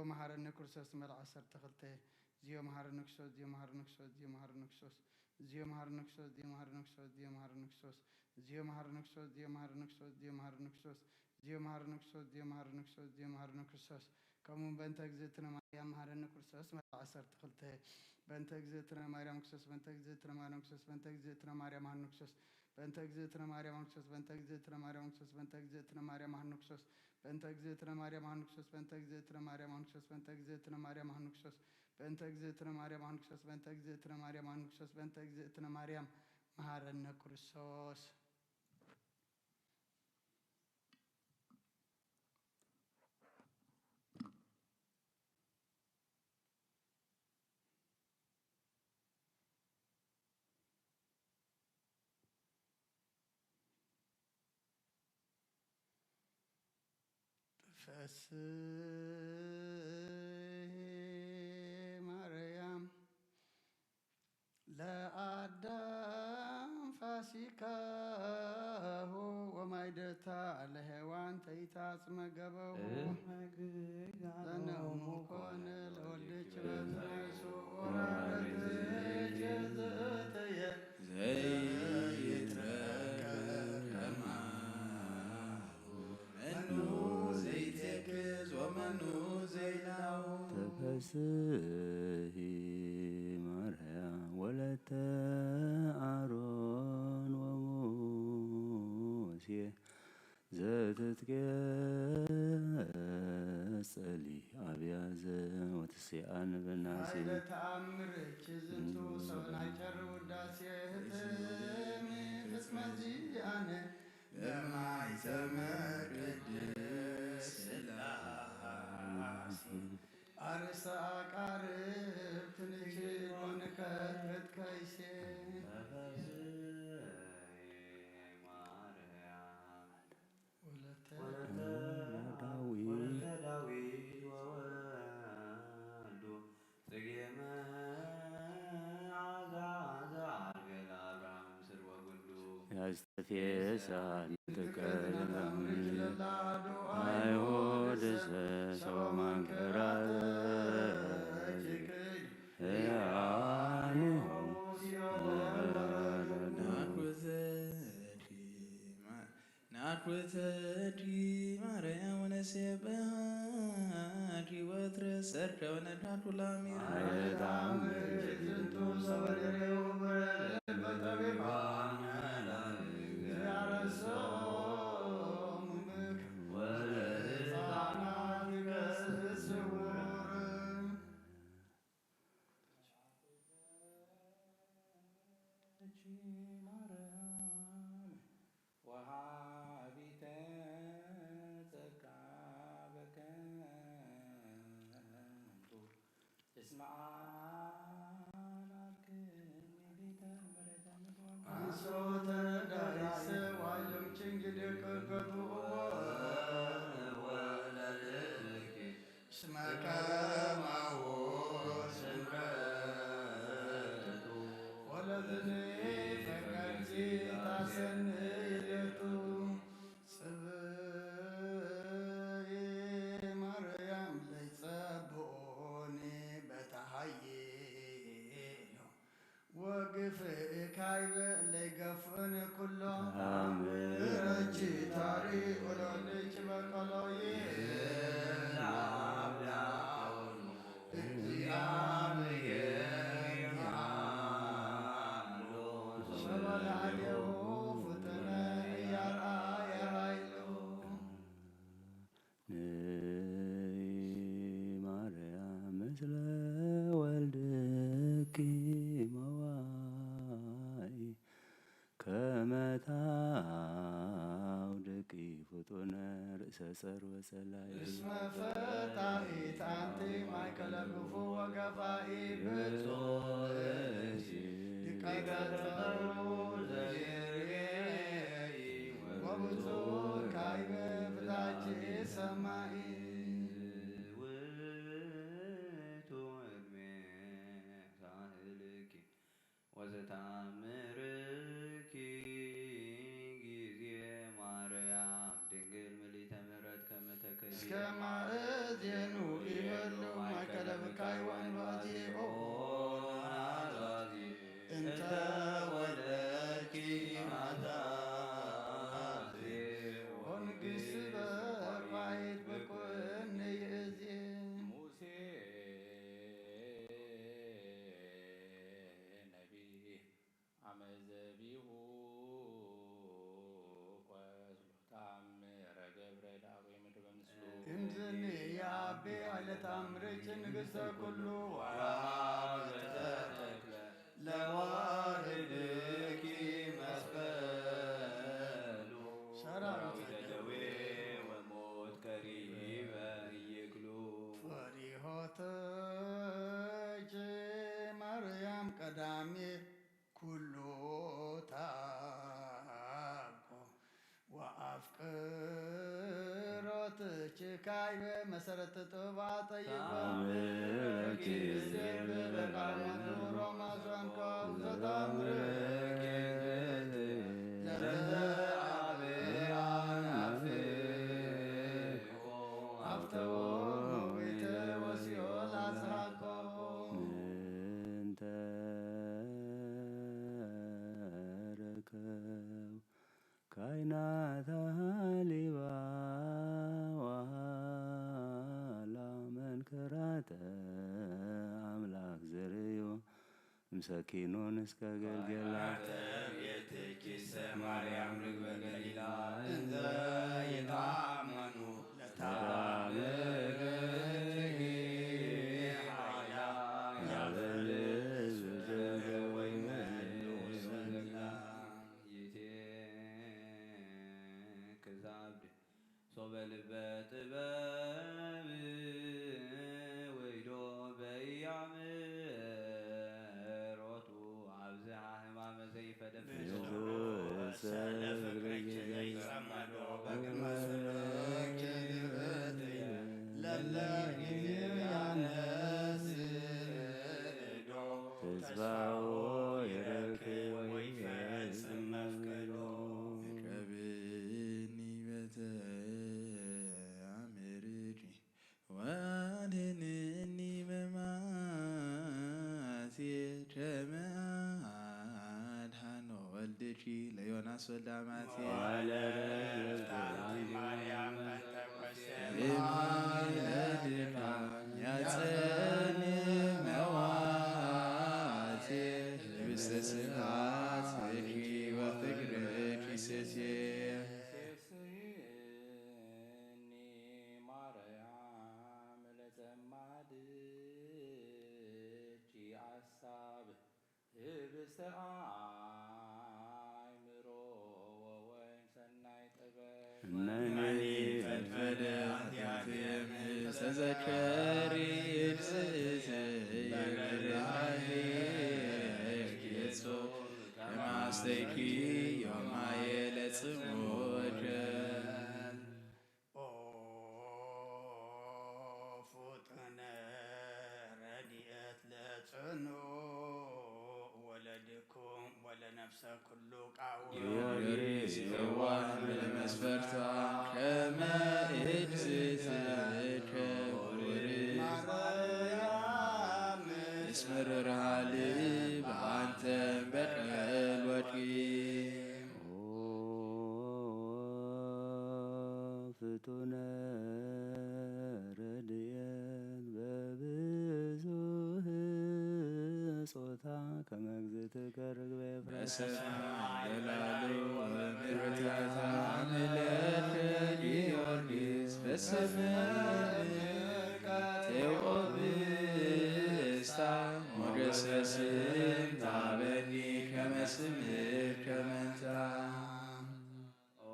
መሓረነ ክርስቶስ መልዓ ዓሰርተ ክልተ። ዚዮ መሃረነ ክርስቶስ፣ ዚዮ መሃረነ ክርስቶስ፣ ዚዮ መሃረነ ክርስቶስ፣ ዚዮ መሃረነ ክርስቶስ፣ ዚዮ መሃረነ ክርስቶስ። ከምኡ በእንተ እግዝእትነ ማርያም መሃረነ ክርስቶስ መልዓ ዓሰርተ ክልተ። በእንተ እግዝእትነ ማርያም ክርስቶስ፣ በእንተ እግዝእትነ ማርያም ክርስቶስ፣ በእንተ እግዝእትነ ማርያም መሃረነ ክርስቶስ፣ በእንተ እግዝእትነ ማርያም መሃረነ ክርስቶስ፣ በእንተ እግዝእትነ ማርያም መሃረነ ክርስቶስ፣ በእንተ እግዝእትነ ማርያም መሃረነ ክርስቶስ፣ በእንተ እግዝእትነ ማርያም መሃረነ ክርስቶስ፣ በእንተ እግዝእትነ ማርያም መሃረነ ክርስቶስ፣ በእንተ እግዝእትነ ማርያም መሃረነ ክርስቶስ፣ በእንተ እግዝእትነ ማርያም መሃረነ ክርስቶስ፣ በእንተ እግዝእትነ ማርያም መሃረነ ክርስቶስ። ፈስሒ ማርያም ለአዳም ፋሲካሁ ወማይደታ ለሔዋን ተይታጽመ ገበሁ። ዘነሆሙ ኮነ ለወልድኪ በትነ ስውር ዘእተየ ዘይትረከብ ከማሁ መኑ ዘይትክዝ ወመኑ ዘይላው። ተፈስሒ ማርያም ወለተ አሮን ወሙሴ ዘትትቄጸሊ አብያዘ ወትሴአን በናሴ። ኃይለ ተአምርኪ ዝንቱ ሰብናይ ጨር ውዳሴ ህትሚ ፍጽመ ዚአነ በማይተመ ቅድስ ስላሴ። አርእስተ አቃርብ ትንኪ ወንከት ከይሴ። ተፈስሒ ማርያም ወለተ ወለተ ዳዊት። ወለተ ዳዊት ወወልዱ ጽጌ መዓዛ ዘዐርገ ለአብርሃም ምስል ወጉንዱ። ያስተፌሳን ትቀደም አይሁድ ሰሶማን ክራተ ያኑ ናኩተዲ ማርያም ወነሴብሐኪ ወትረ ሰርክ ወነዳኩ ላሚራ። ኃይለ ተአምር ዝንቱ ሰወደሬው በጠቢባን መላእክት ያረሶሙ ምክር ወሕፃናት ስውር። ማርያም ወሃቢተ ጸጋ በከንቱ እስመ አልዓልክኒ ቤተ ምሕረተ ምድር። አንሶ ተረዳይሰ ዋሎም ችንግድ ቅርገቱ ወለልኪ እስመ ከማሁ ስምረቱ ወለዝኒ ፈቀርቲ ታሰኒ ይደቱ። ጽብኢ ማርያም ለይጸብኦኒ በተሃይሎ ወግፍእ ካይበ ለይገፍእኒ ኩሎ። አሜን። ረቺ ታሪ ወለልኪ በቀሎ ይላብላሉ እግዚአብሔር ይሃሉ። ሰበላሌው ፍጥነ እያርአየ ኃይሉ። ንይ ማርያም ምስለ ወልድኪ መዋኢ ከመ ታውድቂ ፍጡነ ርእሰ ጸር ወጸላኢ። እስመ ፈታሒት አንቲ ማእከለ ክፉ ወገፋኢ ብፁዕ ብእሲ ሊቀ ጸሩ ዘይሬኢ ወብፁዕ ካይበ ፍታቺ ሰማኢ። ውእቱ ዕድሜ ሳህልኪ ወዘተአምርኪ ጊዜ ማርያም ድንግል ምልዕተ ምሕረት ከመ ተከሊ። እስከ ማእዜኑ ይህሉ ለተአምርኪ ንግሥተ ኩሉ ወሃበተ ተክለ ለዋህድኪ መስቀሉ ሰራዊተ ደዌ ወሞት ቀሪበ ይክሉ። ፈሪሆተኪ ማርያም ቀዳሜ ኩሉ ታቦ ወአፍቅሮትኪ ካይበ መሰረት ጥበብ አጠይቆ። አምርኪ ዜብ በቃላት ኑሮ ማስረንቆ ዘታምርኪ ለዘአበ አናፍቆ አፍተዎ ሞይተ ወሲኦል አስሐቆ። ምንተ ረከብ ካይናት ሃሊባ ወሃላ መንክራተ አምላክ ዘርእዩ ምሰኪኑን እስከ ገልገላ። ቤትኪሰ ማርያም ርግበ ገሊላ እንዘ ይታመኑ ለታምርኪ ኃይላ ያበልጽ ወይመልኡ ሰላ። ይቴ ክዛብድ ሶበ ልበ ጥበብ ወይዶ በያምሮቱ ኣብዝሃ ህማመ ዘይፈደፍሶ ሰለ ፍቅረኪ ዘይጸመዶ በቅድመ ስእለኪ ልብትየ ለለ ጊዜ ያነስዶ ተስፋዎ ይረክብ ወይፈጽም መፍቀዶ። ቅረብኒ በተ አምርኪ ወአድህንኒ በማቴ ከመ አድኃኖ ወልድኪ ለዮናስ ወልደ አማቴ። ወለረፍታንቲ ማርያም ጴንጠቆስቴ ማይለድካ ያጸኒ መዋቴ ህብስተ ስብሐት ፍቅርኪ ወፍቅርኪ ሴሴ። ሴስኒ ማርያም ለጸማድኪ አሳብ ህብስተ አእምሮ ወወይን ሰናይ ጥበብ። መኒ ፈድፈደ ኃጢአትየ እምይእዜሰ ዘከሪ እግዝእትየ በገርሃየ ጌጾ ከመ አስተይኪ ዮማየ ለጽምወ ወጀል። ኦ ፍጡነ ረድኤት ለጽኑዕ ወለድኩም ወለነፍሰ ኩሉ ቃው። ጊዮርጊስ የዋህ ለመስፈርታ ከመ እግዝእትከ ውርድ። ማርያም እስመ ርርሃ ልብ አንተ በቀል ወድቂ። ኦ ፍጡነ ረድኤት በብዙህ ጾታ ከመ እግዝእትከ ርግበ ኤፍራታ። በሰማይ በላሉ ወምድር ታሕታ አምለከ ጊዮርጊስ በሰማይ ቴዎብስታ ሞገሰ ስም ታበኒ ከመ ስምከ መንታ። ኦ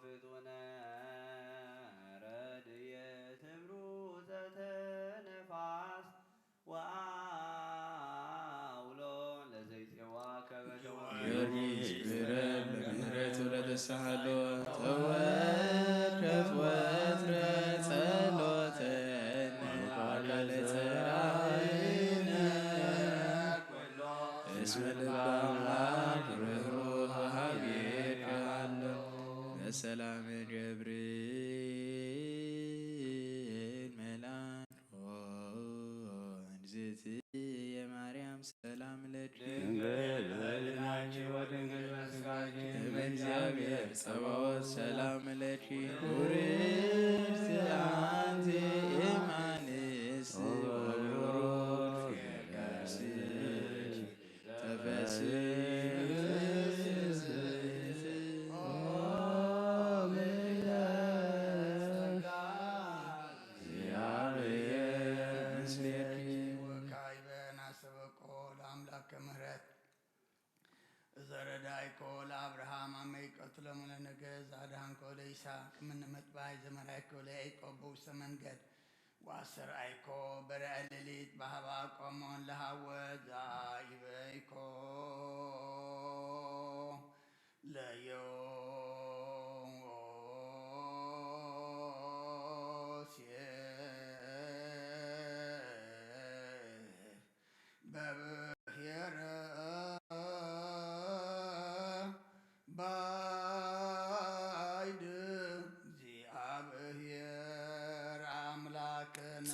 ፍጡነ ረድኤት እምሩ ዘተነፋስ ወአውሎ ለዘይጼዋ ከበደ ጊዮርጊስ ክብረ ለምህረቱ ለተሳሃሎ ተወከፍ ወትረ ጸሎተነ ወቃለ ጸራይነ እስመ ልበ አምላክ ርህሩህ ሀቤከ አሎ። በሰላም ገብርኤል መልአክ ሆይ፣ እግዝእትየ ማርያም ሰላም ለኪ። ድንግል በህሊናኪ ወድንግል በስጋኪ። እም እግዚአብሔር ጸባኦት ሰላም ለኪ። ቡርክት አንቲ እማንስ ወቡሩክ ፍሬ ከርስኪ። ተፈስሒ ፍስሕት ኦ ምልዕተ ጸጋ ወዳይኮ ለአብርሃም አመ ይቀትሎሙ ለነገ ዛድሃንኮ ለይስሐቅ እምነ መጥባይ ዘመራይኮ ለያዕቆብ በውስተ መንገድ ወአስተርአይኮ በርዐ ሌሊት በሀባ ቆሞን ለሃወ ዛይበይኮ ለዮሴፍ በብሔረ ባይድ እግዚአብሔር አምላክነ።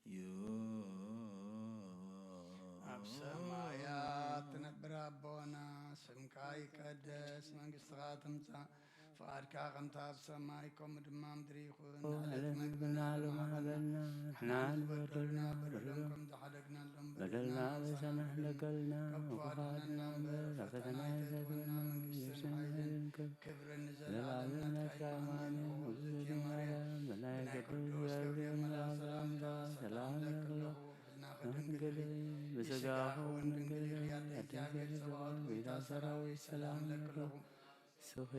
ጸልዩ። ኣብ ሰማያት ትነብር ኣቦና፣ ስምካ ይቀደስ፣ መንግስትኻ ትምጻእ፣ ፍቓድካ ከምታ ኣብ ሰማይ ከምኡ ድማ ምድሪ ይኹን። ንዕለት መግብና ሎሚ ሃበና፣ ንሕና ንበደሉና በደሎም ከም ዝሓደግናሎም በደልና በደልና በሳና በሳና ንሕደገልና፣ ካብ ክፉ ኣድሕነና እምበር፣ ፈተና ኣይተእትወና፣ መንግስትን ሓይልን ክብርን ንዘለዓለም ናትካ እዩ። ኣሜን። ኦ እግዝእትየ ማርያም፣ ብናይ ቅዱስ ገብርኤል መልኣክ ሰላምታ ሰላም እለኪ ኣለኹ። ብስጋኹ እውን ድንግል ኢኺ፣ ኣደ እግዚኣብሔር ጸባኦት፣ ጎይታ ሰራዊት፣ ሰላም እለኪ ኣለኹ። ንስኺ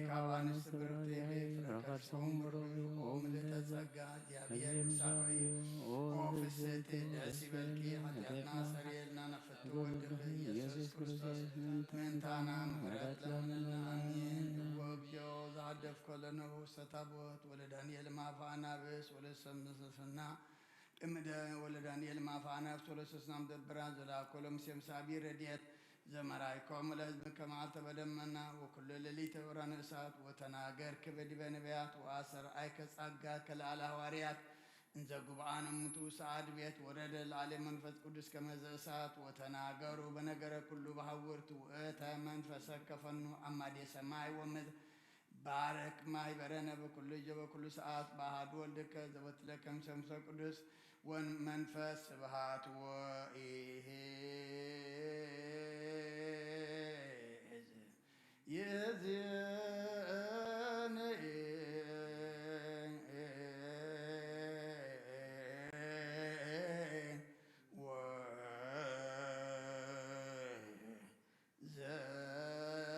ካብ ኣንስቲ ብርኽቲ ኢኺ፣ ፍረ ከርስኺ እውን ብሩኽ እዩ። ኦ ምልእተ ጸጋ፣ እግዚኣብሔር ምሳኺ እዩ። ኦ ፍስሕቲ፣ ደስ ይበልኪ፣ ሓጢኣትና ሰርየልና፣ ናብ ፍትው ወድኺ ኢየሱስ ክርስቶስ ምእንታና ምሕረት ለምንልና። ኣሜን። እወ እግዚኦ፣ ዘሃደፍኮ ለነውሰ ታቦት ወለዳንኤል ማፋ ኣናብስ ወለሰምሰስና ቅምደ ወለዳንኤል ማፋ ነፍስ ወለሰስናም ደብራ ዘላኮሎም ሴምሳቢ ረድኤት ዘመራይኮም ለህዝብከ መዓልተ በደመና ወኩሎ ሌሊተ ዑራነ እሳት ወተናገርክ በዲበ ነቢያት ወአስተርአይከ ጸጋከ ለአለ ሐዋርያት እንዘ ጉብአነ እሙንቱ ሰዓድ ቤት ወረደ ለአለ መንፈስ ቅዱስ ከመዘ እሳት ወተናገሩ በነገረ ኩሉ በሐውርት ውእተ መንፈሰ ከፈኑ አማዴ ሰማይ ወምድር ባርክ ማህበረነ በኩሉ ጊዜ በኩሉ ሰዓት በአሐዱ ወልድከ ዘወትለከ ምስለ መንፈስ ቅዱስ ወመንፈስ ስብሐት ወኢዝ ይእዜኒ ወ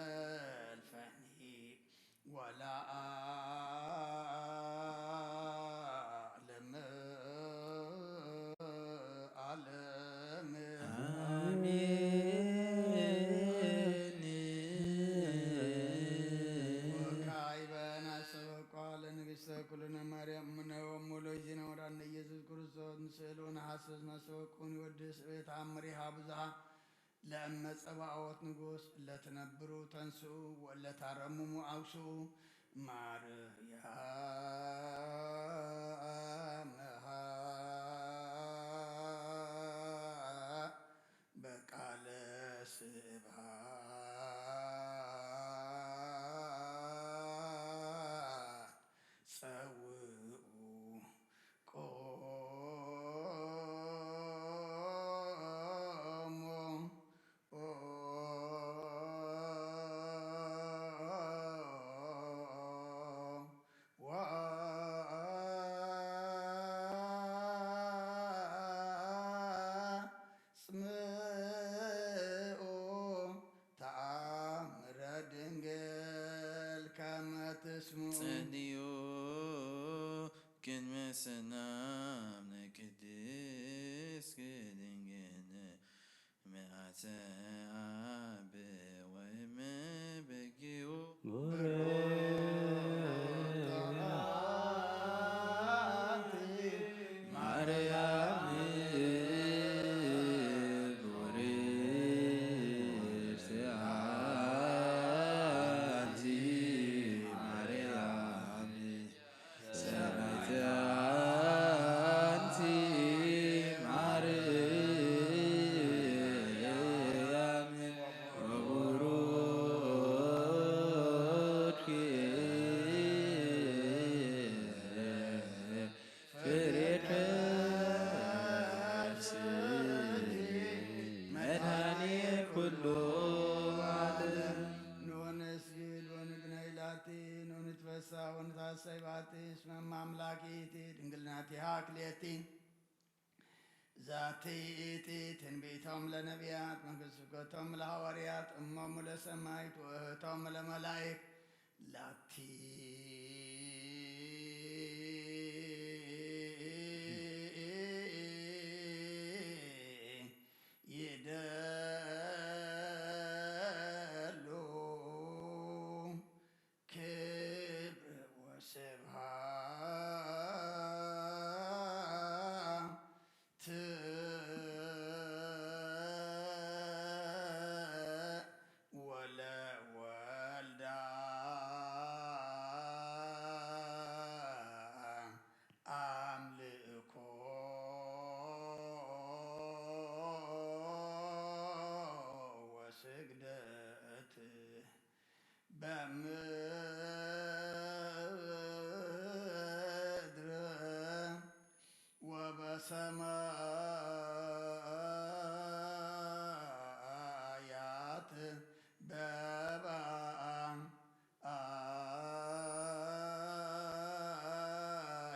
ዘልፈኒ ወለዓለም ዓለም። አሜን። ወካዕበ ናስተበቋ ለንግሥተ ኩልነ ማርያም እምነ ወሙሉ ዚነ ወዳነ ኢየሱስ ክርስቶስ ንስእል ወነሐስስ ናስተበቁን ይወድስ እቤት አምሪሃ ብዙሃ ለእመ ጸባኦት ንጉስ ለትነብሩ ተንስኡ ወለታረምሙ አውስኡ ማርያም በቃለ ስብሐት ጸውኡ ቆሞ ወአጽምዑ ተአምረ ድንግል ከመ ትስምዑ። ጸልዩ ቅድመ ሰላም ለቅድስት ድንግል ምልአተ አብ ወእም በጊኡ። ብሩክ አንቲ ማርያም ብሩክ አንቲ ማርያም ሰማዕት አንቲ ማርያም እስመ እመ አምላክ ይእቲ ድንግል ናቲሃ ክልኤቲ። ዛቲ ይእቲ ትንቢቶም ለነቢያት፣ መንፈስ ስብከቶም ለሐዋርያት፣ እሞሙ ለሰማይት፣ ወእህቶም ለመላይክ፣ ላቲ ይደሉ ክብር ወስብሐት ወለወልዳ አምልኮ ወስግደት በምድር ወበሰማያት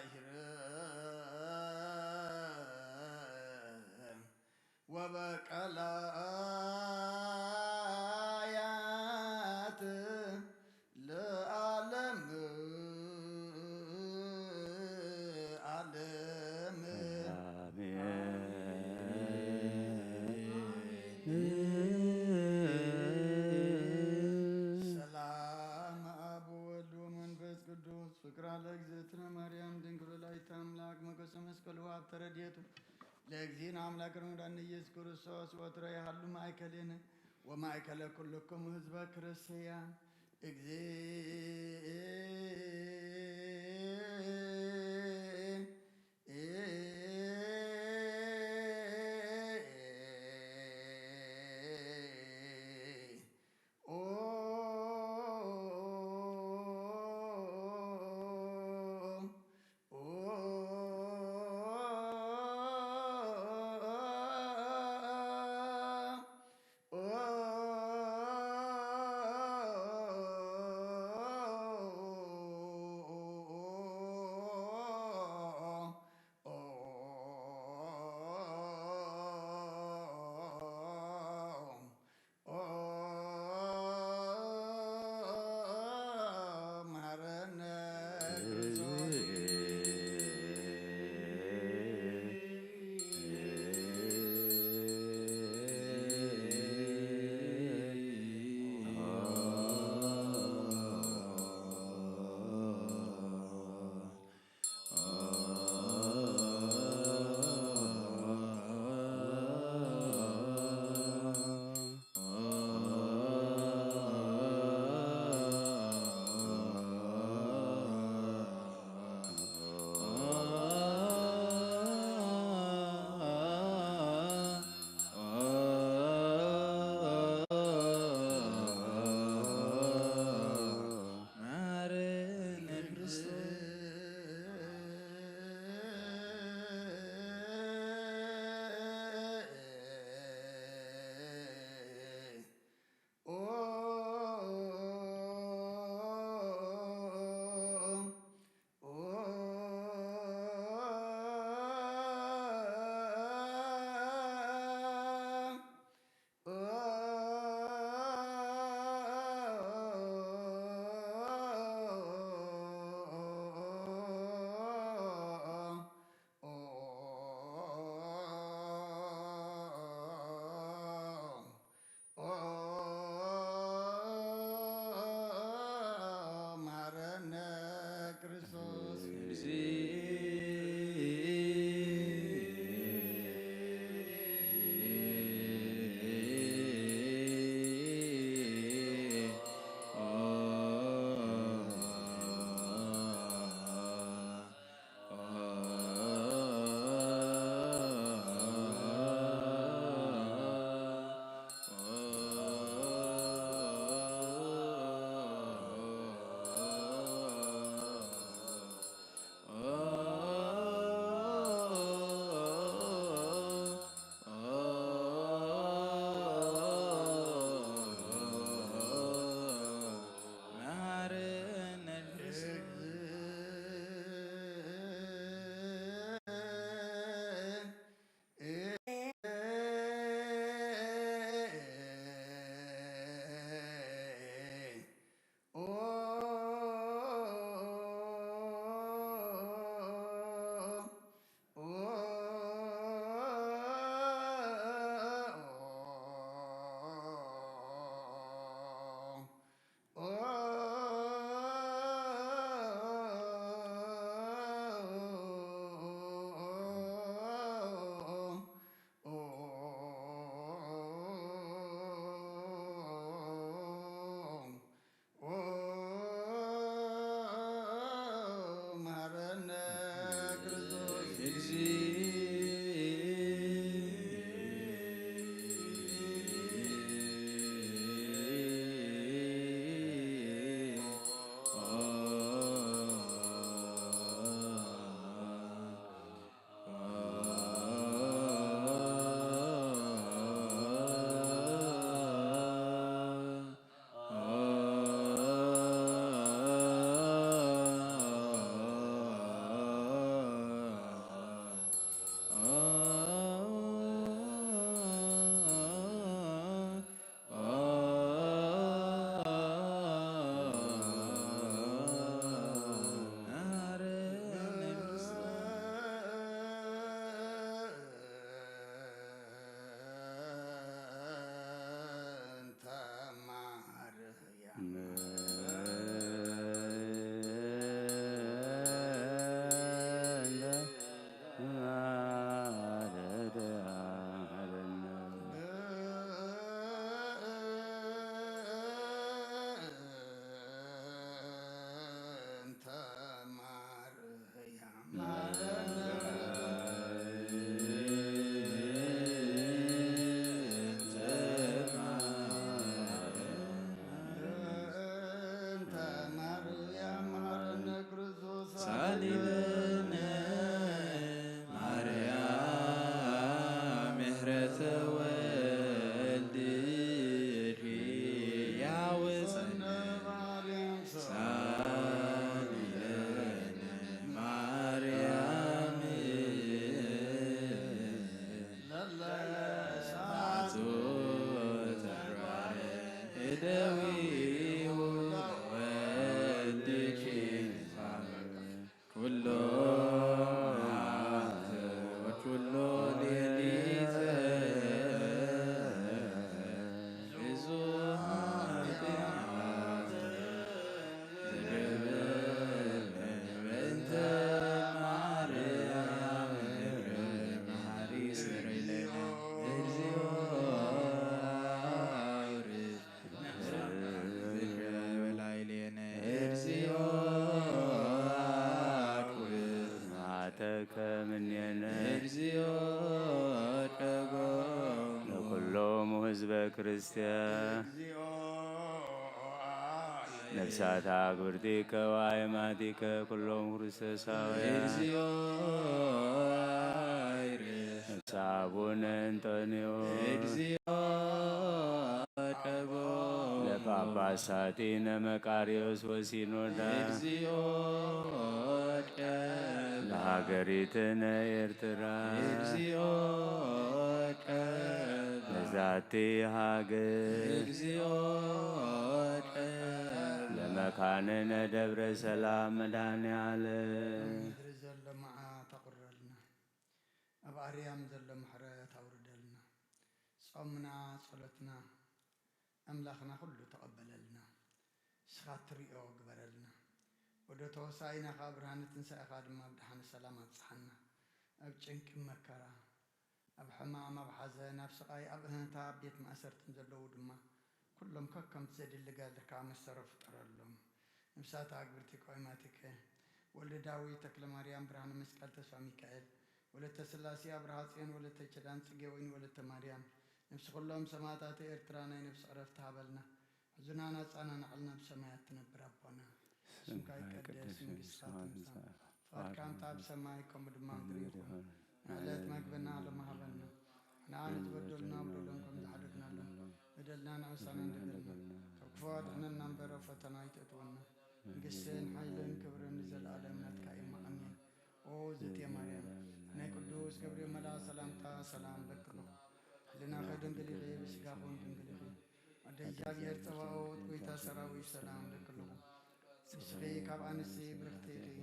በበአይር ወበቀላያት ለዓለም ዓለም። አሜን። ሰላም አብ ወወልድ ወመንፈስ ቅዱስ ፍቅራ ለእግዝእትነ ማርያም ድንግል ወላዲተ አምላክ ሞገሰ መስቀሉ ሀብተ ረድኤቱ ለእግዚእነ አምላክ ረመዳን ኢየሱስ ክርስቶስ ወትረ ያህሉ ማእከሌነ ወማእከለ ኩልክሙ ህዝበ ክርስቲያን። እግዚእ እደዊሁ ለወልድኪ ኩሎ መዓልት ወኩሎ ሌሊት ብዙ ኃጢአት በእንተ ማርያም መሐሪ ስረይ ለነ እግዚኦ በላዕሌነ እግዚኦ ኩን መዓተከ ምኔነ እግዚኦ ቀቦ ለኩሎሙ ህዝበ ክርስቲያን ነፍሳት አግብርቲከ ወአይማቲከ ኩሎም ክርስቶሳውያን እግዚኦ ነፍሳ አቡነ እንጦንዮስ እግዚኦ ቀቦ ለጳጳሳቲነ መቃርዮስ ወሲኖዳ እግዚኦ ቀቦ ለሀገሪትነ ኤርትራ እግዚኦ ቀቦ ለዛቲ ሀገር እግዚኦ ቀቦ ለመካንነ ደብረ ሰላም መድኃኔ ዓለም። ምድሪ ዘሎ መዓት ኣቑርረልና፣ ኣብ ኣርያም ዘሎ ምሕረት ኣውርደልና። ጾምና ጸሎትና ኣምላኽና ኩሉ ተቐበለልና። ንስኻ ትሪኦ ግበረልና። ወደ ተወሳኢና ኸዓ ብርሃነ ትንሳኤኻ ድማ ብደሓነ ሰላም ኣብጽሓና። ኣብ ጭንቂ መከራ፣ ኣብ ሕማም፣ ኣብ ሓዘን፣ ኣብ ስቓይ፣ ኣብ እህንታ፣ ኣብ ቤት ማእሰርትን ዘለዉ ድማ ኩሎም ከከምቲ ዘድሊ ገድልካ መሰሮ ፍጠረሎም። ነፍሳት ኣግብርቲ ቆይማቲከ ወልደ ዳዊት ተክለ ማርያም ብርሃነ መስቀል ተስፋ ሚካኤል ወለተ ስላሴ ኣብርሃ ጽዮን ወለተ ኪዳን ጽጌ ወይኒ ወለተ ማርያም ነፍሲ ኩሎም ሰማዕታት ኤርትራ ናይ ነፍሲ ዕረፍቲ ሃበልና። ሕዙናን ኣጻናንዓልና ብሰማያት ትነብር ኣቦና። ስምካ ይቀደስ፣ መንግስትኻ ትምጻእ፣ ፍቓድካ ከምታ ኣብ ሰማይ ከምኡ ድማ ኣብ ምድሪ ይኹን። ንዕለት መግብና ሎሚ ሃበና። ንዓና ንትበደሉና በደሎም ከም ዝሓደግናሎም በደልና ንዕሳና እንደበልና ካብ ክፉ ኣድሕነና እምበር ኣብ ፈተና ኣይተእትወና። መንግስትን ሓይልን ክብርን ንዘለኣለም ናትካ እዩ። ኣሜን። ኦ ዘቴ ማርያም ናይ ቅዱስ ገብርኤል መልኣክ ሰላምታ ሰላም እብለኪ ኣለኹ። ሕልናኺ ድንግል ኢኺ፣ ብስጋኺ እውን ድንግል ኢኺ። ኣደ እግዚኣብሔር ጸባኦት ጐይታ ሰራዊት ሰላም እብለኪ ኣለኹ። ንስኺ ካብ ኣንስቲ ብርኽቲ ኢኺ፣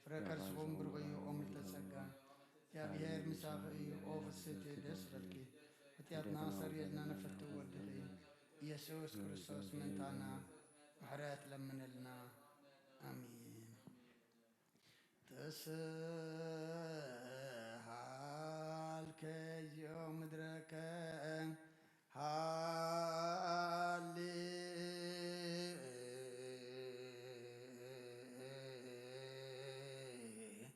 ፍረ ከርስኹም ብሩኽ እዩ። ኦ ምልዕተ ጸጋ እግዚኣብሔር ምሳኺ እዩ። ኦ ፍስሕቲ ደስ በልኪ፣ ኃጢኣትና ሰርየልና ንፍትው ወድኺ ኢየሱስ ክርስቶስ ምእንታና ምሕረት ለምንልና። ኣሜን። ተስሃልከ እግዚኦ ምድረከ ሃሌ ሃሌሉያ።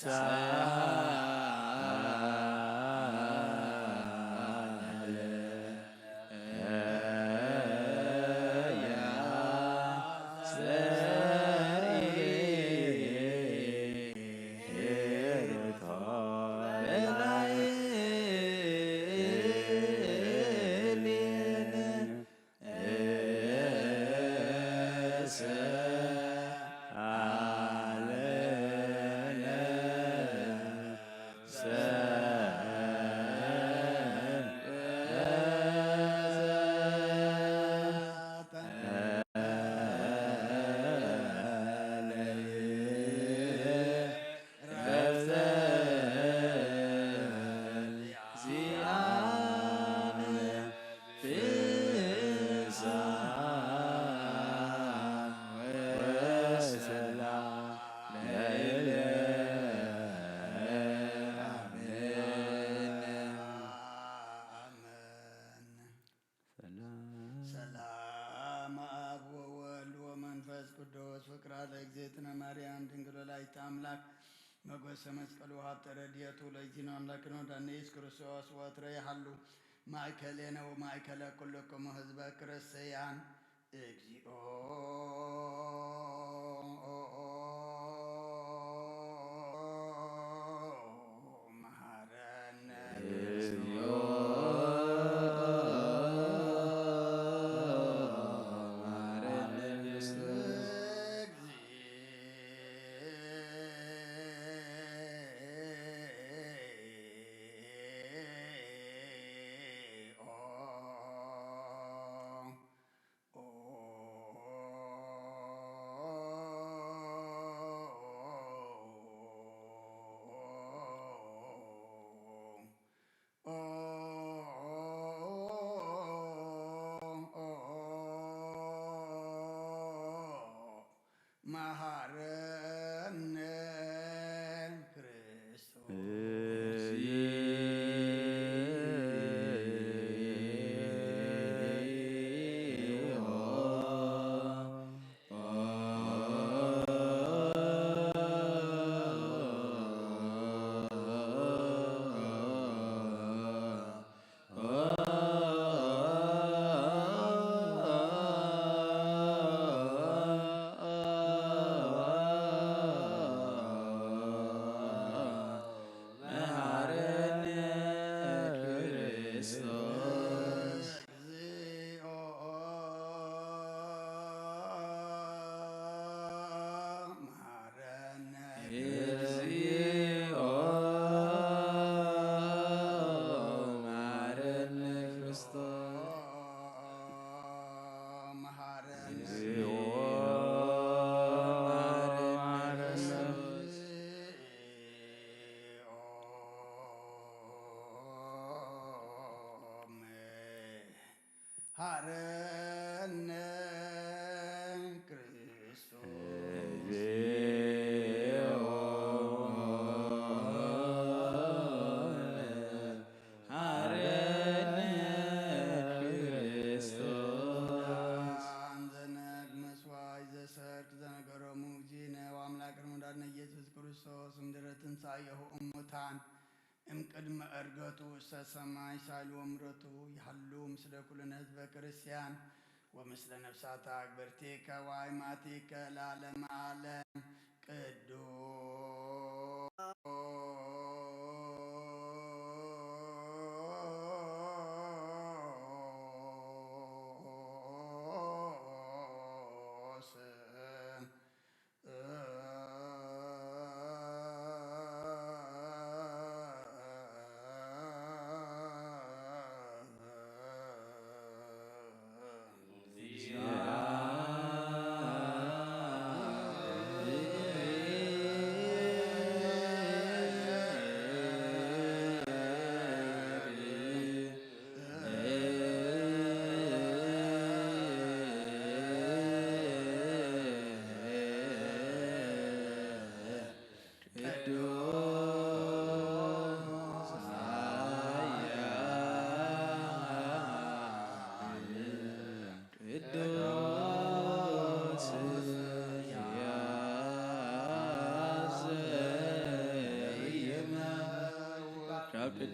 ሰላም። ሰላም አብ ወወልድ ወመንፈስ ቅዱስ ፍቅራ ለእግዝእትነ ማርያም ድንግል ወላዲተ አምላክ መጎሰ መስቀሉ ሀብተ ረድኤቱ ለእግዚእነ አምላክነ ወዳነ ኢየሱስ ክርስቶስ ወትረ ይሃሉ ማእከሌነ ወማእከለ ኩልክሙ ህዝበ ክርስቲያን። እግዚኦ መሐረነ። እግዚኦ መሐረነ። መሐረነ ክርስቶስ። መሐረነ ክርስቶስ። እግዚኦ መሐረነ። እግዚኦ መሐረነ ክርስቶስ። መሐረነ። እግዚኦ መሐረነ። መሐረነ ክርስቶስ። መሐረነ ክርስቶስ። ዘነግ መስዋዕት ዘሰርክ ዘነገሮሙ እግዚእነ ወአምላክነ ወመድኃኒነ ኢየሱስ ክርስቶስ እምድረ ትንሣኤሁ እሙታን እምቅድመ ዕርገቱ ውስተ ሰማይ ሳልዎ ምረቱ ይሃሉ ምስለ ኩልነ ህዝበ ክርስቲያን ወምስለ ነፍሳተ አግብርቲከ ወአይማቲከ ለዓለመ ዓለም። ቅዱስ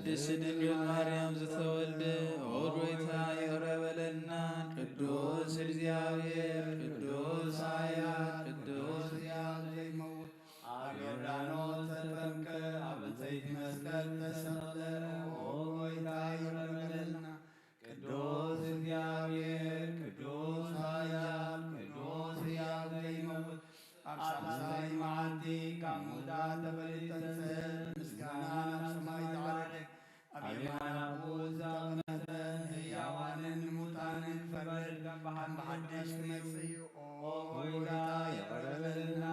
ቅድስት ድንግል ማርያም ዝተወልደ፣ ኦ ጎይታ፣ ይቕረ በለልና። ቅዱስ እግዚኣብሔር፣ ቅዱስ ኃያል፣ ቅዱስ ሕያው ዘይመውት፣ ኣብ ዮርዳኖስ ተጠምቀ፣ ኣብ ዕንጸይቲ መስቀል ተሰቕለ፣ ኦ ጎይታ፣ ይቕረ በለልና። ቅዱስ እግዚኣብሔር፣ ቅዱስ ኃያል፣ ቅዱስ ሕያው ዘይመውት፣ ኣብ ሳልሳይ መዓልቲ ካብ ሙታን ተፈልዩ ተንሥአ፣ ምስጋና ናብ ሰማይ ተዓረገ፣ ኣብ የማን ኣቦኡ ዝተቐመጠ፣ ንሕያዋንን ንሙታንን ክፈርድ ከም ብሓድሽ ክመጽእ እዩ። ኦ ጎይታ፣ ይቕረ በለልና።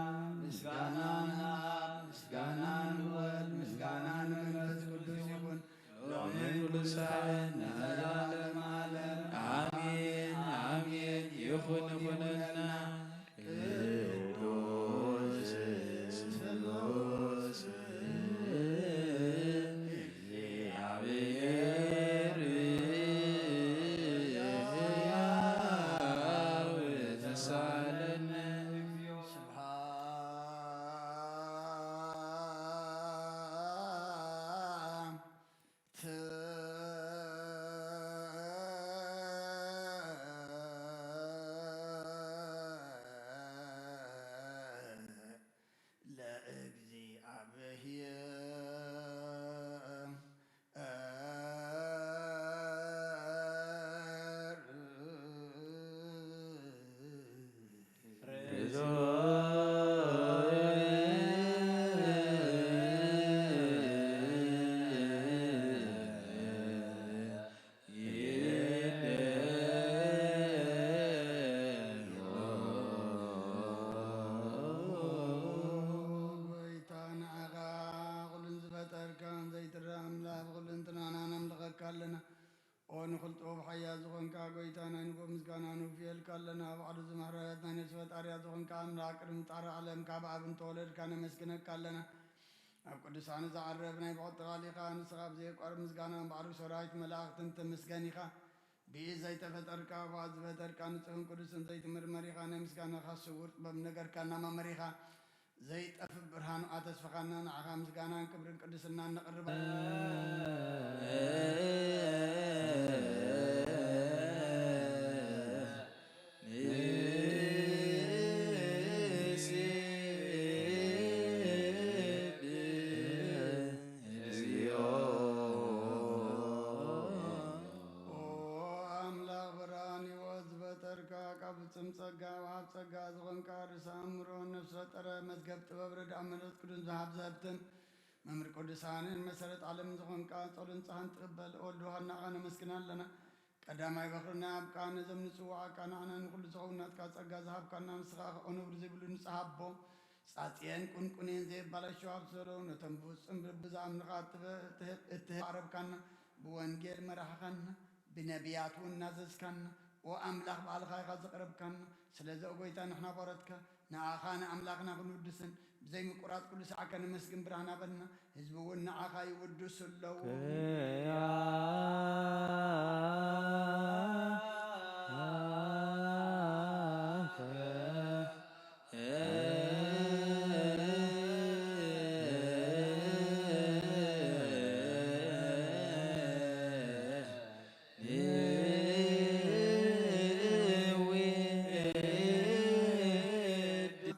ምስጋና ንኣብ፣ ምስጋና ንወልድ፣ ምስጋና ንመንፈስ ቅዱስ ይኹን። ሎምን ኩሉ ሳዕን ንዘለዓለመ ዓለም። ኣሜን፣ ኣሜን። ይኹን፣ ይኹንልና። ቅዱስ ስሉስ እግዚኣብሔር ሕያው ተሳለነ። ስብሐት ለእግዚኣብሔር። ጎይታ ንዓኻ ኩሉን ዝፈጠርካን ዘይትረኣ ኣምላኽ ብኹልንትናና ነምልኸካ ኣለና። ኦ ንኹሉ ጥበብ ሓያል ዝኾንካ ጎይታ ናይ ንጎ ምስጋና ንውፍየልካ ኣለና። ባዕሉ ዝመሕረረት ናይ ነፍሲ ፈጣሪያ ዝኾንካ ኣምላኽ ቅድሚ ምፍጣር ዓለም ካብ ኣብ እንተወለድካ ነመስግነካ ኣለና። ኣብ ቅዱሳን ዝዓረብ ናይ ብቐጥታ ቃል ኢኻ። ንስኻ ብዘየቋርብ ምስጋና ባዕሉ ሰራዊት መላእኽትን ትምስገን ኢኻ። ብኢድ ዘይተፈጠርካ ብኣፍ ዝፈጠርካ ንጹሕን ቅዱስን ዘይትምርመር ኢኻ። ናይ ምስጋናኻ ስውር ጥበብ ነገርካና መመር ኢኻ። ዘይጠፍእ ብርሃን ኣተስፍኻና ንዓኻ ምስጋናን ክብርን ቅድስናን ነቕርብ። ኦ ኣምላኽ ብርሃን ሕይወት ዝፈጠርካ ካብ ፍጹም ጸጋ ወሃብ ጸጋ ዝኾንካ ርእሰ ኣእምሮ ነፍሲ ፈጠረ መዝገብ ጥበብ ረድኣ መንፈስ ቅዱስ ዝሃብ ዘህብትን መምህር ቅዱሳንን መሰረት ዓለም ዝኾንካ ጸሎን ጸሃን ትቕበል ወልድ ውሃናኻ ነመስግና ኣለና። ቀዳማይ በኽርና ኣብካ ነዞም ንጽዋዓካ ንዓና ንኹሉ ዝኸውን ናትካ ጸጋ ዝሃብካና ንስኻ ኸ ነውሪ ዘይብሉ ንጽሃ ኣቦ ጻጽየን ቁንቁኔን ዘየባላሸው ኣብ ዘሎ ነቶም ብፍጹም ልቢ ዝኣምንኻ እትበ-፣ እትህብ፣ እትህብ ኣረብካና ብወንጌል መራሕኻና ብነቢያት እውን እናዘዝካና ኦ ኣምላኽ ባዕልኻ ኢኻ ዘቕረብካና። ስለዚ ኦ ጎይታ ንሕና ባሮትካ ንኣኻ ንኣምላኽና ክንውድስን ብዘይ ምቁራጽ ኩሉ ሰዓከ ነመስግን ብርሃን ኣበልና። ህዝቢ እውን ንኣኻ ይውድሱ ኣለዉ።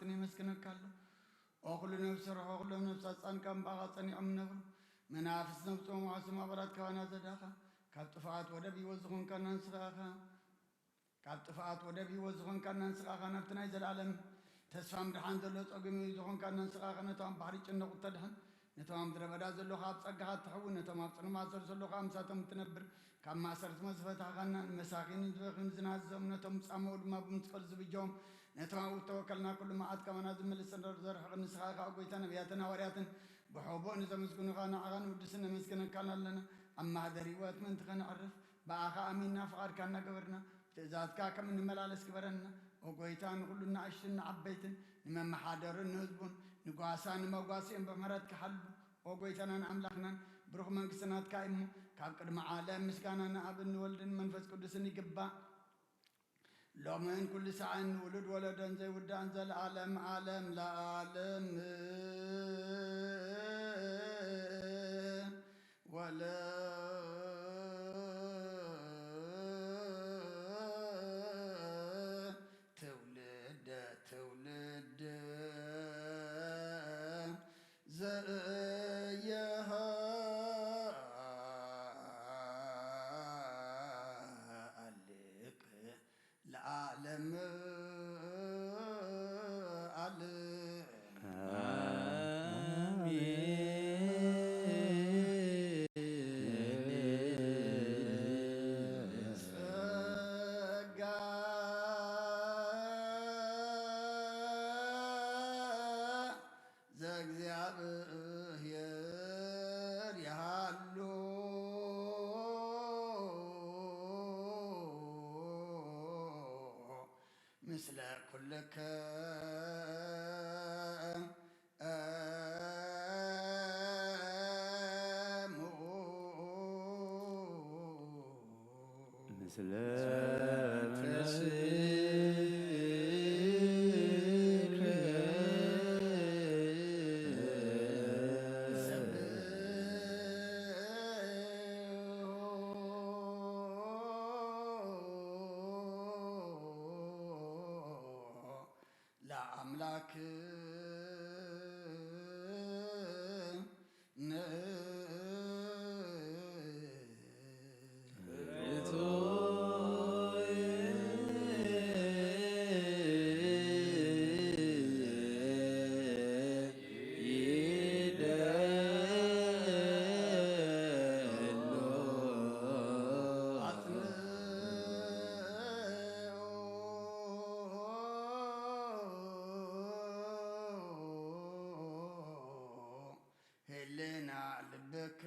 ነመስግነካ ኣሎ። ኦ ኩሉ ነብሲ ሰርሖ፣ ኩሎም ነብሳት ጻንካ እምባኻ ጸኒዖም እነብሩ። መናፍስት ነብሶም ዋዕሶም ኣባላት ካባና ዘዳኻ፣ ካብ ጥፍኣት ወደብ ህይወት ዝኾንካና ንስኻ ኢኻ። ካብ ጥፍኣት ወደብ ህይወት ዝኾንካና ንስኻ ኢኻ። ናብቲ ናይ ዘለኣለም ተስፋ ምድሓን ዘሎ ጸጉሚ ዝኾንካና ንስኻ ኢኻ። ነቶም ኣብ ባሕሪ ጭነቑ እተድሕን፣ ነቶም ኣብ ምድረ በዳ ዘለዉ ኣብ ጸጋኻ እትሕውን፣ ነቶም ኣብ ጽልማት ዘሎ ዘለዉ ምሳቶም እትነብር፣ ካብ ማእሰርቲ ዝፈታሕካና፣ ንመሳኪን ንዝበኽዩን ዝናዘዙ ነቶም ዝጻመዉ ድማ ብምስቀሉ ዝብጀዎም፣ ነቶም ኣብኡ ዝተወከልና ኩሉ መዓት ካባና ዝምልስን ዘርሕቕ ንስኻ ኢኻ። ኦ ጎይታ፣ ነቢያትን ሃዋርያትን ብሕቡእ ንዘመስግኑኻ ንዓኻ ንውድስን ነመስግነካን ኣለና። ኣብ ማህደር ህይወት ምእንቲ ከነዕርፍ ብኣኻ ኣሚንና ፍቓድካ እናገበርና ብትእዛዝካ ከም እንመላለስ ግበረና። ኦ ጎይታ፣ ንኹሉ ንኣሽቱን ንዓበይትን ንመመሓደሩን ንህዝቡን ንጓሳ ንመጓስኦም ብምሕረትካ ሓሉ። ኦ ጎይታናን ኣምላኽናን፣ ብሩኽ መንግስቲ ናትካ እዩ እሞ፣ ካብ ቅድሚ ዓለም ምስጋና ንኣብን ንወልድን መንፈስ ቅዱስን ይግባእ። ሎምን ኩሉ ሰዓን ንውሉድ ወለዶን ዘይውዳእን ዘለዓለም ዓለም ለዓለም። ወለ ትውልደ ትውልድ ዘየሃልቅ ለዓለም ዓለም። ጸጋ ዘእግዚኣብሔር ይሃሉ ምስለ ኩልከ ምስለ መንፈስከ ለአምላክ ህልና ልብክ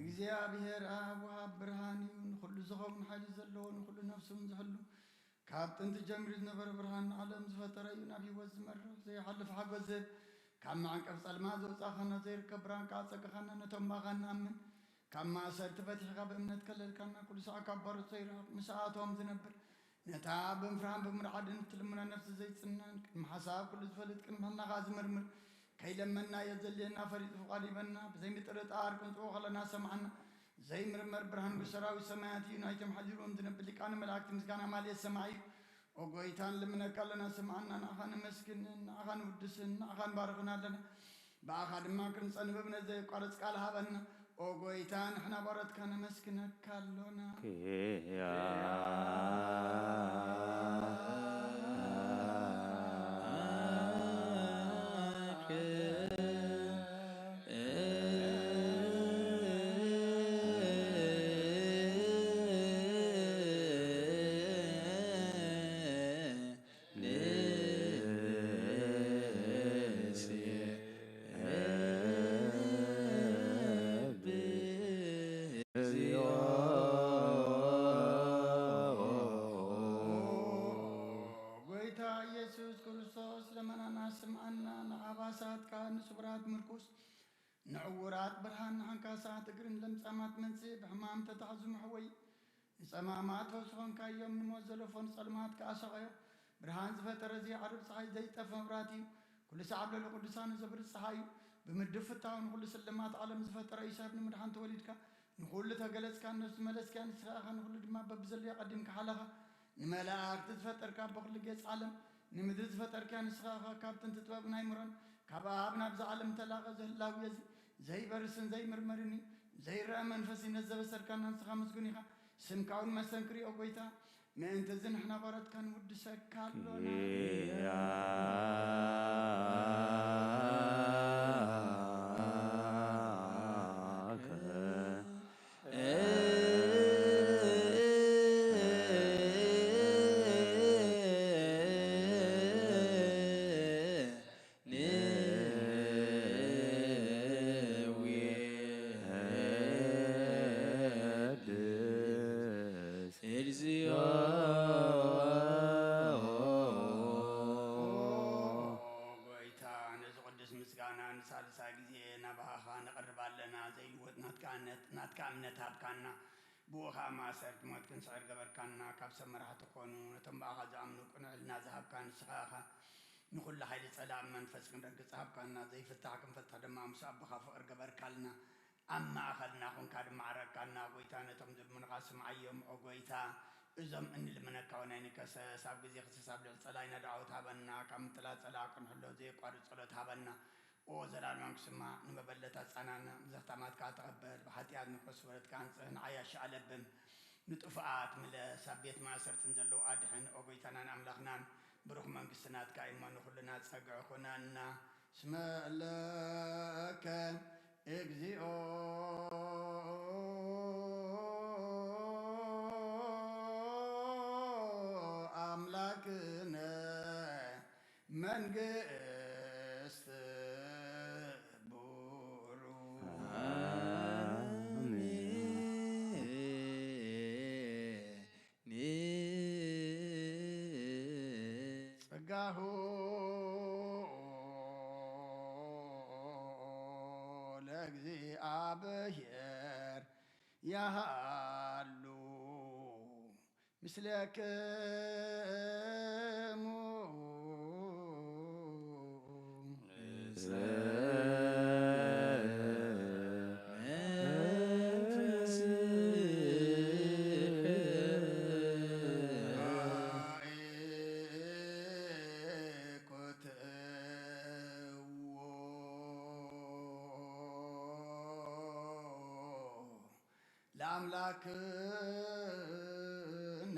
እግዚኣብሔር ኣብ ወሃብ ብርሃን እዩ፣ ንኹሉ ዝኸውን ሓይሊ ዘለዎ፣ ንኹሉ ነፍሱ እውን ዝሕሉ፣ ካብ ጥንቲ ጀሚሩ ዝነበረ ብርሃን፣ ንዓለም ዝፈጠረ እዩ፣ ናብ ህይወት ዝመርሕ ዘይሓልፍ ሓጎስ ዝህብ፣ ካብ መዕንቀፍ ጸልማት ዘውጻእኻና ዘይርከብ ብርሃን ከኣ ጸጋኻና ነቶም ብኣኻ እንኣምን ካብ ማእሰርቲ ፈቲሕካ ብእምነት ከለልካና፣ ኩሉ ሳዕ ካብ ባሮት ዘይርሕቕ፣ ምስኣቶም ዝነብር፣ ነታ ብምፍርሃን ብምርዓድን እትልምና ነፍሲ ዘይጽነን፣ ቅድሚ ሓሳብ ኩሉ ዝፈልጥ፣ ቅድሚ ሕልናኻ ዝምርምር፣ ከይለመንናዮ ዘድልየና ፈሊጡ ፍቓዱ ይበና፣ ብዘይ ምጥርጣር ክንጽዎ ከለና ሰምዓና፣ ዘይምርመር ብርሃን ብሰራዊት ሰማያት እዩ፣ ናይቶም ሓዲሮም ዝነብር ሊቃነ መላእክቲ ምስጋና ማልኤት ሰማይ እዩ። ኦ ጎይታ፣ ንልምነካ ኣለና፣ ስምዓና፣ ንዓኻ ነመስግንን፣ ንዓኻ ንውድስን፣ ንዓኻ ንባርኽን ኣለና። ብኣኻ ድማ ክንጸንብ እምነት ዘየቋርጽ ቃል ሃበና። ኦ ጎይታ፣ ንሕና ባሮትካ ነመስግነካ ኣሎና። ክያ ጎይታ ኢየሱስ ክርስቶስ፣ ልመናና ስምዓና፣ ንዓባሳትካ ንስጉራት ምርኩስ፣ ንዕዉራት ብርሃን፣ ንሓንካሳት እግርን ለምጻማት መንጽህ፣ ብሕማም ተታሕዙ መሕወይ፣ ንጸማማት ፈውሲ ኾንካዮም፣ ንሞት ዘለፎ ንጸልማት ከኣ ሰቐዮ። ብርሃን ዝፈጠረ ዘይዓርብ ጸሓይ፣ ዘይጠፍእ መብራህቲ እዩ። ኩሉ ሰዓብ ልዕሊ ቅዱሳኑ ዘብርህ ጸሓይ እዩ። ብምድብ ፍታው ንኹሉ ስልማት ዓለም ዝፈጠረ እዩ፣ ሰብ ንምድሓን ተወሊድካ። ንኹሉ ተገለጽካ፣ ነፍሲ መለስካ፣ ንስኻ ኢኻ ንኹሉ ድማ በብዘለዮ ቀዲምካ ሓለኻ። ንመላእኽቲ ዝፈጠርካ፣ በኹሉ ጌጽ ዓለም ንምድሪ ዝፈጠርካ ንስኻ ኢኻ። ካብ ጥንቲ ጥበብ ናይ ምሮን ካብ ኣብ ናብዚ ዓለም ተላቐ፣ ዘህላዊ እዚ ዘይበርስን ዘይምርመርን እዩ። ዘይረአ መንፈስ እዩ፣ ነዚ ዘበሰርካና ንስኻ ምስጉን ኢኻ። ስምካ እውን መሰንክሪ ኦ ጎይታ፣ ምእንቲ እዚ ንሕና ባሮትካ ንውድሰካ ኣሎና። ንወድስ። እግዚኦ። ኦ ጎይታ፣ ነዚ ቅዱስ ምስጋና ንሳልሳይ ግዜ ናባኻ ነቕርብ ኣለና። ዘይልወጥ ናትካ እምነት፣ ናትካ እምነት ሃብካና። ብኡ ኸኣ ማእሰርቲ ሞት ክንስዕር ገበርካና። ካብ ሰብ መራሕቲ ኮኑ፣ ነቶም ብኣኻ ዝኣምኑ ቅኑዕ ሕልና ዝሃብካ ንስኻ ኢኻ። ንኹሉ ሓይሊ ጸላእን መንፈስ ክንረግጽ ሃብካና። ዘይፍታሕ ክንፈትሕ ድማ ምስ ኣቦኻ ፍቕሪ ገበርካልና። ኣብ ማእኸልና ኹንካ ድማ ዓረግካና። ጎይታ፣ ነቶም ዝልምኑኻ ስምዓዮም። ኦ ጎይታ፣ እዞም እንልምነካ እውን ኣይንከሰስ። ኣብ ግዜ ክሰስ ኣብ ልዕሊ ጸላኢና ደዓወት ሃበና። ካብ ምጥላእ ጸላእ ክንሕሎ ዘየቋርጽ ጸሎት ሃበና። ኦ ዘላለማዊ ክስማዕ፣ ንመበለት ኣጻናና፣ ዘኽታማትካ ተቐበል። ብሓጢኣት ንርሑስ ወረትካ ኣንጽህ፣ ንዓያሺ ኣለብም። ንጥፉኣት ምለስ፣ ኣብ ቤት ማእሰርትን ዘለዉ ኣድሕን። ኦ ጎይታናን ኣምላኽናን፣ ብሩኽ መንግስቲ ናትካ እዩ እሞ ንኹልና ጸግዒ ኩነና። እስመ እለከ እግዚኦ ኣምላክነ መንግስት ቡሩ። ጸጋሁ ለእግዚኣብሔር ያሃሉ ምስሌክሙ። ለኣምላክነ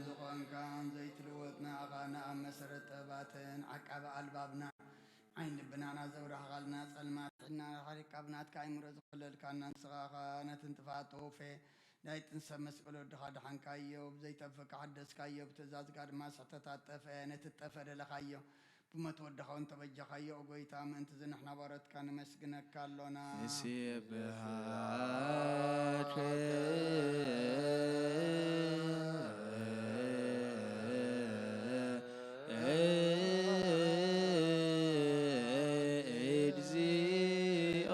ዝኮንካን ዘይትልወጥ ንኣኻ ንኣብ መሰረት ጥበባትን ዓቃቢ ኣልባብና ዓይኒ ልብናና ዘብራህኻልና ጸልማት ሕና ሓሪቃ ብናትካ ኣይምሮ ዝኸለልካና ንስኻ ኢኻ ነቲ ንጥፋት ተወፌ ናይ ጥንሰ መስቀል ወድኻ ድሓንካዮ፣ ብዘይጠፍእ ሓደስካዮ፣ ብትእዛዝካ ድማ ስሕተታት ጠፍአ፣ ነቲ ጠፈ ደለኻዮ፣ ብሞት ወድኻ እውን ተበጀኻዮ። ኦ ጎይታ፣ ምእንቲ እዚ ንሕና ባሮትካ ነመስግነካ ኣሎና። ንሴብሐከ። እግዚኦ።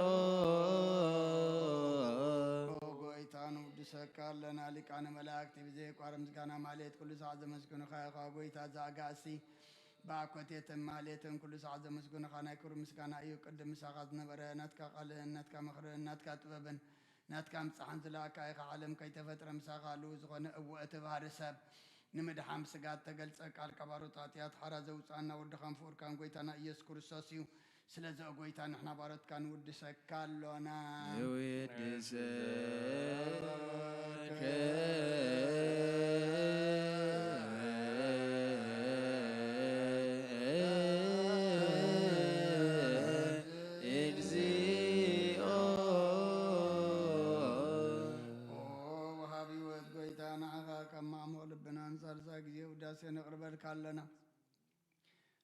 ኦ ጎይታ፣ ንውድሰካ ኣለና። ሊቃነ መላእክቲ ብዘየቋርጽ ምስጋና ማሌት ኩሉ ሰዓት ዘመስግኑኻ ኢኻ። ጎይታ ዘኣጋእሲ፣ ብኣኮቴትን ማሌትን ኩሉ ሰዓት ዘመስግኑኻ ናይ ክብሪ ምስጋና እዩ። ቅድም ምሳኻ ዝነበረ ናትካ ቃልን ናትካ ምኽርን ናትካ ጥበብን ናትካ ምጻሕን ዝለኣካ ኢኻ። ዓለም ከይተፈጥረ ምሳኻ ኣለዉ። ዝኾነ እወ፣ እቲ ባህሪ ሰብ ንምድሓን ብስጋ እተገልጸ ቃል ካብ ኣሮት ሓጢኣት ሓራ ዘውጽኣና ወድኻን ፍቑርካን ጎይታና ኢየሱስ ክርስቶስ እዩ። ስለዚ ኦ ጎይታ ንሕና ባሮትካ ንውድሰካ ኣሎና። ንውድሰከ። እግዚኦ። ኦ ወሃቢ ህይወት ጎይታ፣ ንዓኻ ካብ ማዕሙቕ ልብና ንሳልሳይ ግዜ ውዳሴ ነቕርበልካ ኣለና።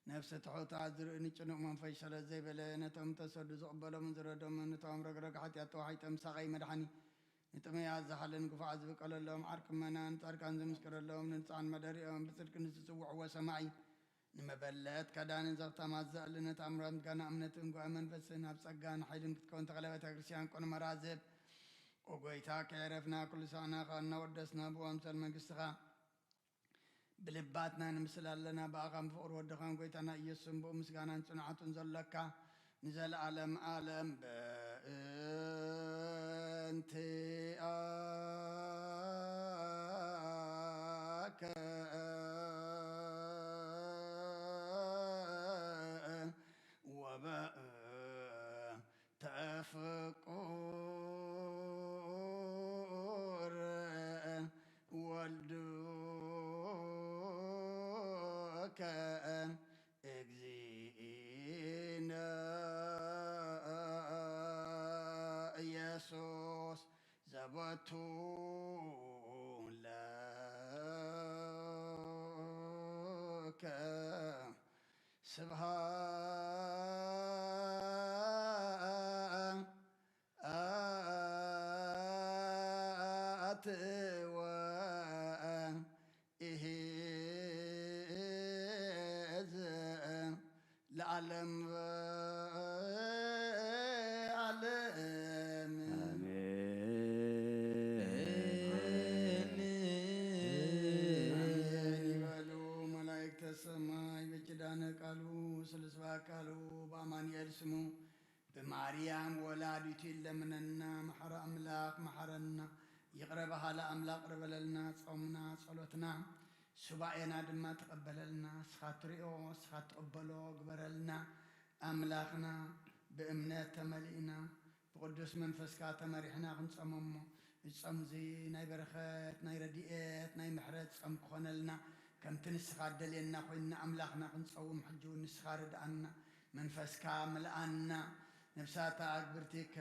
ነፍሲ ትሑታት ዝርኢ ንጭኑቕ መንፈስ ሰለስ ዘይበለ፣ ነቶም ተሰዱ ዝቕበሎምን ዝረዶምን፣ ነቶም ረግረግ ሓጢኣት ተዋሒጦም ሳቐይ መድሓኒ፣ ንጥመያት ዝሓልን ግፉዓት ዝብቀለሎም ዓርቂ መና፣ ንጻድቃን ዝምስክረሎም፣ ንንጹሓን መደሪኦም፣ ብጽድቂ ንዝጽውዕዎ ሰማዒ፣ ንመበለት ከዳንን ዘኽታማት ዘዕሊ፣ ነቲ ኣምራት ምስጋና እምነትን ጉባኤ መንፈስን ኣብ ጸጋን ሓይልን ክትከውን ተኽለ ቤተ ክርስቲያን ቅኑዕ መራዝብ። ኦ ጎይታ፣ ከየረፍና ኩሉ ሳዕናኻ እናወደስና ብኡ ኣምሳል መንግስትኻ ብልባትና ንምስል ኣለና። ብኣኻን ብፍቕሪ ወድኻን ጎይታና ኢየሱስን ብኡ ምስጋናን ጽንዓቱን ዘሎካ ንዘለኣለም ኣለም በእንቲኣከ ከ እግዚእነ ኢየሱስ ዘቦቱ ለከ ስብሃት ወ ኢሕዝ ለዓለም ዓለም። ኣሜን። ኣሜን ይበሉ መላእክተ ሰማይ፣ በኪዳነ ቃሉ ስልስባ ቃሉ በአማኑኤል ስሙ ብማርያም ወላዲቱ ይለምነና። መሐረ ኣምላኽ መሐረና፣ ይቕረ በሃለ ኣምላኽ ይቕረ በለልና። ጾምና ጸሎትና ሱባኤና ድማ ተቐበለልና። ንስኻ ትሪኦ ንስኻ ትቕበሎ ግበረልና። ኣምላኽና ብእምነት ተመሊእና ብቅዱስ መንፈስካ ተመሪሕና ክንጸሞ እሞ፣ እዚ ጾም እዚ ናይ በረኸት፣ ናይ ረድኤት፣ ናይ ምሕረት ጾም ክኾነልና፣ ከምቲ ንስኻ እደልየና ኮይንና ኣምላኽና ክንጸውም፣ ሕጂ እውን ንስኻ ርድኣና፣ መንፈስካ ምልኣና። ነፍሳታ ኣግብርቲከ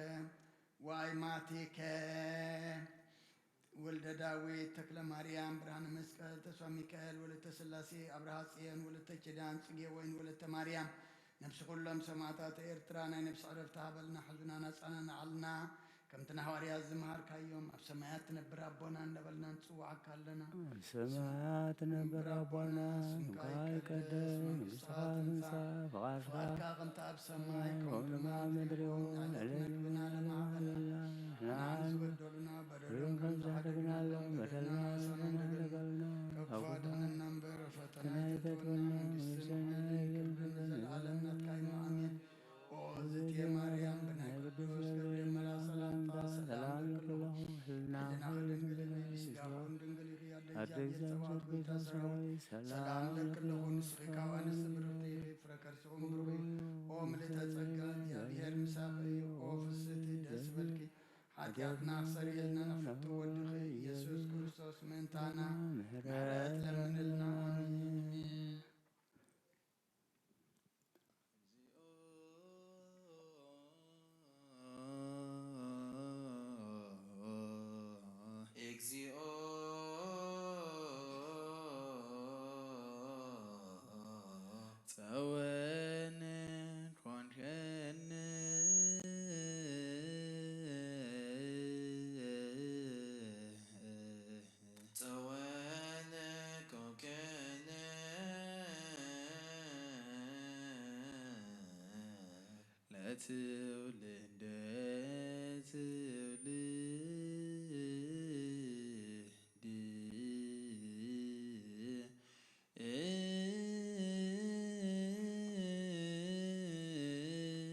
ወኣይማቲከ ወልደ ዳዊት ተክለ ማርያም ብርሃነ መስቀል ተስፋ ሚካኤል ወለተ ስላሴ ኣብርሃ ጽዮን ወለተ ኪዳን ጽጌ ወይን ወለተ ማርያም ነፍሲ ኩሎም ሰማዕታት ኤርትራ ናይ ነፍሲ ዕረፍቲ ሃበልና፣ ሕዙናን ኣጻናንዓልና። ከምቲ ንሃዋርያት ዝመሃርካዮም፣ ኣብ ሰማያት ትነብር ኣቦና እንዳበልና ንጽውዓካ ኣለና። ኣብ ሰማያት ትነብር ኣቦና፣ ስምካ ይቀደስ፣ መንግስትኻ ትምጻእ፣ ፍቓድካ ከምቲ ኣብ ሰማይ ከምኡ ድማ ኣብ ምድሪ ይኹን። ዕለት መግብና ለማዕበና ንዓን ዝበደሉና በደሎም ከም ዝሓደግናሎም በደልና ንሳና ንበደልና፣ ካብ ክፉ ኣድሕነና እምበር፣ ኣብ ፈተና ኣይተእትወና፣ መንግስትን ሓይልን ክብርን ንዘለኣለም ናትካ እዩ። ኣሜን። ኦ እግዝእትየ ማርያም፣ ብናይ ቅዱስ ገብርኤል መልኣኽ ሰላምታ ሰላም እብለኪ ኣለኹ። ሕልናኺ ድንግል እኪ፣ ስጋኺ እውን ድንግል እዩ። ኣደ እግዚኣብሔር ጸባኦት፣ ጎይታ ሰራዊት፣ ሰላም እብለኪ ኣለኹ። ንስኺ ካብ ኣንስቲ ብርኽቲ ኢኺ፣ ፍረ ከርስኺ እውን ብሩኽ እዩ። ኦ ምልእተ ጸጋ፣ እግዚኣብሔር ምሳኺ እዩ። ኦ ፍስሕቲ፣ ደስ ይበልኪ፣ ሓጢኣትና ክሰርየልና ናብ ፍትው ወድኺ ኢየሱስ ክርስቶስ ምእንታና ምሕረት ለምንልና። ኣሜን። እግዚኦ ጸወነ ኮንከነ ጸወነ ኮንከነ ለትውልደ ትውልድ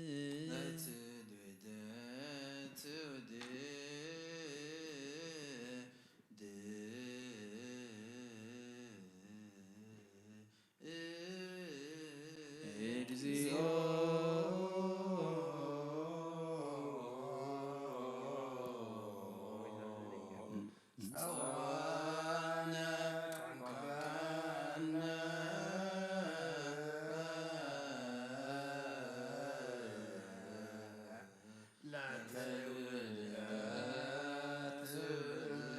ለትውልደ ትውልድ እግዚኦ ጸወነ ኮንከነ ለትውልደ ትውልድ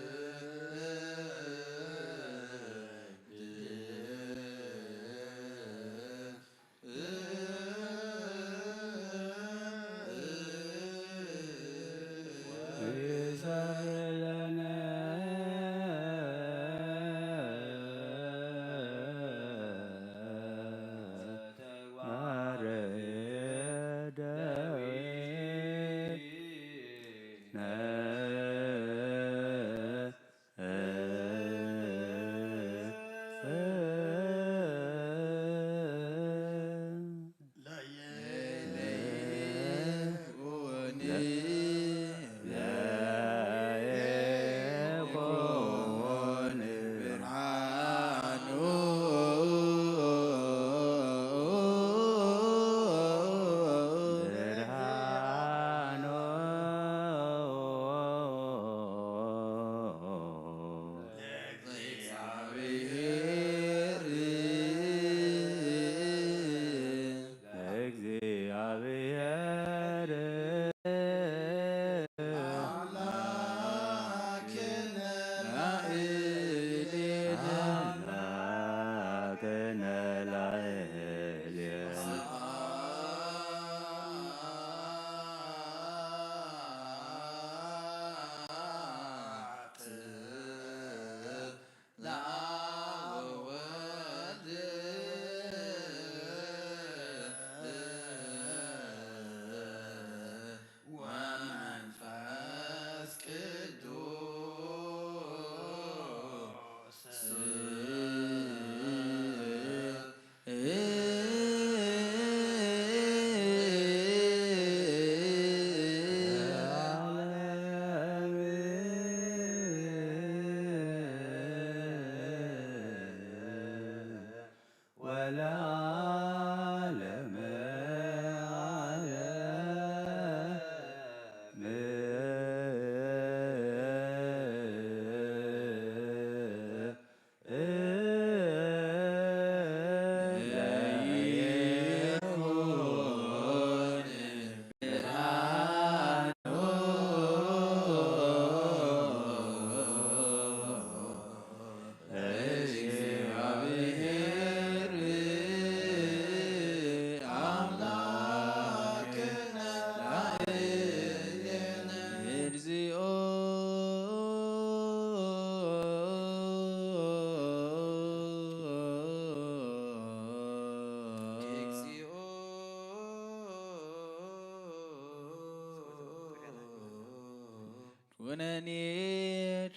ኩነኔ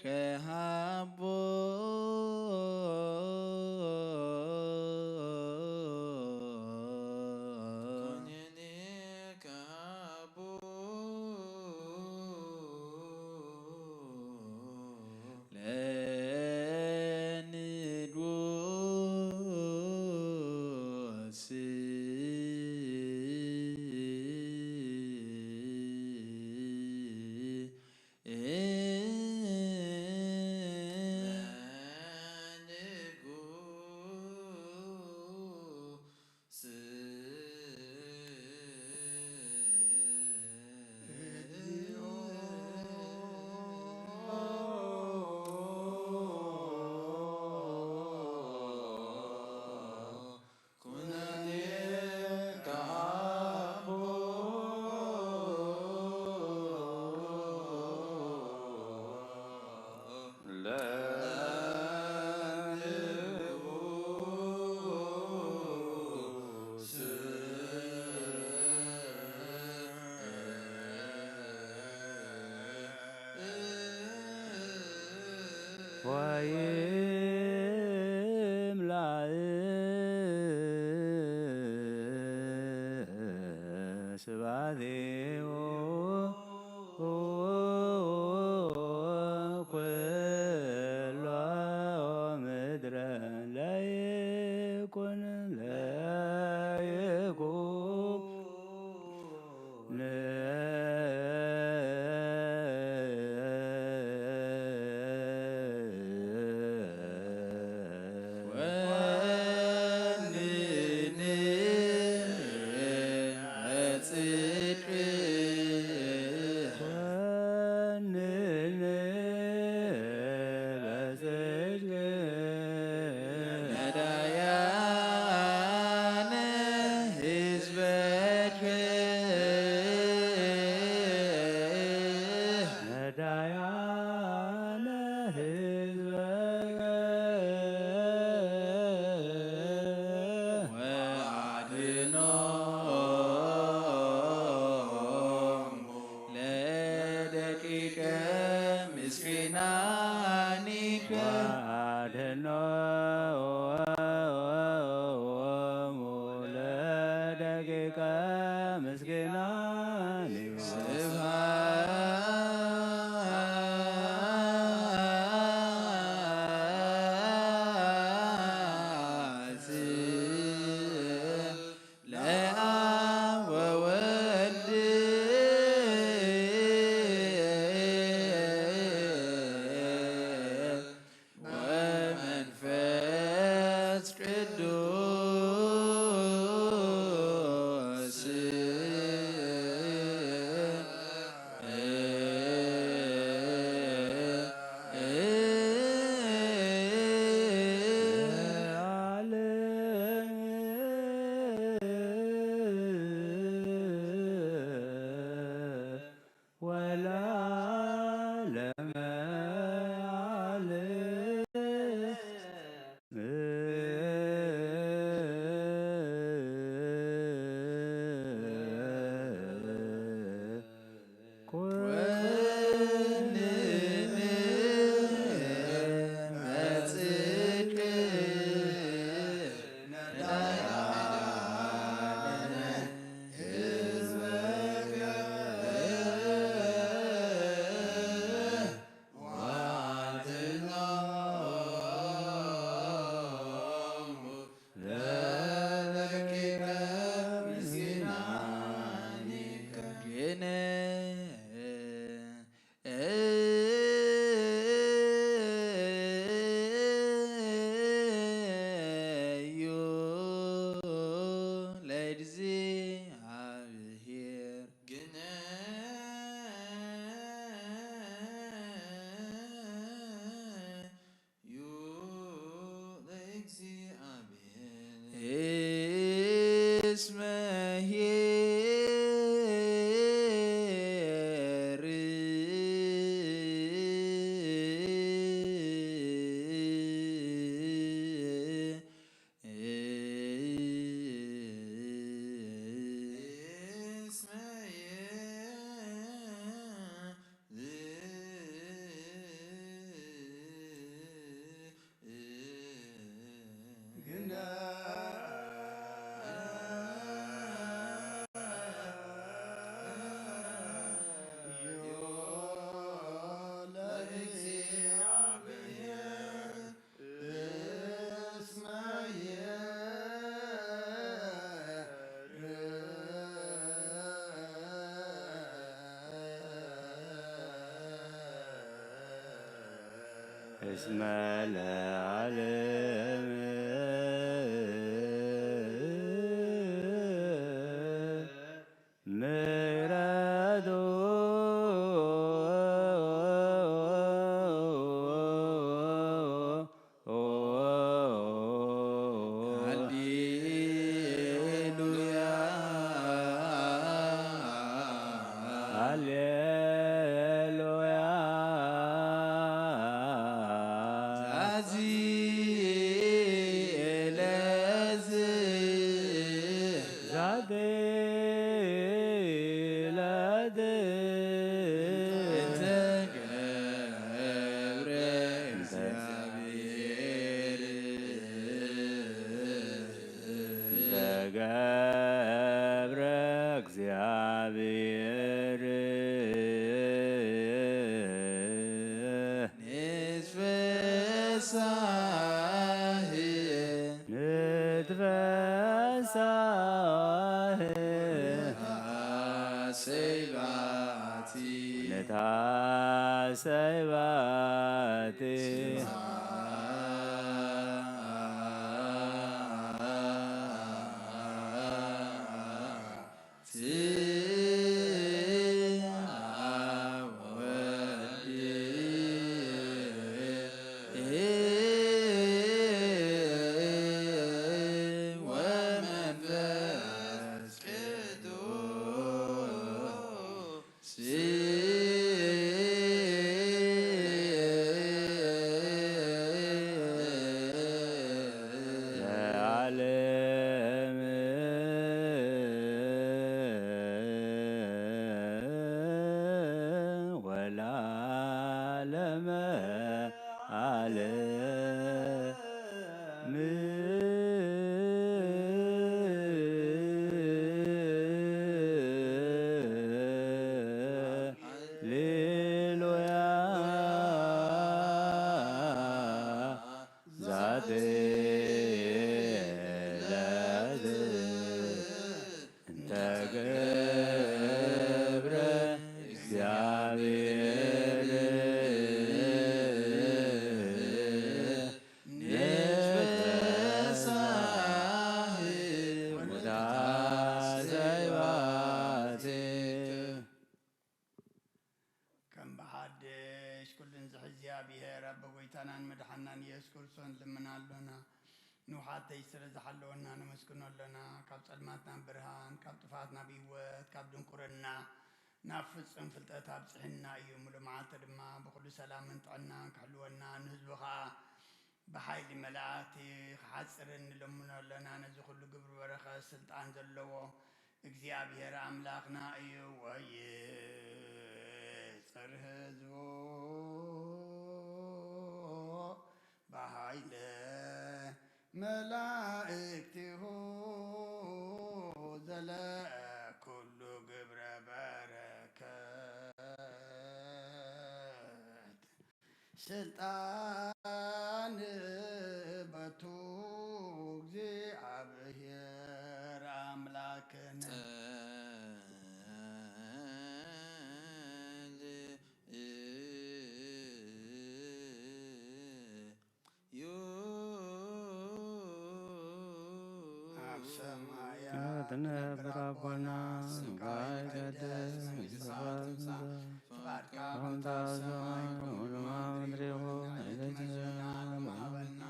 ከሃቦ ኩነኔ ከሃቦ ለንጉስ ለንጉስ ኩነኔ ከሃቦ ለንጉስ ወይምላእ ስብሐቲሁ ኩሎ ምድረ ለይኩን ለይኩን ወንኒ ጽድቅ ወንኒ በጽድቅ ነዳያነ ህዝበከ ነዳያነ ህዝበከ ወአድኖሙ ለደቂቀ ምስኪናኒከ ወአድኖሙ ለደቂቀ ምስኪናኒከ ስብሐት ለአብ ወወልድ ወመንፈስ እስመ ለዓለም ምሕረቱ። ሃሌሉያ፣ ሃሌሉያ። ዛዚ ዕለት፣ ዛቲ ዕለት እንተ ገብረ እግዚአብሔር፣ እንተ ገብረ እግዚአብሔር ንትፈሳህ፣ ንትፈሳህ። ንታሰይ ባቲ፣ ንታሰይ ባቲ። ለዓለም ወለዓለመ ዓለም። ሃሌሉያ። ዛቲ ዕለት እንተ ገብረ እግዚአብሔር ንትፈሳህ ወንታሰይ ባቲ። ከም ብሓድሽ ኩሉን ዝሕዝ እግዚኣብሔር ኣቦ ጎይታናን መድሓናን ኢየሱስ ክርስቶስ ንልምን ኣሎና። ንውሓተይ ስለ ዝሓለወና ነመስግኖ ኣሎና። ካብ ጸልማት ናብ ብርሃን፣ ካብ ጥፋት ናብ ህይወት፣ ካብ ድንቁርና ናብ ፍጹም ፍልጠት ኣብጽሕና እዩ። ሙሉ መዓልቲ ድማ ብኹሉ ሰላምን ጥዕናን ክሕልወና፣ ንህዝቡ ኸኣ ብሓይሊ መላእክቲ ክሓጽርን ንልምኖ ኣሎና። ነዚ ኩሉ ግብሪ በረኸት ስልጣን ዘለዎ እግዚኣብሔር ኣምላኽና እዩ። ወይጽር ህዝቡ ብሃይለ መላእክቲሁ ዘለኩሉ ግብረ በረከት ስልጣን በቱ እግዚኣብሔር ኣምላክነ። ኣብ ሰማያት ትነብር ኣቦና፣ ስምካ ይትቀደስ፣ መንግስትኻ ትምጻእ፣ ፍቓድካ ከምታ ኣብ ሰማይ ከምኡ ድማ ኣብ ምድሪ ይኹን። ዕለትና ሎሚ ሃበና፣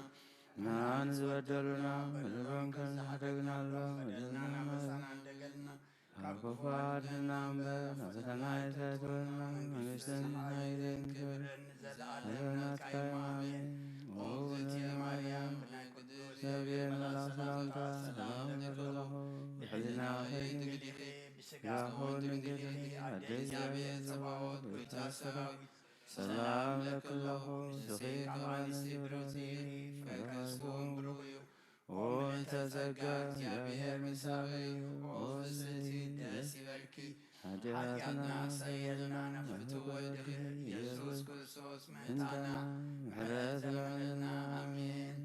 ንሕና ንዝበደሉና በደሎም ከም ዝሓደግናሎም በደልና ናበሳና እንደገልና፣ ካብ ክፉ ኣድሕነና እምበር፣ ናብ ፈተና ኣይተእትወና፣ መንግስትን ሓይልን ክብርን ንዘለኣለም ናትካ እዩ። ኣሜን። ኦ እግዝእትየ ማርያም፣ ብናይ ቅዱስ ገብርኤል መልኣክ ሰላምታ ሰላም እብለኪ ኣለኹ። ብሕልናኺ ድንግል ኢኺ፣ ብስጋኺ እውን ድንግል ኢኺ። ኣደ እግዚኣብሔር ጸባኦት፣ ጎይታ ሰራዊት፣ ሰላም እብለኪ ኣለኹ። ንስኺ ካብ ኣንስቲ ብርኽቲ ኢኺ፣ ፍረ ከርስኺ እውን ብሩኽ እዩ። ኦ ምልዕተ ጸጋ፣ እግዚኣብሔር ምሳኺ እዩ። ኦ ፍስሕቲ፣ ደስ ይበልኪ፣ ሓጢኣትና ኣስተሰርየልና፣ ናብ ፍትው ወድኺ ኢየሱስ ክርስቶስ ምእንታና ምሕረት ግበረልና። ኣሜን።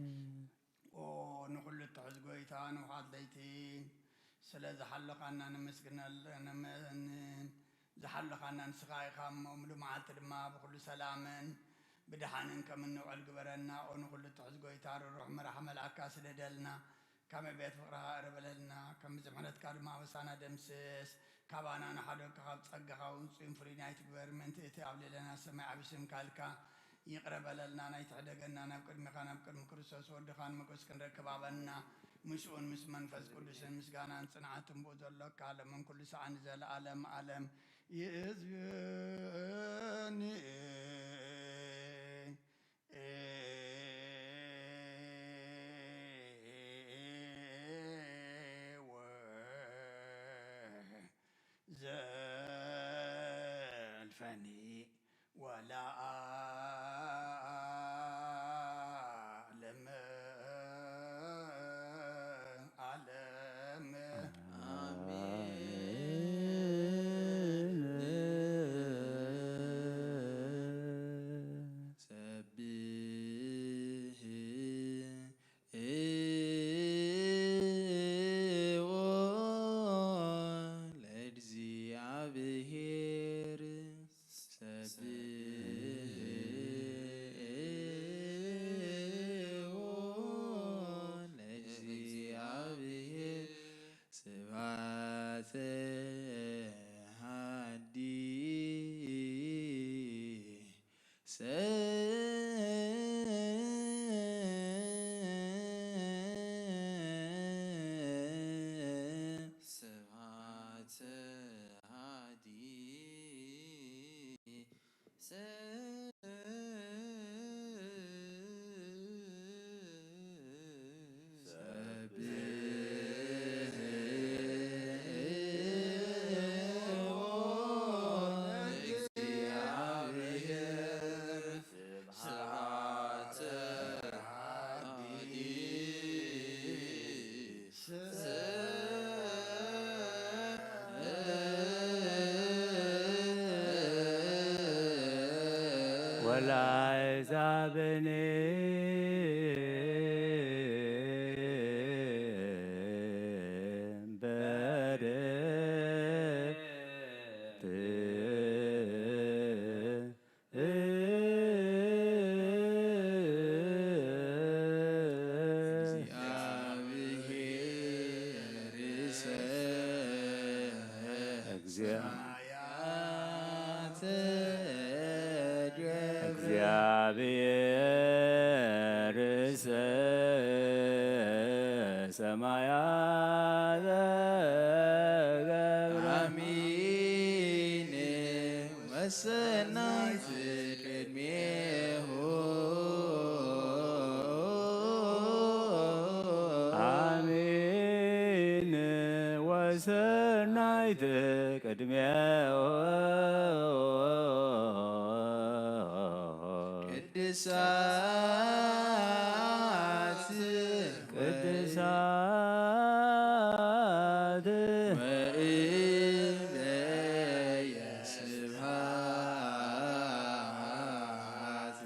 ኦ ንኹሉ እትሕዝ ጎይታ፣ ንውሓት ለይቲ ስለ ዝሓለኻና ነመስግነል-፣ ነመ-፣ ን-፣ ዝሓለኻና ንስኻ ኢኻ እሞ፣ ምሉእ መዓልቲ ድማ ብኹሉ ሰላምን ብደሓንን ከም እንውዕል ግበረና። ኦ ንኹሉ ትሕዝ ጎይታ፣ ርሩሕ መራሕ መልኣካ ስደደልና። ካብ ዕቤት ፍቕርኻ እረ በለልና፣ ከም ብዝሒ ምሕረትካ ድማ ኣበሳና ደምስስ። ካባና ንሓደግካ፣ ካብ ጸጋኻ ውጹይን ፍሉይን ኣይትግበር፣ ምእንቲ እቲ ኣብ ልዕሌና ሰማይ ዓቢ ስምካ ኢልካ ይቕረ በለልና። ናይ ትሕደገና ናብ ቅድሚኻ፣ ናብ ቅድሚ ክርስቶስ ወድኻ ንመጎስ ክንረክብ ኣበና። ምስኡን ምስ መንፈስ ቅዱስን ምስጋናን ጽንዓትን ብኡ ዘሎካ ለምን ኩሉ ሰዓን ንዘለኣለም ኣለም ይእዝኒ። ዘልፈኒ ወለዓለም ዓለም። ኣሜን። ሰብሕ ለእግዚኣብሔር። ሰብሕዎ ለእግዚኣብሔር። ስብሐተ ሐዲሰ። ስብሐተ ሐዲሰ። ሰብሕዎ ለእግዚኣብሔር። ስብሐተ ሐዲሰ። ወላይዛብኒ በርት እግዚአ- እግዚአብሔር ሰማያት ገብረ። አሚን። ወሰናይት ቅድሜሁ። አሚን። ወሰናይት ቅድሜሁ። ቅድሳት ቅድሳት ወእበየ ስብሐት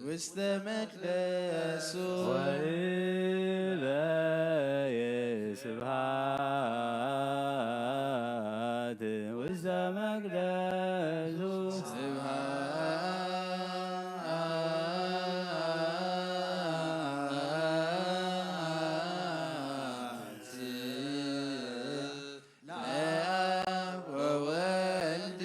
ውስተ መቅደሱ። ወእበየ ስብሐት ውስተ መቅደሱ። ስብሐት ለአብ ወወልድ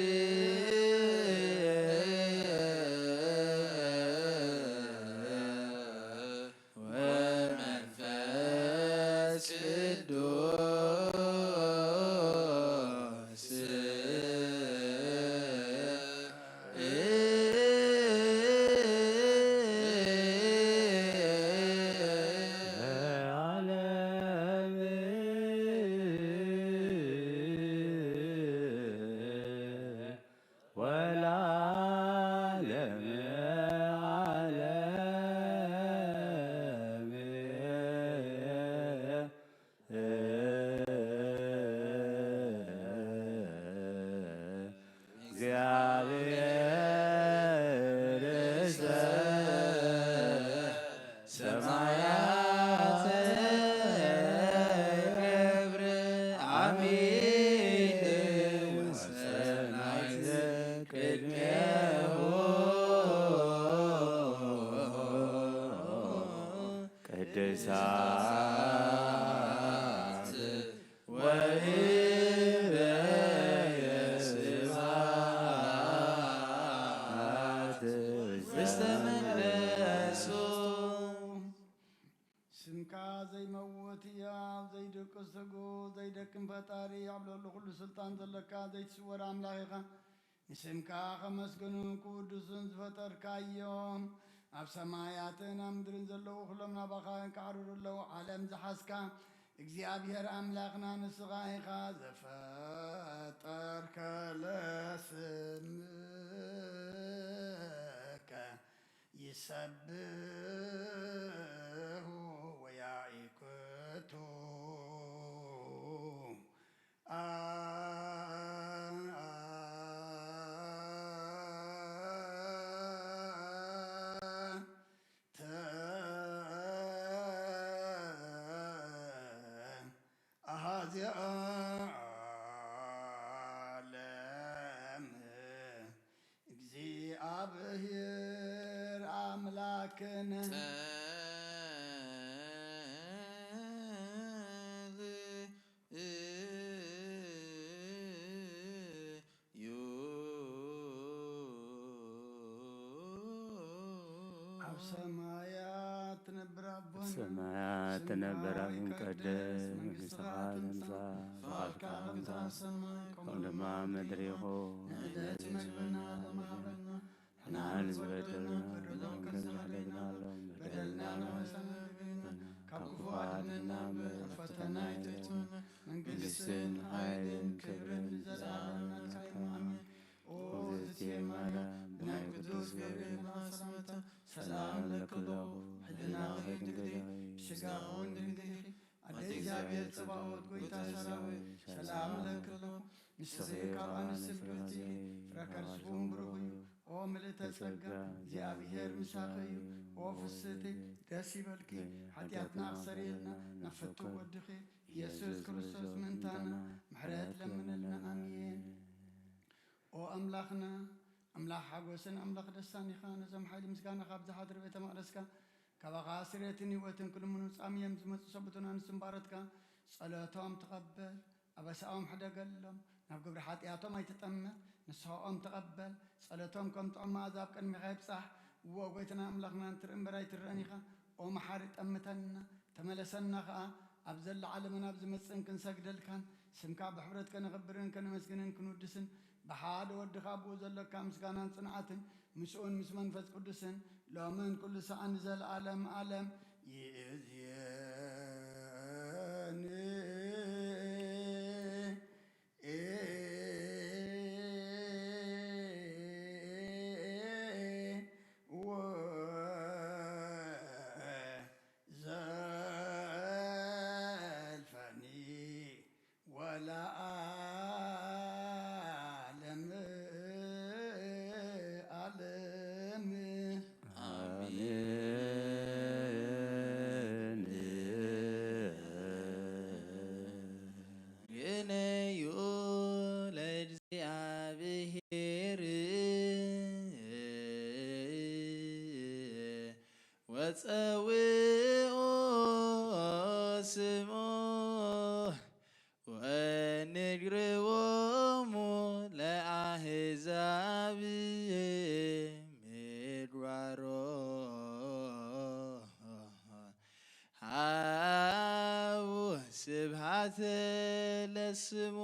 ወመንፈስ ቅድሳት ወይበየ ስብሐት ውስተ መንግስቱ። ስምካ ዘይመውት ህያው ዘይድቅስ ትጉህ ዘይደክም ፈጣሪ ኣብ ልዕሊ ኩሉ ስልጣን ዘለካ ዘይትስወር ኣምላኽ ኢኻ። ንስምካ ከመስግኑን ክውድሱን ዝፈጠርካዮም ኣብ ሰማያትን ኣብ ምድርን ዘለዉ ኩሎም ናባኻ እንቃዕርሩ ኣለዉ። ዓለም ዝሓዝካ እግዚኣብሔር ኣምላኽና ንስኻ ኢኻ። ዘፈጠርከ ለስምከ ይሰብሑ ወያኢክቱ አ- ተ- ኣሃዚ ዓለም እግዚኣብሔር ኣምላክነ። ዩ። ኣብ ሰማያት ትነብር ኣቦና፣ ኣብ ሰማያት ስምካ ትነብር ይትቀደስ፣ ኣቡነ፣ መንግስትኻ መንግስትኻ ትምጻእ፣ ትምጻእ፣ ፍቓድካ ከም ትምጻእ፣ ከም ኣብ ሰማይ፣ ከምኡ ከምኡ ድማ ኣብ ምድሪ ምድሪ ይኹን። ይኹን። ንዕለት መግብና ሎሚ ሃበና፣ ንሕና ንዝበደልና ንዝበደልና በደሎም ከም ከም ዝሕደግናሎም በደልና በደልና ንሕሰን ንሕሰን ካብ ክፉእ ኣድሕነና እምበር፣ ኣብ ፈተና ኣይተእትወና፣ መንግስትን መንግስትን ሓይልን ሓይልን ክብርን ክብርን ንዘለኣለም ናትካ እዩ። ኣሜን። ኦ እግዝእትየ ማርያም፣ ብናይ ቅዱስ ገብርኤል ሰላምታ ሰላም እለኪ ኣለኹ። ሕልናኺ ድንግል እዩ፣ ስጋኺ እውን ድንግል እዩ። ኣደ እግዚኣብሔር ጸባኦት፣ ጎይታ ሰራዊት፣ ሰላም እለኪ ኣለኹ። ንስኺ ካብ ኣንስቲ ብርክቲ ኢኺ፣ ፍረ ከርስኺ እውን ብሩኽ እዩ። ኦ ምልእተ ጸጋ፣ እግዚኣብሔር ምሳኺ እዩ። ኦ ፍስሕቲ፣ ደስ ይበልኪ፣ ሓጢኣትና ኣስተሰርየልና፣ ናብ ፍቱው ወድኺ ኢየሱስ ክርስቶስ ምእንታና ምሕረት ለምነልና። ኣሜን። ኦ ኣምላኽና፣ ኣምላኽ ሓጎስን ኣምላኽ ደስታን ኢኻ። ነዞም ሓይሊ ምስጋና ካብ ዝሓድር ቤተ መቕደስካ፣ ካባኻ ስሬትን ህይወትን ክልምኑ ጻምዮም ዝመጹ ሰብኡትን ኣንስትን ባሮትካ ጸሎቶም ተቐበል፣ ኣበሳኦም ሕደገሎም፣ ናብ ግብሪ ሓጢኣቶም ኣይትጠምዕ፣ ንስሐኦም ተቐበል፣ ጸሎቶም ከም ጥዑም መኣዛ ኣብ ቅድሚኻ ይብጻሕ። እዎ ጎይታና ኣምላኽና፣ እንትርኢ እምበር ኣይትረእን ኢኻ። ኦ መሓሪ፣ ጠምተና፣ ተመለሰና ኸኣ፣ ኣብ ዘለዓለምን ኣብ ዝመጽእን ክንሰግደልካን፣ ስምካ ብሕብረት ከነኽብርን ከነመስግንን ክንውድስን፣ ብሓደ ወድኻ ኣብኡ ዘለካ ምስጋናን ጽንዓትን፣ ምስኡን ምስ መንፈስ ቅዱስን፣ ሎምን ኩሉ ሰዓን ንዘለዓለም ዓለም ይእዝየኒ። ወዘልፈኒ ወለዓለመ ዓለም። ኣሜን። ግነዩ ለእግዚኣብሔር ወጸውኦ ስሞ ወንግርዎሙ ለኣህዛብ ምድባሮ። ሃቡ ስብሃተ ለስሙ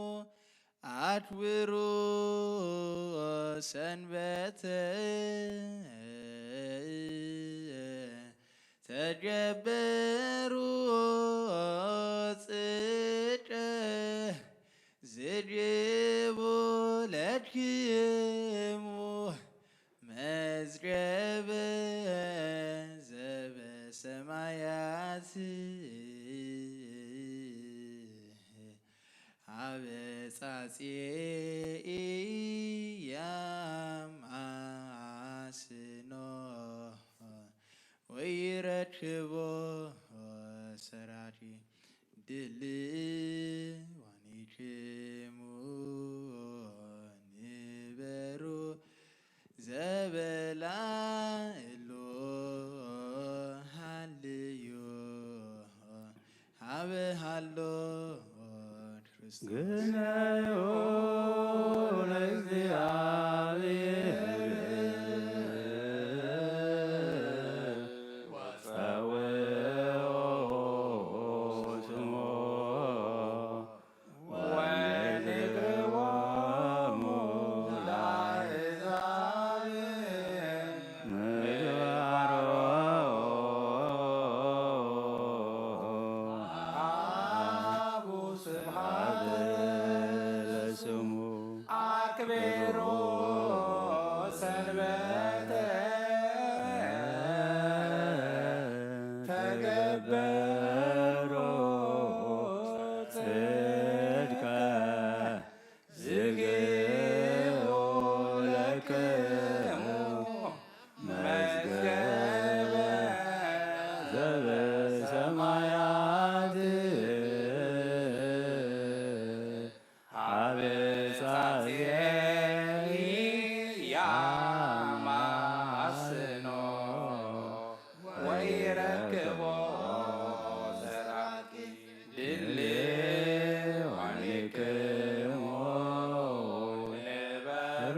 ኣክብሩ ሰንበተ ተገበሩ ጽድቀ ዝድቡ ለክሙ መዝገበ ዘበሰማያት። አበጻጽየ ኢያማስኖ ወይረክቦ ሰራቂ ድልዋኒክሙ ንበሩ ዘበላእሎ ሃልዩ ግነዩ ለእግዚኣብሔር ወጸውዑ ስሞ ወንግርዎሙ ለአሕዛብ ምግባሮ። አቡ ስብሐት ለስሙ አክብሩ ሰንበተ ተገበሩ ጽድቀ ዝግኡ ለክሙ መዝገበ ዘበሰማያት ሀበ ጻሴ ያማስኖ ወይረክቦ ዘራኪ ድልዋኒክሙ ንበሩ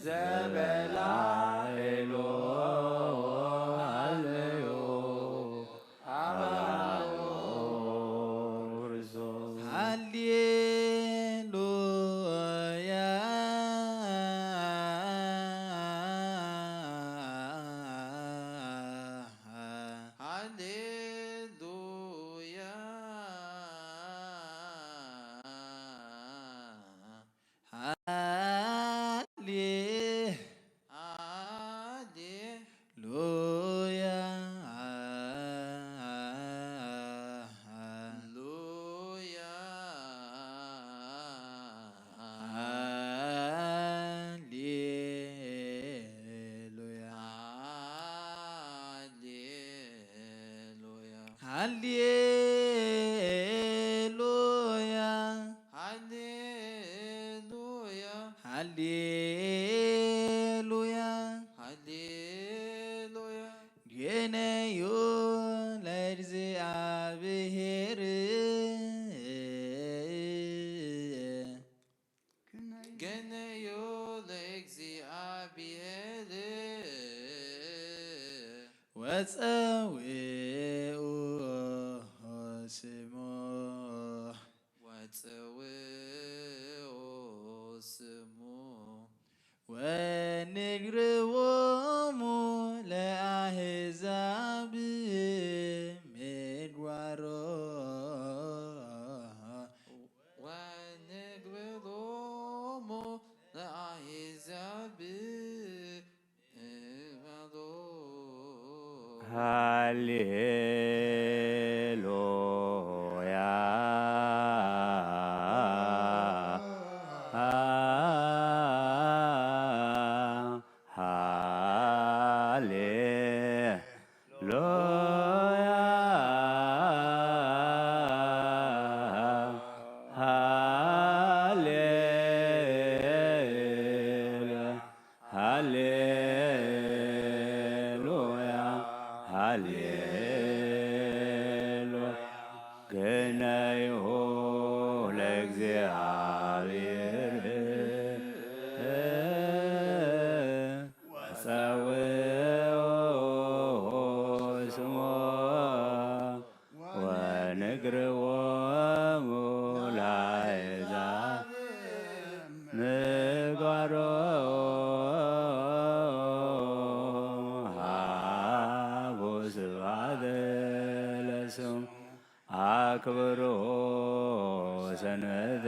ዘበላይሉ ሃለዩ አባኡ ክርስቶስ። ሃሌሉያ። ሃሌሉያ። ሃሌ ሃሌ ሉያ። ሉያ። ሃሌ ሉያ። ሃሌሉያ። ሃሌሉያ። ሃሌሉያ። ሃሌሉያ። ሃሌሉያ። ግነዩ ለእግዚኣብሔር። ግነዩ ለእግዚኣብሔር። ወጸውዑ ስሞ። ወጸውዑ ስሞ። ወንግርዎሙ ለአሕዛብ ምግባሮ። ወንግርዎሙ ለአሕዛብ ሃሌሉያ። ሃሌ ሉያ። ሃሌ ሃሌሉያ። ሃሌሉያ። ግነዩ ለእግዚኣብሔር። ወጸውዑ ስሞ ወንግርዎሙ ለአሕዛብ ምግባሮ። ሃቡ ስብሐት ለስሙ አክብሩ ሰንበተ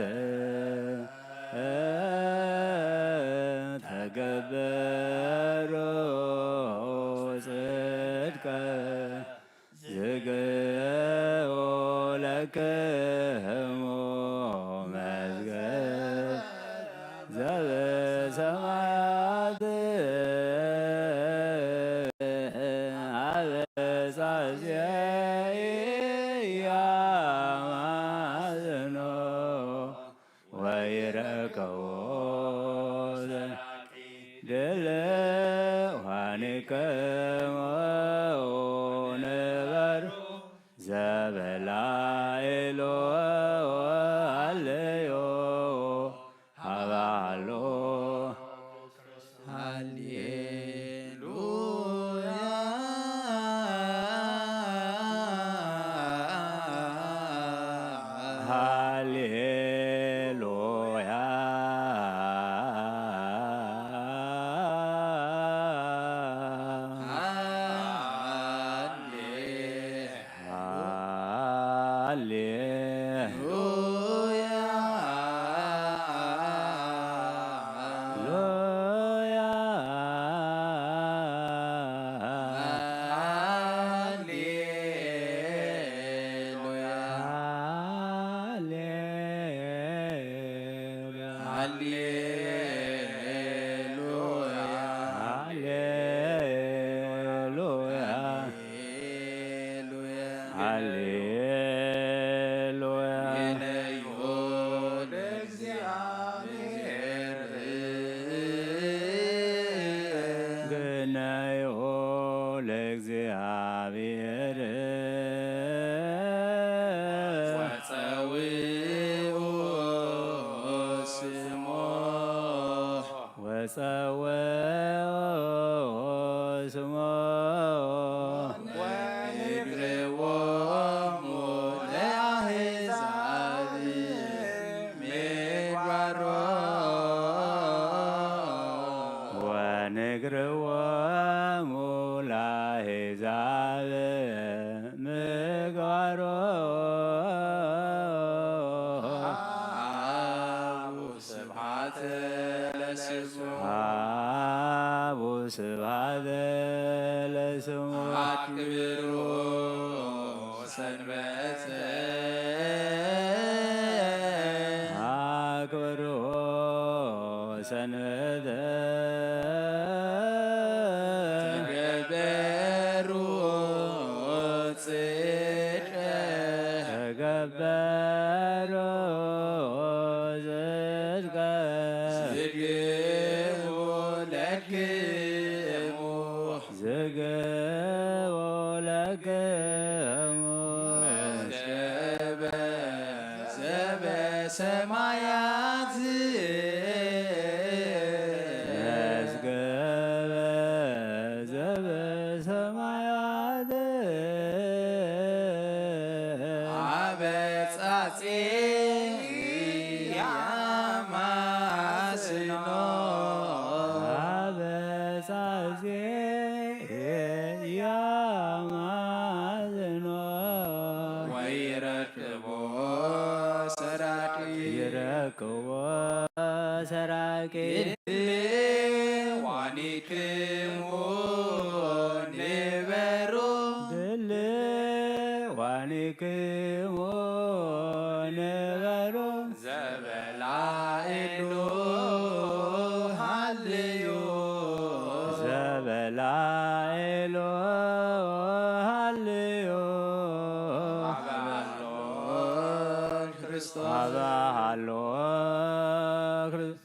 ተገበሩ ጽድቀ ዝግኡ ለክሙ መዝገብ ዘበሰማያት። አበሳ ዘኢያማዝኖ ወይረከቦ ድልዋኒክሙ ንበሩ ዘበላይሎ። ሃሌ ሃሌሉያ፣ ሃሌሉያ፣ ሃሌሉያ፣ ሃሌሉያ፣ ሃሌሉያ፣ ሃሌሉያ፣ ሃሌሉያ፣ ሃሌሉያ። ግነዮ ለእግዚአብሔር፣ ግነዮ ለእግዚአብሔር፣ ወጸውኡ ስሞ፣ ወጸውኡ ስሞ፣ ወንግርዎሙ ለአሕዛብ ምግባሮ፣ ወንግርዎሙ ለአሕዛብ ምግባሮ። ሃቡ ስብሐተ ለስሙ፣ ሃቡ ስብሐተ ለስሙ፣ አክብሩ ሰንበተ፣ አክብሩ ሰንበተ፣ ተገበሩ ጽድቀ፣ ተገበሩ ጽድቀ፣ ዝግቡ ለክሙ፣ ዝግቡ ለክሙ፣ መዝገበ ዘበሰማያት፣ መዝገበ ዘበሰማያት፣ አበጻጼ ያማስኖ፣ አበጻጼ ያማስኖ፣ ወይረክቦ ሰራቂ፣ ይረክቦ ሰራቂ፣ ዋኒክሙ ንበሩ፣ ድል ዋኒክሙ ንበሩ፣ ዘበላይሉ ሃልዩ፣ ዘበላይሉ ሃልዩ፣ አበሃሎ ክርስቶስ፣ አበሃሎ ክርስቶስ።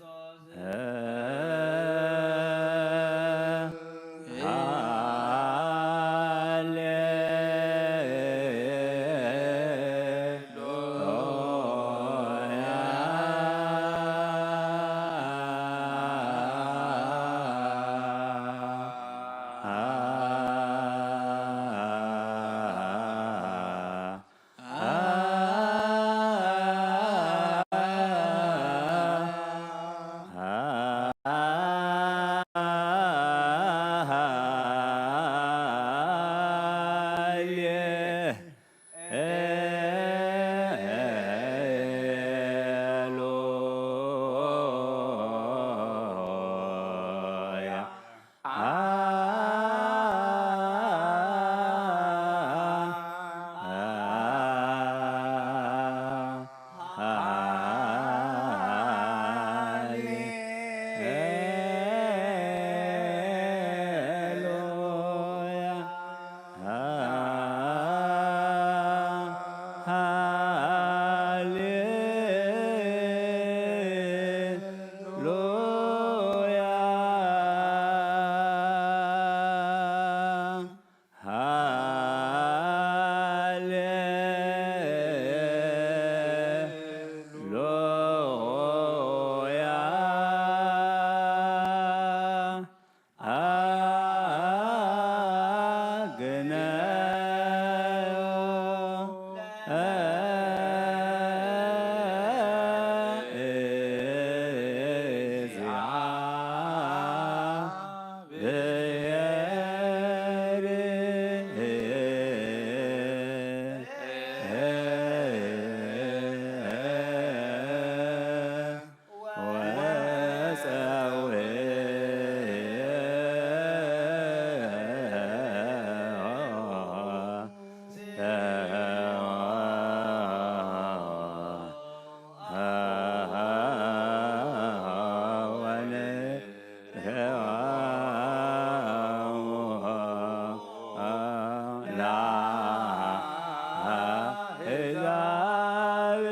አሕዛብ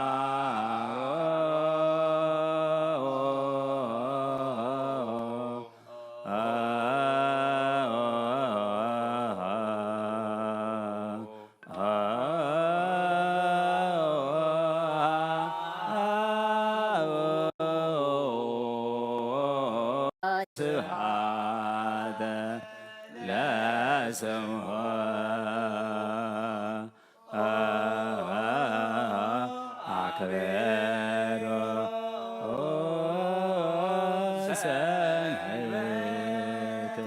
ምግባሮ። ስብሐተ ለስምዖ አክብሮ ሰንበት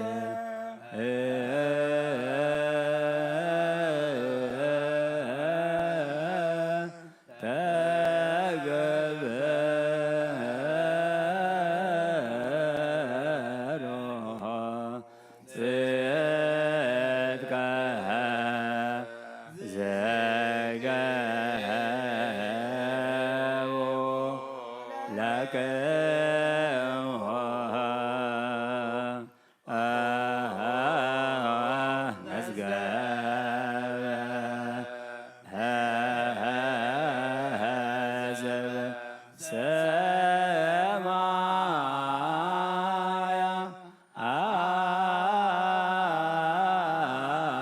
ተገብሮ ጽድቀ ዘገቦ ለክሙ መዝገበ ሕዝብ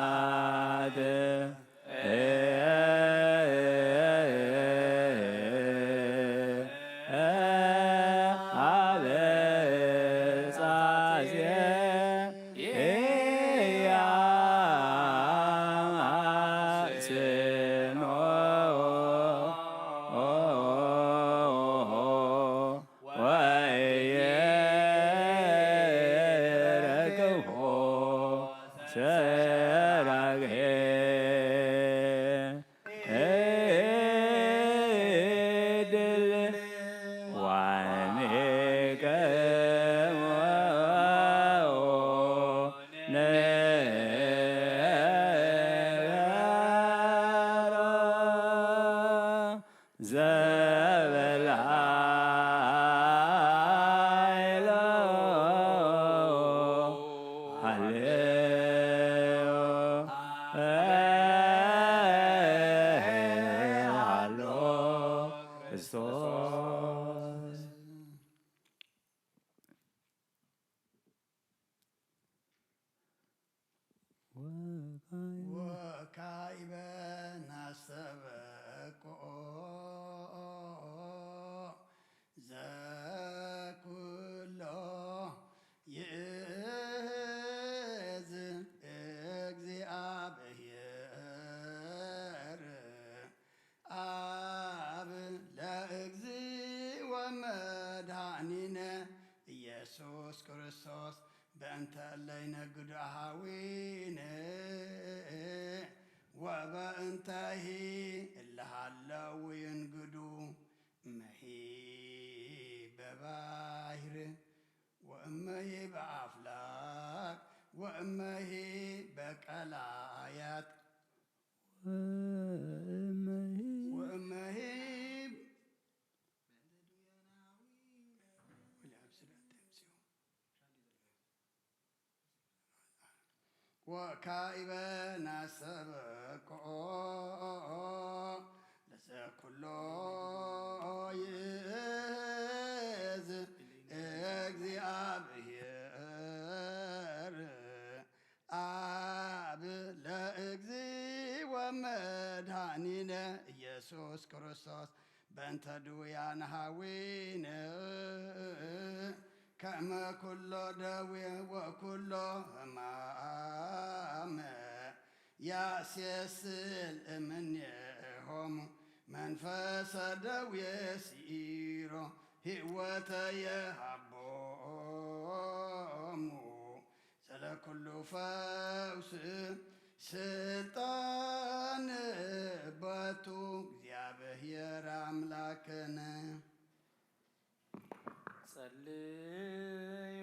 ሰማያት። አበጻዜ ያስኖ ወይረክቦ ሰራግሄ ድል ዋኔከ ዘበል ኃይሎ ሃሌዮ ሃሎ ክርስቶስ። ወካዕበ ናስተብቅዖ ዘኩሎ ይእዝ እግዚኣብሔር አብ ለእግዚ ወመድኃኒነ ኢየሱስ ክርስቶስ በእንተ እለ ይነግዱ አሃዊነ ወበእንተሂ እለ ሃለው ይንግዱ እመሂ በባሕር ወእመሂ በአፍላክ ወእመሂ በቀላያት ወእመሂ ወእመሂ ወካዕበ ናስተብቅዖ ለዘኩሎ ይእዝ እግዚኣብሔር አብ ለእግዚ ወመድኃኒነ ኢየሱስ ክርስቶስ በእንተ ድውያን ሃዊነ ከመ ኩሎ ደዌ ወኩሎ ሕማመ ያስየስል እምኔሆሙ መንፈሰ ደዌ ስኢሮ ህይወተ የሃቦሙ ዘለኩሉ ፈውስ ስልጣን በቱ እግዚአብሔር አምላክነ። ጸልዩ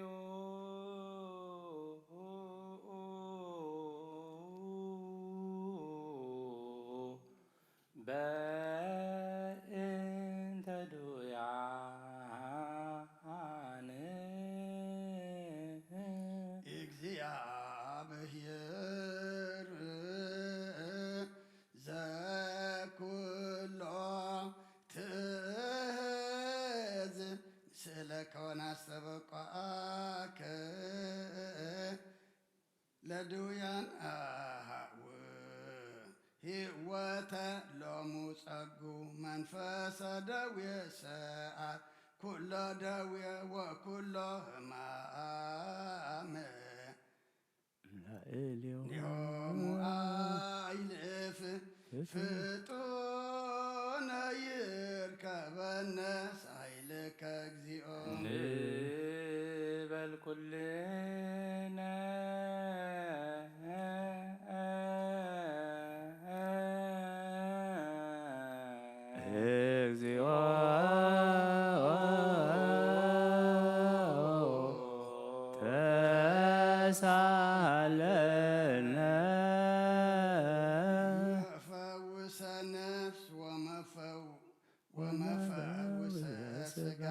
በእንተ ድውያን ድውያን ኣሃው ህይወተ ሎሙ ጸጉ መንፈሰ ደዌ ሰኣል ኩሎ ደዌ ወኩሎ ህማመ ላእሌሆሙ ኒሆሙ ኣይልፍ ፍጡነ ይርከበነ ሳይልከ እግዚኦ ንበል ኩልነ። እግዚኦ ተሳለነ። መፈውሰ ነፍስ ወመፈው-፣ ወመፈውሰ ስጋ።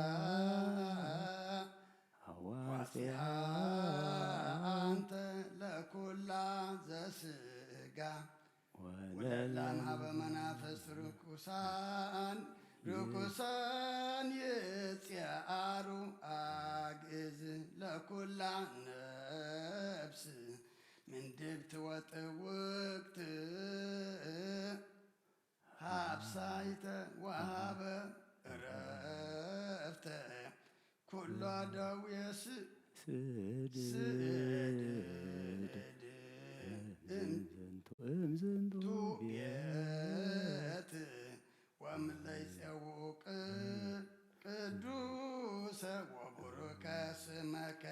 አዋጽያ አንተ ለኩላ ዘስጋ። ወለላን ሀበ መናፍስት ርኩሳን፣ ርኩሳን ይጽዓሩ አግእዝ ለኩላ ነፍስ ምንድብት ወጥውቅት። ሀብሳይተ ወሀበ እረፍተ ኩሎ ደዌ ስ-፣ ስእድድ። ስእድድ። እም-፣ እምዝንቱ፣ እምዝንቱ ቱ ቤት። ቤት ወምለይ ጼውቅ ቅዱሰ ወቡሩከ ስመከ።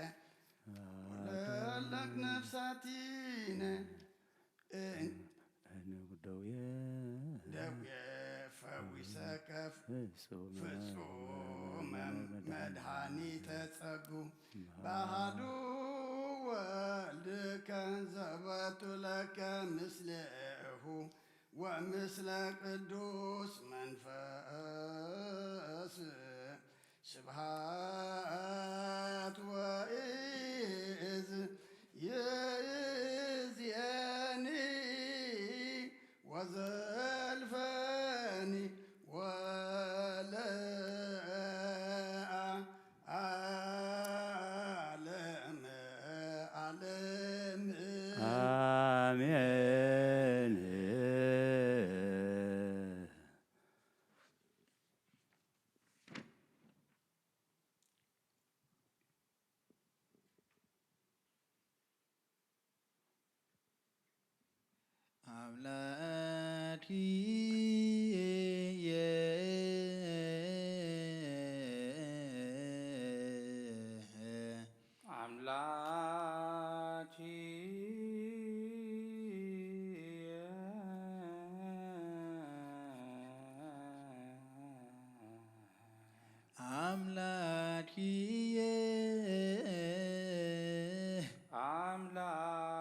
ወለለክ ነፍሳቲነ እን-፣ እን-፣ ደዌ ደዌ ፈዊሰከ ፍጹመ ፍጹመ መድኃኒተ ጸጉ። በአሐዱ ወልድከ ዘበቱ ለከ ምስሌሁ ወምስለ ቅዱስ መንፈስ ስብሐት ወእዝ ይእዜኒ ወዘልፈኒ ወለዓለመ ዓለም። አሜን። አምላክየ አምላኪ አምላኪየ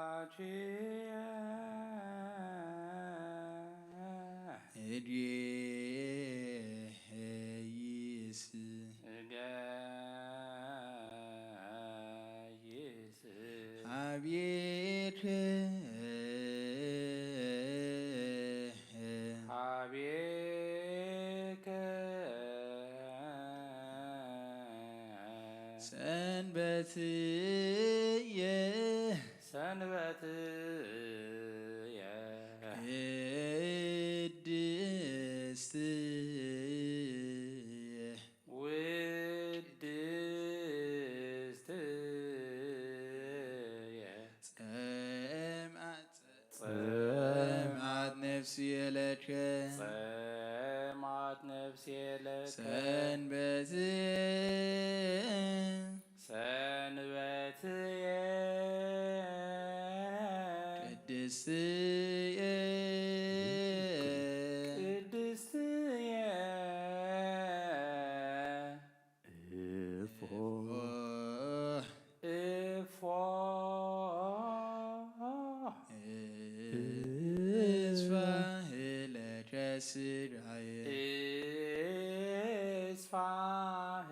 አምላኪየ እዴ ይስ እገይስ ሀቤከ ሀቤከ ሰንበትየ ሰንበትየ ቅድስትየ ውድስትየ ጸምአት ጸምአት ነፍስየ ለከ ጸምአት ነፍስየ ለከ ሰንበትየ ሰንበትየ ቅድስትየ ቅድስትየ እፎ እፎ እስፋህ ለከ ስጋየ እስፋህ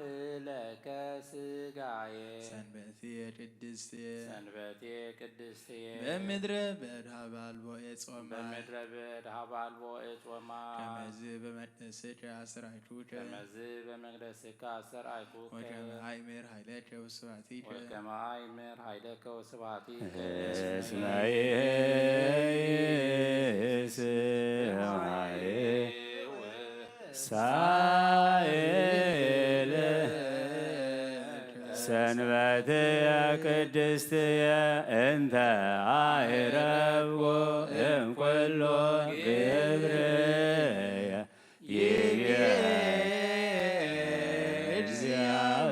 ለከ ስጋየ ሰንበትየ ቅድስት ሰንበቴ ቅድስት በምድረ በዳ ባልቦ እጾማ በምድረ በዳ ባልቦ እጾማ ከመዝ በመቅደስከ አስተርአይኩከ ከመዝ በመቅደስከ አስተርአይኩከ ወከመ አእምር ኃይለከ ወስብሐቲከ ወከመ አእምር ኃይለከ ወስብሐቲከ እስመ ይእዜሰ ሳይል ሰንበት ቅድስት እንተ አይረብጎ እምኩሎ ግብርየ ይቤ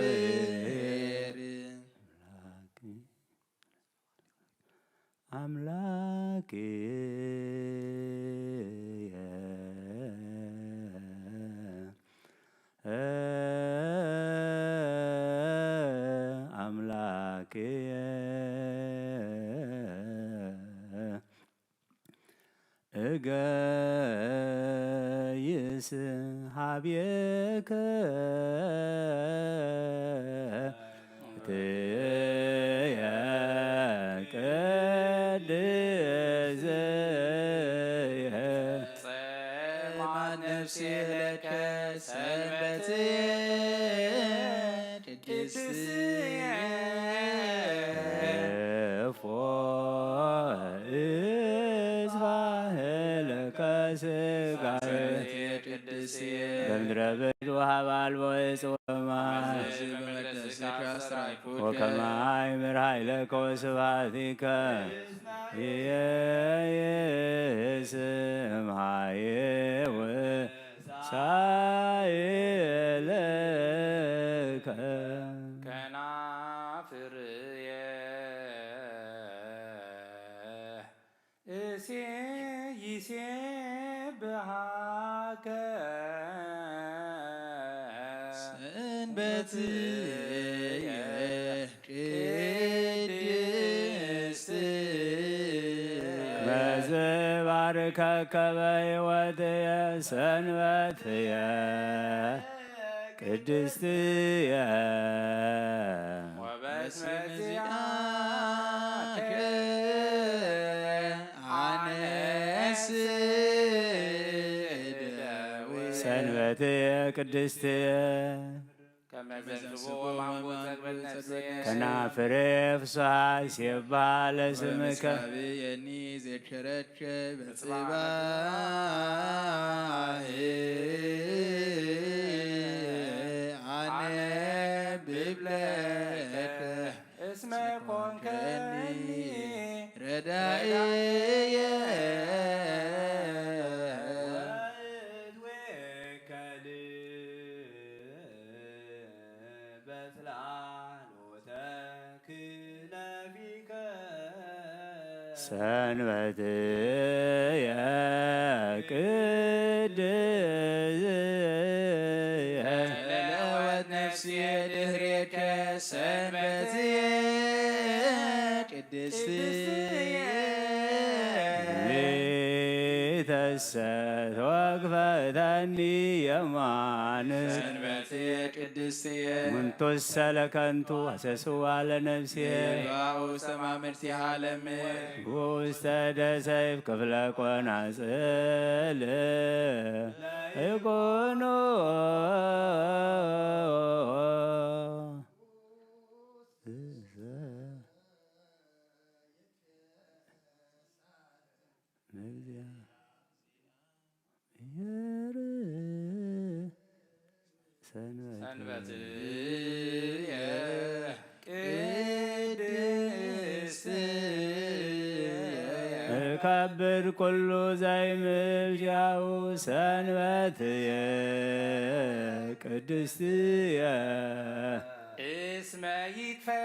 እግዚአብሔር አምላኬ አምላኬ እገይስ ሀቤከ ትየ ቅድስት ጸማት ነፍሴ ለከ ሰንበት ቅድስት እፎ እዝባህል ከስጋ ቅድስት በምድረ በዳ ውሃብ አልቦ እጽወማ በመቅደስከ አስተርአይኩከ ወከመ አይምር ኃይለከ ወስብሐቲከ ይእዜሰ ሳይል ከናፍርየ እሴ ይሴብሐከ ሰንበትየ ቅድስት መዝባርከከ በሕይወትየ ሰንበትየ ቅድስትየ ወበስመ ዚአከ አነስ ሰንበትየ ቅድስትየ ከመዘንስቦ ወማንጎ ጸግበት ነፍስየ ከናፍሬ ፍስሐ ይሴብሐ ለስምከ የኒ ዘከረከ በጽባህ አነ ብብለከ እስመ ኮንከኒ ረዳእየ ወእትወከል በጽላሎተ ክነፊከ ሰንበትየ ቅድስት ተለወት ነፍስየ ድህሬከ ሰንበትየ ቅድስት ሊተሰ ተወግፈተኒ የማን ሰንበትየ ቅድስትየ ምንቱሰ ለከንቱ አሰስዋ ለነፍስየ ባኡ ሰማምርቲሃ ለምር ውስተ ደሰይፍ ክፍለ ቆናጽል ይኩኑ ሰንበትየ ቅድስት እከብር ኩሉ ዘይምልጃው ሰንበትየ ቅድስትየ እስመ ይትፈጸም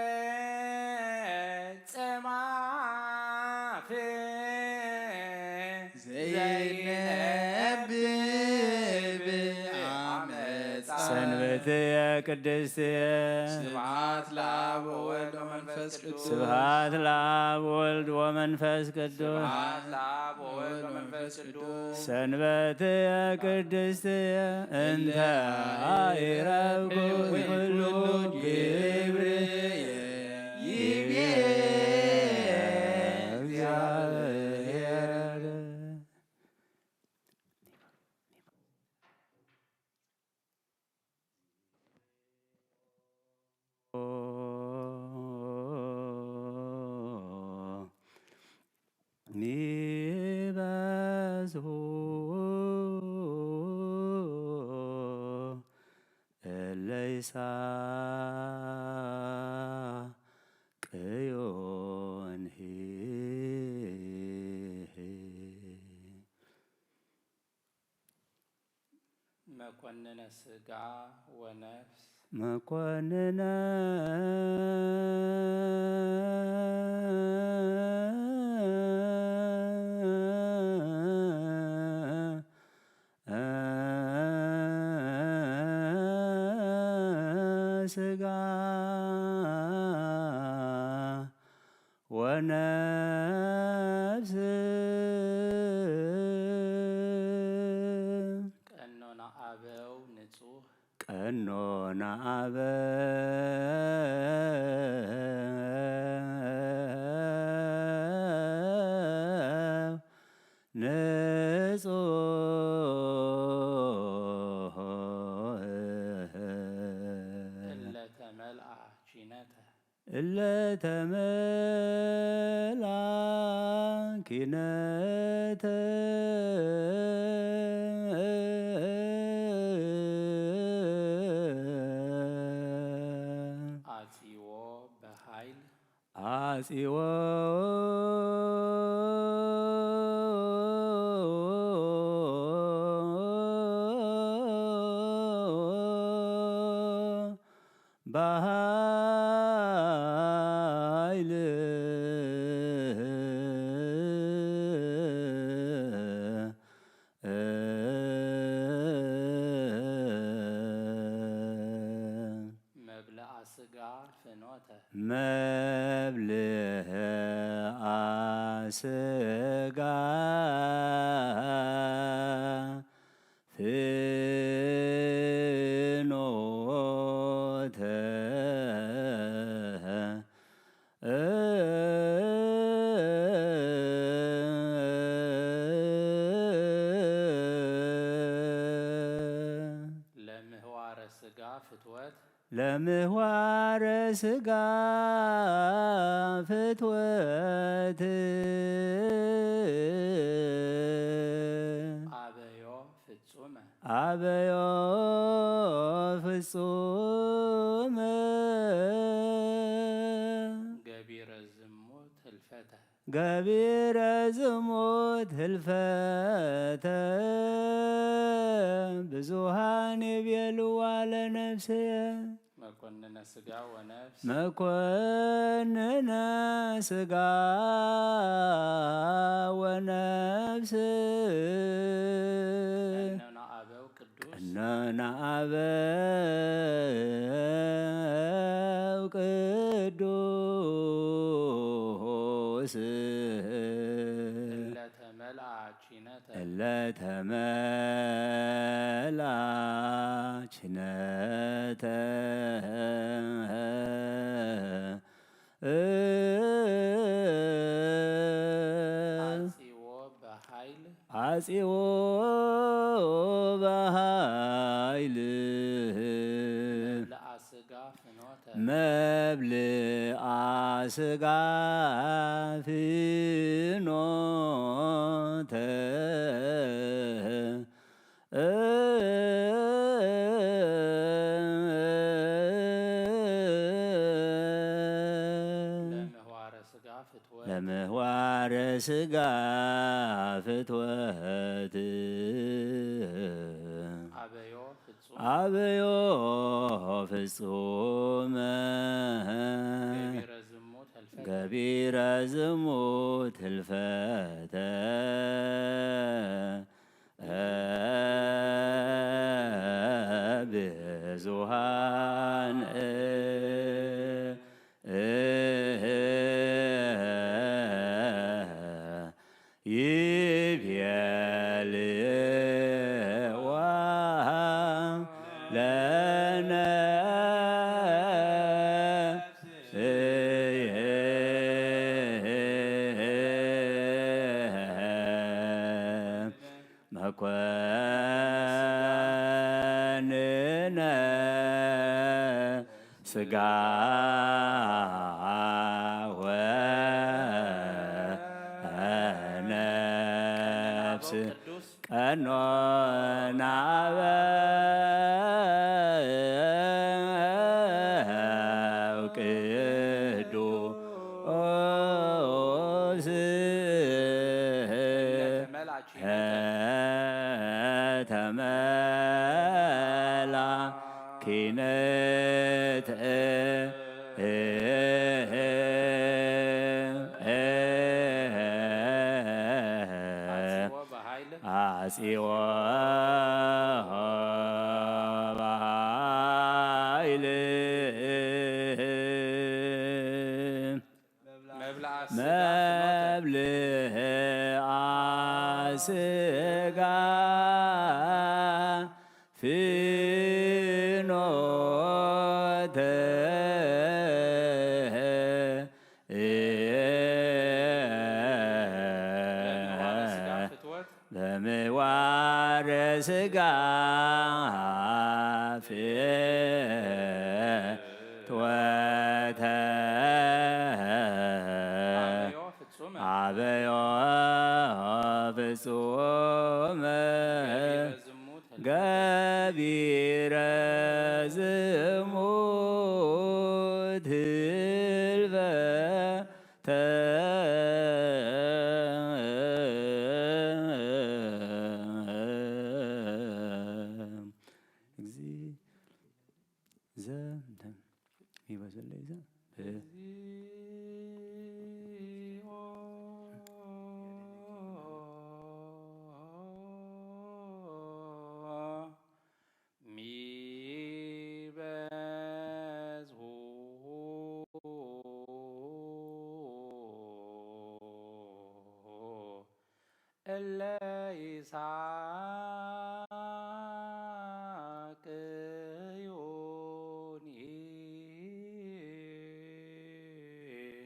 አፍ ዘይነብብ አመፃ ሰንበትየ ቅድስትየ ስብሐት ለአብ ወወልድ ወመንፈስ ቅዱስ። ስብሐት ለአብ ወወልድ ወመንፈስ ቅዱስ። ስብሐት ለአብ ወወልድ ወመንፈስ ቅዱስ። ሰንበትየ ቅድስትየ እንተ አይረብኩ ኩሉ ግብርየ ሳቅዮን መኮንነ ስጋ ወነፍስ መኮንነ ስጋ ወነፍስ ቀኖና አበው ንጹህ ቀኖና አበው ንጹህ እለተመልአ ኪነተ እለተመልአ ኪነተ አጺዎ በኃይል አጺዎ በኃይል መብልአ ስጋ ፍኖተ መብልአ ስጋ ፍኖተ ለምህዋረ ስጋ ፍትወት ለምህዋረ ስጋ ፍትወት አበዮ ፍጹመ አበዮ ፍጹመ ገቢረ ዝሙት ህልፈተ ገቢረ ዝሙት ህልፈተ ብዙሃን ይቤልዋ ለነፍስየ መኮንነ ስጋ ወነፍስ መኮንነ ስጋ ወነፍስ ቀኖና አበው ቅዱስ ቀኖና አበው ቅዱስ እለተመልአ ኪነተ እለተመልአ ኪነተ አጺዎ በኃይል አጺዎ በኃይል መብልአ ስጋ ፍኖተ መብልአ ስጋ ፍኖተ ለምህዋረ ስጋ ፍትወት ለምህዋረ ስጋ ፍትወት አበዮ ፍጹም አበዮ ፍጹመ ገቢረ ዝሙት ህልፈተ ገቢረ ዝሙት ህልፈተ ብዙሃን ይቤልዋ ለነፍስየ መኮንነ ስጋ ወነፍስ ቀኖና በ ይነተ አጽዮ በኃይል መብልአ ሥጋ መብልአ ሥጋ ፍኖተ ለምግባረ ሥጋ ፍትወት በምግባረ ሥጋ ፍትወተ አበዮ ፍጹም አበዮ ፍጹም ገቢረ ዝሙት ህልፈ ገቢረ ዝሙት ህልፈተ እግዚእ ዘ ይበዘለይ ዘ ሚበዝሁ እለ ይሳቅዩኒ።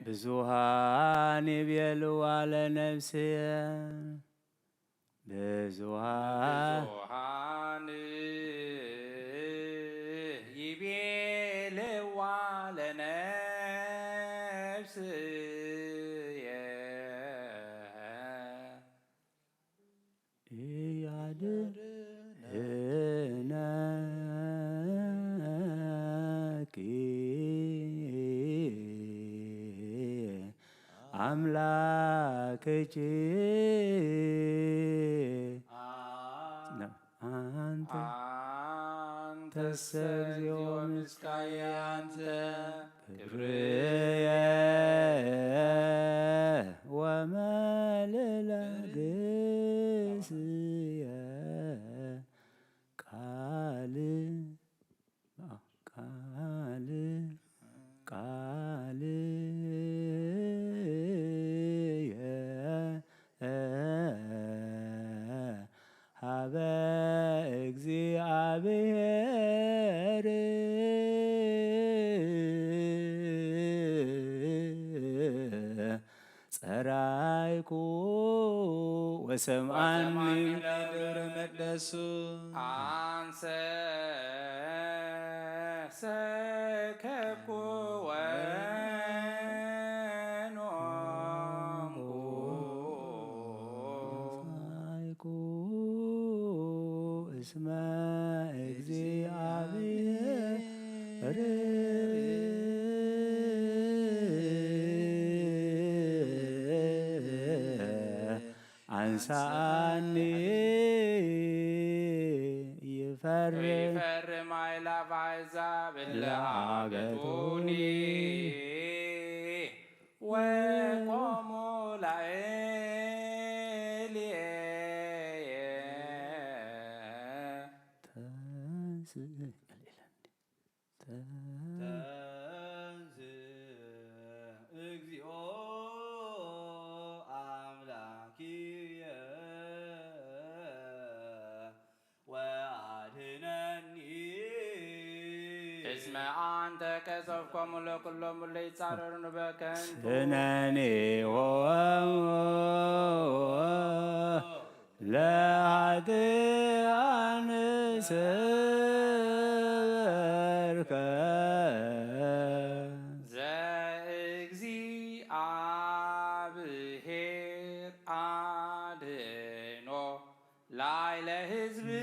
ብዙሃን ይቤልዋ ለነፍስየ ብዙሃን ብዙሃን ይቤልዋ ለነፍስየ ኢያድህነኪ አምላክኪ አንተ አንተሰ እግዚኦ ምስጋየ አንተ ክብርየ ወመልእለ ግስየ ቃል ቃል ቃልየ ሀበ እግዚአብሔር ጸራይኩ ወሰምዓኒ። ወሰምዓኒ ለግብር መቅደሱ። አንሰ ሰከብኩ ወኖምኩ። ጸራይኩ እስመ እግዚአብሔር አንሳኒ ይፈርም ይፈርም አእላፍ አሕዛብ እለ አገቱኒ ወቆሙ ላዕሌየ። ተንሥእ ተንሥእ እግዚኦ አምላኪየ ወአድነኒ። እስመ አንተ ቀሰፍኮሙ ለኩሎሙ እለ ይጻረሩኒ በከንቱ። ኩነኔሆሙ ለኃጥኣን ሰበርከ። ዘእግዚአብሔር አድኖ ላዕለ ሕዝብከ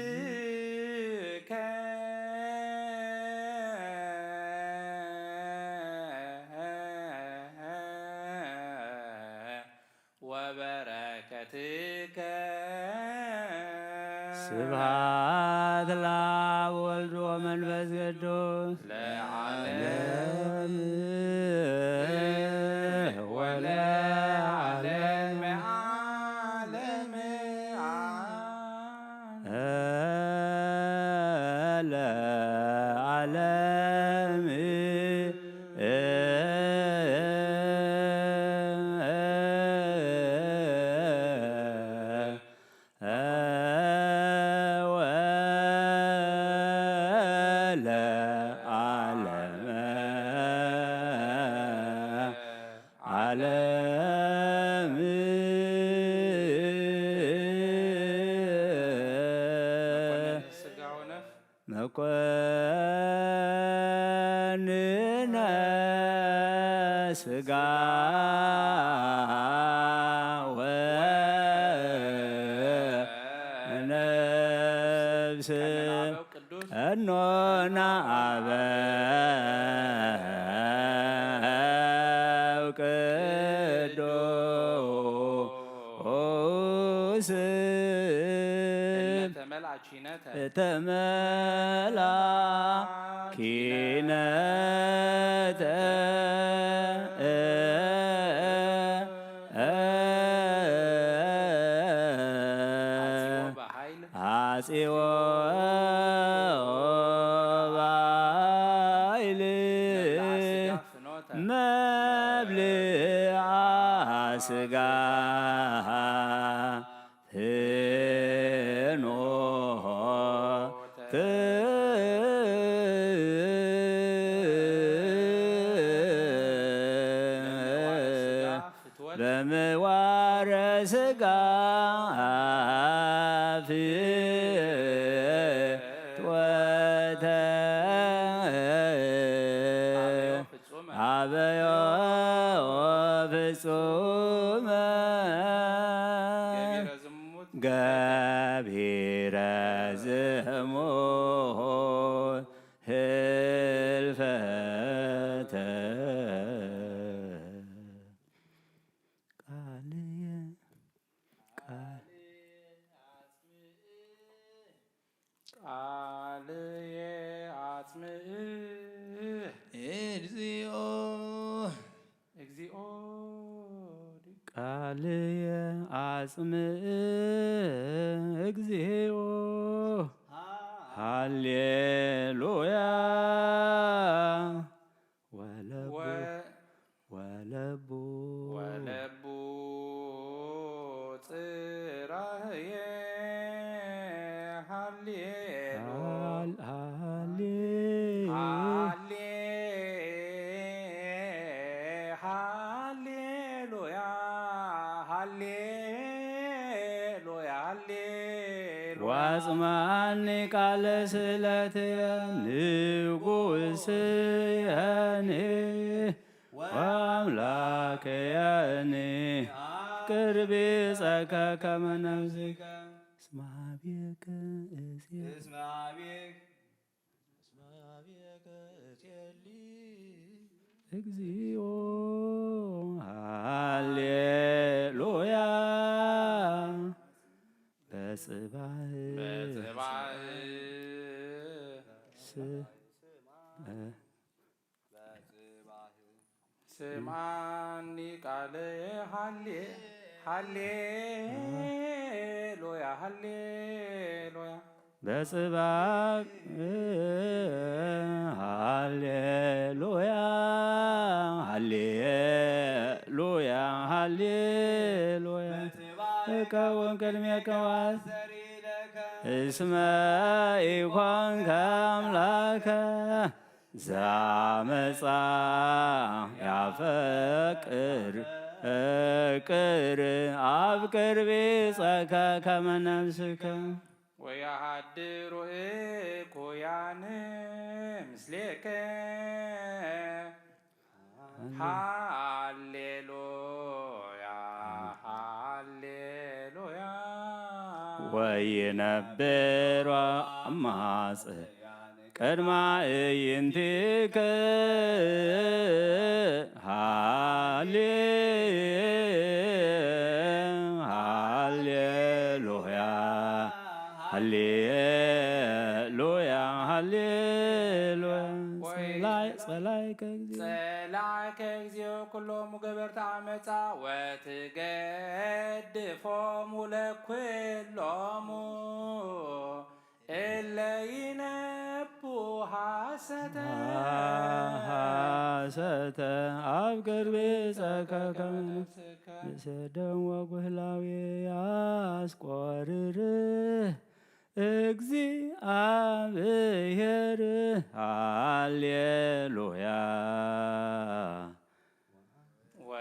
ወበረከትከ። ስብሐት ለአብ ወወልድ ወመንፈስ ቅዱስ ለዓለም ወለዓለም ዓለም። ለዓለም ወለዓለመ ዓለም። መኮንነ ስጋ ወነፍስ መኮንነ ስጋ ወነፍስ ቀኖና አበው ቅዱስ ተመላ ኪነተ አጽዮ ባይል መብልዓ ስጋ ፍኖት በምዋረ ስጋ ፍትወተ አበዮ ፍጹመ ገቢረ ዝሙት ህልፈተ ቃልየ ቃል ቃልየ አጽምእ እግዚኦ እግዚኦ ቃልየ አጽምእ እግዚኦ ሃሌሉያ ወለቡ ወለቡ ወለቡ ጽራህየ ሃሌሉ ሃሌ ሃሌ ሃሌሉያ ሃሌሉያ ሃሌሉያ ዋጽማኒ ቃለ ስእለትየ ንጉስየኒ ወአምላክየኒ ቅርቢ ጸከ ከመ ነፍስከ እስመ ሀቤከ እሴ እስመ ሀቤከ እስመ ሀቤከ እሴሊ እግዚኦ ሃሌሉያ በጽባህ በጽባህ ስ- ስማኒ ቃለ ሃሌ ሃሌ ሉያ ሃሌ ሉያ በጽባህ ሃሌ ሉያ ሃሌ ሉያ ሃሌ ሉያ እከውን ቅድሜከ ዋስ እስመ ኢኮንከ አምላከ ዛመጻ ያፈቅር እቅር አፍቅር ቢጸከ ከመ ነፍስከ ወያሃድሩ እኩያን ምስሌከ ሃሌሉያ ሃሌሉያ ወይነብር አማጽ ቅድመ አዕይንቲከ ሃሌ ሃሌሉያ ሃሌሉያ ሃሌ ጸላእከ እግዚኦ። ጸላእከ እግዚኦ ኩሎሙ ገበርቲ ዓመጻ ወትገድፎሙ ለኩሎሙ እለ ይነቡ ሐሰተ። ሐሰተ። አፍቅር ብእፀከ ከመ ነፍስከ። ንሰደም ወጉህላዌ ያስቆርር እግዚአብሔር። ሃሌሉያ። ወ-፣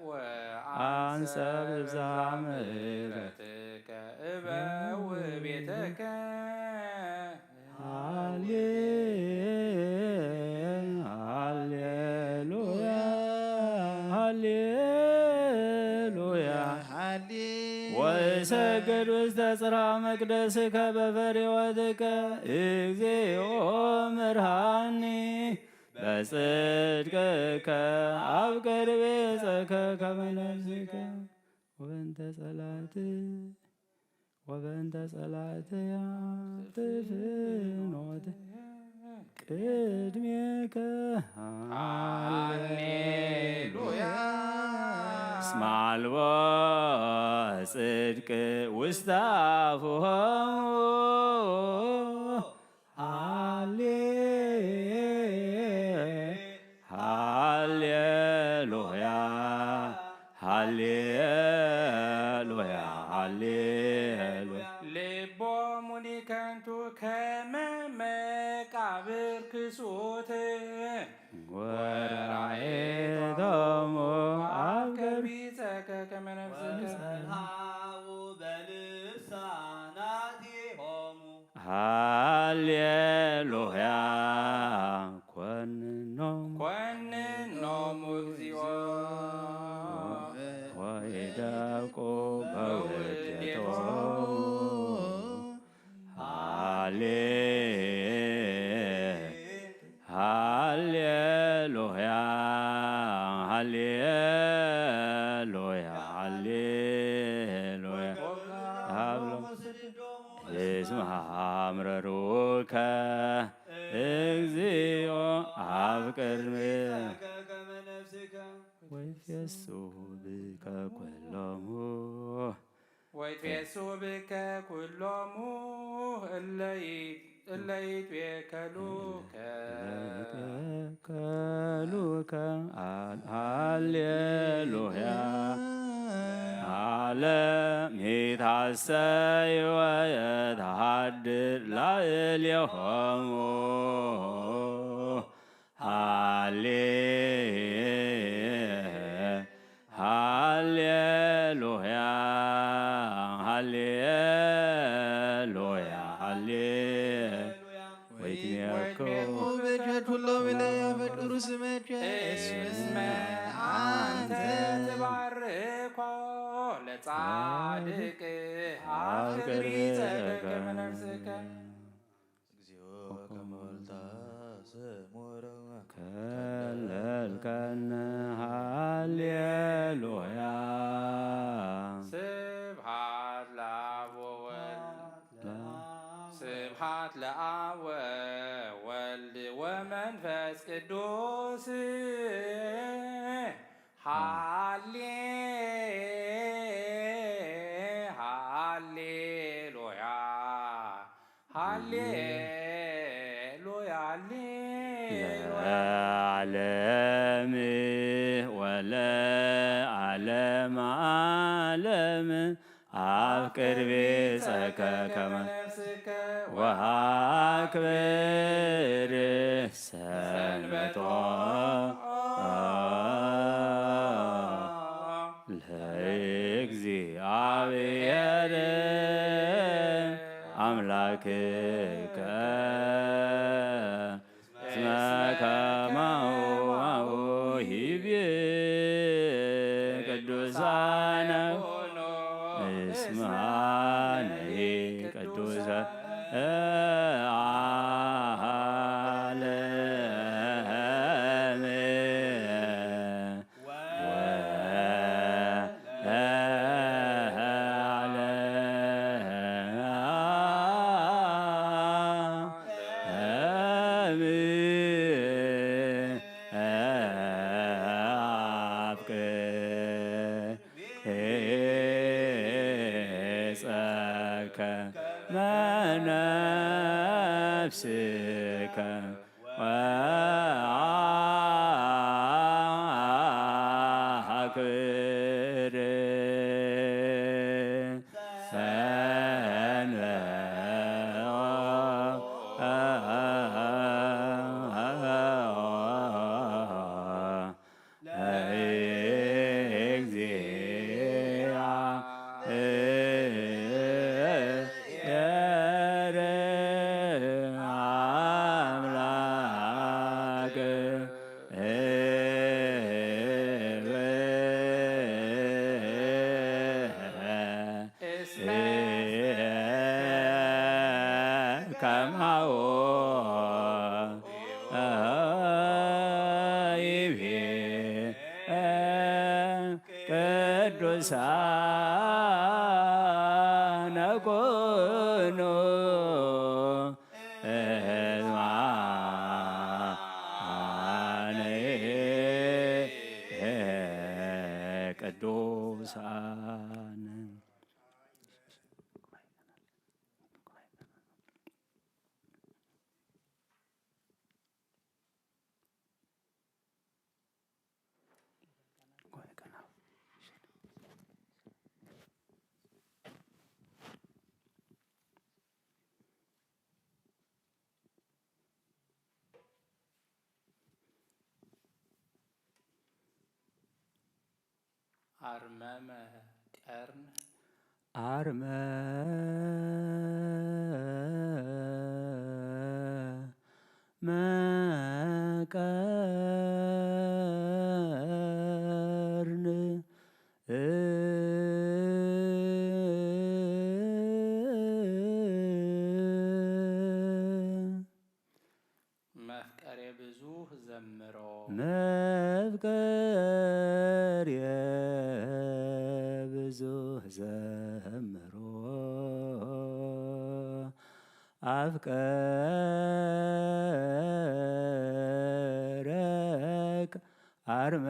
ወአንሰ አንሰ ብዝሃ ምሕረትከ እበው ቤተከ። ሃሌ-፣ ሃሌሉያ፣ ሃሌሉያ። ሃሌ-፣ ወእሰግድ ውስተ ጽርሐ መቅደስከ በፈሬወትከ እግዚኦ መርሃኒ። በጽድቅከ አፍቅር ቤተከ ከመ ነፍስከ። ወበእንተ ጸላእት-፣ ወበእንተ ጸላእትያ ትፍኖት ቅድሜከ። ሃሌሉያ። እስመ አልቦ ጽድቅ ውስተ አፉሆሙ። ሃሌ-፣ ሃሌሉያ፣ ሃሌሉያ፣ ሃሌሉያ። ልቦሙኒ ከንቱ ከመ መቃብር ክሱት። ወራኤቶሙ አፍቅር ቢጸከ ከመ ነፍስከ። ወጸልሃው በልሳናቲሆሙ። ሃሌሉያ ኮንኖሙ። ኮንኖሙ እግዚኦ። ወይደቁ በውዴቶሙ። ሃሌ-፣ ሃሌሉያ፣ ሃሌሉያ፣ ሃሌሉያ። ሃብሎ እስመ አምረሩከ እግዚኦ አፍቅር ወይፌሱ ብከ ኩሎሙ። ወይፌሱ ብከ ኩሎሙ እለ ይ-፣ እለ ይትዌከሉከ። ከሉከ። ሃሌሉያ። ዓለም ይትሐሰይ ወየትሃድር ላዕሌሆሙ። ሃሌ-፣ ሃሌሉያ፣ ሃሌሉያ፣ ሃሌ-፣ ወይትሜኩ በእንተ ኩሎሙ ለያፈቅሩ ስመከ እስመ አንተ ትባርኮ ለጻድቅ አፍቅር ቢጸከ ከመ ነፍስከ። እግዚኦ ከመ ወልታ ስሙር ከለልከነ። ሃሌሉያ። ስብሐት ለአብ ወወልድ። ስብሐት ለአብ ወወልድ ወመንፈስ ቅዱስ። ሃሌ-፣ ሃሌሉያ። ሃሌሉያ፣ ሃሌሉያ። ለዓለም ወለዓለመ ዓለም አፍቅር ቢጸከ ከመ ነፍስከ ወአክብር ሰንበቶ ለእግዚአብሔር አምላክከ። እስመ ከማሁ ይቤ ቅዱሳነ። እስመ አነሂ ቅዱሰ ዓለም። ነፍስከ ወአክብር ሰንበ ለእግዚአብሔር አምላክ ከማሁ ይቤ ቅዱሳነ ኩኑ ሕዝባነ ቅዱሳን። አርመመ ቀርን። አርመመ ቀርን። መፍቀሬ ብዙህ ዘምሮ። መፍቀሬ ብዙህ ዘምሮ። አፍቀረክ አርመ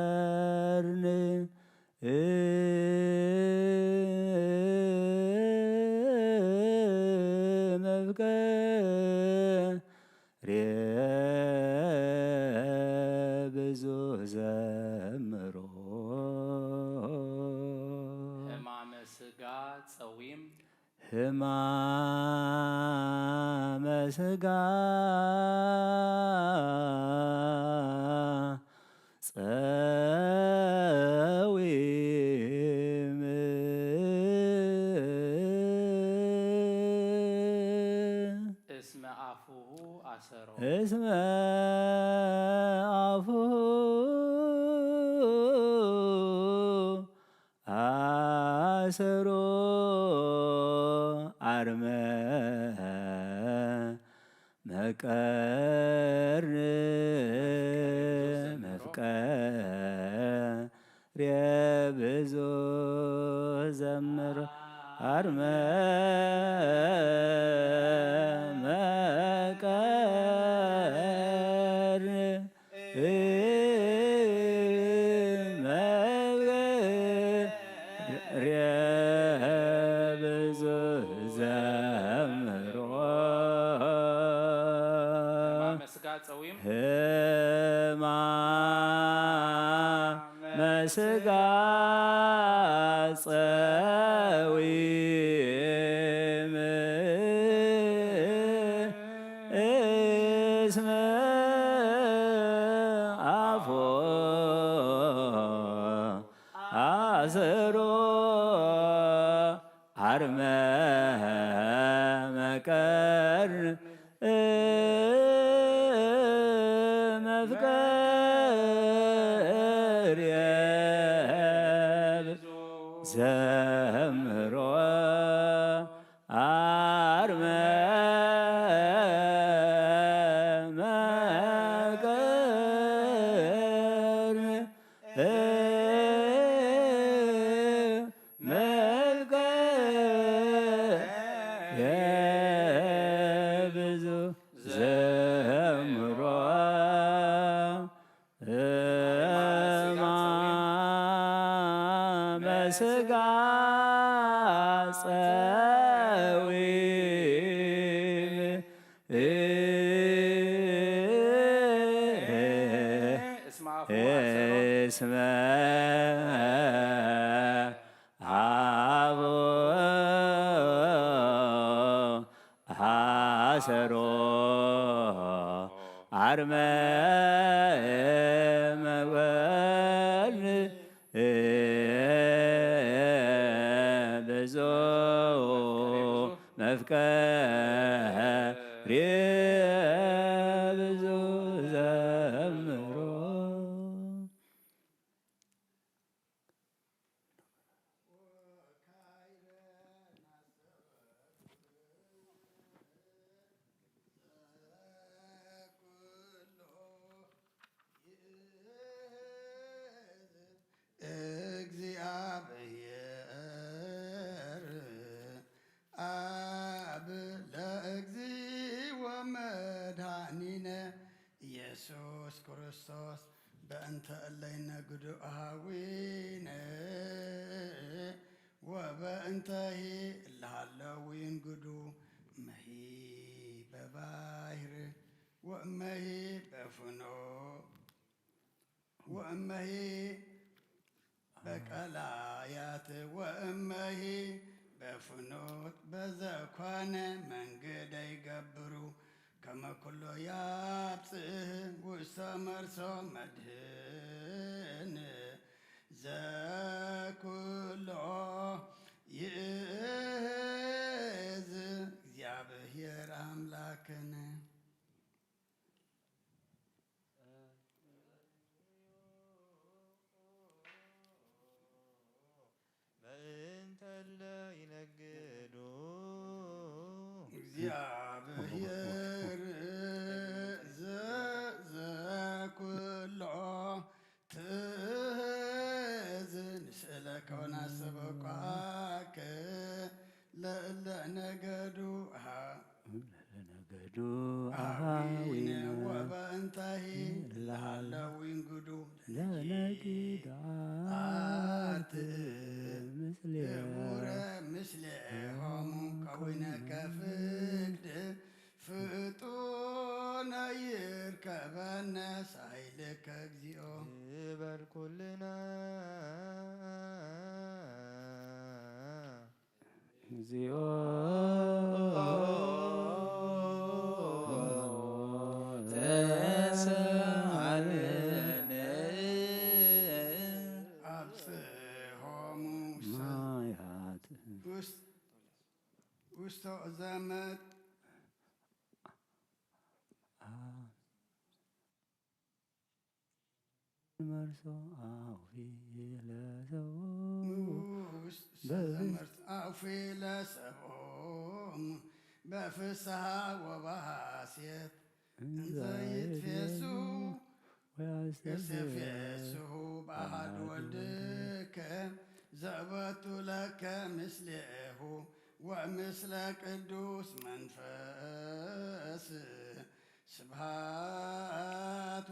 መቀርን። መፍቀሬ ብዙህ ዘምሮ። ሕማመ ሥጋ ጸዊም። ሕማመ ሥጋ ጸዊም። እስመ አፉሁ አሰሮ። እስመ አፉሁ አሰሮ አርመ መቀርን። መፍቀሬ ብዙህ ዘምሮ አርመ መቀርን። መፍቀሬ ብዙህ ዘምሮ። ሕማመ ሥጋ ጸዊም። ሕማመ ሥጋ ጸዊም። እስመ አፎ አሰሮ አርመ መቀር መፍቀር ዘምሮ አርመ መቀር መፍቀር ብዙ ዘምሮ። ጸዊም እስመ አፉ አሰሮ እስመ አፉ አሰሮ አርመ መወል ብዙ መፍቀሪ ብዙ ዘምሮ። እግዚአብሔር አብ ለእግዚእ ወመድኃኒነ ኢየሱስ ክርስቶስ በእንተ እለ ይነግዱ አሃዊነ ወበእንተሂ እለ ሀለው ይንግዱ እመሂ በባሕር ወእመሂ በፍኖ ወእመሂ በቀላያት ወእመሂ በፍኖት በዘኮነ መንገደ ይገብሩ ከመ ኩሎ ያብጽህ ውስተ መርሶ መድህን ዘኩሎ ይእዝ እግዚአብሔር አምላክነ። በእንተለ ይነግዱ እግዚአብሔር ዘ- ዘኩሎ ትእዝ ንስእለከ ወናሰበኳከ ለእለ ነገዱ ሀ- ለነገዱ አሃዊነ አሃዊነ ወበእንተሂ ለሃለው ይንግዱ ለነግድ አት አት ምስሌ ግቡረ ምስሌሆሙ ከዊነ ከፍቅድ ፍጡነ ይርከበነ ሳይልከ እግዚኦ። ይበል ኩልና። እግዚኦ ተሳሃለነ። አብጽሖሙ ውስተ ማያት ውስተ- ውስተ ዘመት አ- መርሶ አውፊ ለሰቦ ውስተ ዘመት አውፊ ለሰቦም በፍስሐ ወበሐሴት እንዘ ይትፌሱ ወያስተፌሱ ወያስተፌሱ በአሐዱ ወልድከ ዘበቱ ለከ ምስሌሁ ወምስለ ቅዱስ መንፈስ ስብሐት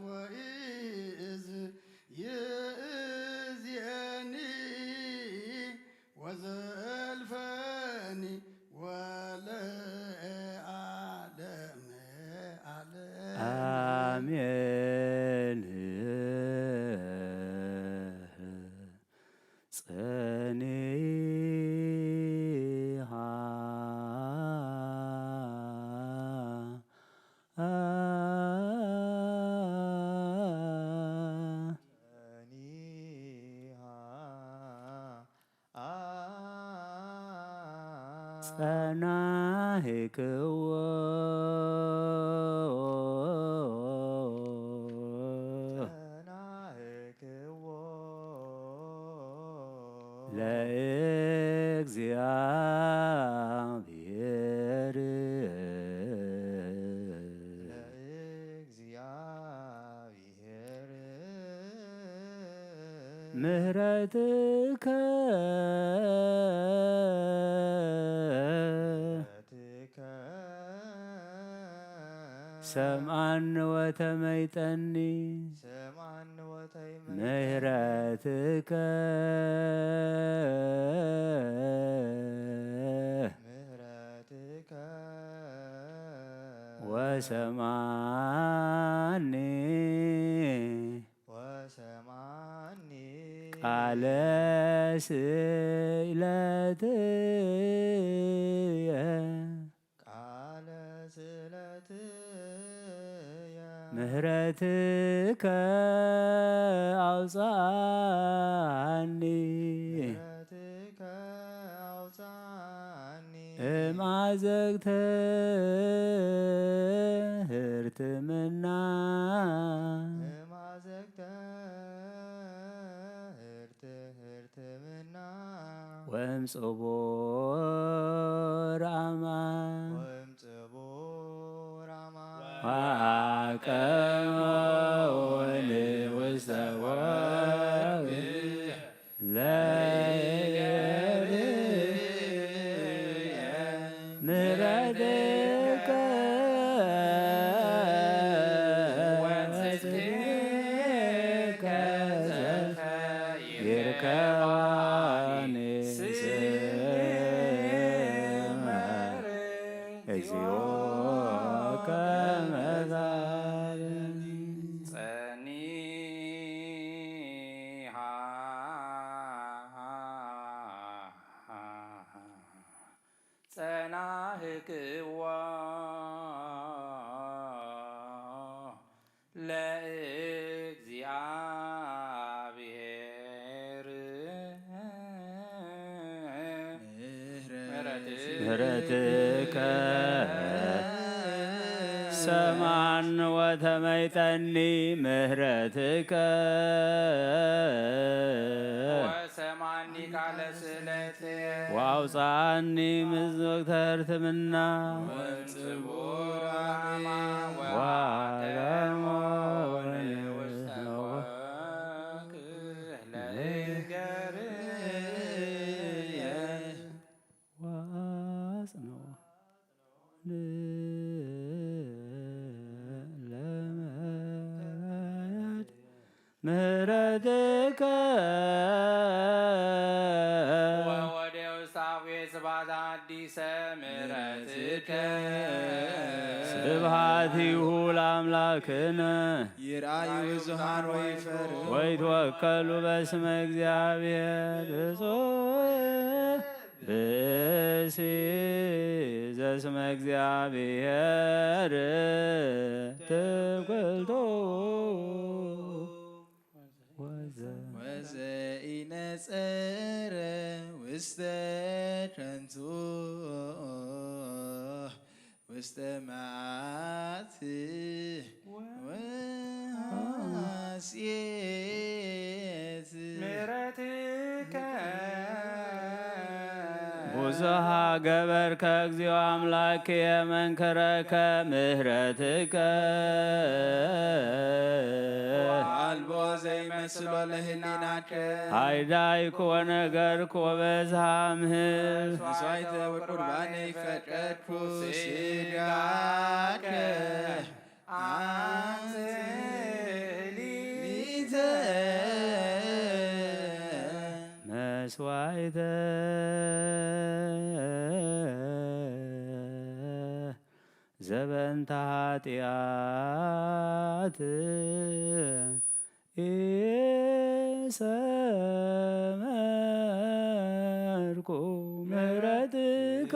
ወይእዝ ይእዝየኒ ወዘልፈኒ ወለዓለመ ዓለም። አሜን። ጸኒሃ ጸኒሃ ጸናህክዎ ጸናህክዎ ለእግዚአብሔር ለእግዚአብሔር ምህረትከ ሰምዓኒ ወተመይጠኒ ምህረትከ ወሰማኒ ወሰማኒ ቃለ ስእለትየ ቃለ ስእለትየ ምህረትከ ኣውፅኣኒ ምሕረትከ ኣውፅኣኒ እማዘግተ ህርትምና እማዘግተ ህርት ህርትምና ወምጽቡር ኣማ ወምጽቡር ኣማ ወአቀመውኒ ውስተ ወግ ለእግዚአብሔር ምሕረትከ ወጽድቅከ ይርከባኒ ስመ እግዚኦ ከመ ዛልኒ። ጸኒሃ ጸናህክዋ ለእግዚአብሔር ምሕረትከ ሰማን ወተመይጠኒ ምሕረትከ ሰማኒ ቃለ ስእለት ወአውፅኣኒ ምዝወግተ ህርትምና ወጽቡራማ ወአቀሞኒ ውስተ ወክህ ለእገርየ ወአጽንኦ ለመያድ ምህረትከ ወወደ ውስተ አፉየ ስብሐት አዲሰ ምህረትከ ስብሐቲሁ ለአምላክነ ይርአዩ ብዙኃን ወይፈርሁ ወይትወከሉ በስመ እግዚአብሔር ብፁዕ ብእሲ ዘስመ እግዚአብሔር ትውክልቱ ወዘ ወዘኢነጸረ ውስተ ከንቱ ውስተ መዓት ወሐሴት ምሕረትከ ብዙሃ ገበርከ እግዚኦ አምላክየ መንክረከ ምህረትከ አልቦ ዘይመስሎ ለህሊናከ ሃይዳይኩ ወነገርኩ ወበዝሃ ምህር መስዋዕተ ወቁርባነ ይፈቀድኩ ስጋከ አንተ ሊተ መስዋዕተ ዘበንተ ኃጢአት ኢሰመርኩ ምሕረትከ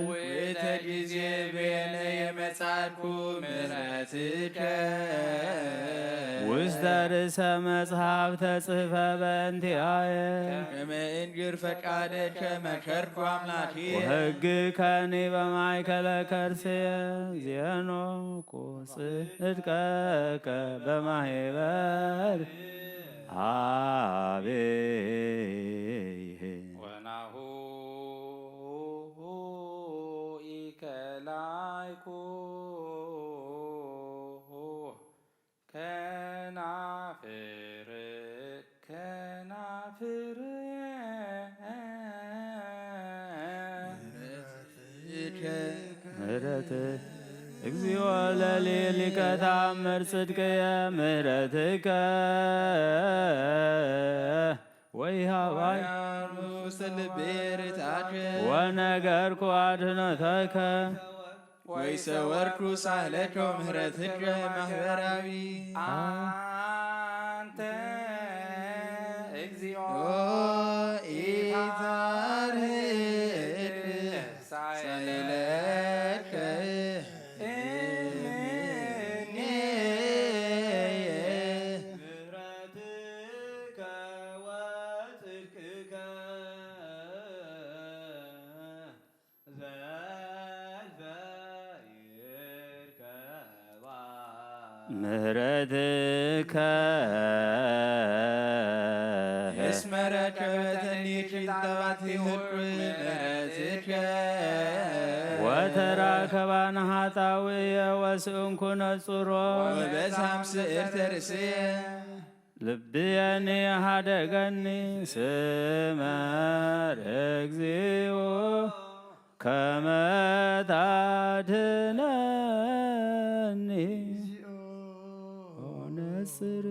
ውእተ ጊዜ ቤነ የመጻኩ ምሕረትከ ውስተ ርእሰ መጽሐፍ ተጽሕፈ በእንቲአየ ከመ እንግር ፈቃደከ መከርኩ አምላኬ ወሕግከኒ በማእከለ ከርስየ ዜኖኩ ጽድቀከ በማህበር አቤ ወናሁ ኢከላይኩ ከናፍር ከናፍር ምሕረት እግዚኦ ለሊሊቀ ተአምር ጽድቅየ ምሕረትከ ወይሃባይ ውስተ ልቤ ርትዓከ ወነገርኩ አድህኖተከ ወይሰወርኩ ሳህለከ ወምህረትከ ማህበራዊ አንተ እግዚኦ ኢታርህቅ ሳይለከ ምሕረትከ ወጽድቅከ ዘልፈ ይርከባ። ምህረትከ እስመ ረከበተኒ ኪታባቲ ህቁ ምህረትከ ወተራከባን ኃጣውየ ወስእንኩ ነጽሮ ወበዛም ስእር ተርእስየ ልብየኒ ሃደገኒ ስመር እግዚኦ ከመ ታድነኒ ኦነጽር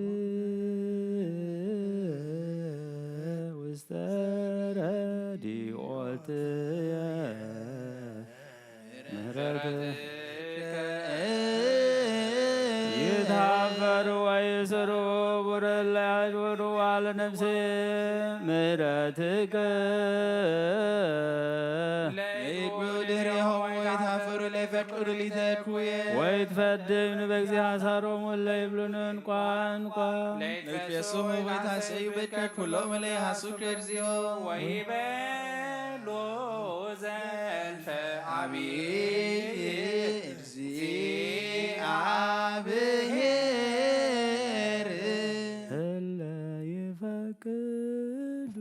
ውስተ ረዲኦትየ ምህረት ይታፈሩ ወይስሩ ቡርላ ያጅውሩ ዋለ ነፍሴ ምህረትከ ለይብሉ ድሬሆም ወይታፈሩ ለይፈቅዱ ሊተኩየ ወይትፈድም ንበግዚእ ሐሳሮም ወለ ይብሉን እንቋ እንቋ ለይትፌስሑ ወይታሰዩ በከ ኩሎም ለይሃሱከ እግዚኦ ወይበሉ ዘልፈ አብይ እግዚአብሔር እለ ይፈቅዱ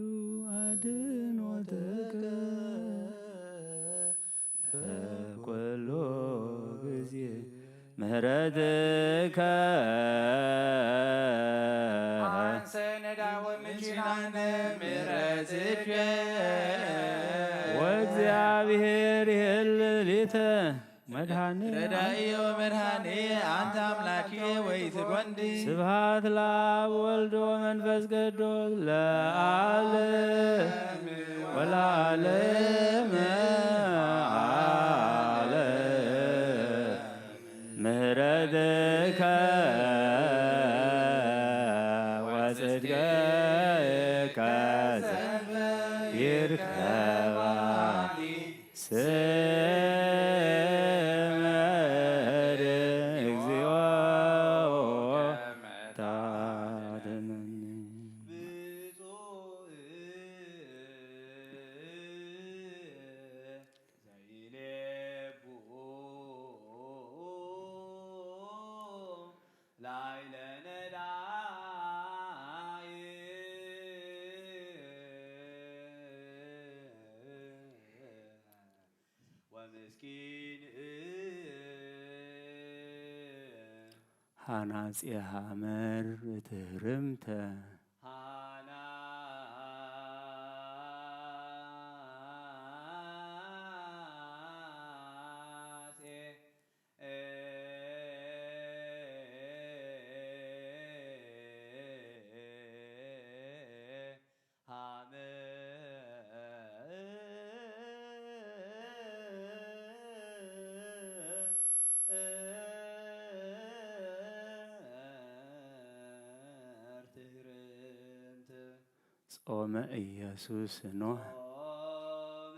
አድኖተከ በኩሉ ጊዜ ምህረትከ አንሰ ነዳወ ምኪናነ ምህረትከ ወእግዚአብሔር ይህል ሊተ መድኃኔ ረዳኢ ወመድኃኔ አንተ አምላኬ ወይትጎንዲ ስብሐት ለአብ ወልድ ወመንፈስ ቅዱስ ለዓለም ወለዓለመ ዓለም። ምህረትከ ወጽድቅከ ይርከባ ስመር እግዚኦ ታድነኒ። ዘይሌቡ ላይለ ነዳይ ወምስኪን ሃናጺ ሐመር ትህርምተ ሃናጼ ሐመር ትህርምት ጾመ ኢየሱስ ኖህ ጾመ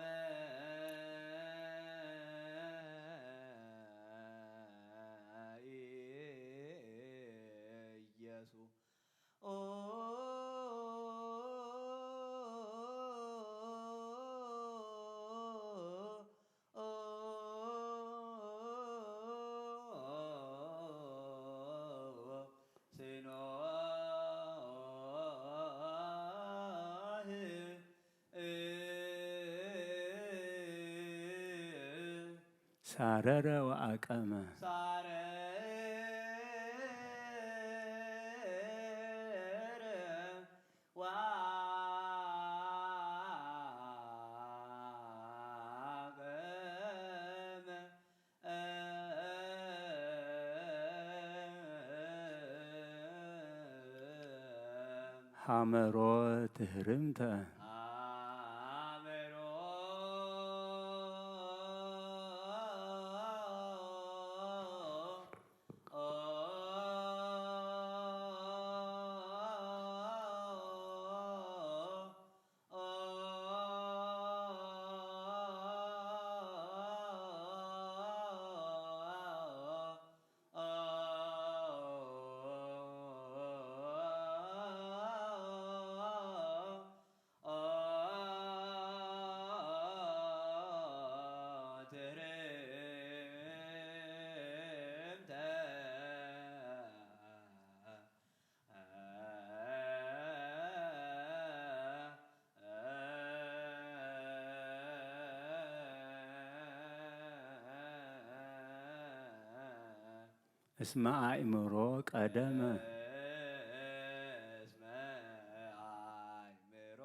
ኢየሱስ ሲኖህ ሳረረ ወአቀመ ሳረረ ወአቀመ ሐመሮ ትህርምተ። እስመ አእምሮ ቀደመ። እስመ አእምሮ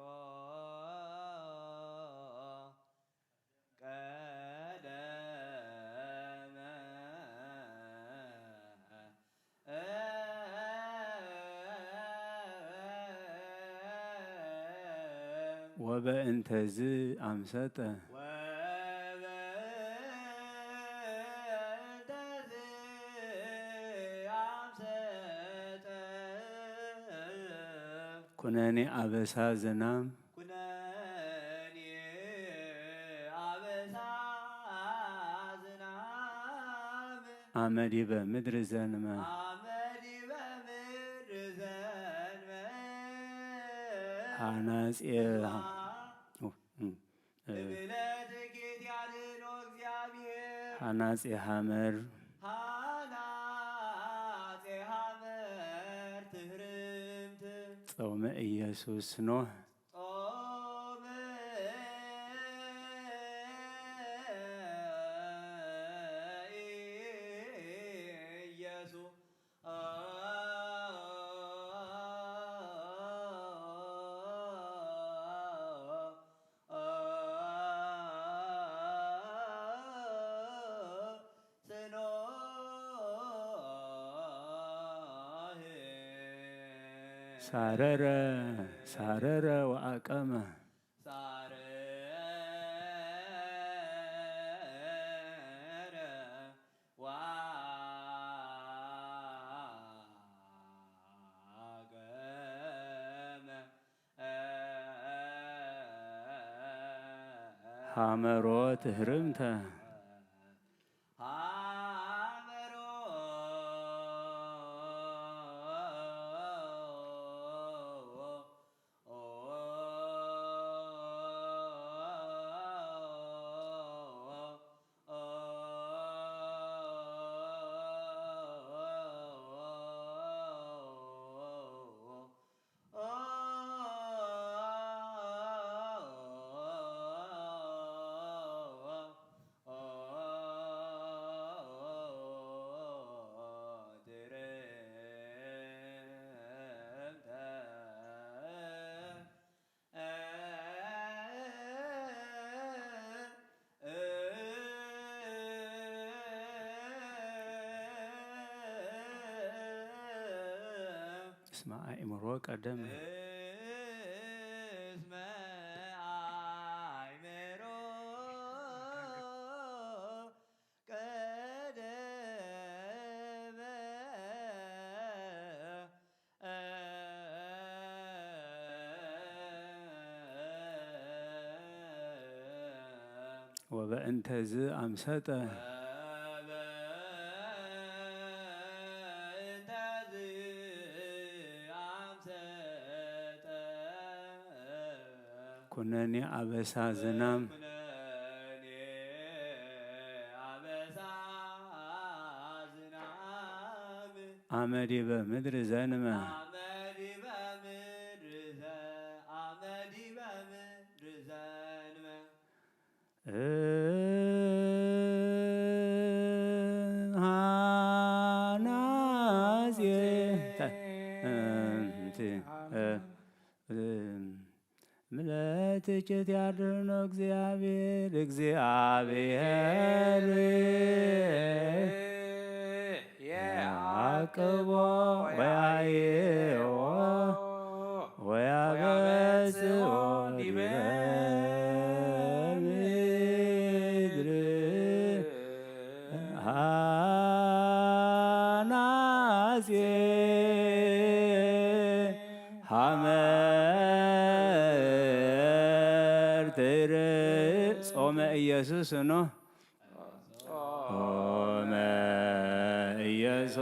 ቀደመ። ወበእንተዝ አምሰጠ። ወበእንተዝ አምሰጠ። ኩነኔ አበሳ ዝናም። ኩነኔ አበሳ ዝናም። አመዲበ ምድር ዘንመ። አመዲበ ምድር ዘንመ። ሐናጼ ሐ-፣ ኦ፣ እም፣ እ፣ እብለትኪት ያድኖ እግዚአብሔር። ሐናጼ ሐመር። ሐናጼ ሐመር ትህርምት። ጾመ ኢየሱስ ኖህ። ጾመ ኢየሱስ። ሳረረ፣ ሳረረ ወአቀመ። ሳረረ ወአቀመ። ሐመሮ ትህርምተ። ሐመሮ እስመ አእምሮ ቀደመ። እስመ አእምሮ ቀደመ። ወበእንተዝ አምሰጠ። ኩነኔ አበሳ ዝናም። አመዲበ ምድር ዘንመ። ሃናዜ ተ-፣ እንቲ፣ እ፣ እ፣ ምለትችት ያድኖ እግዚአብሔር የአቅቦ ወያየዎ ሃናጼ ሃመርትር ጾመ ኢየሱስ ኖ ጾመ ኢየሱስ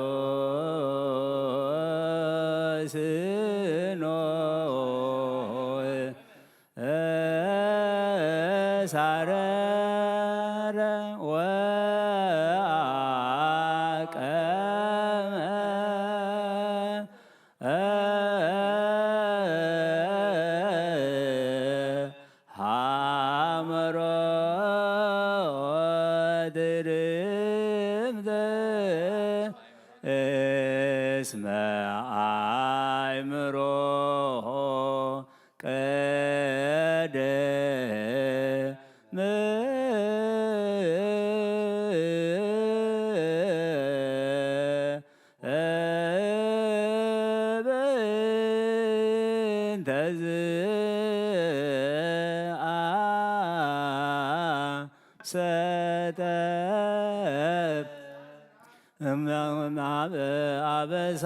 ኖ ሳረረ ወአቀመ ሐመሮ ድርምት እስመ አእምሮ ቀደም በእንተ ዘአሰጠብ እምናብ አበሳ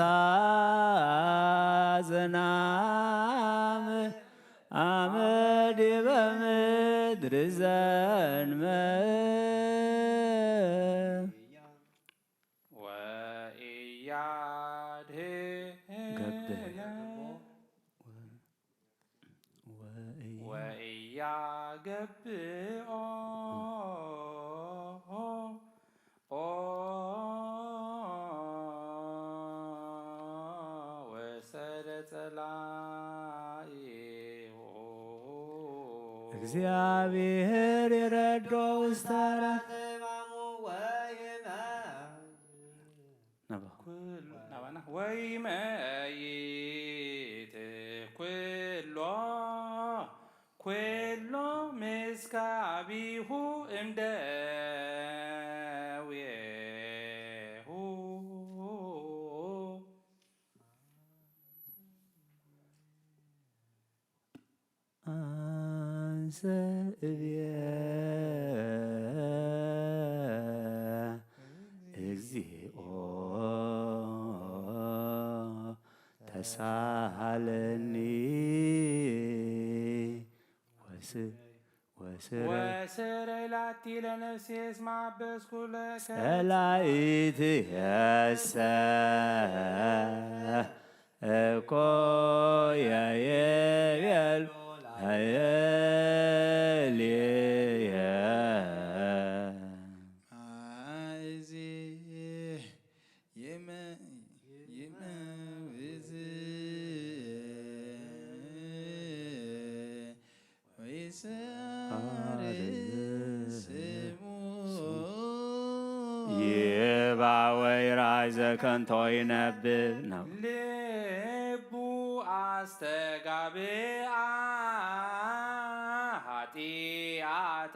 ዝናም አመድ በምድር ዘንመ ወኢያድህነ ገብር ወእያ ወኢያገብኦ ኦ ወሰደ ጸላኢሁ። እግዚአብሔር ይረዶ ውስተ አራተ እባሙ ወይመ ነባ ኩል-፣ ናባና ወይመይት ኩሎ ኩሎ ምስካቢሁ እምደዌሁ። አንሰ እብየ እግዚኦ ተሳሃለኒ ወስ-፣ ወስረ-፣ ወስረይ ላቲ ለነፍሴ እስመ አበስኩ ለከ ጸላኢትየሰ እኮ የይቤል ላዕሌየ። ማእዜ ይመ-፣ ይመውዝ ወይስዓር ስሙ። ይባ ወይራይ ዘከንቶ ይነብብ ነው። ልቡ አስተጋብአ ኃጢአተ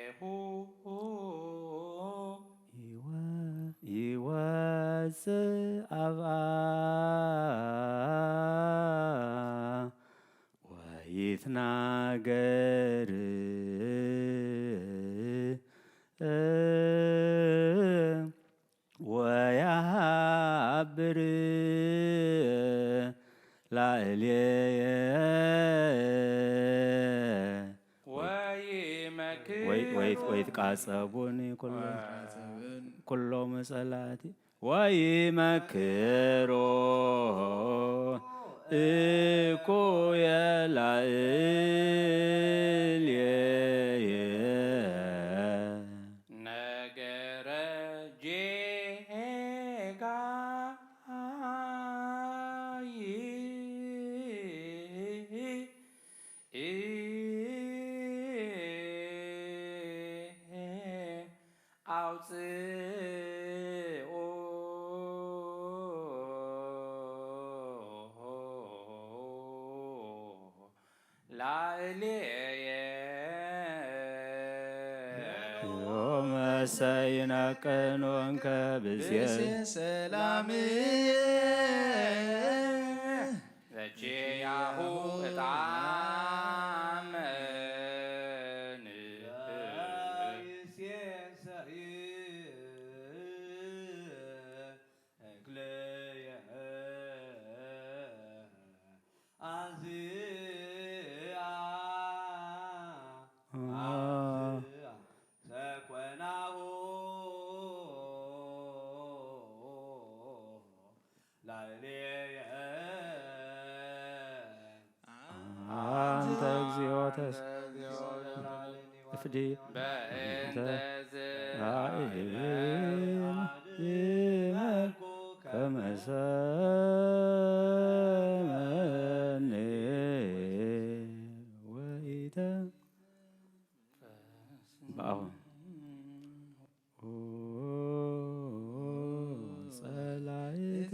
ላዕሌሁ። ይወ-፣ ይወፅእ ኣብኣ ወይትናገር ወያብር ላዕሌየ ወይመክር ወይ-፣ ወይ-፣ ወይትቃጸቡኒ ኩሎ ወይትቃጸቡኒ ኩሎሙ ጸላእቲ ወይመክሮ እኩየ ላዕሌየ። ነገረ ጌጋይ አውፅኦ ላዕሌየ። ዮመሰ ይነቅኖንከ ብሴ ብሴ ሰላምየ ዘቼያሁ እጣመን በእንተ ዝኣይመ ከመ ሰመኒ ወኢተ በአሁን ጸላይት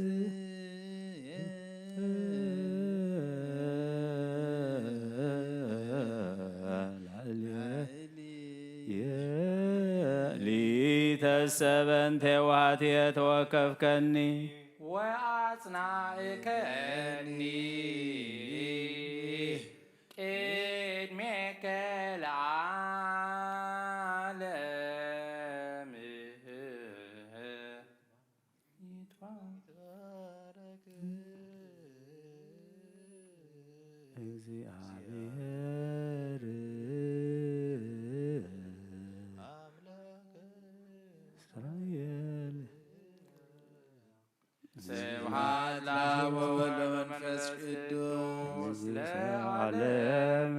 ሊተሰበን ቴዋት የተወከፍከኒ ወአጽናእከኒ ቅድሜከ ለዓለም። ይትባረክ እግዚአብሔር እስራኤል። ስብሐት ለአብ ወወልድ ወመንፈስ ቅዱስ ለዓለም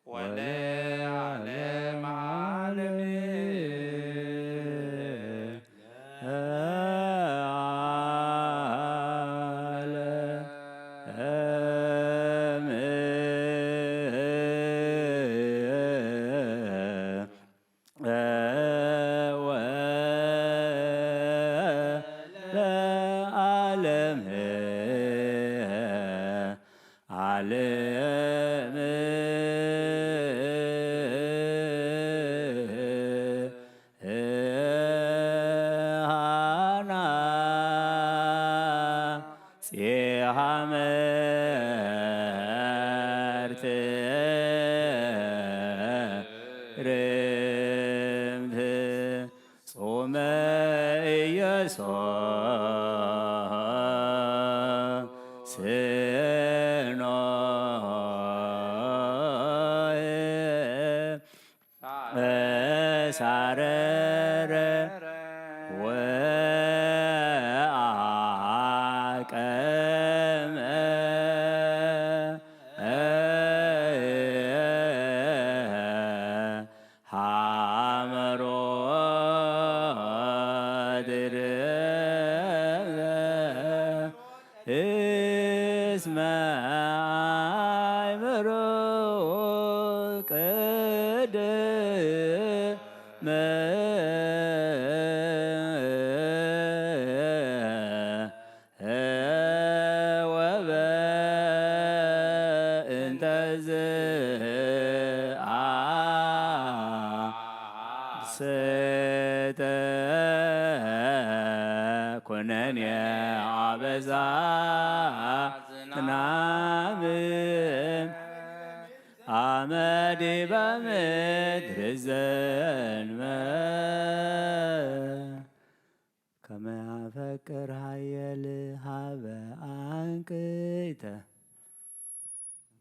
ወለዓለመ ዓለም። ለዓለም ዓለም። ሃና ጼሃ መርት ርምት ጾመ ኢየሱስ ኖህ ሳረረ ወአቀመ ሐመሮ ድርበ እስመ አእምሮ ቅድመ ወበእንተ ዝአስተ ኩነኔ አበዛ ዝናም አመ ዲበ ምድር ዘንመ ከመ ያፈቅር ኃየል ሀበ አንቅዕተ።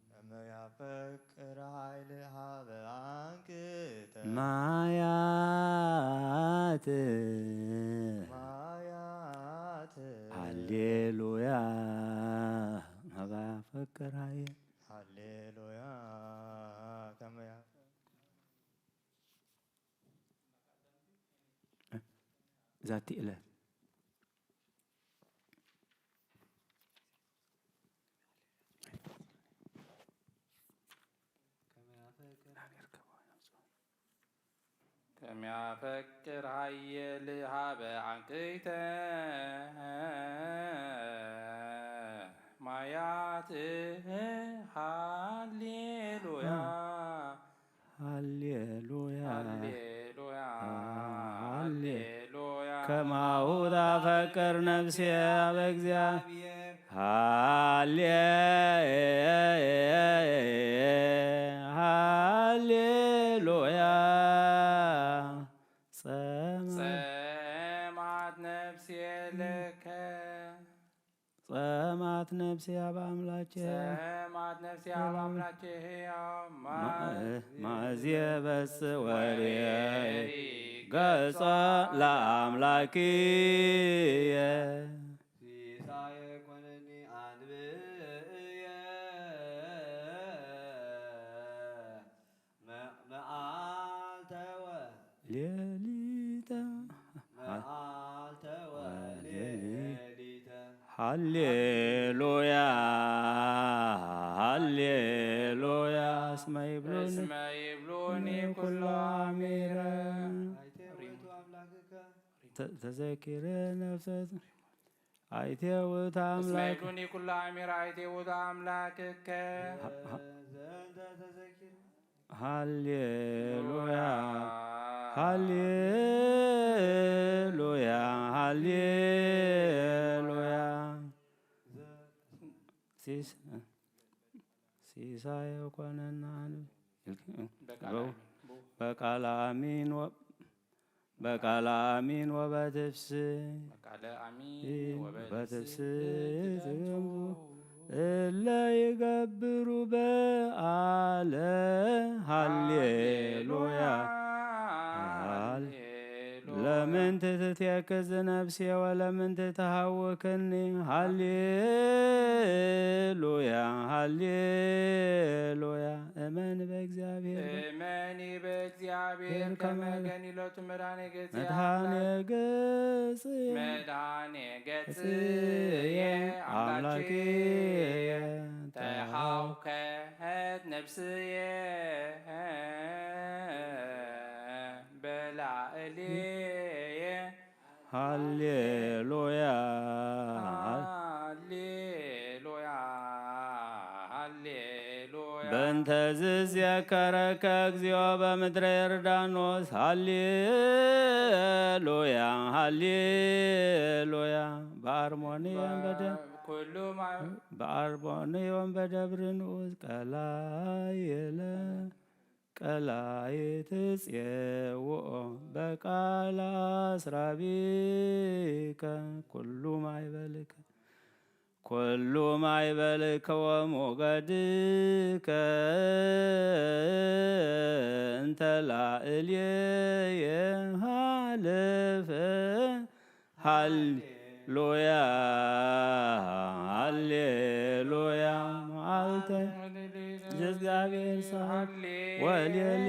ከመ ያፈቅር ኃይል ሀበ አንቅዕተ። ማያት። ማያት። ሃሌሉያ። ከመ ያፈቅር ኃየል። ሃሌሉያ። ከመ ያፈቅር ዛቲ ዕለት ከመ ያፈቅር ኃየል ሀበ አንቅዕተ ማያት። ሃሌሉያ። ሃሌሉያ። ሃሌሉያ። ሃሌ- ሃሌሉያ። ከማሁ ታፈቅር ነፍሴ አበ እግዚአብሔር። ሃሌ- ሃሌሉያ። ጸማ- ጸማት ነፍሴ ለከ። ጸማት ነፍስያ በአምላኬ። ጸማት ነፍስያ በአምላኬ ሕያው ማእዜ በጽ ወሬ ገጾ ለአምላክየ። ሲሳየ ኮነኒ አንብየ። ሌሊተ መዓልተ ወሌሊተ ሃሌሉያ ሃሌሉያ እስመ ይብሉኒ እስመ ይብሉኒ ኩሎ አሚረ አይቴ ውእቱ አምላክከ ተ- ተዘኪረ ነፍሰ አይቴ ውእቱ እስመ አምላክ ይብሉኒ ኩሎ አሚረ አይቴ ውእቱ አምላክከ ዘንተ ተዘኪረ ሃሌሉያ ሃሌሉያ ሃሌሉያ ሲስ ሲሳይ ኮነና በቃል አሚን ወ- በቃል አሚን ወበትፍስ በቃለ አሚን በትፍስ ወበትፍስሕት እለ ይገብሩ በአለ ሃሌሉያ ሃሌሉያ ለምን ትትቴክዝ ነፍሴ ወለምን ትትሃውክኒ ሃሌሉያ ሃሌሉያ እመን በእግዚአብሔር እመኒ በእግዚአብሔር ከመ ገኒለቱ መድኃኔ ገጽ መድኃኔ ገጽ መድኃኔ ገጽ አምላኬ ተሃውከት ነፍስየ በላእልየ ሃሌሉያ ሃሌሉያ ሃሌሉያ በእንተ ዝዝየከረከ እግዚኦ በምድረ ዮርዳኖስ ሃሌሉያ ሃሌሉያ በአርሞንዮን በደ ኩሉ ማ- በአርሞንዮን በደብር ንዑስ ቀላይለ ቀላይ ትጽውኦ በቃል አስራቢከ ኩሉ ማይበልከ ኩሉ ማይበልከ ወሞገድከ እንተ ላዕሌየ ሃለፈ ሃሌሉያ ሃሌሉያ መዓልተ ዘእግዚአብሔር ሰዓት ወሌሊ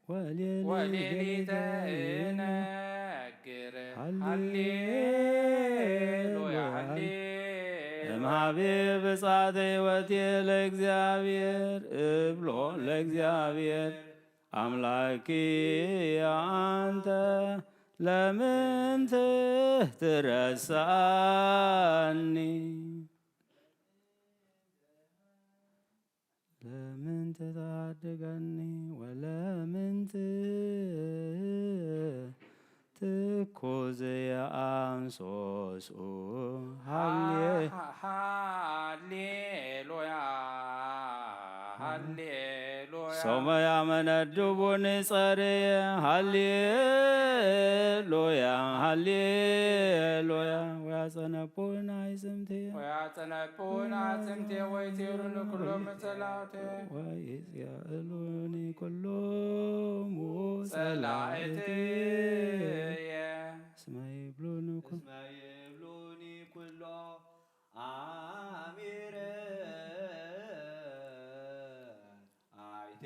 ወሌሊ ወሌሊተ ሌሊተ እነግር ሃሌሉያ ሃሌሉያ ሃሌ እምሃቤ ብጻተ ሕይወቴ ለእግዚአብሔር እብሎ ለእግዚአብሔር አምላኪ አንተ ለምን ትረሳኒ ለምን ትታደገኒ ወለምን ትኩዝ የአንሶሱ ሃሌ ሃሌሉያ ሃሌሉያ ሶመ ያመነድቡኒ ጸርየ ሃሌሉያ ሃሌሉያ ወያጸነቡን አይጽምቴ ወያጸነቡን አጽምቴ ወይቴሩን ኩሎም ጸላውቴ ወይጽየእሉኒ ኩሎሙ ጸላእትየ ጸላእትየ እስመ ይብሉኒ ኩ- እስመ ይብሉኒ ኩሎ አሚረ አይቴ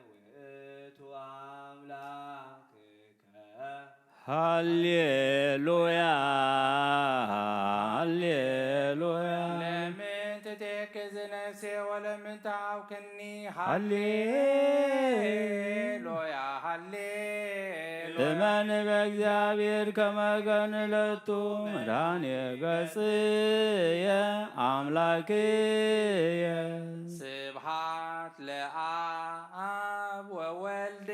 ውእቱ አምላክከ ሃሌሉያ ሃሌሉያ ለምን ትቴክዝ ነፍሴ ወለምን ተሃውክኒ ሃሌ ሃሌሉያ ሃሌሉያ እመን በእግዚአብሔር ከመ ገንለቱ መድኃኔ ገጽየ አምላክየ ስብሃት ለአብ ወወልድ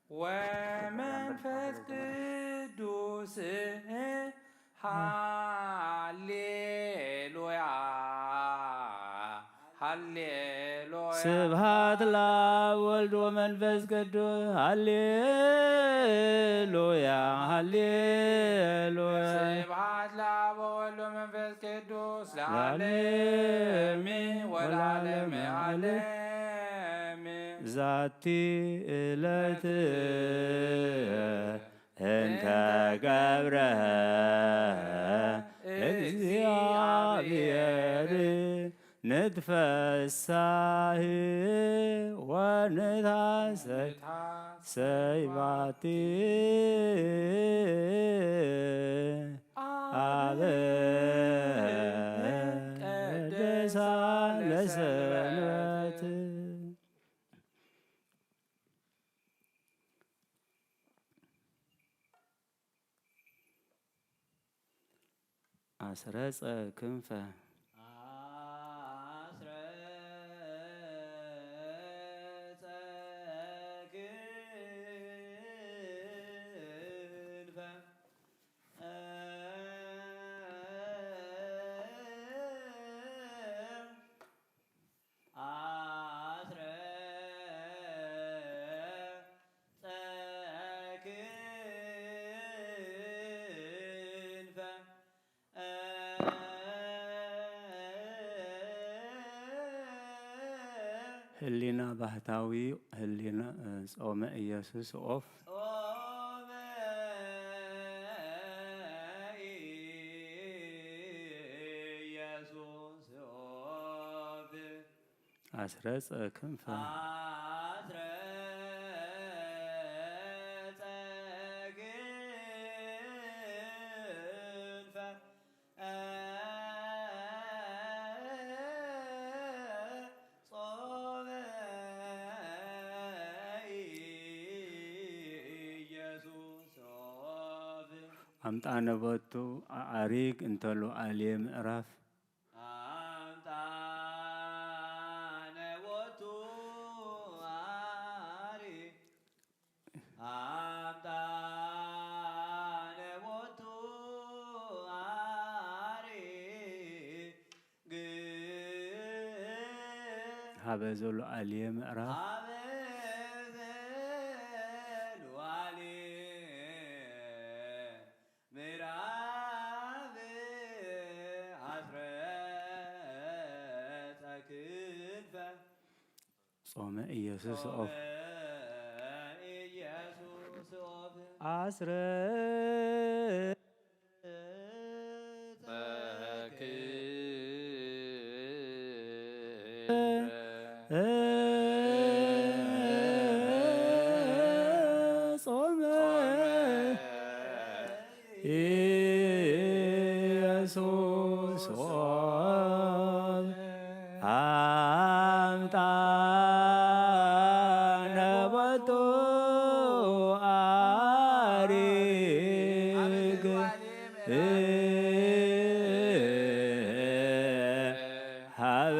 ወመንፈስ ቅዱስ ሃሌሉያ ሃሌሉያ ስብሃት ለአብ ወልድ ወመንፈስ ቅዱስ ሃሌሉያ ሃሌሉያ ስብሃት ለአብ ወወልድ ወመንፈስ ቅዱስ ለዓለም ወለዓለም ዓለም ዛቲ ዕለት እንተ ገብረ እግዚአብሔር ንትፈሳሂ ወንታሰይ ሰይባቲ ኣብ ቀደሳ ለሰንበት። ኣስረጸ ክንፈ። ኣስረጸ ክንፈ። ኣስረጸ ክንፈ። ህሊና ባህታዊ፣ ህሊና፣ ጾመ ኢየሱስ ኦፍ። ጾመ ኢየሱስ ኦፍ። ኣስረጸ ክንፈ። ኣስረጸ ክንፈ። ጾመ ኢየሱስ ኦፍ። ኣምጣነ ቦቱ ኣኣሪግ እንተሉ ኣልየ ምዕራፍ። ኣምጣነ ቦቱ ኣሪ፣ ኣምጣነ ቦቱ ኣሪ፣ ግ ሃበ ዘሎ ኣልየ ምዕራፍ። ሃበ ዘሎ ኣልየ ምዕራፍ። ኣስረጸ ክንፈ። ጾመ ኢየሱስ ኦፍ። ኢየሱስ ኦፍ። ኣስረ ጾመ ኢየሱስ ሆይ፣ ኣምጣነ ቦቱ ኣሪግ ሃበ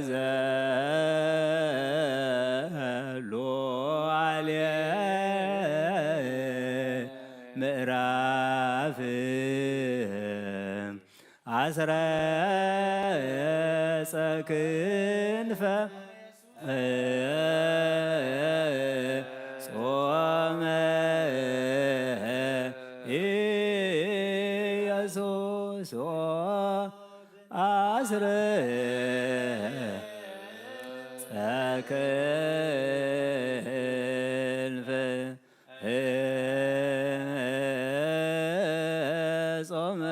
ዘሉ ኣልየ ምዕራፍ ኣስረጸ ክንፈ ጾመ ኢየሱስ ኣስረጸ ክንፈ ጾመ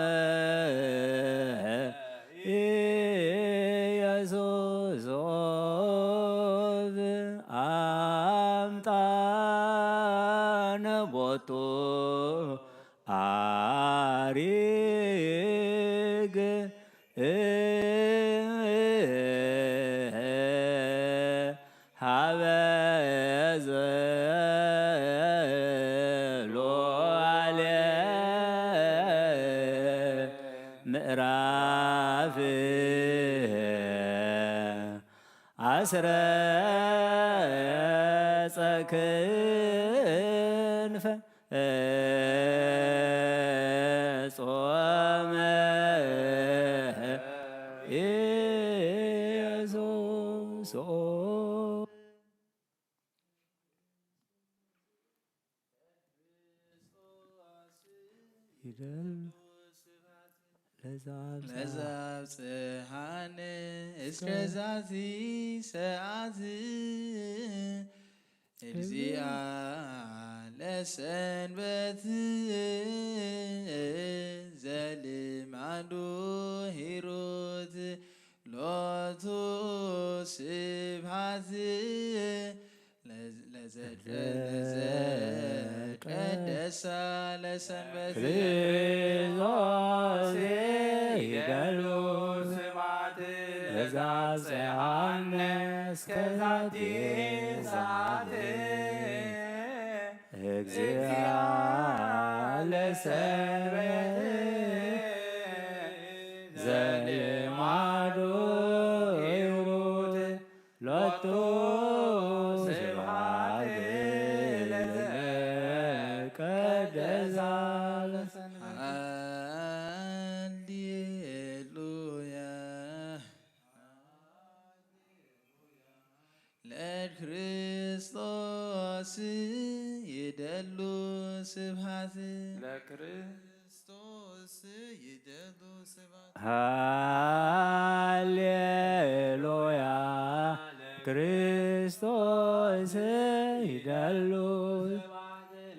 ኢየሱስ ኦብ ኣምጣነ ቦቱ ኣሪግ ሃበ ዘሉ ኣልየ ምዕራፍ ኣስረጸ ክንፈ ጾመ ኢየሱስ ይደል ለዛብጽሐነ እስከ ዛቲ ሰዓት እግዚኣ ለሰንበት ዘልማዱ ሂሩት ሎቱ ስብሐት ለዘ- ለዘ- ለዘቀደሳ ለሰንበት። ክርስቶስ ይደሉ ስብሐት ለዛብጽሐነ እስከ ዛቲ ሰዓት። እግዚአ ለሰንበት ዘልማዱ ሂሩት ሎቱ ስብሐት ለዘቀደሳ ለሰንበት። ሃሌሉያ። ለክርስቶስ ይደሉ ስብሐት። ለክርስቶስ ይደሉ ስብሐት። ሃሌሉያ። ክርስቶስ ይደሉ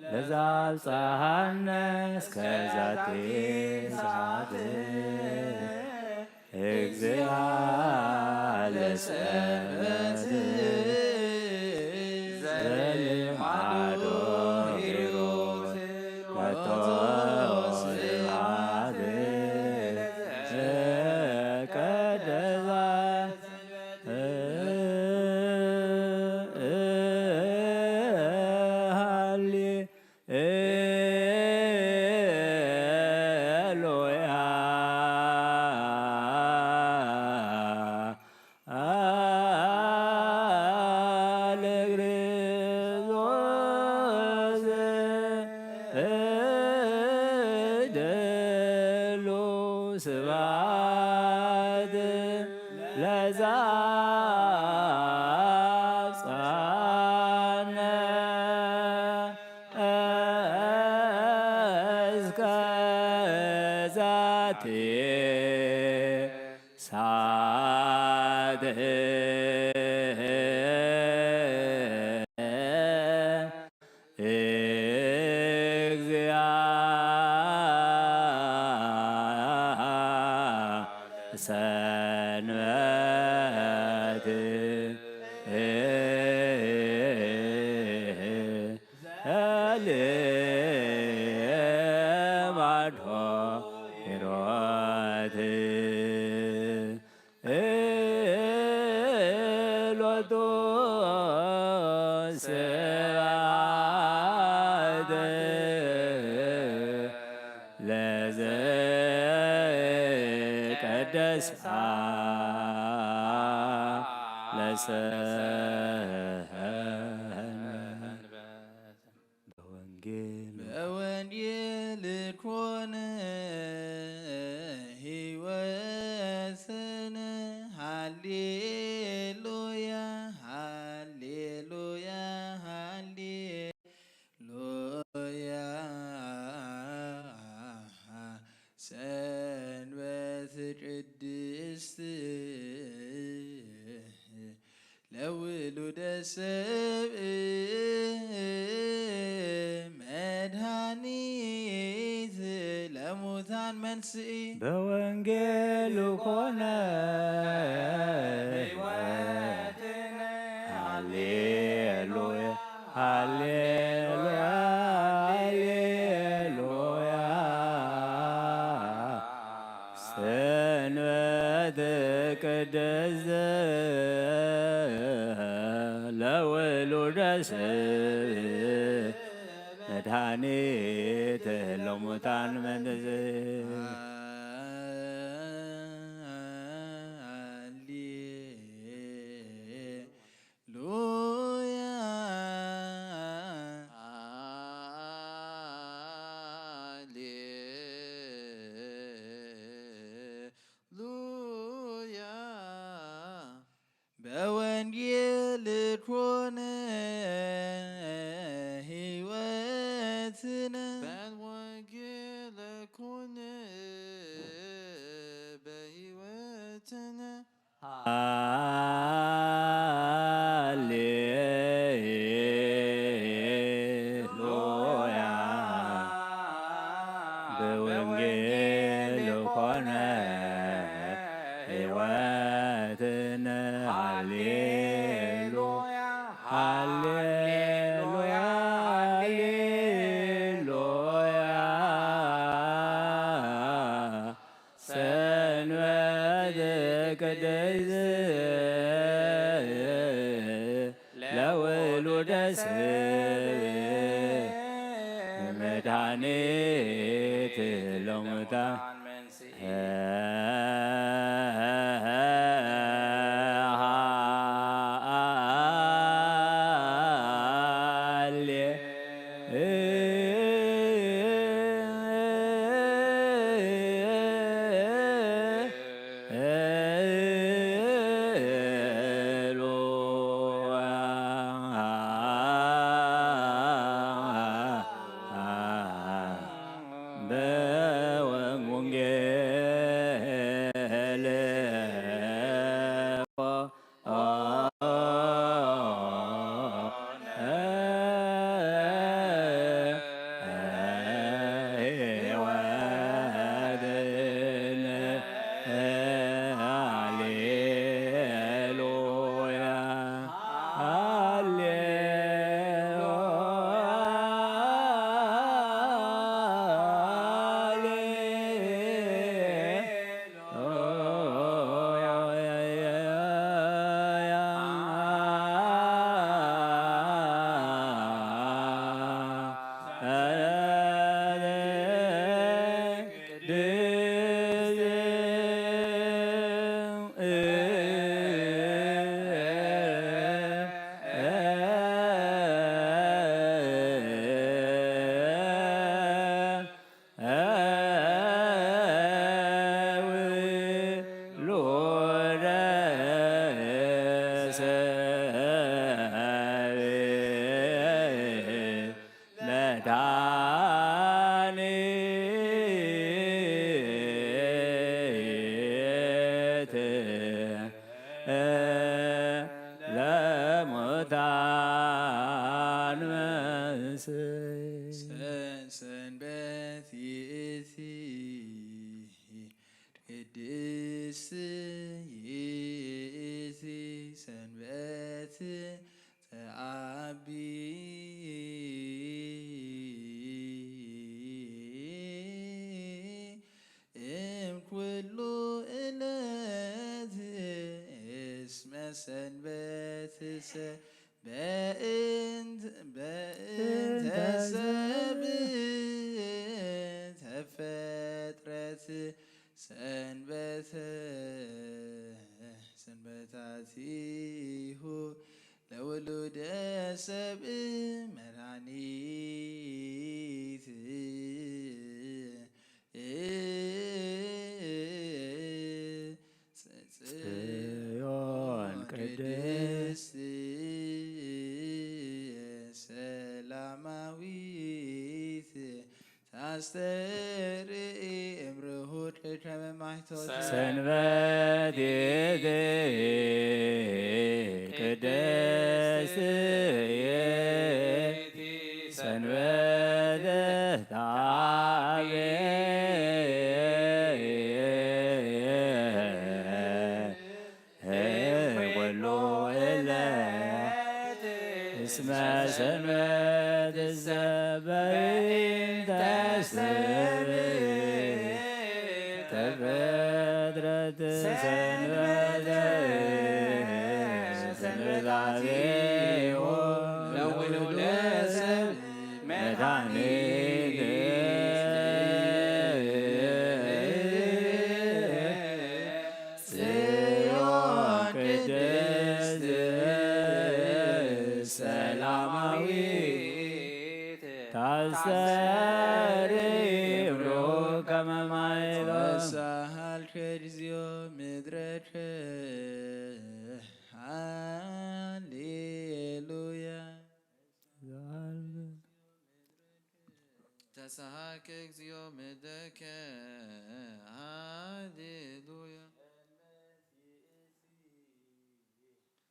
ለዛብጽሐነ እስከ ዛቲ ሰዓት። እግዚአ ለሰንበት ዘልማዶ ሂሩት ሎቱ ስብሐት ዘቀደሳ ሃሌ ሉያ። ለክርስቶስ ይደሉ ስብሐት ለዘአብጽሐነ እስከ ዛቲ ሰዓት። እግዚአ ሰንበት ዘልማዶ ሂሩት ሎቱ ስብሐት ለዘቀደሳ ለሰንበት። በወንጌል በወንጌል ኮነ ሕይወትን። ሃሌሉያ ሃሌሉያ ሃሌሉያ። ሰንበት ቅድስት ለውሉደ ሰብ መድኃኒት ለሙታን መንስኢ። በወንጌል ኮነ ሕይወትነ። ሃሌሉያ ሃሌሉያ ሃሌሉያ። ሰንበት ቅድስት ለውሉደ ሰብ መድኃኒት ለሙታን መንስኢ። ሃሌ ሉያ። ሃሌ ሉያ። በወንጌል ኮነ ሕይወትነ። በወንጌል ኮነ በሕይወትነ። ሃሌሉያ። በወንጌል ኮነ ሕይወት ሃሌሉያ፣ ሃሌሉያ፣ ሃሌሉያ። ሰንበት ቅድስት ለውሉደ ሰብ መድኃኒት ለሙታን። ለሙታን መስ ሰንበት ይእቲ ቅድስት ይእቲ ሰንበት ተአቢ እምኩሉ እለት እስመ ሰንበት ሰ በእንት በእንተ ሰብ ተፈጥረት ሰንበተ ሰንበታቲሁ ለውሉደ ሰብ መድኃኒት ጽዮን ቅድስት ሰላማዊት ታስተርኢ እምርሁድ ከመ ማይቶት ሰንበት ይእቲ ቅድስት ይእቲ ሰንበት ተአቢ ኩሉ እለት እስመ ሰንበት እሰ በእንተ ሰብ ተፈጥረት ሰንበት ሰንበታቲሁ ለውሉደ ሰብ መድኃኒት ጽዮን ቅድስት ሰላማዊት ታስተሪ እምሮ ከመ ማይ ተሳሃልከ እግዚኦ ምድረከ። ሃሌሉያ። ተሳሃልከ እግዚኦ ምድረከ። ሃሌሉያ።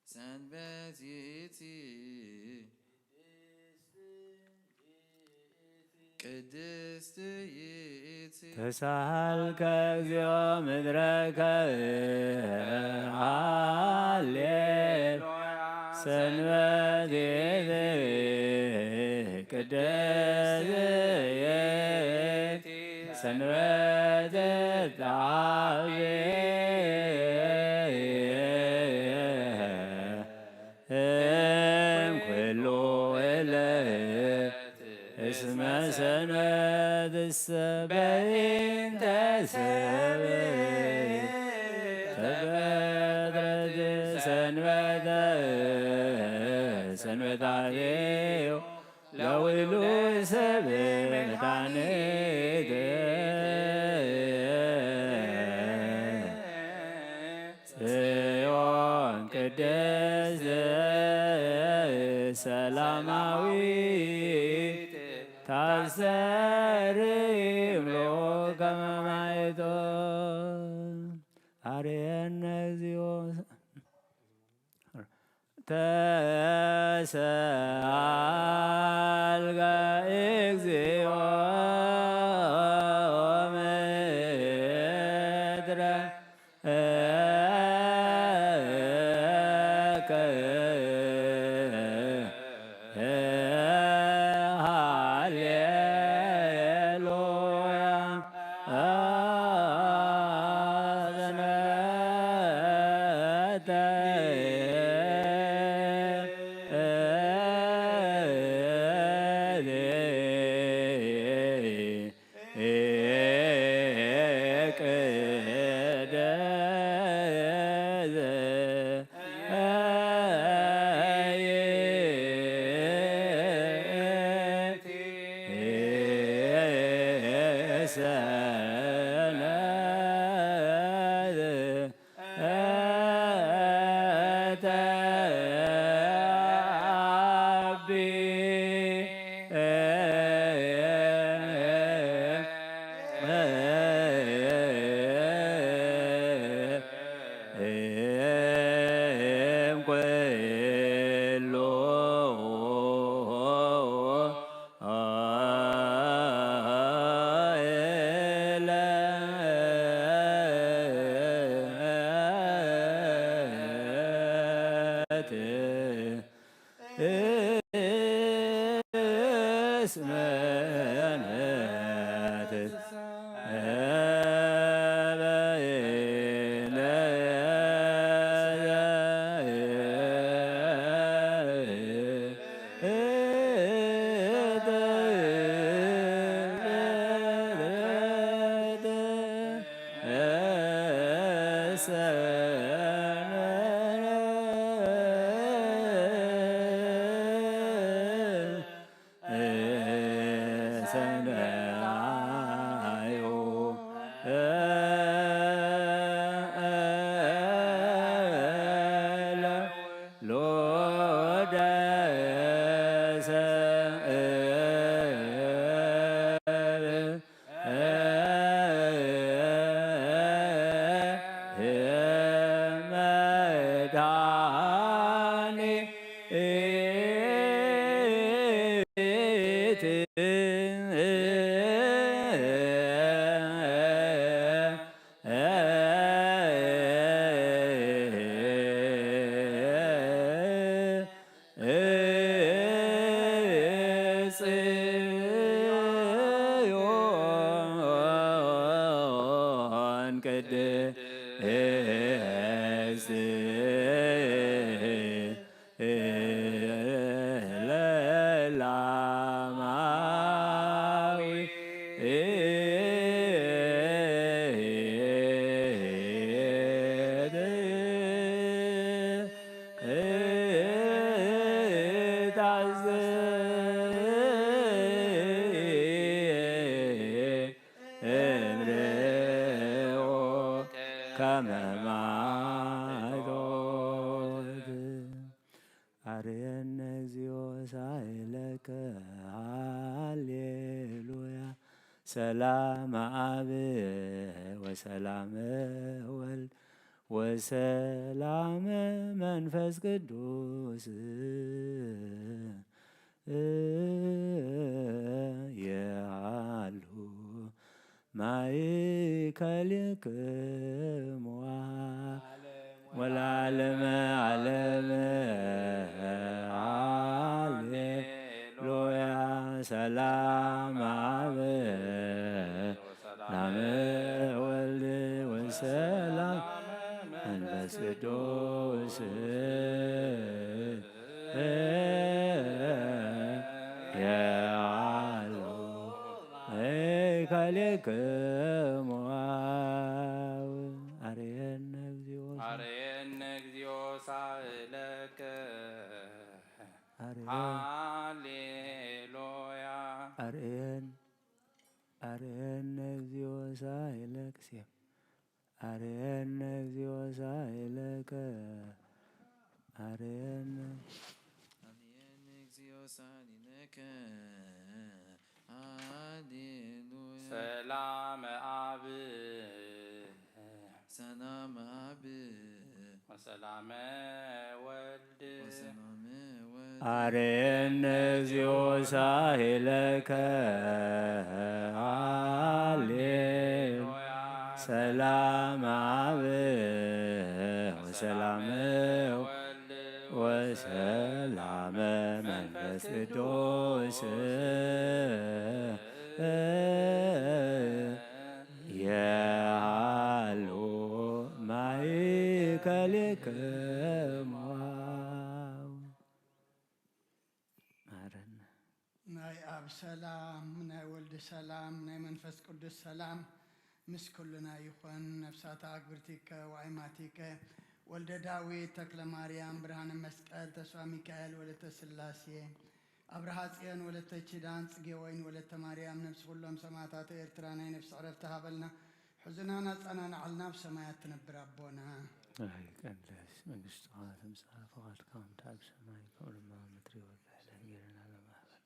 ሰንበት ይእቲ ቅድስት ይእቲ ተሳሃልከ እግዚኦ ምድረከ። ሰንበት ቅድስት ሰንበት ተዓቢ እምኩሉ ዕለት እስመ ሰንበትሰ በእንተ ሰብ ተፈጥረት ሰንበተ ሰንበታቲሁ ለውሉድ ሰብ መድኃኒት ጽዮን ቅድስት ሰላማዊት ታስተርም ሎከ መማይቶ አርየነ እግዚኦ ተሰአልከ እግዚኦ ምድረ ሃሌሉያ። ጽዮን ቅድስት ለላማዊት እምርኦ ከመ ማይቶት። አርየነ እግዚኦ ሳይለከ ሃሌሉያ። ሰላም አብ ወሰላም ወልድ ወሰላም መንፈስ ቅዱስ የሃሉ ማእከልክሙ ወለዓለመ ዓለም። ሰላም አብ ሰላም ወልድ ወሰላም መንፈስ ቅዱስ የአሎ ማእከሌክሙ። አርየነ እግዚኦ አርየነ እግዚኦ ሳእለከ አርየነ ሃሌሉያ። አርየን አርየነ እግዚኦ ሳይለክ ሴም አርየነ እግዚኦ ሳይለከ አርየነ አርየነ እግዚኦ ሳይለከ ሃሌሉያ። ሰላም አብ ሰላም አብ ወሰላመ ወልድ ወሰላመ ወልድ አርየነ እግዚኦ ሳሄለከ ሃሌሉያ። ሰላም አብ ወሰላመ ወልድ ወሰላመ መንፈስ ቅዱስ የሃሉ ማእከሌክሙ። ማረን። ናይ ኣብ ሰላም፣ ናይ ወልድ ሰላም፣ ናይ መንፈስ ቅዱስ ሰላም ምስ ኩልና ይኹን። ነፍሳት ኣግብርቲከ ወኣይማቲከ ወልደ ዳዊት ተክለ ማርያም ብርሃነ መስቀል ተስፋ ሚካኤል ወለተ ስላሴ ኣብርሃ ጽዮን ወለተ ኪዳን ጽጌ ወይን ወለተ ማርያም ነፍሲ ኩሎም ሰማዕታት ኤርትራ ናይ ነፍሲ ዕረፍቲ ሃበልና። ሕዙናን ኣጸናንዓልና ኣብ ሰማያት ትነብር ኣቦና። ይቀደስ መንግስትኻ ትምጻእ፣ ፈቓድካ ከምቲ ኣብ ሰማይ ከምኡ ድማ ኣብ ምድሪ ይኹን። ሀለና ጌረና ለማህበር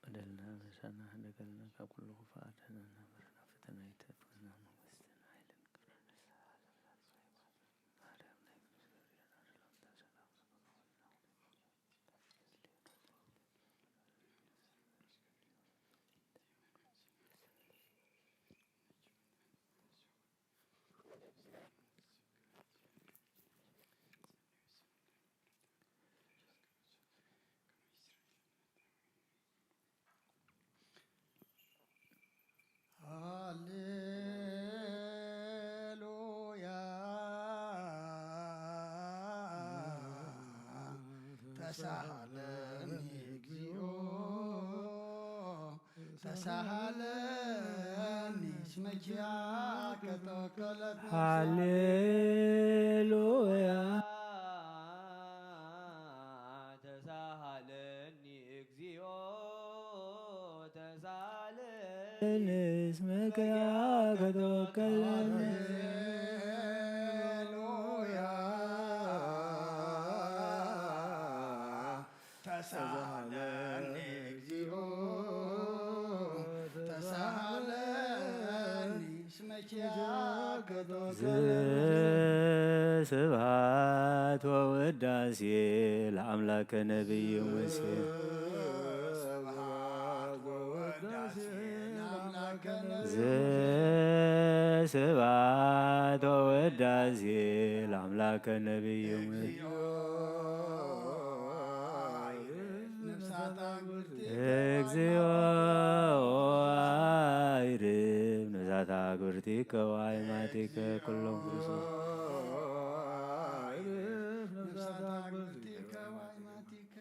በደልና በሳና ሕደገልና ካብ ኩሉ ክፉእ ኣድሕነና። በረና ፈተና ይተፍና መንግስትን ሓይልን ክብርን ንስሓ ለዓለመ። ማርያም ናይ ቅዱስ ገብርኤል ኣደራ ሰላምታ ሰላም ሃሌሉያ ተሳሃለኒ እግዚኦ ተሳሃለኒ እስመ ኪያከ ተወከለት ነፍሲ። ሃሌሉያ ተሳሃለኒ እግዚኦ ተሳሃለኒ እስመ ኪያከ ተወከልኩ። ሃሌሉያ ተሳሃለኒ እግዚኦ ተሳሃለኒ እስመ ኪያከ ተወከልኩ። ስብሐት ወውዳሴ ለአምላከ ነቢይ ሙሴ። ስብሐት ወውዳሴ ለአምላከ ነቢይ ሙሴ። ስብሐት ወውዳሴ ለአምላከ ነቢይ ሙሴ። ነፍሳት አግብርቲከ እግዚኦ አይርብ ነፍሳት አግብርቲከ ወአይማቲከ ኩሎም ክርስቶስ። ነፍሳት አግብርቲከ ወአይማቲከ።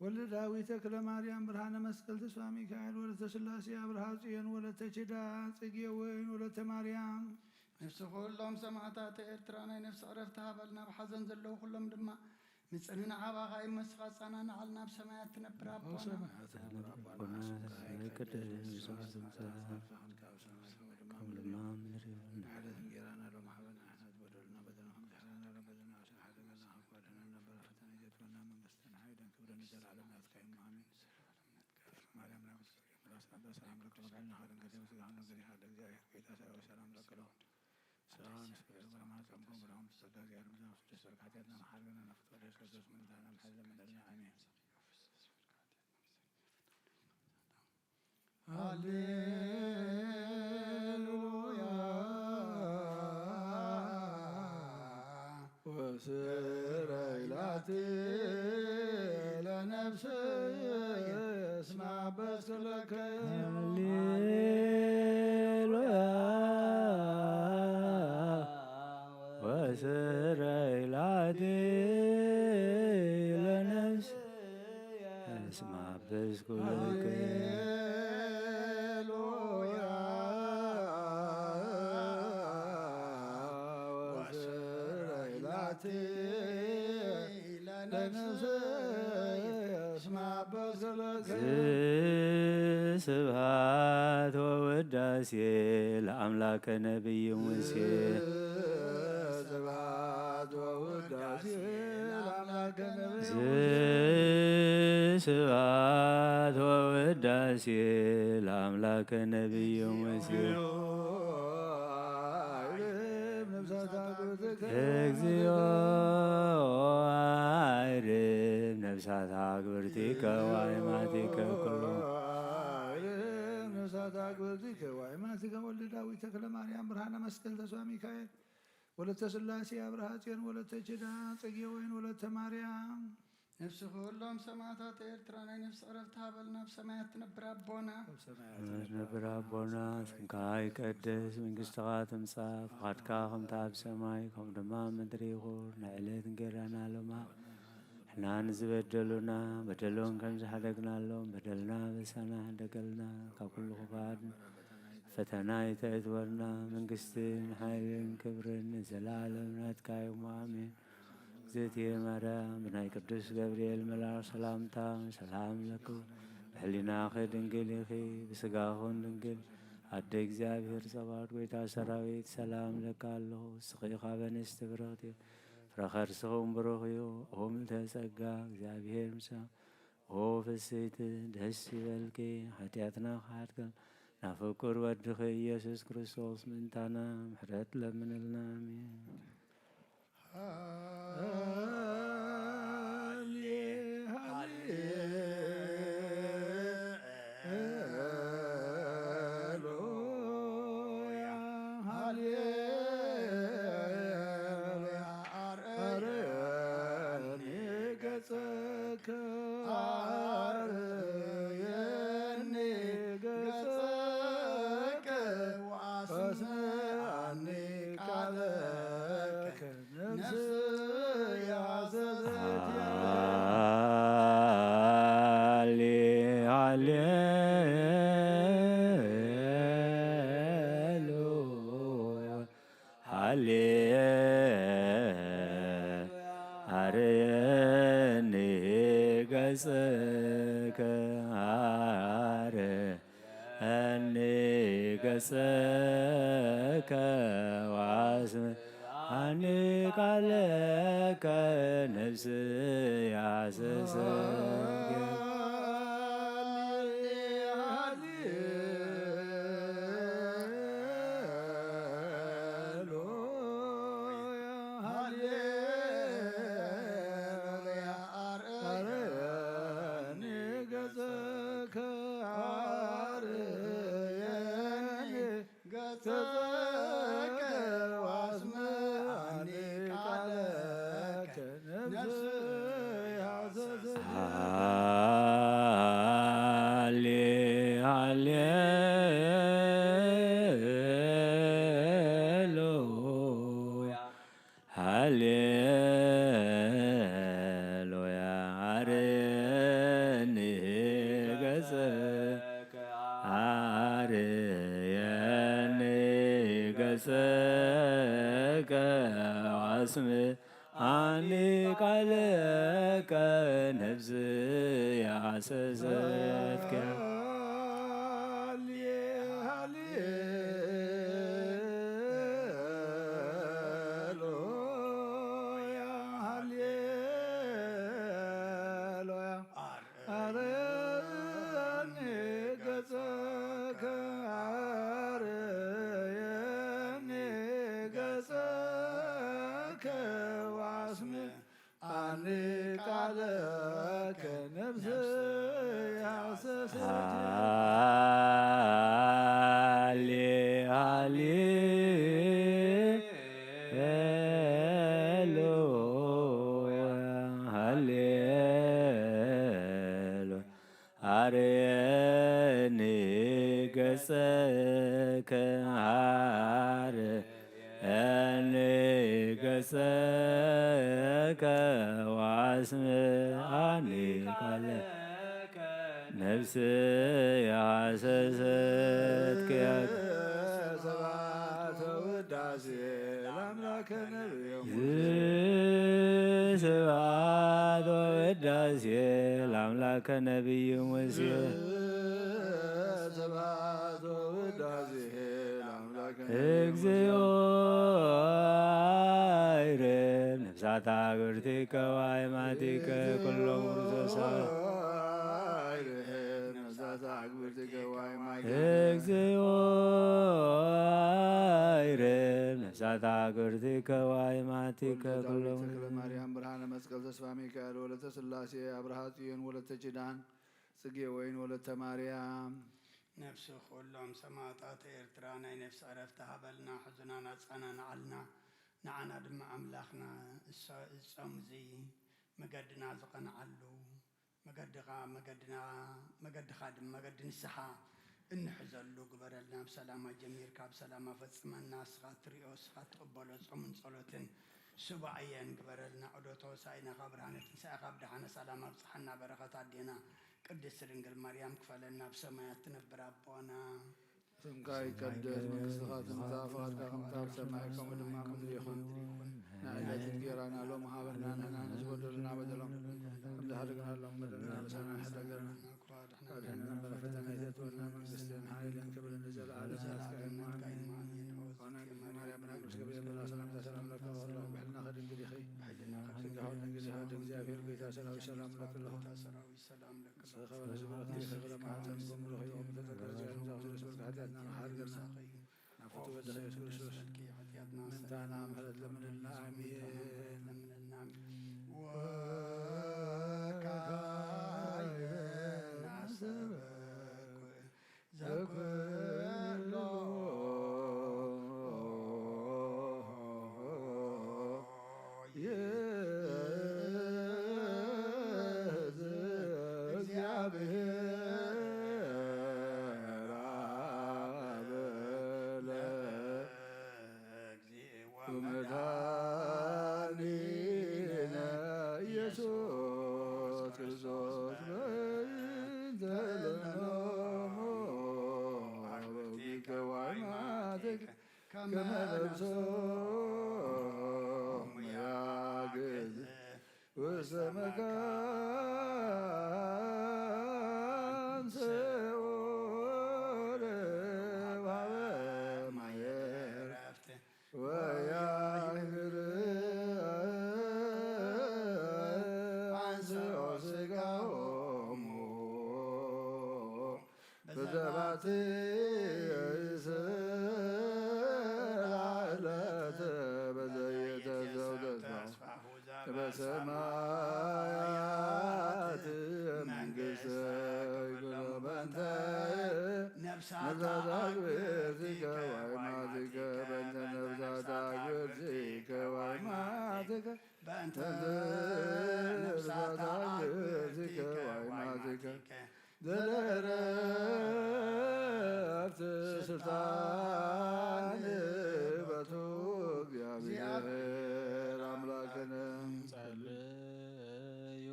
ወልደ ዳዊት ተክለ ማርያም ብርሃነ መስቀል ተስፋ ሚካኤል ወለተ ስላሴ አብርሃ ጽዮን ወለተ ኪዳን ጽጌ ወይን ወለተ ማርያም። ነፍሲ ኩሎም ሰማዕታት ኤርትራ ናይ ነፍሲ ዕረፍቲ ሃበልና። ኣብ ሓዘን ዘለዉ ኩሎም ድማ ምጽንናዕ ኣባኻ እዩ። መስኻ ኣጸናንዓልና ኣብ ሰማያት ትነብር ኣቦና። ሰማያት ትነብር ኣቦና፣ ስምካ ይትቀደስ፣ ይትቀደስ፣ ስምካ ይትምጻእ፣ ይትምጻእ፣ ከም ኣብ ሰማይ ከምኡ ድማ ኣብ ምድሪ ይኹን። ዕለት እንጌራና ሎሚ ሃበና፣ ንሕና ዝበደሉና በደልና ከም ዝሕረና ሎም በደልና፣ ወሰን ሓደገና፣ ካብ ክፉእ ኣድሕነና፣ በረከትና ይዘትወና፣ መንግስትን ሓይልን ክብርን ንዘለዓለም ናትካ እዩ፣ ኣሜን። ማርያም ናይ ምስጢር ምላስ ኣዳ ሰላም ለኪ፣ በልዕና ኻደንገደ ስጋህን ለእግዚኣብሔር ጌታ ሰራዊት ሰላም ለኪ። ሰላም ስለ ዘማህፀንኩም ብርሃን ተጸጋ እግዚአብሔር ምስለ ስደት ኃጢአትና መሓርገና ናፍቆት ወደ ክርስቶስ ምልዳና መሐለ መለልና አሜን። ሃሌሉያ ወስራይ ላቲ በዝኩልክ። ሃሌሉያ ወስረይ ላቲ ለነፍስየ እስማ በስለከ። ስብሐት ወውዳሴ ለአምላከ ነቢይ ሙሴ። ስብሐት ወውዳሴ ለአምላከ ነቢይ ሙሴ። ስብሐት ወውዳሴ ለአምላከ ነቢይ ሙሴ። እግዚኦ አይርም ነፍሳት አክብርቲከ ወአይማቲከ ኩሉ። ነፍሳት አክብርቲከ ወአይማቲከ ወልደ ዳዊት ተክለ ማርያም ብርሃነ መስቀል ተስፋ ሚካኤል ወለተ ስላሴ አብርሃ ጽዮን ወለተ ችዳ ጽጌ ወይን ወለተ ማርያም። ነፍሲ ኩሎም ሰማዕታት ኤርትራ ናይ ነፍሲ ዕረፍቲ ሃበልና። ኣብ ሰማያት ትነብር ኣቦና። ኣብ ሰማያት ትነብር ኣቦና፣ ስምካ ይቀደስ፣ መንግስትኻ ትምጻእ፣ ፍቓድካ ከምቲ ኣብ ሰማይ ከምኡ ድማ ኣብ ምድሪ ይኹን። ንዕለት እንጌራና ሎማ ንሕና ንዝበደሉና በደሎም ከም ዝሓደግናሎም በደልና በሳና ሓደገልና፣ ካብ ኩሉ ክፋት ፈተና ይተእትወና። መንግስትን ሓይልን ክብርን ንዘለኣለም ናትካ እዮም። ኣሜን። እግዝእትየ ማርያም፣ ብናይ ቅዱስ ገብርኤል መልኣኽ ሰላምታ ሰላም ለኪ፣ ብሕሊናኺ ድንግል ኢኺ፣ ብስጋኹን ድንግል፣ ኣደ እግዚኣብሔር ጸባኦት፣ ጎይታ ሰራዊት፣ ሰላም ለካ ኣለኹ። እስኺ ካብ ኣንስቲ ብርኽቲ ኢኺ፣ ፍረ ከርስኽን ብሩኽ እዩ። ኦ ምልዕተ ጸጋ፣ እግዚኣብሔር ምሳኺ፣ ኦ ፍስሕቲ፣ ደስ ይበልኪ፣ ሓጢኣትና ክሓድገልና፣ ናብ ፍቁር ወድኺ ኢየሱስ ክርስቶስ ምእንታና ምሕረት ለምንልና። ኣሜን። ሃሌ፣ ሃሌ፣ ሉያ፣ ሃሌ፣ ሉያ፣ ኣርአየኒ ገጸከ፣ ኣርአየኒ ገጸከ፣ ወአስምዓኒ ቃለከ። ነፍስየ አዘዘት። ሃሌ፣ ሃሌሉያ፣ ሃሌ፣ አርየኒ ገጸከ፣ አር እኒ ገጸከ ወአስምዓኒ ቃለከ ነፍስየ ሐሰሰት። አርአየኒ ገጸከ፣ አርአየኒ ገጸከ ወአስምዓኒ ቃለከ ነፍስየ ሐሰሰት። ሃሌ፣ ሃሌሉያ፣ ሃሌሉያ፣ አርየኒ ገጸከ፣ አርየኒ ገጸከ፣ ወአስምዓኒ ቃለከ ነፍስየ ሐሰሰትኪ። ሃሌሉያ፣ ሃሌሉያ። አርአየኒ ገጸከ፣ አርአየኒ ገጸከ ወአስምዓኒ ቃለከ ነፍስየ ሐሰሰት። ሃሌ፣ ሃሌሉያ፣ ሃሌሉያ። አርየኒ ገጸከ፣ አርየኒ ገጸከ ወአስምዓኒ ቃለከ። ነፍስ የሐሰሰት ቅያት ስብሐት ወውዳሴ ለአምላከ ነቢዩ ሙሴ። ስብሐት ወውዳሴ ለአምላከ ነቢዩ ሙሴ። ስብሐት ወውዳሴ ለአምላከ እግዚኦ አይርም ነፍሳታ ግብርቲከ ዋይማቲከ ኩሎም ርሶሳ እግዚኦ አይርም ነፍሳታ ግብርቲከ ዋይማቲከ ኩሎም ተክለ ማርያም ብርሃነ መስቀል ተስፋ ሚካኤል ወለተ ስላሴ አብርሃ ጽዮን ወለተ ኪዳን ጽጌ ወይን ወለተ ማርያም። ነፍሲ ኩሎም ሰማእታት ኤርትራ ናይ ነፍሲ ዕረፍቲ ሃበልና፣ ሕዙናን ኣጸናንዓልና፣ ንዓና ድማ ኣምላኽና እሶ-፣ እጾም እዚ መገድና ዝቐንዓሉ፣ መገድኻ መገድና፣ መገድኻ ድማ መገዲ ንስሓ እንሕዘሉ ግበረልና። ብሰላማ ጀሚርካ ብሰላማ ፈጽመና። ንስኻ ትሪኦ፣ ንስኻ ትቕበሎ ጾምን ጸሎትን ሱባኤን ግበረልና። ዑደት ሆሳዕናኻ ብርሃነ ትንሳኤኻ ብደሓነ ሰላም ኣብጽሓና። በረኸት ኣዴና ቅድስት ድንግል ማርያም ክፈለና። ብሰማያት ትነብር ኣቦና፣ ስምካ ይቀደስ፣ መንግስትኻ ትምጻእ፣ ፍቓድካ ከምታ ኣብ ሰማይ ከምኡ ድማ ኣብ ምድሪ ይኹን። ንዕለት እንጌራና ሎም ሃበና፣ ንሕና ንዝበደሉና በደሎም ከም ዝሓደግናሎም በደልና፣ ምሳና ሕደገና፣ ኣድሕነና እምበለ ፈተና፣ ኣይተእትወና፣ መንግስትን ሓይልን ክብርን ንዘለኣለም ናትካ እዩ፣ ኣሜን። ኦና ማርያም፣ ቅዱስ ገብርኤል፣ ሰላምታ ሰላም ለኪ፣ ብሕልና ከድንግል ኢኺ፣ ስጋሁ ድንግል ኢኻ፣ እግዚኣብሔር ጌታ ሰራዊት ሰላም ለኪ ኣለኹ። ሰላም ለኪ። ንስኺ ከበነ ስብረት ዲኺ፣ ፍረ ማህፀን ብሩኽ እዩ። እምተጸገ ዚኣን ዛኹ ስለ ስብርካ ሓጢኣትና መሓር ገርና። ናብ ፍቱ ወድኺ ኢየሱስ ክርስቶስ ምእንታና ምሕረት ለምንልና። ኣሜን። ወካዕበ ናሰበኩ ዘኩሎ ይእዝ እግዚአብሔር አብ ለእግዚእ ወመድኃኒነ ኢየሱስ ክርስቶስ በእንተ ለነሙ አበዊከ ዋይማትከ ከመ ለብሶሙ ያግዝ ውስተ መካን ሲኦል ወሀበ ማየ ዕረፍት ወያግር አንስኦ ስጋሆሙ በዘባቲ ስዕለተ በዘየተዘው ተስፋሁ በሰማያት መንግስተ ይኩኖ በእንተ ነፍሳት አግብርቲከ ወይማቲከ በእንተ ነፍሳት አግብርቲከ ወይማቲከ በእንተ ነፍሳት አግብርቲከ ወይማቲከ ዘለዕረፍት ስልጣን በቱ እግዚአብሔር አምላክነ። ጸልዩ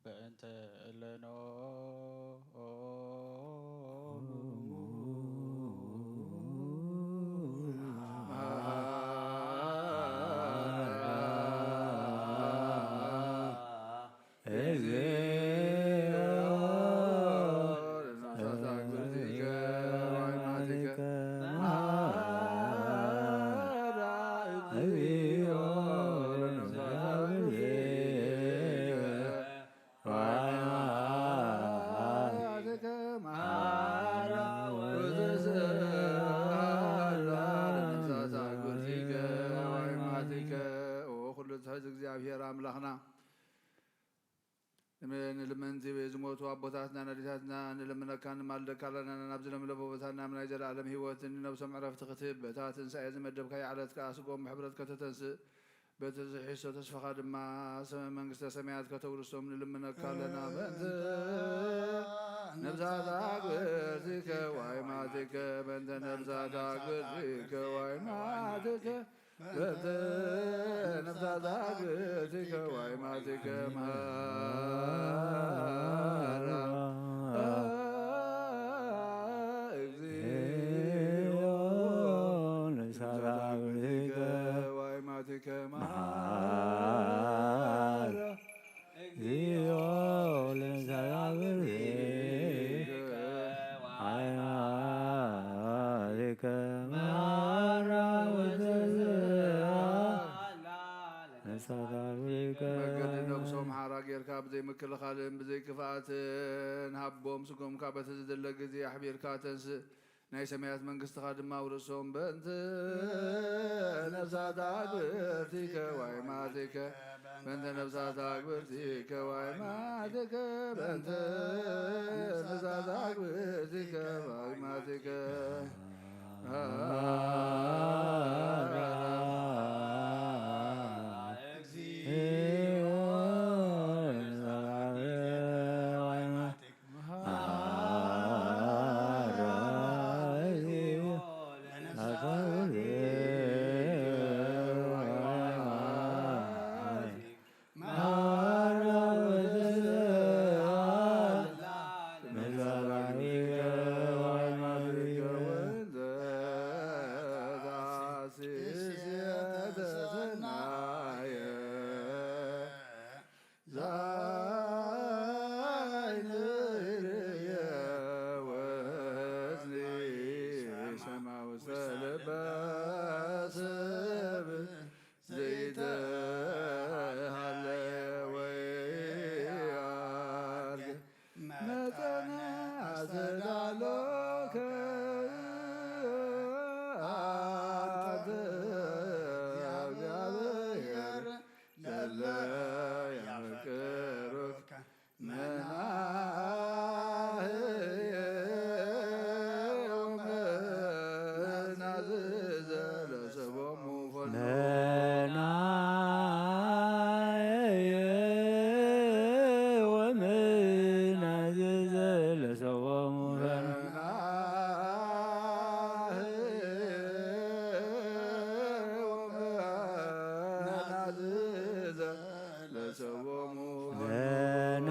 በእንተ እለኖ ኩሉ ትሕዝ እግዚኣብሔር ኣምላኽና ንልመንቲ ዝሞቱ ኣቦታትና ኣዴታትና ንልምነካ ንማልደካ ኣለና። ናብ ዝለምለቦ ቦታ ናብ ናይ ዘለኣለም ህይወት ንነብሶም ዕረፍቲ ክትህብ በታ ትንሳኤ ዝመደብካዮ ዕለት ከኣ ስግኦም ብሕብረት ከተተንስእ በቲ ዝሒሶ ተስፋኻ ድማ ሰ-፣ መንግስተ ሰማያት ከተውርሶም ንልምነካ ኣለና። በእንተ ነብሳት ኣግብርቲከ ዋይማቲከ በእንተ ነብሳት ኣግብርቲከ ዋይማቲከ በእንተ ነፍሳት ኣግብርቲከ ዋይማቲከ መሃራ እግዚኦ። ነፍሳት ኣግብርቲከ ዋይማቲከ መሃራ እግዚኦ። ነፍሳት ኣግብርቲከ ዋይማቲከ መሃራ ወዘዝኣ ነፍሳት ኣግብርቲከ። መገዲ ነብሶም ሓራ ጌርካ ብዘይ ምክልኻልን ብዘይ ክፍኣትን ሃቦም። ስጉምካ በቲ ዝድለ ግዜ ኣሕቢርካ ተንስእ፣ ናይ ሰማያት መንግስትኻ ድማ ኣውርሶም። በእንተ ነፍሳት ኣግብርቲከ ዋይማቲከ፣ በእንተ ነፍሳት ኣግብርቲከ ዋይማቲከ፣ በእንተ ነፍሳት ኣግብርቲከ ዋይማቲከ። ዘይተሃለ ወይ ኣርገ መጠነ ኣስተዳሎከ ኣንተ እግዚአብሔር ለለ ያፈቅሩከ መናህየ ወመናዝዘ ለሰቦሙ ፈኑ። መናህየ ወመናዝዘ ለሰቦሙ ፈኑ። መናህየ ወመናዝዘ ለሰቦሙ ፈኑ። መናየ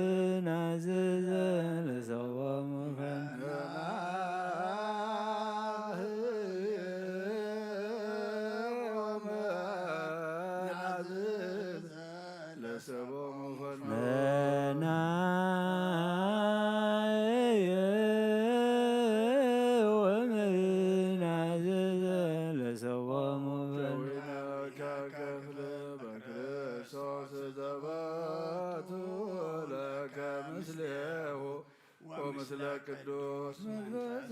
ወመናዝዘ ለሰቦሙ ፈኑ። መናየ ወመናዝዘ ለሰቦሙ ፈኑ። መናየ ወመናዝዘ ለሰቦሙ ፈኑ። ከዊነ ከክፍል በክርስቶስ ዘበቱ ለከ ምስሌሁ ወምስለ ቅዱስ መንፈስ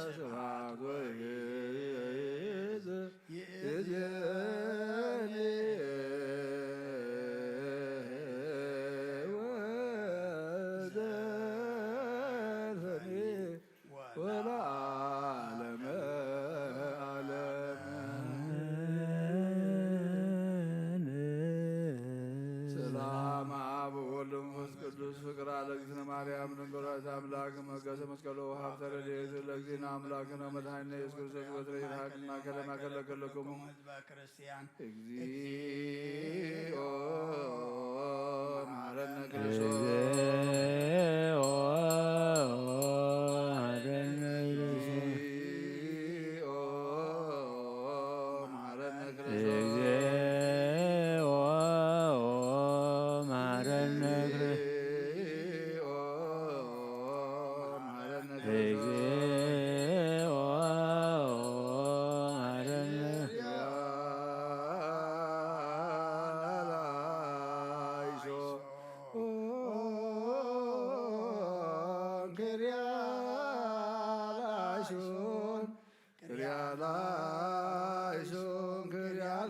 ስብሐት ወይዝ ይእዜኒ ወዘልፈኒ ወለዓለመ ዓለም። ሰላም አብ ወወልድ ወመንፈስ ቅዱስ ፍቅር አለ እግዝእትነ ማርያም ድንግል ወላዲተ አምላክ መገሰ መስቀሉ ሀብተ ረድኤት ለእግዚእነ አምላክነ መድኃኒነ ኢየሱስ ክርስቶስ ወትረ ይርሃቅና ከለማ ከለከለክሙ ህዝበ ክርስቲያን። እግዚኦ መሐረነ ክርስቶስ። እግዚኦ መሐረነ ክርስቶስ። እግዚኦ መሐረነ ክርስቶስ። እግዚኦ መሐረነ ክርስቶስ። እግዚኦ መሐረነ ክርስቶስ። እግዚኦ መሐረነ። ክሪያላይሶን፣ ክሪያላይሶን፣ ክሪያላይሶን፣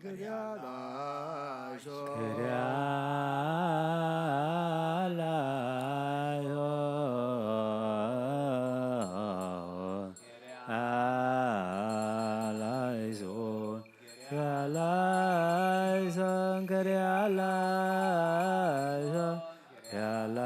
ክሪያላይሶን። ክሪያላይሶን፣ ክሪያላይሶን፣ ክሪያላይሶን፣ ክሪያላይሶን፣ ክሪያላ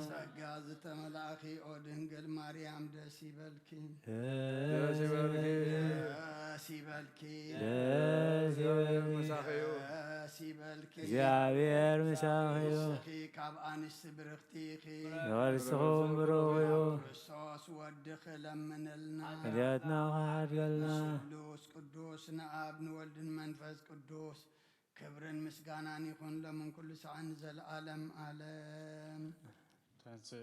ጸጋ ዝተመላእኪ ኦ ድንግል ማርያም ደስ ይበልኪ። ደስ ይበልኪ። ደስ ይበልኪ። ደስ ይበልኪ። ምሳኺ እዩ። ደስ ይበልኪ። እግዚኣብሔር ምሳኺ እዩ። ንስኺ ካብ ኣንስቲ ብርኽቲ ኢኺ። ንኸርስኹም ብሩኽ እዩ። ክርስቶስ ወድኺ ለምንልና። ሓጢኣትና ክሓድገልና። ስሉስ ቅዱስ ንኣብ ንወልድን መንፈስ ቅዱስ ክብርን ምስጋናን ይኹን ሎምን ኩሉ ሰዓን ንዘለዓለም ዓለም። ተንስእ፣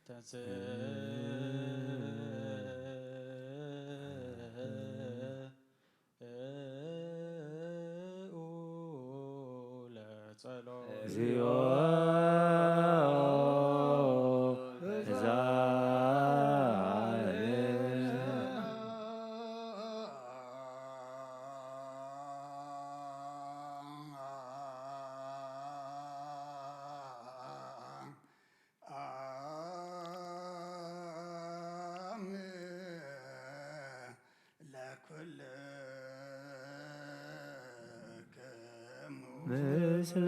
ተንስእ፣ ለጸሎት። እግዚኦ፣ እዛ ለኩልክሙ ምስለ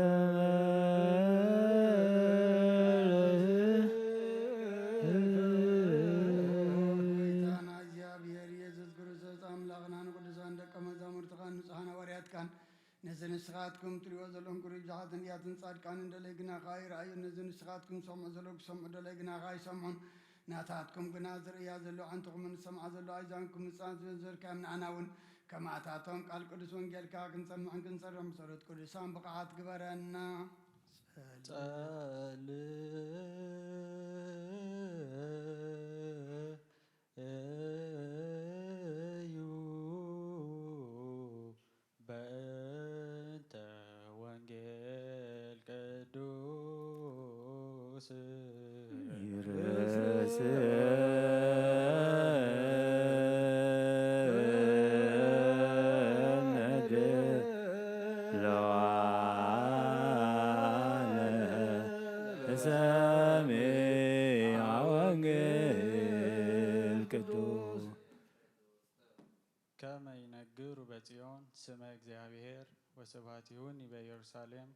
ጎይታና እግዚኣብሔር ኢየሱስ ክርስቶስ ኣምላኽና ንቅዱሳን ደቀ መዛሙርትኻን ንጹሓን ሃዋርያትካን ነዚ ንስኻትኩም ትሪእዎ ዘለኹም ቅሩብ ብዙሓት ነቢያትን ጻድቃንን ደለይ ግናኻ ይረኣዩ። ነዚ ንስኻትኩም ትሰምዑ ዘለኹም ክሰምዑ ደለይ ግናኻ ኣይሰምዑን። ናታትኩም ግና ዝርእያ ዘሎ ኣዕንትኹምን ዝሰምዓ ዘሎ ኣእዛንኩም ንጻን ዝበዘርካዮም ንዓና እውን ከማታቶም ቃል ቅዱስ ወንጌልካ ክንሰምዕን ክንሰርሕን ብጸሎት ቅዱሳን ብቕዓት ግበረና። ጸል እዩ በእንተ ወንጌል ቅዱስ ይርስእ ለዋለ ሰሚዐ ወንጌል ቅዱስ። ከመ ይነግሩ በጽዮን ስመ እግዚኣብሔር ወስብሐት ይሁኒ በኢየሩሳሌም።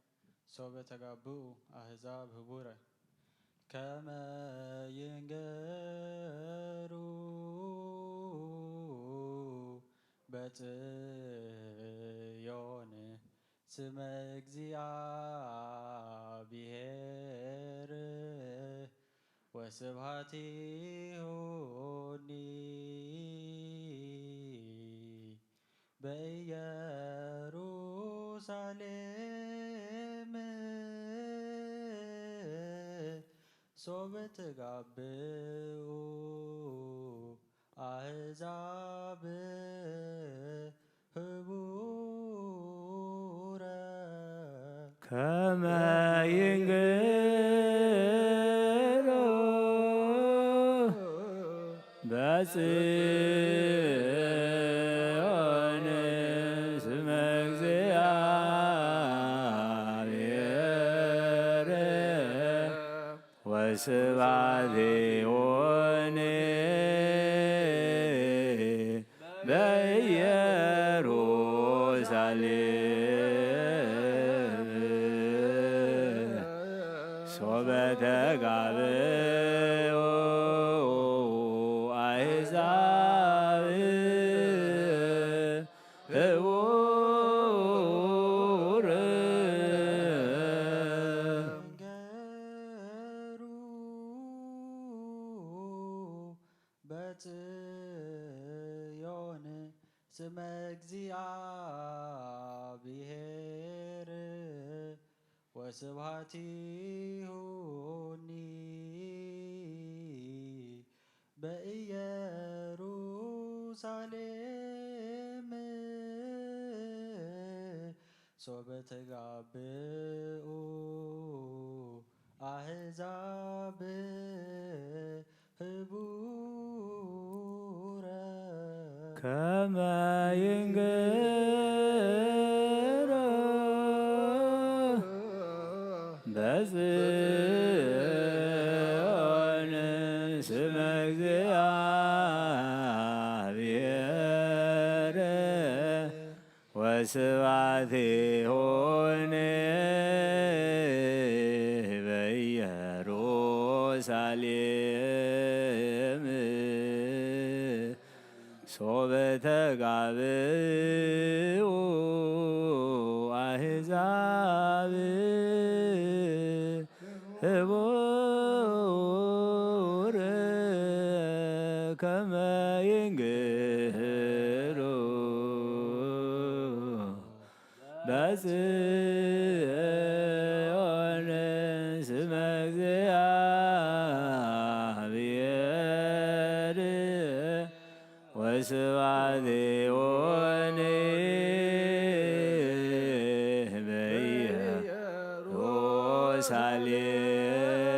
ሶበ ተጋብኡ ኣህዛብ ህቡረ፣ ከመ ይንገሩ በጽዮን ስመ እግዚኣብሔር ወስብሐት ይሁኒ በኢየሩሳሌም ሶበ ተጋብኡ ኣህዛብ ህቡረ ከመ ይንግሩ በጽዮን ስመ እግዚኣብሔር ወስብሐት ይሁኒ በኢየሩሳሌም ሶበ ተጋብኡ ኣሕዛብ ህቡረ ገሩ በጽዮን ስመ እግዚኣብሔር ወስብሐት ይሁኒ በኢየሩሳሌም ሶበ ተጋብኡ ኣሕዛብ ህቡረ ከመ ይንግሩ በጽዮን ስመ እግዚኣብሔር ወስብሐት ይሁኒ በኢየሩሳሌም ሶበ ተጋብኡ ኣሕዛብ ህቡረ ከመ ይንግሩ በጽዮን ስመ እግዚኣብሔር ወስብሐት ይሁኒ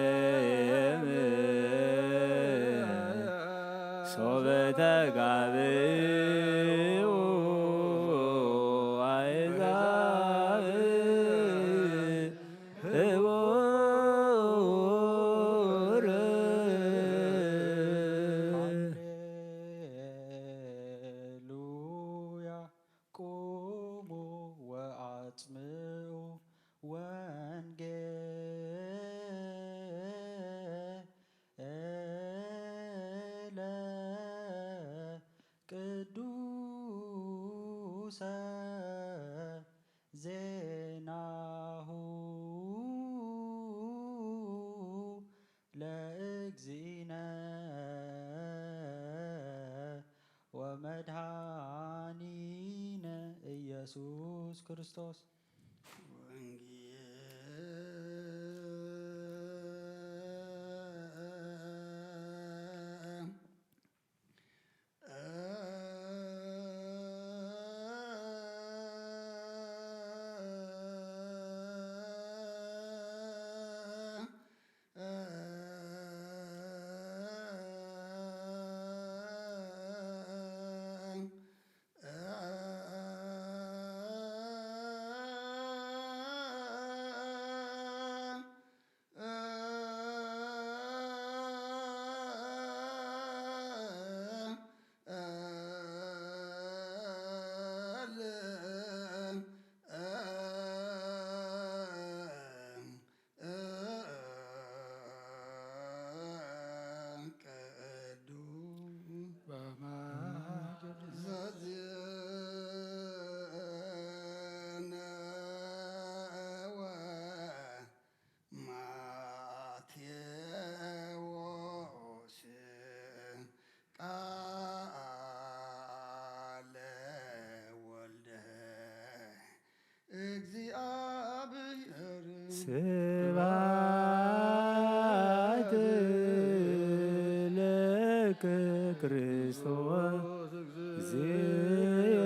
በኢየሩሳሌም ሶበ ተጋብኡ ኣሕዛብ ህቡረ ሃሌሉያ። ቁሙ ወአጽምዑ ወንጌለ ቅዱሰ ዜናሁ ለእግዚእነ ወመድኃኒነ ኢየሱስ ክርስቶስ። ስብሐት ለከ ክርስቶስ እግዚእ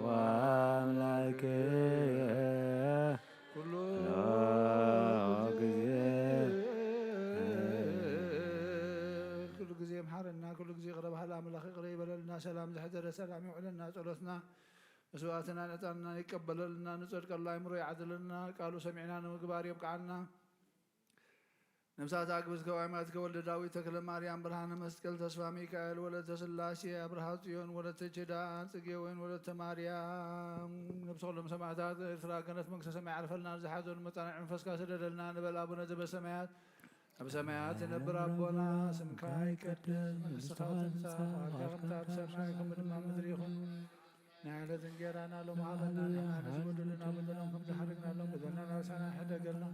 ወአምላክየ ኩሉ ግዜ። ኩሉ ግዜ ይምሓረና፣ ኩሉ ግዜ ይቕረ በሃሊ ኣምላኽ ይቕረ ይበለልና። ሰላም ዘሕደረ ሰላም ይውዕለና። ጸሎትና መስዋዕትና ዕጣንና ይቀበለልና፣ ንጸድቀሉ ኣእምሮ ይዓድለልና፣ ቃሉ ሰሚዕና ንምግባር የብቅዓና። ነፍሳት ኣግብዝከ ዋይማትከ ወልደ ዳዊት ተክለ ማርያም ብርሃነ መስቀል ተስፋ ሚካኤል ወለተ ስላሴ ኣብርሃ ጽዮን ወለተ ችዳ ጽጌ ወይን ወለተ ማርያም ነብሶሎም ሰማዕታት ኤርትራ ገነት መንግስተ ሰማይ ዓርፈልና። ዝሓዘኑ መጻንዕ መንፈስካ ስደደልና ንበል። ኣቡነ ዘበሰማያት ኣብ ሰማያት ትነብር ኣቦና፣ ስምካ ይቀደስ፣ መንግስትኻ ትምጻእ፣ ፍቓድካ ከምቲ ኣብ ሰማይ ከምኡ ድማ ኣብ ምድሪ ይኹን። ናይ ዕለት እንጌራና ሎም ሃበና፣ ንሕና ንዝበደሉና በደሎም ከም ዝሓረግናሎም በደልና፣ ናብሳና ሕደገልና፣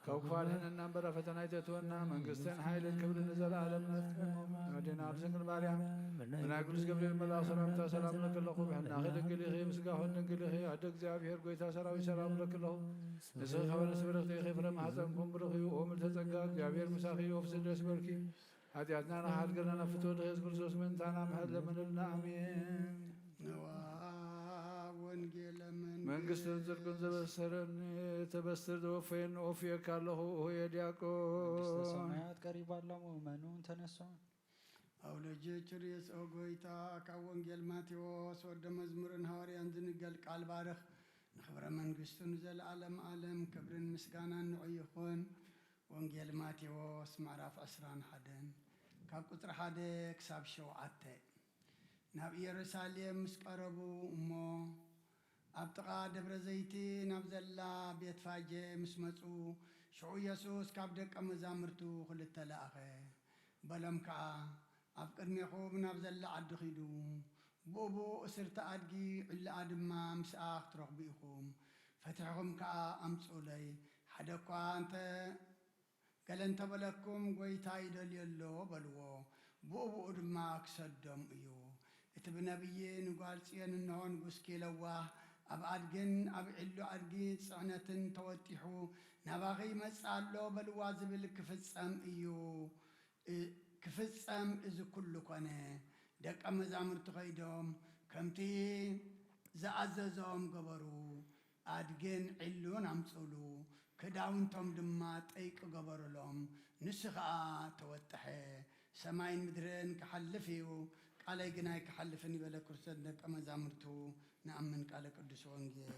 ካብ ክፉ ኣድሕነና እምበር፣ ኣብ ፈተና ኣይተእትወና፣ መንግስትን ሓይልን ክብርን ንዘለኣለም ናትካ እዩ። ኣዴና ኣብ ድንግል ማርያም ብናይ ቅዱስ ገብርኤል መልኣኽ ሰላምታ ሰላም እብለኪ ኣለኹ። ብሕልናኺ ድንግል ኢኺ፣ ብስጋኺ እውን ድንግል ኢኺ። ኣደ እግዚኣብሔር፣ ጎይታ ሰራዊት፣ ሰላም እብለኪ ኣለኹ። ንስኺ ከበለስ ብርኽቲ ኢኺ፣ ፍረ ማሕፀንኩም ብሩኽ እዩ። ኦም ልተጸጋ እግዚኣብሔር ምሳኺ እዩ። ወፍሲ ደስ በልኪ። ሓጢኣትና ንኽሓድገልና ናብ ፍትወ ድኺ የሱስ ክርስቶስ ምእንታና ምሕረት ለምንልና። ኣሜን። ንዋ ወንጌለ መንግስትን ጽድቅን ዘበሰረኒ ተበስር ዘወፈየኒ ወፍየካ ኣለኹ። ሆየ ዲያቆን መንግስተ ሰማያት ቀሪባ ኣላ፣ ምእመኑ እንተነስሑ። ኣውሎጀ ችርየስ ኦ ጎይታ፣ ካብ ወንጌል ማቴዎስ ወደ መዝሙርን ሃዋርያን ዝንገል ቃል ባርኽ። ንኽብረ መንግስቱ ንዘለዓለም ዓለም ክብርን ምስጋናን ንዑ ይኹን። ወንጌል ማቴዎስ ምዕራፍ ዕስራን ሓደን ካብ ቁጽሪ ሓደ ክሳብ ሸውዓተ። ናብ ኢየሩሳሌም ምስ ቀረቡ እሞ ኣብ ጥቓ ደብረ ዘይቲ ናብ ዘላ ቤትፋጀ ምስ መጹ፣ ሽዑ የሱስ ካብ ደቀ መዛሙርቱ ክልተ ለኣኸ። በሎም ከኣ፣ ኣብ ቅድሜኹም ናብ ዘላ ዓዲ ኺዱ፣ ብእኡ እስርቲ ኣድጊ፣ ዕላኣ ድማ ምስኣ ክትረኽቡ ኢኹም። ፈቲሕኹም ከኣ ኣምጽኡለይ። ሓደ እኳ እንተ ገለ እንተበለኩም፣ "ጐይታ ይደልዮ ኣሎ" በልዎ፣ ብኡ ብኡ ድማ ክሰዶም እዩ። እቲ ብነብዪ፣ "ንጓል ጽዮን እንሆ ንጉስኪ ለዋህ፣ ኣብ ኣድግን ኣብ ዕሉ ኣድጊ ጽዕነትን ተወጢሑ ናባኺ ይመጽእ ኣሎ" በልዋ ዝብል ክፍጸም እዩ። እ-፣ ክፍጸም እዚ ኩሉ ኮነ። ደቀ መዛሙርቲ ከይዶም ከምቲ ዝኣዘዞም ገበሩ። ኣድግን ዕሉን ኣምጽኡሉ፣ ክዳውንቶም ድማ ጠይቂ ገበሩሎም። ንሱ ኸኣ ተወጠሐ። ሰማይን ምድርን ክሓልፍ እዩ፣ ቃለይ ግን ኣይክሓልፍን እዩ በለ ክርስቶስ ንደቀ መዛሙርቱ። ንኣምን ቃለ ቅዱስ ወንጌል።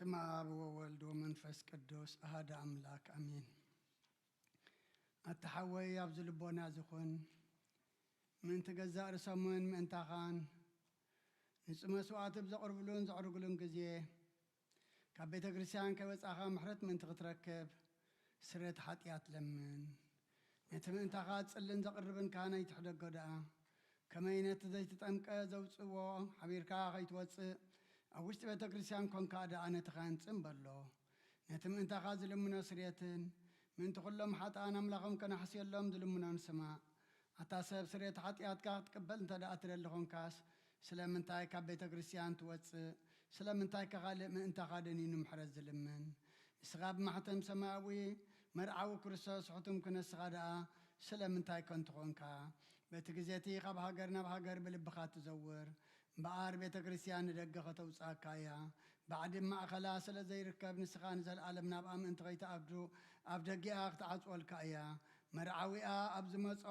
ስም ኣብ ወወልድ ወመንፈስ ቅዱስ ኣሃደ ኣምላክ ኣሜን። ኣታ ሓወይ ኣብዚ ልቦና ዝኹን ምእንቲ ገዛእ ርእሶምን ምእንታኻን ንጽ መስዋዕቲ ብዘቕርብሉን ዘዕርግሉን ግዜ ካብ ቤተ ክርስቲያን ከይወጻኻ ምሕረት ምእንቲ ክትረክብ ስርየት ሓጢኣት ለምን። ነቲ ምእንታኻ ጽልን ዘቕርብን ካህን ኣይትሕደጎ ደኣ። ከመይ ነቲ ዘይተጠምቀ ዘውጽእዎ ሓቢርካ ከይትወጽእ ኣብ ውሽጢ ቤተ ክርስቲያን ኮንካ ደኣ ነቲ ካህን ጽን በሎ። ነቲ ምእንታኻ ዝልምኖ ስርየትን ምእንቲ ኩሎም ሓጥኣን ኣምላኾም ከናሕስየሎም ዝልምኖን ስማዕ። ኣታ ሰብ ስርየት ሓጢኣትካ ክትቅበል እንተ ደኣ ትደሊ ኾንካስ ስለምንታይ ካብ ቤተ ክርስቲያን ትወጽእ? ስለምንታይ ከ ካልእ ምእንታኻ ደኒኑ ምሕረት ዝልምን? ንስኻ ብማሕተም ሰማያዊ መርዓዊ ክርስቶስ ሕቱም ክነስኻ ደኣ ስለምንታይ ከንቱ ኾንካ? በቲ ግዜ እቲ ካብ ሃገር ናብ ሃገር ብልብኻ ትዘውር። እምበኣር ቤተ ክርስቲያን ንደገ ከተውጽኣካ እያ። ባዕዲ ማእኸላ ስለ ዘይርከብ ንስኻ ንዘለኣለም ናብኣ ምእንቲ ከይትኣብዱ ኣብ ደጊኣ ክትዓጽወልካ እያ። መርዓዊኣ ኣብ ዝመጾ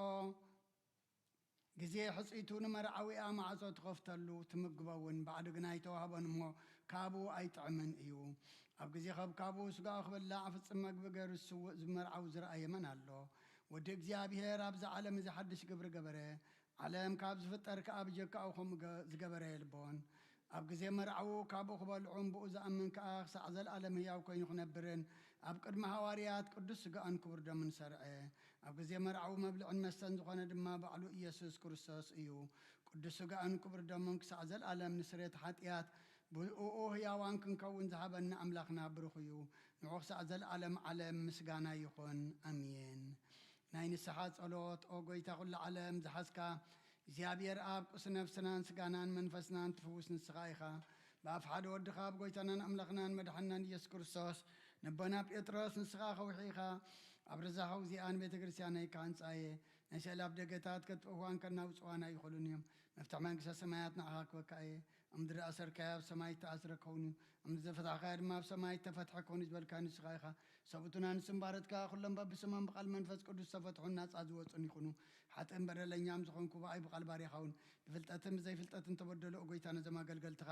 ግዜ ሕጽይቱ ንመርዓዊኣ ማዕጾ ትኸፍተሉ ትምግቦ እውን ባዕዲ ግና ኣይተዋህቦን እሞ ካብኡ ኣይጥዕምን እዩ። ኣብ ግዜ ከብካቡ ስጋኡ ክበላዕ ፍጽም መግቢ ገይሩ ዝስውእ ዝመርዓዊ ዝረኣየ መን ኣሎ? ወዲ እግዚኣብሔር ኣብዚ ዓለም እዚ ሓድሽ ግብሪ ገበረ። ዓለም ካብ ዝፍጠር ከኣ ብጀካኡ ከምኡ ገ- ዝገበረ የልቦን። ኣብ ግዜ መርዓዉ ካብኡ ክበልዑን ብኡ ዝኣምን ከኣ ክሳዕ ዘለኣለም ህያው ኮይኑ ክነብርን ኣብ ቅድሚ ሃዋርያት ቅዱስ ስጋኡን ክቡር ደሙን ሰርዐ። ኣብ ግዜ መርዓዉ መብልዕን መስተን ዝኾነ ድማ ባዕሉ ኢየሱስ ክርስቶስ እዩ። ቅዱስ ስጋኡን ክቡር ደሙን ክሳዕ ዘለኣለም ንስርየት ሓጢኣት ብእኡ ህያዋን ክንከውን ዝሃበና ኣምላኽና ብሩኽ እዩ። ንዑ ክሳዕ ዘለኣለም ዓለም ምስጋና ይኹን። ኣሜን። ናይ ንስሓ ጸሎት። ኦ ጎይታ ኩሉ ዓለም ዝሓዝካ እግዚኣብሔር ኣብ ቁስ ነፍስናን ስጋናን መንፈስናን ትፍውስ ንስኻ ኢኻ። ብኣፍ ሓደ ወድኻ ኣብ ጎይታናን ኣምላኽናን መድሓንናን ኢየሱስ ክርስቶስ ንቦና ጴጥሮስ ንስኻ ከውሒ ኢኻ። ኣብ ረዛኸው እዚኣን ቤተ ክርስቲያነይ ካንጻየ ናይ ስዕል ኣብ ደገታት ከጥፍእዋን ከናውጽዋን ኣይኽእሉን እዮም። መፍትሕ መንግስተ ሰማያት ንዓኻ ክበካ እየ። እምድሪ ኣሰርካዮ ኣብ ሰማይ እተኣስረ ክኸውን እዩ፣ እምድሪ ዘፈታሕካዮ ድማ ኣብ ሰማይ እተፈትሐ ክኸውን እዩ ዝበልካ ንስኻ ኢኻ። ሰብኡትን ኣንስትን ባሮትካ ኩሎም በብስሞም ብቓል መንፈስ ቅዱስ ዝተፈትሑን ናጻ ዝወጹን ይኹኑ። ሓጥእን በደለኛም ዝኾንኩ ብኣይ ብቓል ባርያኻ እውን ብፍልጠትን ብዘይፍልጠትን ተበደሉ። ኦ ጎይታ ነዞም ኣገልገልትኻ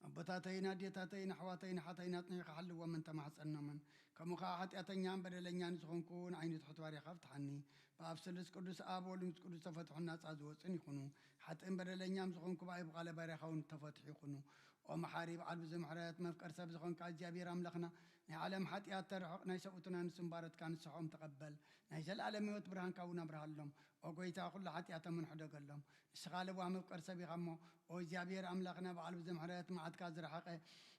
ኣቦታተይን ኣዴታተይን ኣሕዋተይን ሓተይን ኣጽኒዕካ ሓልዎምን ተማሕጸኖምን። ከምኡ ከኣ ሓጢኣተኛን በደለኛን ዝኾንኩ ንዓይኒ ትሑት ባርያኻ ፍትሓኒ። ብኣብ ስሉስ ቅዱስ ኣብ ወልድ ምስ ቅዱስ ተፈትሑን ናጻ ዝወጹን ይኹኑ። ሓጥእን በደለኛም ዝኾንኩ ብኣይ ብቓለ ባርያኻ እውን ተፈትሑ ይኹኑ። ኦ መሓሪ በዓል ብዙ ምሕረት መፍቀር ሰብ ዝኾንካ እግዚኣብሔር ኣምላኽና ናይ ዓለም ሓጢኣት ተርሕቕ ናይ ሰብኡትን ኣንስትን ባሮትካ ንስሖም ተቐበል። ናይ ዘለኣለም ህይወት ብርሃንካ እውን ኣብርሃሎም። ኦ ጎይታ ኩሉ ሓጢኣቶምን ሕደገሎም። ንስኻ ለዋህ መፍቀር ሰብ ኢኻ እሞ ኦ እግዚኣብሔር ኣምላኽና በዓል ብዙ ምሕረት መዓትካ ዝረሓቐ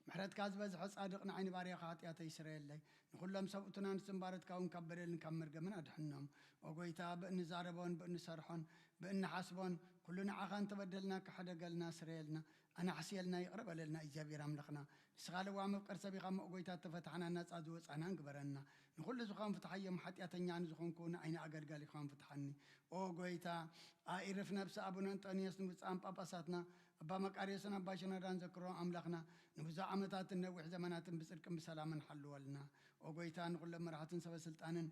ምሕረትካ ዝበዝሐ ጻድቕ ንዓይኒ ባርያኻ ሓጢኣተይ ይስረየለይ። ንኹሎም ሰብኡትን ኣንስትን ባሮትካ እውን ካብ በደልን ካብ መርገምን ኣድሕኖም። ኦ ጎይታ ብእንዛረቦን ብእንሰርሖን ብእንሓስቦን ኩሉ ንዓኻ እንተበደልና ክሕደገልና ስረየልና ኣናሕስየልና ይቕረ በለልና እግዚኣብሔር ኣምላኽና። ንስኻ ለዋህ መፍቀር ሰብ ኢኻ እሞ ኦ ጎይታ እተፈታሕናን ናጻ ዝወጻናን ግበረና። ንኹሉ ዝኾን ፍትሓዮም ሓጢኣተኛ ንዝኾንኩ ንዓይኒ ኣገልጋሊኻን ፍትሓኒ። ኦ ጎይታ ኣኢርፍ ነብሲ ኣቡነ እንጦንዮስ ንብፁዓን ጳጳሳትና ኣባ መቃርዮስን ኣባ ሽኖዳን ዘክሮም ኣምላኽና ንብዙሕ ዓመታትን ነዊሕ ዘመናትን ብጽድቅን ብሰላምን ሓልወልና። ኦ ጎይታ ንኹሎም መራሕትን ሰበ ስልጣንን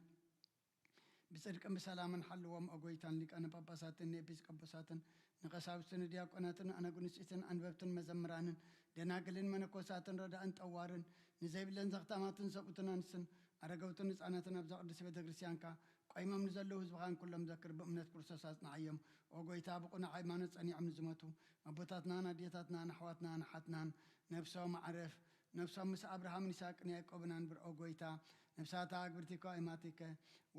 ብጽድቅን ብሰላምን ሓልዎም። ኦ ጎይታ ንሊቃነ ጳጳሳትን ንኤጲስቆጶሳትን ንቀሳውስትን ንዲያቆናትን ኣነጉንስትን ኣንበብትን መዘምራንን ደናግልን መነኮሳትን ረዳእን ጠዋርን ንዘይብለን ዘኽታማትን ሰብኡትን ኣንስትን ኣረገውትን ህጻናትን ኣብዛ ቅድስቲ ቤተ ክርስቲያንካ ቆይሞም ንዘለዉ ህዝብኻን ኩሎም ዘክር ብእምነት ክርስቶስ ኣጽንዓዮም። ኦ ጎይታ ብቕኑዕ ሃይማኖት ጸኒዖም ንዝሞቱ ኣቦታትናን ኣዴታትናን ኣሕዋትናን ኣሓትናን ነብሶም ኣዕርፍ። ነብሶም ምስ ኣብርሃምን ይስሐቅን ያዕቆብን ኣንብር። ኦ ጎይታ ነብሳታ ኣግብርቲከ ኣይማቲከ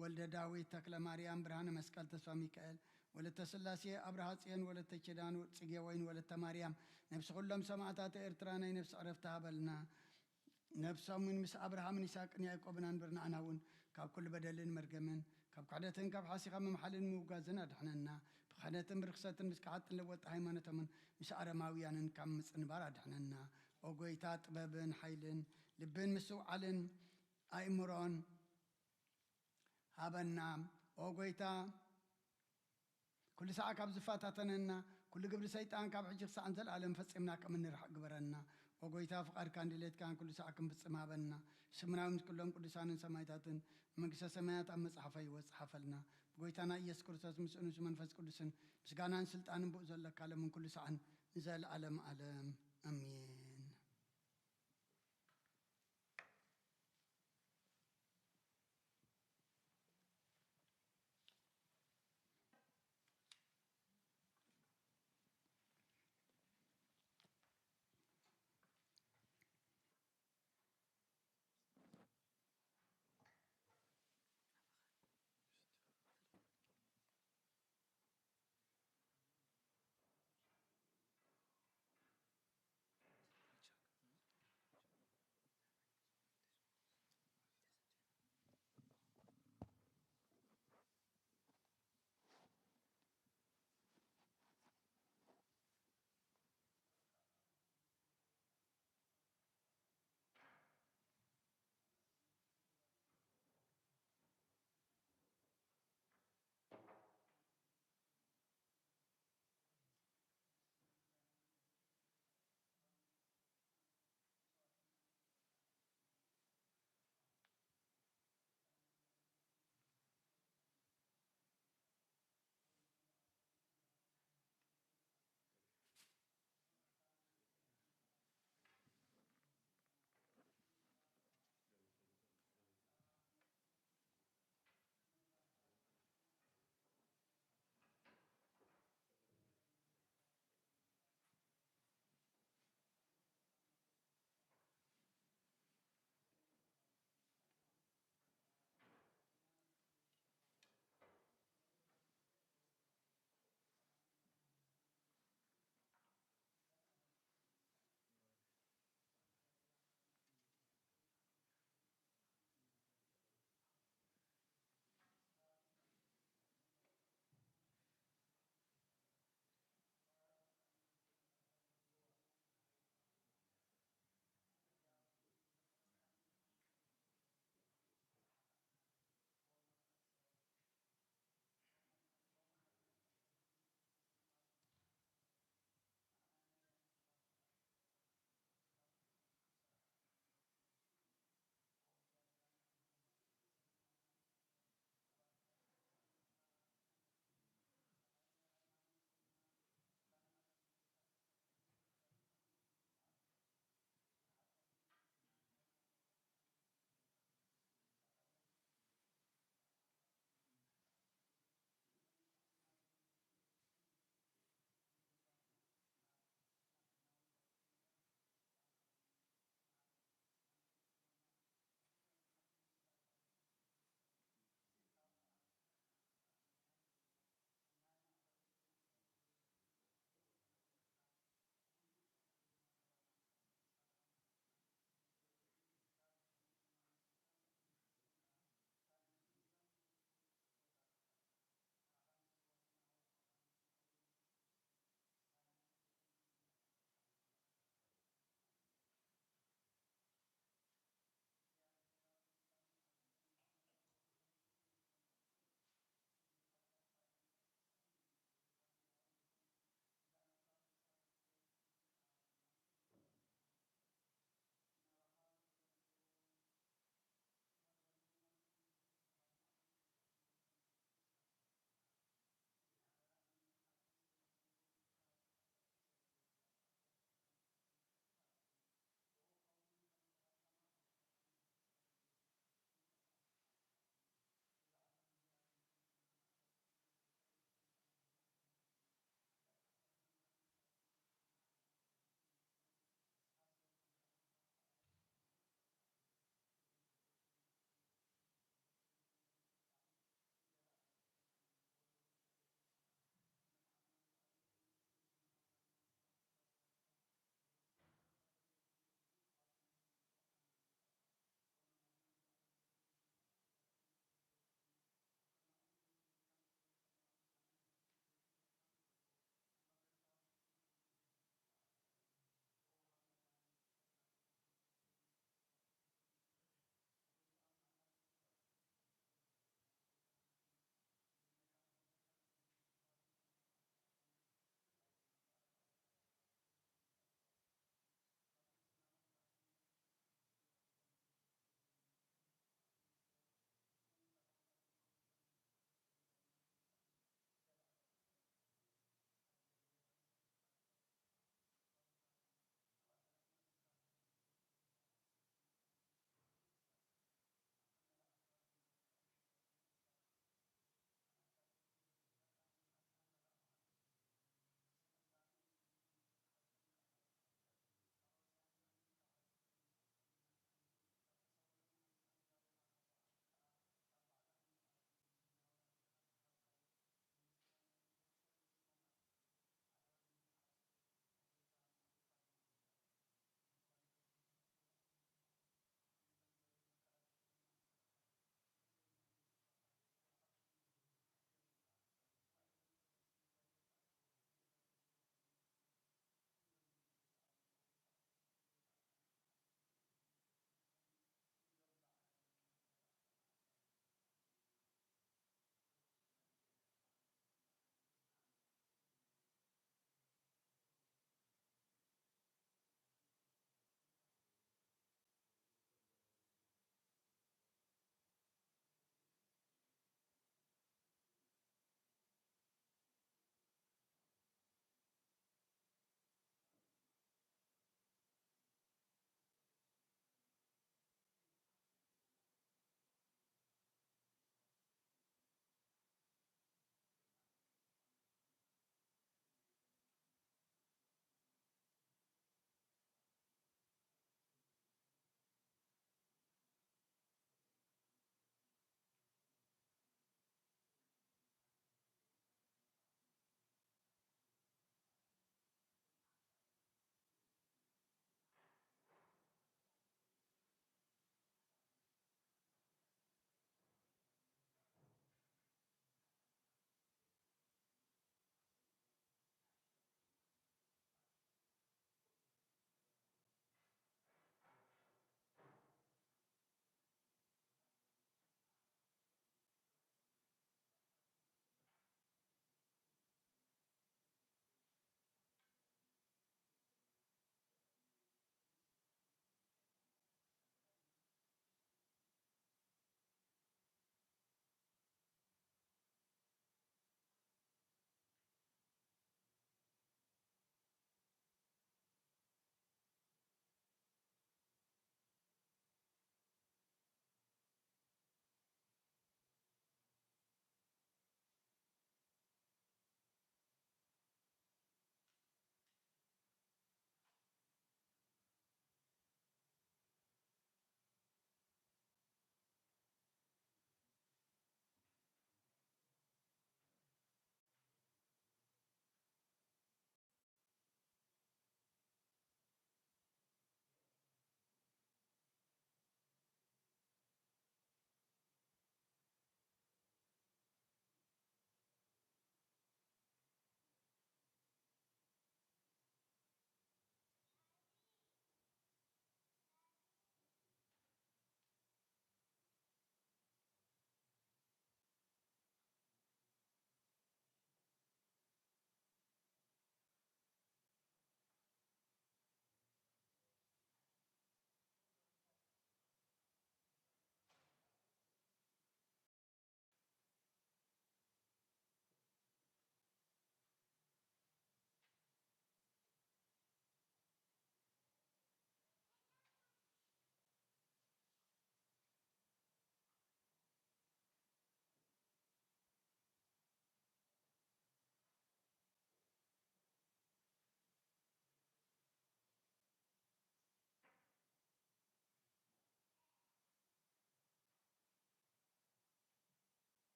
ወልደ ዳዊት ተክለ ማርያም ብርሃነ መስቀል ተስፋ ሚካኤል ወለተ ስላሴ ኣብርሃ ጽዮን ወለተ ኪዳን ጽጌ ወይን ወለተ ማርያም ነብሲ ኩሎም ሰማዕታት ኤርትራ ናይ ነብሲ ዕረፍቲ ሃበልና። ነብሶምን ምስ ኣብርሃምን ይስሐቅን ያዕቆብን ኣንብር። ንኣና እውን ካብ ኩሉ በደልን መርገምን ካብ ክሕደትን ካብ ሓሲኻ ምምሓልን ምውጋዝን ኣድሕነና። ብኽሕደትን ብርክሰትን ምስ ከሓጥን ለወጢ ሃይማኖቶምን ምስ ኣረማውያንን ካብ ምጽንባር ኣድሕነና። ኦ ጎይታ ጥበብን ሓይልን ልብን ምስትውዓልን ኣእምሮን ሃበና። ኦ ጎይታ ኩሉ ሳዕ ካብ ዝፈታተነና ኩሉ ግብሪ ሰይጣን ካብ ሕጂ ክሳዕ ንዘለኣለም ፈጺምና ከም እንርሕቕ ግበረና። ኦ ጎይታ ፍቓድካን ድሌትካን ኩሉ ሳዕ ክንፍጽም ሃበና። ስምናዊ ምስ ኩሎም ቅዱሳንን ሰማይታትን መንግስተ ሰማያት ኣብ መጽሓፈ ህይወት ጸሓፈልና። ብጎይታና ኢየሱስ ክርስቶስ ምስኡ ምስ መንፈስ ቅዱስን ምስጋናን ስልጣንን ብኡ ዘለካ ለምን ኩሉ ሳዕን ንዘለኣለም ኣለም ኣሜን።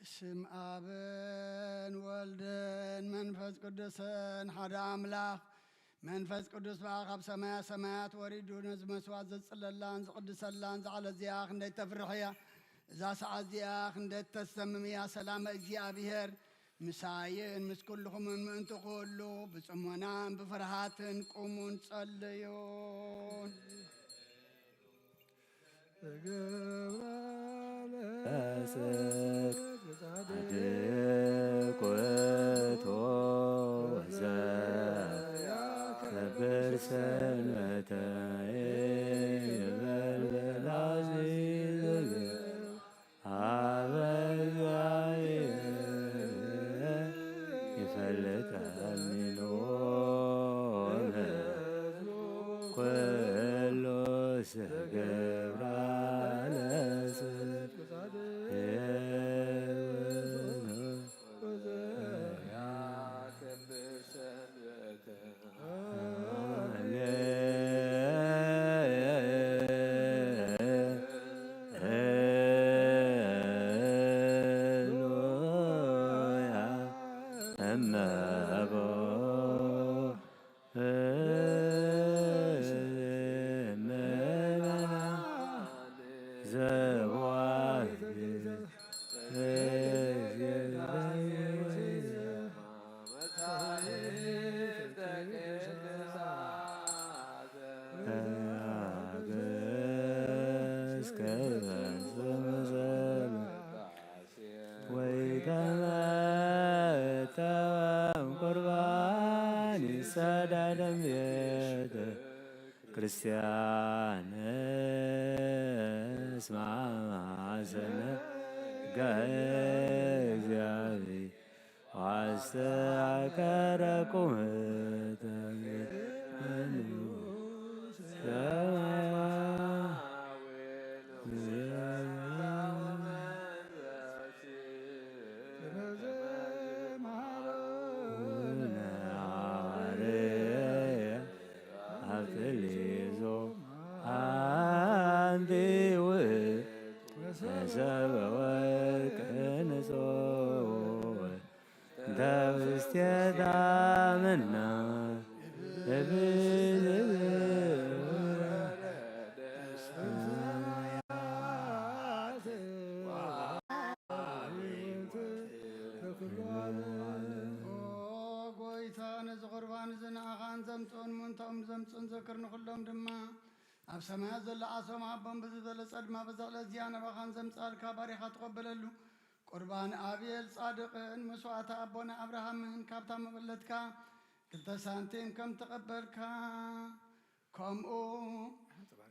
ስም ኣብን ወልድን መንፈስ ቅዱስን ሓደ ኣምላኽ። መንፈስ ቅዱስ በኣ ካብ ሰማያ ሰማያት ወሪዱ ነዚ መስዋዕት ዘጽለላን ዝቕድሰላን ዝዓለት እዚኣ ክንደይ ተፍርሕ እያ። እዛ ሰዓት እዚኣ ክንደይ ተሰምም እያ። ሰላመ እግዚኣብሔር ምሳይን ምስ ኩልኹምን ምእንቲ ኩሉ ብጽሞናን ብፍርሃትን ቁሙን ጸልዩን። ጽድቅ ጻድቅ ውእቱ ዘያከብር ሰንበተ ይበል በላሲ ዘገ አበ እግዚአብሔር ይፈልጠኒ ሎመ ኩሉ ስገብራ ለጽድቅ ወይተመተወም ቁርባን ይሰዳደም ቤተ ክርስቲያን እስማ ማሰነ ጋየ እግዚአብሔር ዋስተአከረኩም ተገመኑ ሰማያ አብትሊዞ አንቲ ውእቱ መሰበ ወርቅ ንጹሕ እንተ ውስቴታ መና እብል ኦ ጎይታ፣ ነዚ ቁርባን እዚ ንኣኻን ዘምጽኡን ምእንታኦም ዘምጽኡን ዘክር፣ ንኹሎም ድማ ኣብ ሰማያት ዘሎ ዓሶም ኣቦም ብዝበለጸ ድማ በዛ ዕለት እዚኣ ናባኻን ዘምጽኣልካ ባሪኻ ተቐበለሉ። ቁርባን ኣቤል ጻድቕን መስዋዕቲ ኣቦና ኣብርሃምን ካብታ መበለትካ ክልተ ሳንቲም ከም ተቐበልካ፣ ከምኡ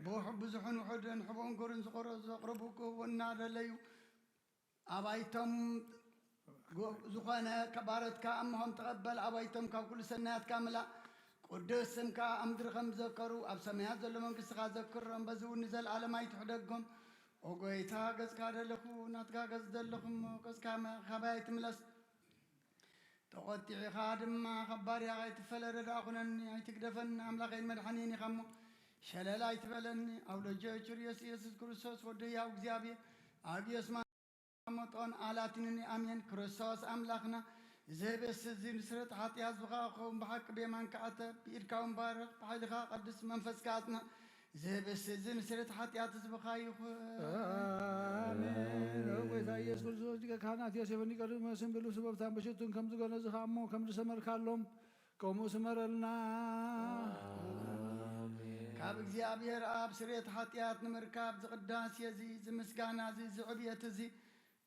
ብውሑ-፣ ብዙሑን ውሑድን ሕቡእን ግብርን ዝቆረ-፣ ዘቕርቡ ክህቡ እናደለዩ፣ ኣባይቶም ጎ-፣ ዝኾነ ባሮትካ እምሆም ተቐበል፣ ኣባይቶም ካብ ኩሉ ሰናያትካ ምላእ፣ ቅዱስ ስምካ ኣብ ምድሪ ከም ዝዘከሩ ኣብ ሰማያት ዘሎ መንግስትኻ ዘክሮም፣ በዚ እውን ንዘለኣለም ኣይትሕደጎም። ኦ ጎይታ፣ ገጽካ ደለኹ፣ ናትካ ገጽ ዘለኹ እሞ፣ ገጽካ መ-፣ ካባይ ኣይትምለስ። ተቖጢዕኻ ድማ ካብ ባርያኻ ኣይትፈለ፣ ረዳእ ኩነኒ፣ ኣይትግደፈኒ፣ ኣምላኸይን መድሓኒን ኢኻ እሞ፣ ሸለል ኣይትበለኒ። ኣብ ሎጆ ችርዮስ ኢየሱስ ክርስቶስ ወዲ ህያው እግዚኣብሔር፣ ኣብ ኢየሱስ መጦን ኣላትንኒ። ኣሜን። ክርስቶስ ኣምላኽና፣ እዚ ህብስት እዚ ንስርየት ሓጢኣት ዝኸኣ ክኸውን፣ ብሓቂ ብየማንካ ኣተ፣ ብኢድካ እውን ባርኽ፣ ብሓይልኻ ቀድስ፣ መንፈስካ ኣጽንዕ። እዚ ህብስት እዚ ንስርየት ሓጢኣት ህዝብኻ ይኹን። ኣሜን። ኦ ጎይታ ኢየሱስ ክርስቶስ፣ ሊቀ ካህናት ዮሴፍ ኒቆዲሞስን ብልብሱ በፍታን በሽቱን ከም ዝገነዝኻ እሞ ከም ዝሰመርካሎም ከምኡ ስመረልና። ካብ እግዚኣብሔር ኣብ ስርየት ሓጢኣት ንምርካብ ዝቕዳሴ እዚ፣ ዝምስጋና እዚ፣ ዝዕብየት እዚ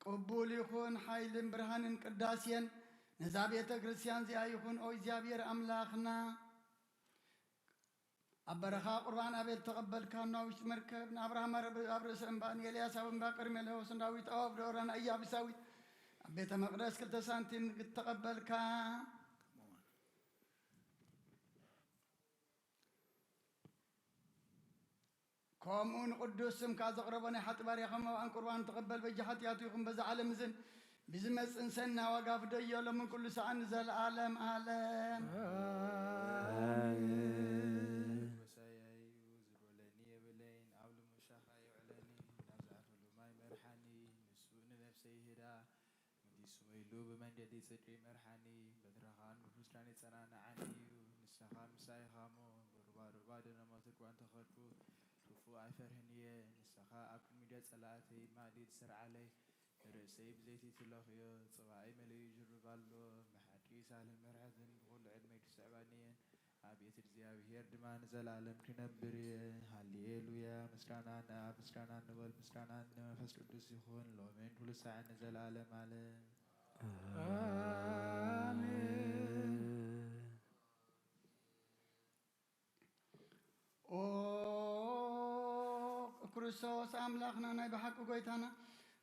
ቅቡል ይኹን። ሓይልን ብርሃንን ቅዳሴን ነዛ ቤተ ክርስቲያን እዚኣ ይኹን። ኦ እግዚኣብሔር ኣምላኽና፣ ኣብ በረኻ ቁርባን ኣቤል ተቐበልካ፣ ናብ ውሽጢ መርከብ ንኣብርሃም ኣብ ርእሲ እምባ፣ ንኤልያስ ኣብ እምባ ቀርሜሎስ፣ ንዳዊት ኣብ ደብረ ኢያቡሳዊት፣ ኣብ ቤተ መቕደስ ክልተ ሳንቲም ተቐበልካ። ከምኡ ንቅዱስ ስምካ ዘቕረቦ ናይ ሓጢ ባርያ ከም መባእን ቁርባን ተቐበል። በጃ ሓጢኣቱ ይኹን በዚ ዓለም እዝን ብዝመጽእን ሰና ዋጋ ፍደዮ፣ ሎምን ኩሉ ሰዓን ንዘለዓለም ዓለም። ኣሜን። መሳያዩ ዝጎለኒ የብለይን፣ ኣብ ልሙሻኻ ይውዕለኒ፣ ናብ ዝኣትወሉ ማይ መርሓኒ፣ ንሱ ንነፍሰይ ይህዳ። ስወይሉ ብመንገዲ ጽድቂ መርሓኒ፣ በትርኻ ንፍሩስካን የጸናንዓኒ እዩ። ንስኻ ምሳይ ኢኻ እሞ፣ ብሩባ ሩባ ደነሞት እኳ እንተኸድኩ፣ ክፉእ ኣይፈርህን እየ። ንስኻ ኣብ ቅድሚ ገጸ ጸላእተይ ማእዲ ትሰርዓለይ፣ ንርእሰይ ብዘይቲ ትለኽዮ፣ ጽባይ መሊኡ ይጅርብ ኣሎ። ብሓቂ ሳህልን ምሕረትን ብኹሉ ዕድመይ ትስዕባኒ እየን። ኣብ ቤት እግዚኣብሔር ድማ ንዘለኣለም ክነብር እየ። ሃሌሉያ። ምስጋና ንኣብ፣ ምስጋና ንወልድ፣ ምስጋና ንመንፈስ ቅዱስ ይኹን፣ ሎሚን ኩሉ ሳዕን ንዘለኣለም ዓለም። ኣሜን። ኦ ክርስቶስ ኣምላኽና፣ ናይ ብሓቂ ጎይታና፣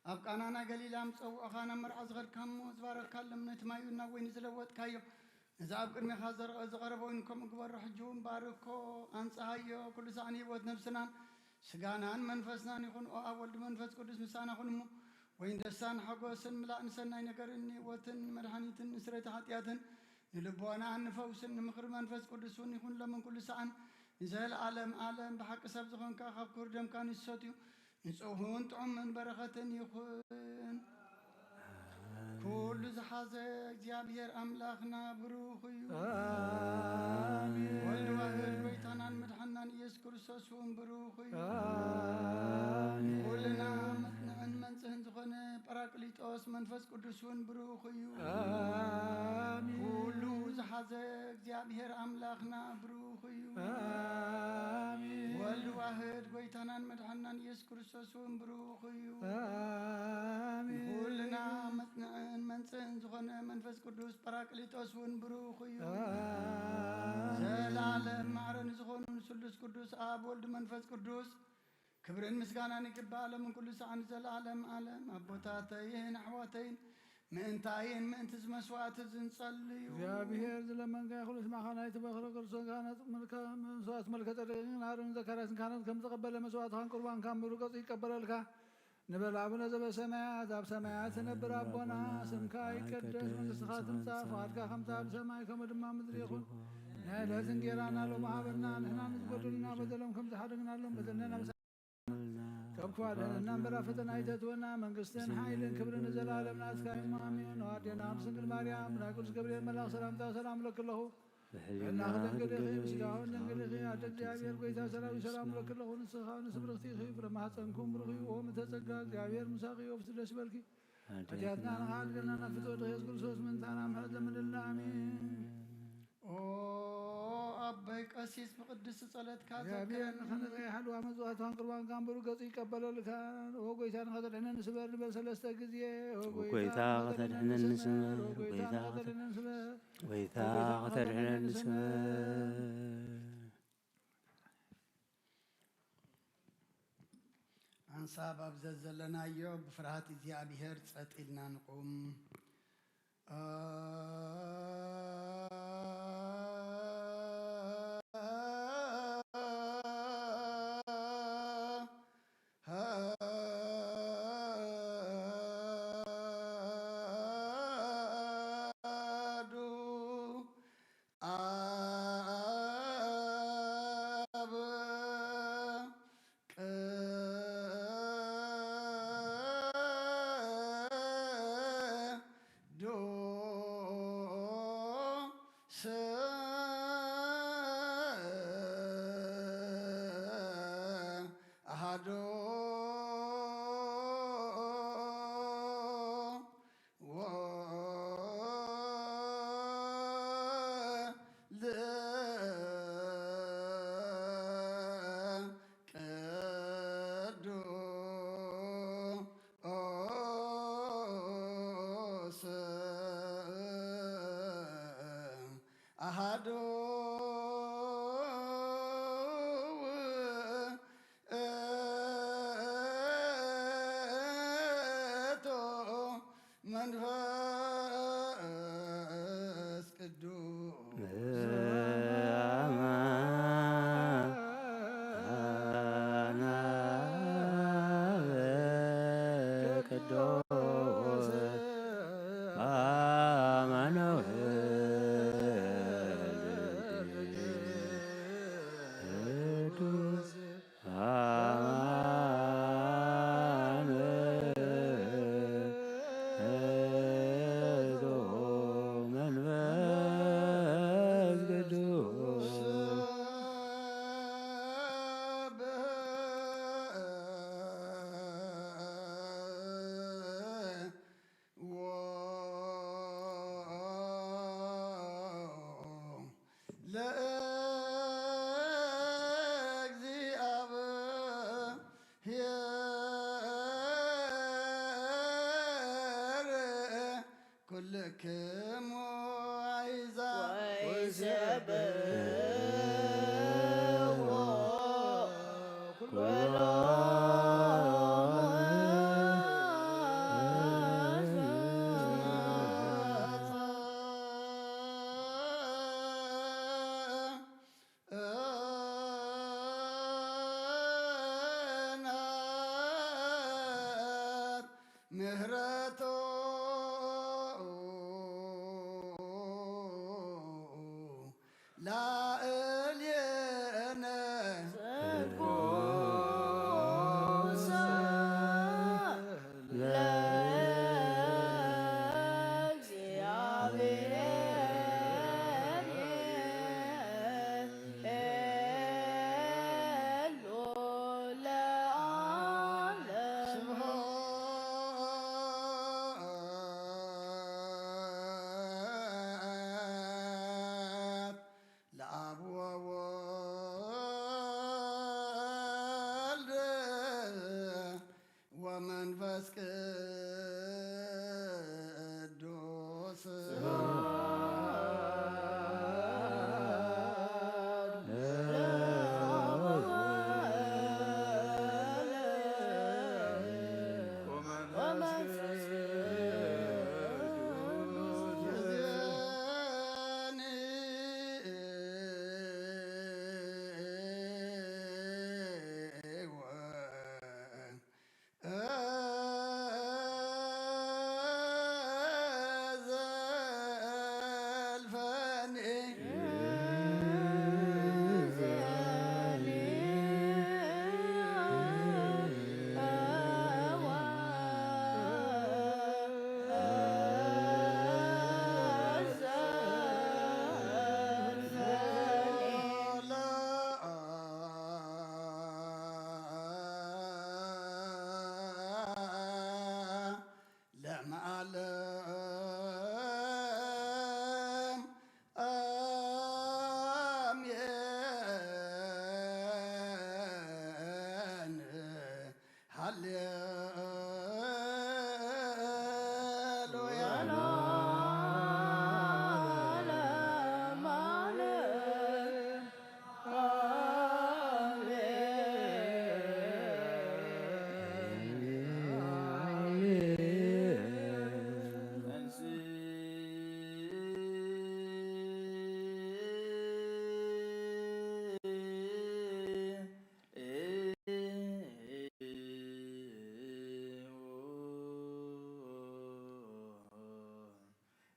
ኣብ ቃና ናይ ገሊላ ምስ ጸውዖኻ ናብ መርዓ ዝኸድካ እሞ፣ ዝባረኽካሎም ነቲ ማይ ናብ ወይኒ ዝለወጥካዮ፣ ነዚ ኣብ ቅድሜኻ ዘር-፣ ዝቐረበ ወይኒ ከምኡ ግበሮ፣ ሕጂ እውን ባርኮ፣ ኣንጽሃዮ፣ ኩሉ ሳዕ ንህይወት ነብስናን ስጋናን መንፈስናን ይኹን። ኦ ኣብ ወልድ መንፈስ ቅዱስ ምሳና ኩን እሞ፣ ወይን ደስታን ሓጎስን ምላእ ንሰናይ ነገርን ንህይወትን ንመድሓኒትን ንስረቲ ሓጢኣትን ንልቦናን ንፈውስን ንምኽሪ መንፈስ ቅዱስ እውን ይኹን ሎምን ኩሉ ሰዓን ንዘለኣለም ኣለም። ብሓቂ ሰብ ዝኾንካ ካብ ክቡር ደምካ ንሰትዩ ንጽሁን ጥዑምን በረኸትን ይኹን። ኩሉ ዝሓዘ እግዚኣብሔር ኣምላኽና ብሩኽ እዩ። ኣሜን። ወልድ ዋህድ ጎይታናን መድሓናን ኢየሱስ ክርስቶስ እውን ብሩኽ እዩ። ኣሜን። ኩልና መጽንዕን መንጽህን ዝኾነ ጳራቅሊጦስ መንፈስ ቅዱስ እውን ብሩኽ እዩ። ኣሜን። ኩሉ ዝሓዘ እግዚኣብሔር ኣምላኽና ብሩኽ እዩ። ኣሜን። ወልድ ዋህድ ጎይታናን መድሓናን ኢየሱስ ክርስቶስ እውን ብሩኽ እዩ። ኣሜን። ንኹልና መጽንዕን መንጽእን ዝኾነ መንፈስ ቅዱስ ጳራቅሊጦስ እውን ብሩኽ እዩ። ኣሜን። ዘለዓለም ማዕረ ንዝኾኑ ንስሉስ ቅዱስ ኣብ ወልድ መንፈስ ቅዱስ ክብርን ምስጋናን ይግባእ፣ ሎምን ኩሉ ሰዓን ዘለዓለም ዓለም። ኣቦታተይን ኣሕዋተይን ምእንታይን ምእንቲ እዚ መስዋዕቲ እዚ ንጸልዩ። እግዚኣብሔር ዝለመንካዮ ኩሉ ስማኻ ናይቲ በኽሪ ክርስቶስ ካህናት መልከ-፣ መስዋዕቲ መልከ ጸደቅን ኣሮንን ዘካርያስን ካህናት ከም ዝቐበለ መስዋዕትኻን ቁርባንካን ብሩህ ገጹ ይቀበለልካ። ንበል። ኣቡነ ዘበሰማያት፣ ኣብ ሰማያት ትነብር ኣቦና፣ ስምካ ይቀደስ፣ መንግስትኻ ትምጻእ፣ ፍቓድካ ከምታ ኣብ ሰማይ ከምኡ ድማ ምድሪ ይኹን። ናይ ዕለት እንጌራና ሎሚ ሃበና፣ ንሕና ንዝበደሉና በደሎም ከም ዝሓደግናሎም በደልና ናብ ካብ ክፉእ ኣድሕነና እምበር ኣብ ፈተና ኣይተእትወና፣ መንግስትን ሓይልን ክብርን ንዘለኣለም ናትካ እዩ። ኣሜን። ኣዴና ቅድስት ድንግል ማርያም፣ ናይ ቅዱስ ገብርኤል መልኣኽ ሰላምታ ሰላም እለኪ ኣለኹ። ብሕልና ድንግል ኢኺ፣ ብስጋ እውን ድንግል ኢኺ። ኣደ እግዚኣብሔር፣ ጎይታ ሰራዊት፣ ሰላም እለኪ ኣለኹ። ንስኻ ንስብርኽቲ ኢኺ፣ ፍረ ማሕፀንኩም ብሩኽ እዩ። ኦም እተጸጋ እግዚኣብሔር ምሳኺ፣ ወፍሲ ደስ ይበልኪ። ሓጢኣትና ንኻድገና ናብ ፍትወት ኢየሱስ ክርስቶስ ምእንታና ምሕረት ለምንልና። ኣሜን። ኦ ኣቦይ ቀሲስ፣ ብቅድስቲ ጸሎትካ እግዚኣብሔር ዘክረኒ። ንኸነዘይ ሓልዋ መስዋዕትኻን ቁርባንካን ብሩህ ገጹ ይቀበለልካ። ኦ ጎይታ ንኸተድሕነኒ ስበር ንበል ሰለስተ ግዜ። ኦ ጎይታ ጎይታ ንኸተድሕነኒ ንኸተድሕነኒ ስበር። ስበር። ኦ ጎይታ ጎይታ ንኸተድሕነኒ ንኸተድሕነኒ ስበር። ስበር። ጎይታ ንኸተድሕነኒ ንኸተድሕነኒ ስበር። ስበር። ሓንሳብ ኣብ ዘዘለናዮ ብፍርሃት እግዚኣብሔር ጸጥ ኢልና ንቁም። ኣሐዱ ኣብ ቅዱስ ኣሐዱ ወወልድ ቅዱስ ኣሐዱ ውእቱ መንፈስ ቅዱስ። ቅዱስ አማኑኤል ቅዱስ አማኑኤል ኩልክሙ ኣሕዛብ ወይሰብሕዎ ምህረቱ ላዕሌነ ጽድቁ ለአብ ወወልድ ወመንፈስ ቅዱስ ለመዓለም አሜን። ሃሌሉያ።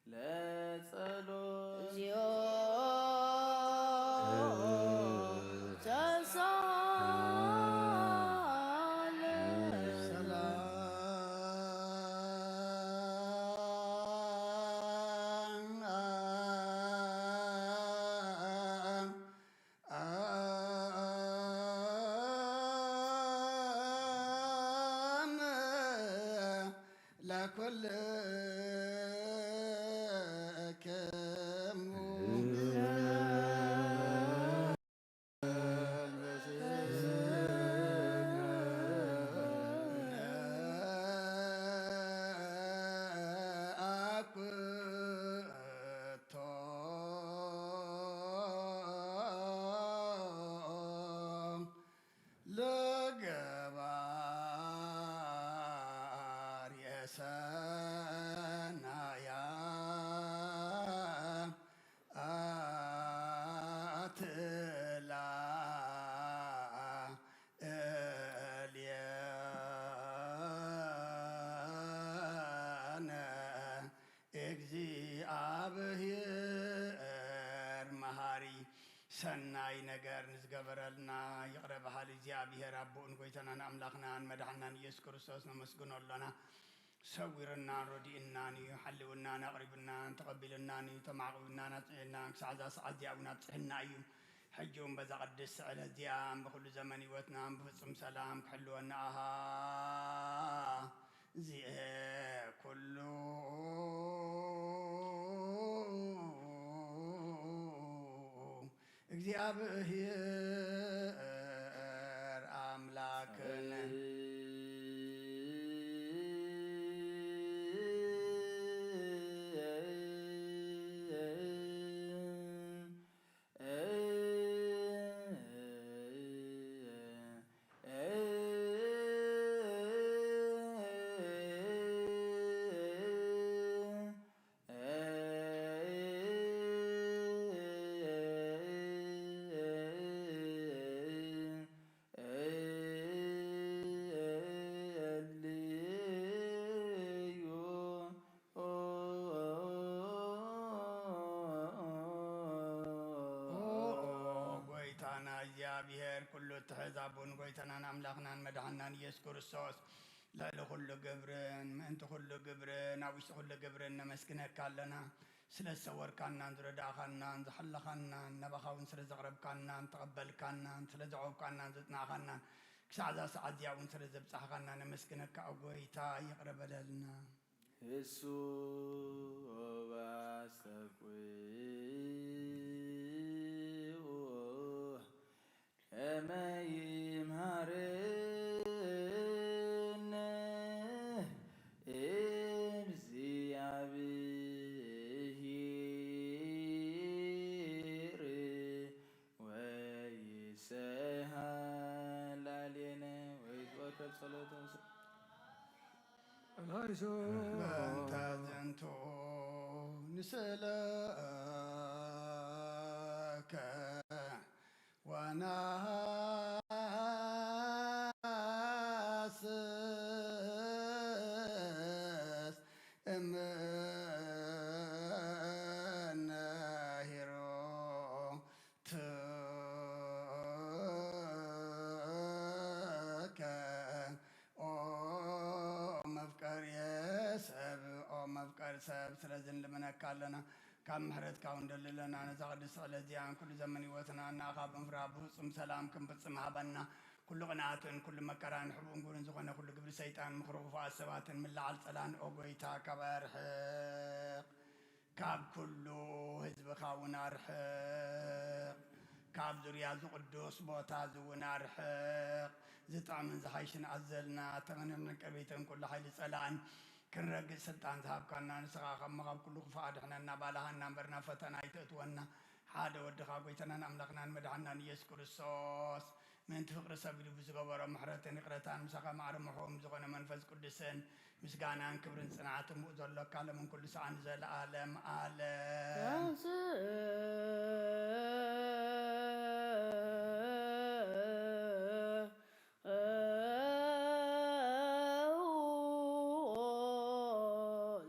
ለጸሎት እግዚኦ ተሳለ። ሰላም ለኩልክሙ። ለገባር የሰናያ አትላ እልየነ። እግዚአብሔር መሃሪ ሰናይ ነገር ንዝገበረልና ይቕረ በሃሊ እግዚኣብሔር ኣቦኡን ጎይታናን ኣምላኽናን መድሓናን ኢየሱስ ክርስቶስ ነመስግኖ ኣሎና። ሰዊርናን ረዲእናን እዩ፣ ሓልውናን ኣቕሪብናን ተቐቢልናን እዩ፣ ተማዕቑብናን ኣጽኒዕናን ክሳዕ እዛ ሰዓት እዚኣ እውን ኣብጽሕና እዩ። ሕጂ እውን በዛ ቅድስቲ ዕለት እዚኣ ብኩሉ ዘመን ህይወትና ብፍጹም ሰላም ክሕልወና ኣሃ። እዚኤ ኩሉ እግዚኣብሔር ኣምላክን። እግዚኣብሔር ኩሉ እትሕዝ ኣቦን ጎይታናን ኣምላኽናን መድሓናን ኢየሱስ ክርስቶስ፣ ልዕሊ ኩሉ ግብርን ምእንቲ ኩሉ ግብርን ኣብ ውሽጢ ኩሉ ግብርን ነመስግነካ ኣለና። ስለ ዝሰወርካናን ዝረዳእኻናን ዝሓለኻናን፣ ናባኻ እውን ስለ ዘቕረብካናን ተቐበልካናን፣ ስለ ዘዕቆብካናን ዘጽናዕኻናን፣ ክሳዕ እዛ ሰዓት እዚኣ እውን ስለ ዘብጻሕኻና ነመስግነካ፣ ኦ ጎይታ፣ ይቕረ በለልና። እሱ ባስተቁ ከመ ይምሃረነ እግዚአብሔር ወይሰሃ ላሌነ ወይትወከል ጸሎተ ላይሶ በእንተ ዝንቱ ንስእለከ ወነሃስስ እምነ ሂሩትከ ኦ መፍቀሪ ሰብ፣ ኦ መፍቀሪ ሰብ፣ ስለዚ ንልምነካ ኣለና። ካብ ምሕረትካ እውን ደልለና ነዛ ቅድስቲ ዕለት እዚኣን ኩሉ ዘመን ህይወትና ንኣኻ ብምፍራህ ብፍጹም ሰላም ክንፍጽም ሃበና። ኩሉ ቅንኣትን ኩሉ መከራን ሕቡን ጉርን ዝኾነ ኩሉ ግብሪ ሰይጣን ምኽሪ ክፉኣት ሰባትን ምልዓል ጸላን ኦ ጎይታ ካባይ ኣርሕቕ። ካብ ኩሉ ህዝብኻ እውን ኣርሕቕ። ካብ ዙርያ እዚ ቅዱስ ቦታ እዚ እውን ኣርሕቕ። ዝጥዕምን ዝሓይሽን ኣዘልና ተመነን ዕንቅርቢትን ኩሉ ሓይሊ ጸላእን ክንረግጽ ስልጣን ዝሃብካና ንስኻ ከሞ ካብ ኩሉ ክፉእ ኣድሕነና፣ ባልሃና እምበር ናብ ፈተና ኣይተእትወና። ሓደ ወድኻ ጎይታናን ኣምላኽናን መድሓናን ኢየሱስ ክርስቶስ ምእንቲ ፍቕሪ ሰብ ኢሉ ብዝገበሮ ምሕረትን ይቕረታን ምሳኻ ማዕረ ምሕዎም ዝኾነ መንፈስ ቅዱስን ምስጋናን ክብርን ጽንዓትን ብኡ ዘሎካ ሎምን ኩሉ ሰዓን ንዘለኣለም ኣለም።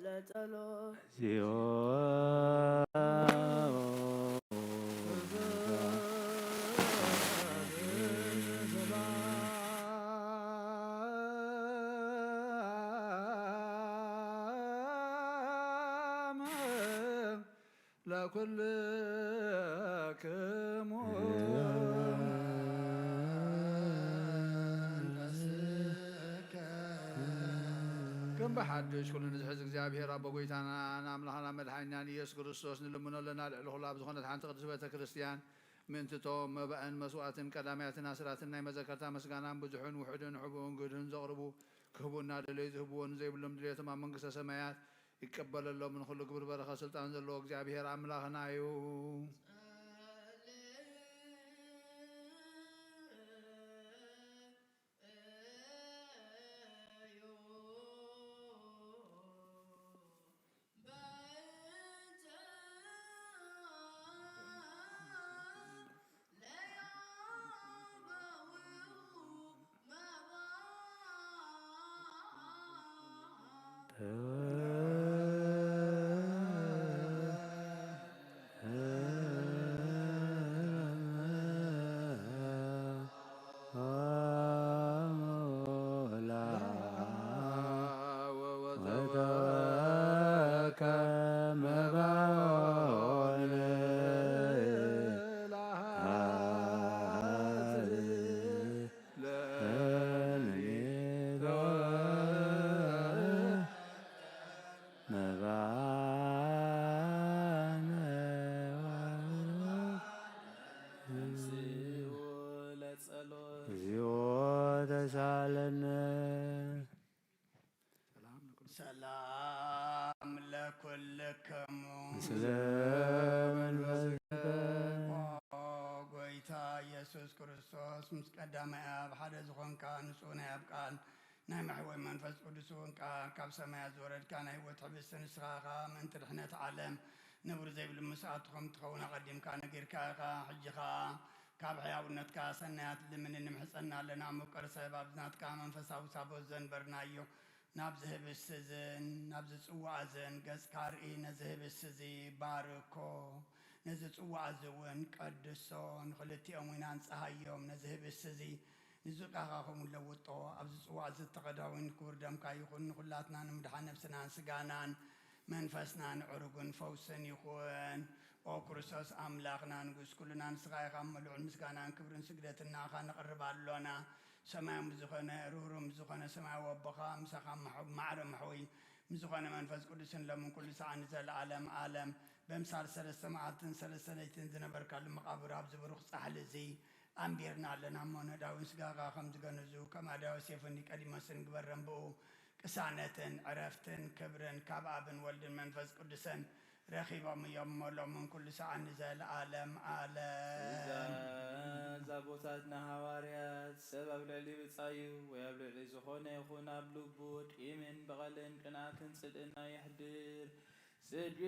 ለጸሎት። ለኩልክሙ ከም ብሓድሽ ኩሉ ንዝሕዝ እግዚኣብሔር ኣቦ ጎይታናን ኣምላኽና መድሓኒናን ኢየሱስ ክርስቶስ ንልምኖ ኣለና። ልዕሊ ኩሉ ኣብ ዝኾነት ሓንቲ ቅድስቲ ቤተ ክርስቲያን ምእንትቶም መባእን መስዋእትን ቀዳማያትን ኣስራትን ናይ መዘከርታ ምስጋናን ብዙሕን ውሑድን ሕቡእን ግድህን ዘቕርቡ ክህቡ እናደለዩ ዝህብዎ ንዘይብሎም ድልየቶም ኣብ መንግስተ ሰማያት ይቀበለሎም። ንኹሉ ክብሪ በረኸት ስልጣን ዘለዎ እግዚኣብሔር ኣምላኽና እዩ። ተሳለነ። ሰላም ለኩልክሙ። ምስለ መንፈስከ። ኦ ጎይታ ኢየሱስ ክርስቶስ፣ ምስ ቀዳማይ ኣብ ሓደ ዝኾንካ ንጹህ ናይ ኣብ ቃል ናይ መሕወይ መንፈስ ቅዱስ እውን ቃል ካብ ሰማያት ዝወረድካ ናይ ህይወት ሕብስቲ ንስኻ ኢኻ። ምእንቲ ድሕነት ዓለም ነውሪ ዘይብሉ ምስኣቱ ከም ትኸውን ኣቐዲምካ ነጊርካ ኢኻ። ሕጂ ኸኣ ካብ ሕያውነትካ ሰናያት ልምኒ ንምሕጸና ኣለና። ምቁር ሰብ፣ ኣብዚ ናትካ መንፈሳዊ ሳቦት ዘንበርናዮ፣ ናብዚ ህብስቲ እዝን ናብዚ ጽዋእ እዝን ገጽካ ርኢ፣ ነዚ ህብስቲ እዚ ባርኮ፣ ነዚ ጽዋዕ እዚ እውን ቀድሶ፣ ንኽልቲኦም እውን ኣንጽሃዮም። ነዚ ህብስቲ እዚ ንዝቃኻ ከምኡ ለውጦ፣ ኣብዚ ጽዋዕ እዚ እተቐዳ እውን ክቡር ደምካ ይኹን፣ ንኹላትና ንምድሓን ነፍስናን ስጋናን መንፈስናን ዕሩግን ፈውስን ይኹን። ኦ ክርስቶስ ኣምላኽና ንጉስ ኩልና፣ ንስኻ ኢኻ እሞ ልዑል ምስጋናን ክብርን ስግደትን ንዓኻ ነቕርብ ኣሎና። ሰማያዊ ዝኾነ ርህሩም ዝኾነ ሰማያዊ ኣቦኻ ምሳኻ ማዕረ መሕወይ ምስ ዝኾነ መንፈስ ቅዱስን ሎምን ኩሉ ሰዓት ንዘለዓለም ዓለም በምሳል ሰለስተ መዓልትን ሰለስተ ለይትን ዝነበርካሉ መቓብር ኣብዚ ብሩኽ ጻሕሊ እዚ ኣንቢርና ኣለና እሞ፣ ነዳዊን ስጋኻ ከም ዝገነዙ፣ ከም ኣዳዊ ሴፍን ኒቀዲሞስን ግበረን። ብኡ ቅሳነትን ዕረፍትን ክብርን ካብ ኣብን ወልድን መንፈስ ቅዱስን ረኺቦም እዮም እሞ፣ ሎምን ኩሉ ሰዓት ንዘለዓለም ዓለም። እዛ፣ እዛ ኣቦታትና ሃዋርያት፣ ሰብ ኣብ ልዕሊ ብጻዩ ወይ ኣብ ልዕሊ ዝኾነ ይኹን ኣብ ልቡ ቂምን በቐልን ቅንኣትን ጽልእን ኣየሕድር። ስግዱ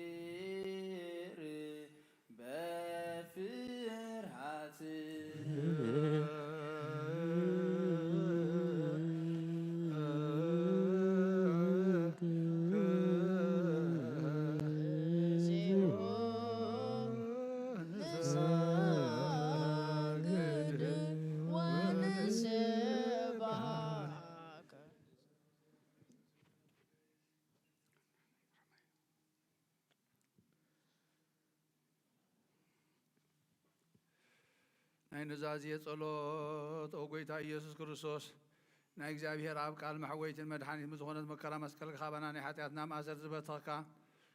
ለእግዚኣብሔር በፍርሃት። ናይ ኑዛዜ ጸሎት። ኦ ጐይታ ኢየሱስ ክርስቶስ፣ ናይ እግዚኣብሔር ኣብ ቃል መሕወይትን መድሓኒት ብዝኾነት መከራ መስቀልካ ካባና ናይ ሓጢኣትና ማእሰር ዝበተኽካ፣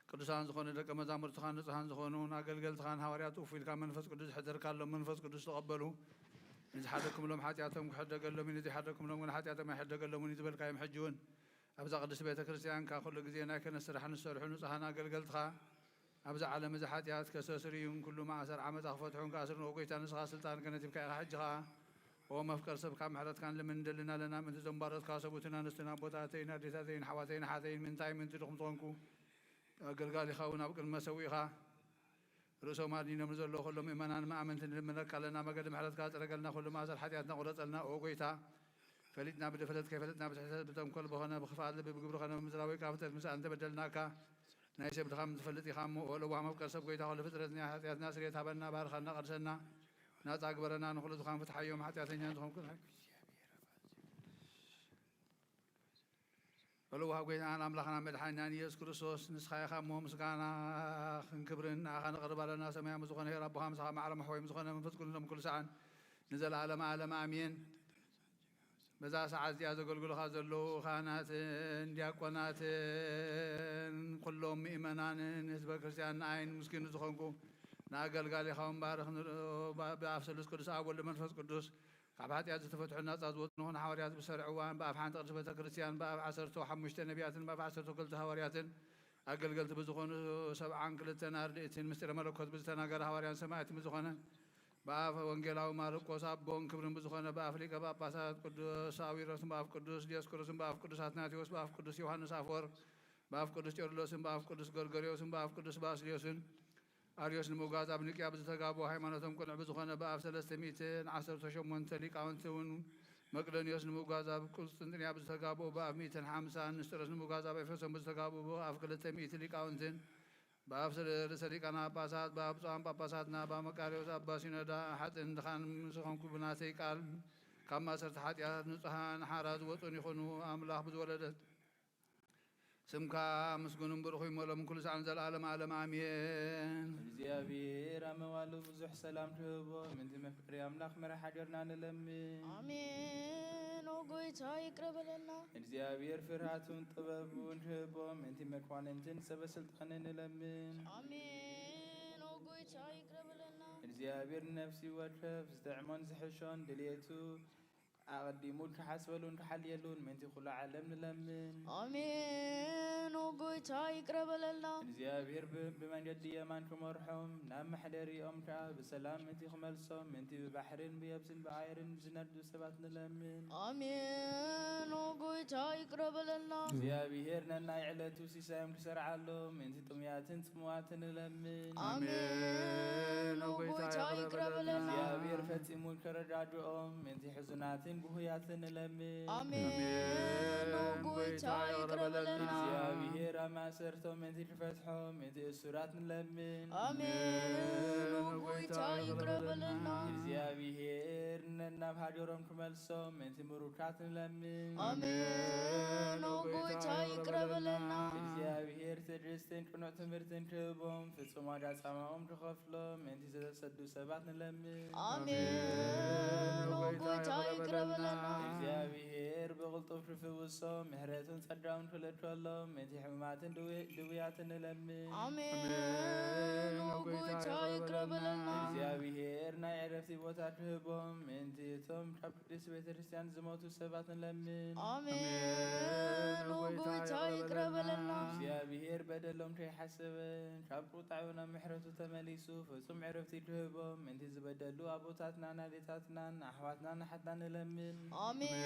ቅዱሳን ዝኾኑ ደቀ መዛሙርትኻን ንጹሃን ዝኾኑ ኣገልገልትኻን ሃዋርያት እፉ ኢልካ መንፈስ ቅዱስ ዝሕደርካሎም መንፈስ ቅዱስ ተቐበሉ። ንዝሓደግኩምሎም ሓጢኣቶም ክሕደገሎም እዩ፣ ንዘይሓደግኩምሎም ግን ሓጢኣቶም ኣይሕደገሎምን እዩ ዝበልካዮም፣ ሕጂ እውን ኣብዛ ቅድስቲ ቤተ ክርስቲያንካ ኩሉ ግዜ ናይ ክህነት ስራሕ ንሰርሑ ንጹሃን ኣገልገልትኻ፣ ኣብዚ ዓለም እዚ ሓጢኣት ከሰስርዩን ኩሉ ማእሰር ዓመጻ ክፈትሑን ክኣስሩን፣ ኦ ጐይታ፣ ንስኻ ስልጣን ክህነት ሂብካ ኢኻ። ሕጂ ኸኣ ኦ መፍቀር ሰብ፣ ካብ ምሕረትካ ንልምን ንደልን ኣለና፣ ምእንቲ ዘንባረትካ ሰብኡትን ኣንስትን ኣቦታተይን ኣዴታተይን ኣሕዋተይን ኣሓተይን፣ ምእንታይ ምእንቲ ድኹም ዝኾንኩ ኣገልጋሊኻ እውን ኣብ ቅድሚ መሰውኢኻ ርእሶም ኣድኒኖም ንዘለዉ ኩሎም ምእመናን መኣመንቲ ንልምነካ ኣለና። መገዲ ምሕረትካ ጽረገልና፣ ኩሉ ማእሰር ሓጢኣትና ቁረጸልና። ኦ ጐይታ፣ ፈሊጥና ብድፍረት፣ ከይፈለጥና ብትሕተት፣ ብተንኮል፣ ብኾነ ብኽፍኣት ልቢ፣ ብግብሪ ኾነ ብምድራዊ ካብ ፍጥረት ምስ ኣንተ በደልናካ፣ ናይ ሰብ ድኻም ትፈልጥ ኢኻ እሞ፣ ኦ ለዋህ መፍቀር ሰብ ጐይታ፣ ኩሉ ፍጥረት ናይ ሓጢኣትና ስርየት ሃበና፣ ባርኸና፣ ቀድሰና፣ ናጻ ግበረና፣ ንኹሉ ድኻም ፍትሓዮም፣ ሓጢኣተኛ ዝኾንኩ ናይ በልዋ ጐይታናን ኣምላኽና መድሓኒናን ኢየሱስ ክርስቶስ፣ ንስኻ ኢኻ እሞ ምስጋናን ክብርን ንኣኻ ነቕርብ ኣለና። ሰማያዊ ዝኾነ ኄር ኣቦኻ፣ ምሳኻ ማዕረ መሕወይ ዝኾነ መንፈስ ቅዱስ፣ ሎም ኩሉ ሰዓን ንዘለኣለመ ዓለም ኣሜን። በዛ ሰዓት እዚኣ ዘገልግሉኻ ዘለዉ ካህናትን ዲያቆናትን ኩሎም ምእመናንን ህዝበ ክርስቲያን ንኣይን ምስኪኑ ዝኾንኩ ንኣገልጋሊኻ እውን ባርኽ። ንርእዮ ብኣፍ ስሉስ ቅዱስ ኣብ ወልድ መንፈስ ቅዱስ ካብ ሓጢኣት ዝተፈትሑ ናጻ ዝወጹ ንኹን። ሓዋርያት ብሰርዕዋን ብኣፍ ሓንቲ ቅድስት ቤተ ክርስቲያን ብኣፍ ዓሰርተ ሓሙሽተ ነቢያትን ብኣፍ ዓሰርተ ክልተ ሃዋርያትን ኣገልገልቲ ብዝኾኑ ሰብዓን ክልተን ኣርድእትን ምስጢረ መለኮት ብዝተናገረ ሃዋርያን ሰማዕትን ብዝኾነ ብኣፍ ወንጌላዊ ማርቆስ ኣቦን ክብርን ብዝኾነ ብኣፍ ሊቀ ጳጳሳት ቅዱስ ሳዊሮስን ብኣፍ ቅዱስ ዲዮስቆሮስን ብኣፍ ቅዱስ ኣትናቴዎስ ብኣፍ ቅዱስ ዮሃንስ ኣፈወርቅ ብኣፍ ቅዱስ ቄርሎስን ብኣፍ ቅዱስ ጎርጎርዮስን ብኣፍ ቅዱስ ባስልዮስን ኣርዮስ ንምውጋዝ ኣብ ኒቅያ ብዝተጋብኡ፣ ሃይማኖቶም ቅኑዕ ብዝኾነ ብኣብ ሰለስተ ሚእትን ዓሰርተ ሸሞንተ ሊቃውንቲ እውን መቅዶንዮስ ንምውጋዝ ኣብ ቁስጥንጥንያ ብዝተጋብኡ፣ ብኣብ ሚእትን ሓምሳን ንስጥሮስ ንምውጋዝ ኣብ ኤፌሶን ብዝተጋብኡ፣ ብኣብ ክልተ ሚእቲ ሊቃውንትን ብኣብ ርእሰ ሊቃነ ጳጳሳት ብኣብ ብፁዓን ጳጳሳትና ኣባ መቃርዮስ ኣባ ሲኖዳ ሓጥን ድኻን ምስ ኾንኩ ብናተይ ቃል ካብ ማእሰርቲ ሓጢኣት ንጹሃን ሓራ ዝወጹን ይኹኑ። ኣምላኽ ብዝወለደት ስምካ ምስጉንን ብሩኽ ይመሎም ኩሉ ሰዓን ዘለዓለም ዓለም ኣሜን። እግዚኣብሔር ኣብ መዋሉ ብዙሕ ሰላም ትህቦ፣ ምእንቲ መፍቀሪ ኣምላኽ መርሓ ጌርና ንለምን። ኣሜን። ኦ ጎይታ ይቅረ በለልና። እግዚኣብሔር ፍርሃቱን ጥበቡን ትህቦ፣ ምእንቲ መኳንንትን ሰበ ስልጣንን ንለምን። ኣሜን። ኦ ጎይታ ይቅረ በለልና። እግዚኣብሔር ንነፍሲ ወከፍ ዝጥዕሞን ዝሕሾን ድልየቱ ኣቐዲሙ ክሓስበሉን ክሓልየሉን ምእንቲ ኩሉ ዓለም ንለምን። ኣሜን። ኦ ጎይታ ይቅረ በለልና። እግዚኣብሔር ብ-፣ ብመንገዲ የማን ክመርሖም፣ ናብ መሕደሪኦም ከኣ ብሰላም ምእንቲ ክመልሶም ምእንቲ ብባሕርን ብየብስን ብኣየርን ዝነዱ ሰባት ንለምን። ኣሜን። ኦ ጎይታ ይቅረ በለልና። እግዚኣብሔር ነናይ ዕለቱ ሲሳዮም ክሰርዓሎም ምእንቲ ጥሙያትን ጽሙዋትን ንለምን። ኣሜን። ኦ ጎይታ ይቅረ በለልና። እግዚኣብሔር ፈጺሙ ከረዳድኦም ምእንቲ ሕዙናትን ጉሁያትን ንለምን። ኣሜን። ኦ ጎይታ ይቅረ በለና። እግዚኣብሔር ኣብ ማእሰርቶም ምእንቲ ክፈትሖም ምእንቲ እሱራት ንለምን። ኣሜን። ኦ ጎይታ ይቅረ በለና። እግዚኣብሔር ነናብ ሃገሮም ክመልሶም ምእንቲ ምሩካት ንለምን። ኣሜን። ኦ ጎይታ ይቅረ በለና። እግዚኣብሔር ትዕግስትን ቅኑዕ ትምህርትን ክህቦም ፍጹም ዋጋ ጻማኦም ክኸፍሎም ምእንቲ ዝተሰዱ ሰባት ንለምን። ኣሜን። ኦ ጎይታ ይቅረ በለና። እግዚኣብሔር ብቕልጡፍ ክፍውሶም ምሕረቱን ጸጋውን ክልእከሎም ምእንቲ ሕሙማትን ድው-፣ ድውያትን ንለምን። ኣሜን። ኦ ጎይታ ይቅረ በለና። እግዚኣብሔር ናይ ዕረፍቲ ቦታ ክህቦም ምእንቲ እቶም ካብ ቅድስት ቤተ ክርስቲያን ዝሞቱ ሰባት ንለምን። ኣሜን። ኦ ጎይታ ይቅረ በለና። እግዚኣብሔር በደሎም ከይሓሰበ ካብ ቁጣዑ ናብ ምሕረቱ ተመሊሱ ፍጹም ዕረፍቲ ክህቦም ምእንቲ ዝበደሉ ኣቦታትናን ኣዴታትናን ኣሕዋትናን ኣሓትናን ንለምን። ኣሜን።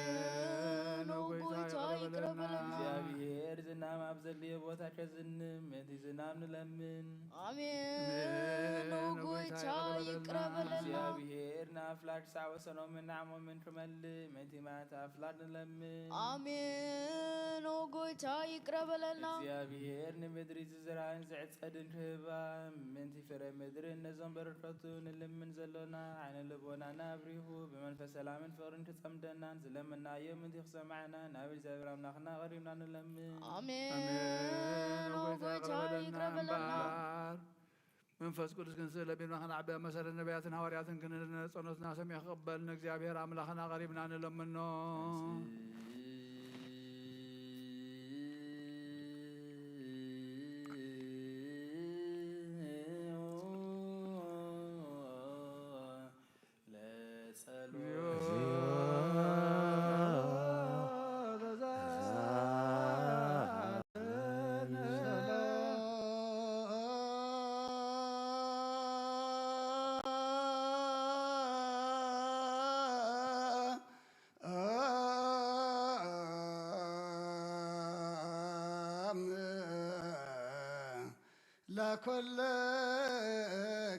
ኦ ጎይታ ይቅረ በለና። እግዚኣብሔር ዝናም ኣብ ዘድልዮ ቦታ ከዝንም ምእንቲ ዝናም ንለምን። ኣሜን። ኦ ጎይታ ይቅረ በለና። እግዚኣብሔር ንኣፍላግ ሳዕ ወሰኖምን ንዓሞምን ክመልእ ምእንቲ ማያት ኣፍላግ ንለምን። ኣሜን። ኦ ጎይታ ይቅረ በለና። እግዚኣብሔር ንምድሪ ዝዝራእን ዝዕጸድን ክህባ ምእንቲ ፍረ ምድርን ነዞም በረከቱ ንልምን ዘሎና ዓይነ ልቦናና ኣብሪሁ ብመንፈስ ሰላምን ፍቅርን ክጸምደናን ዝለመናዮ ምእንቲ ክሰማዕና ናብ እግዚኣብሔር ኣምላኽና ቀሪብና ንለምን። ኣሜን። ኦ ጎይታ ይቅረ በለና። እምበር መንፈስ ቅዱስ ክንስእ ለቢብና ክንዓቢ ኣብ መሰረት ነቢያትን ሃዋርያትን ክንድነ ጸሎትና ሰሚዑ ክቕበል ንእግዚኣብሔር ኣምላኽና ቀሪብና ንለምኖ።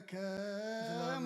ላኮለከሙ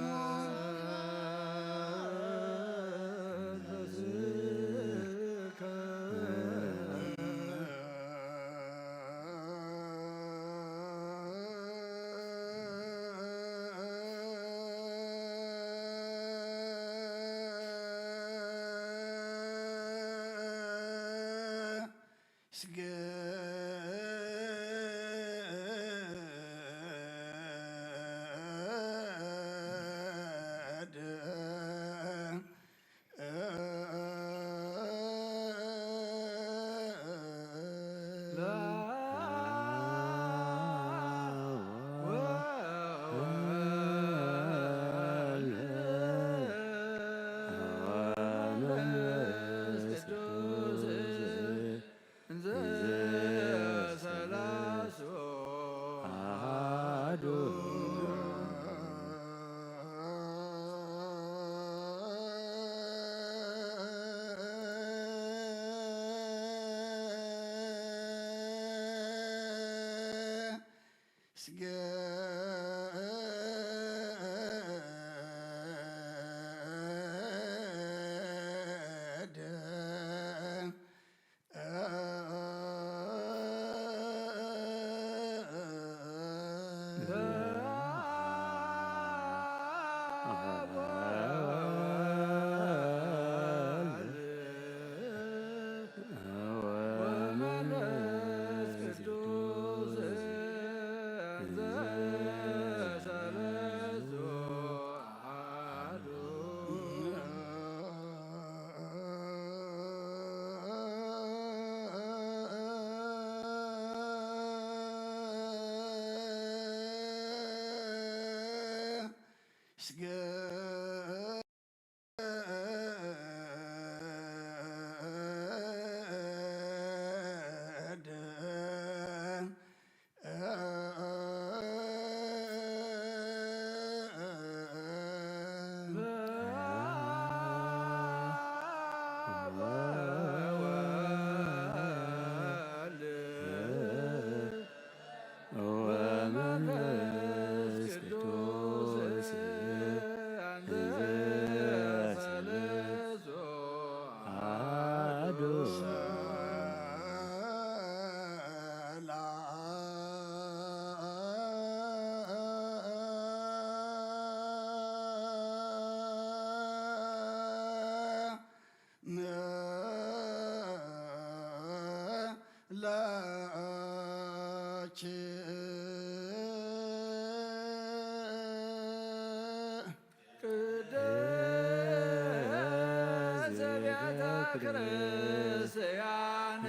ክርስቲያን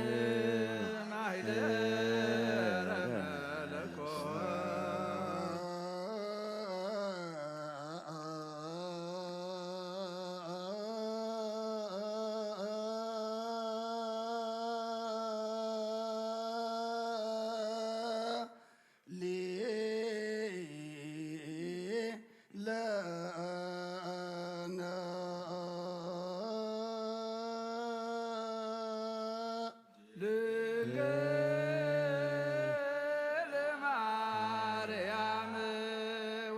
ማይደረ መለኮት ሊ ለነ ድንግል ማርያም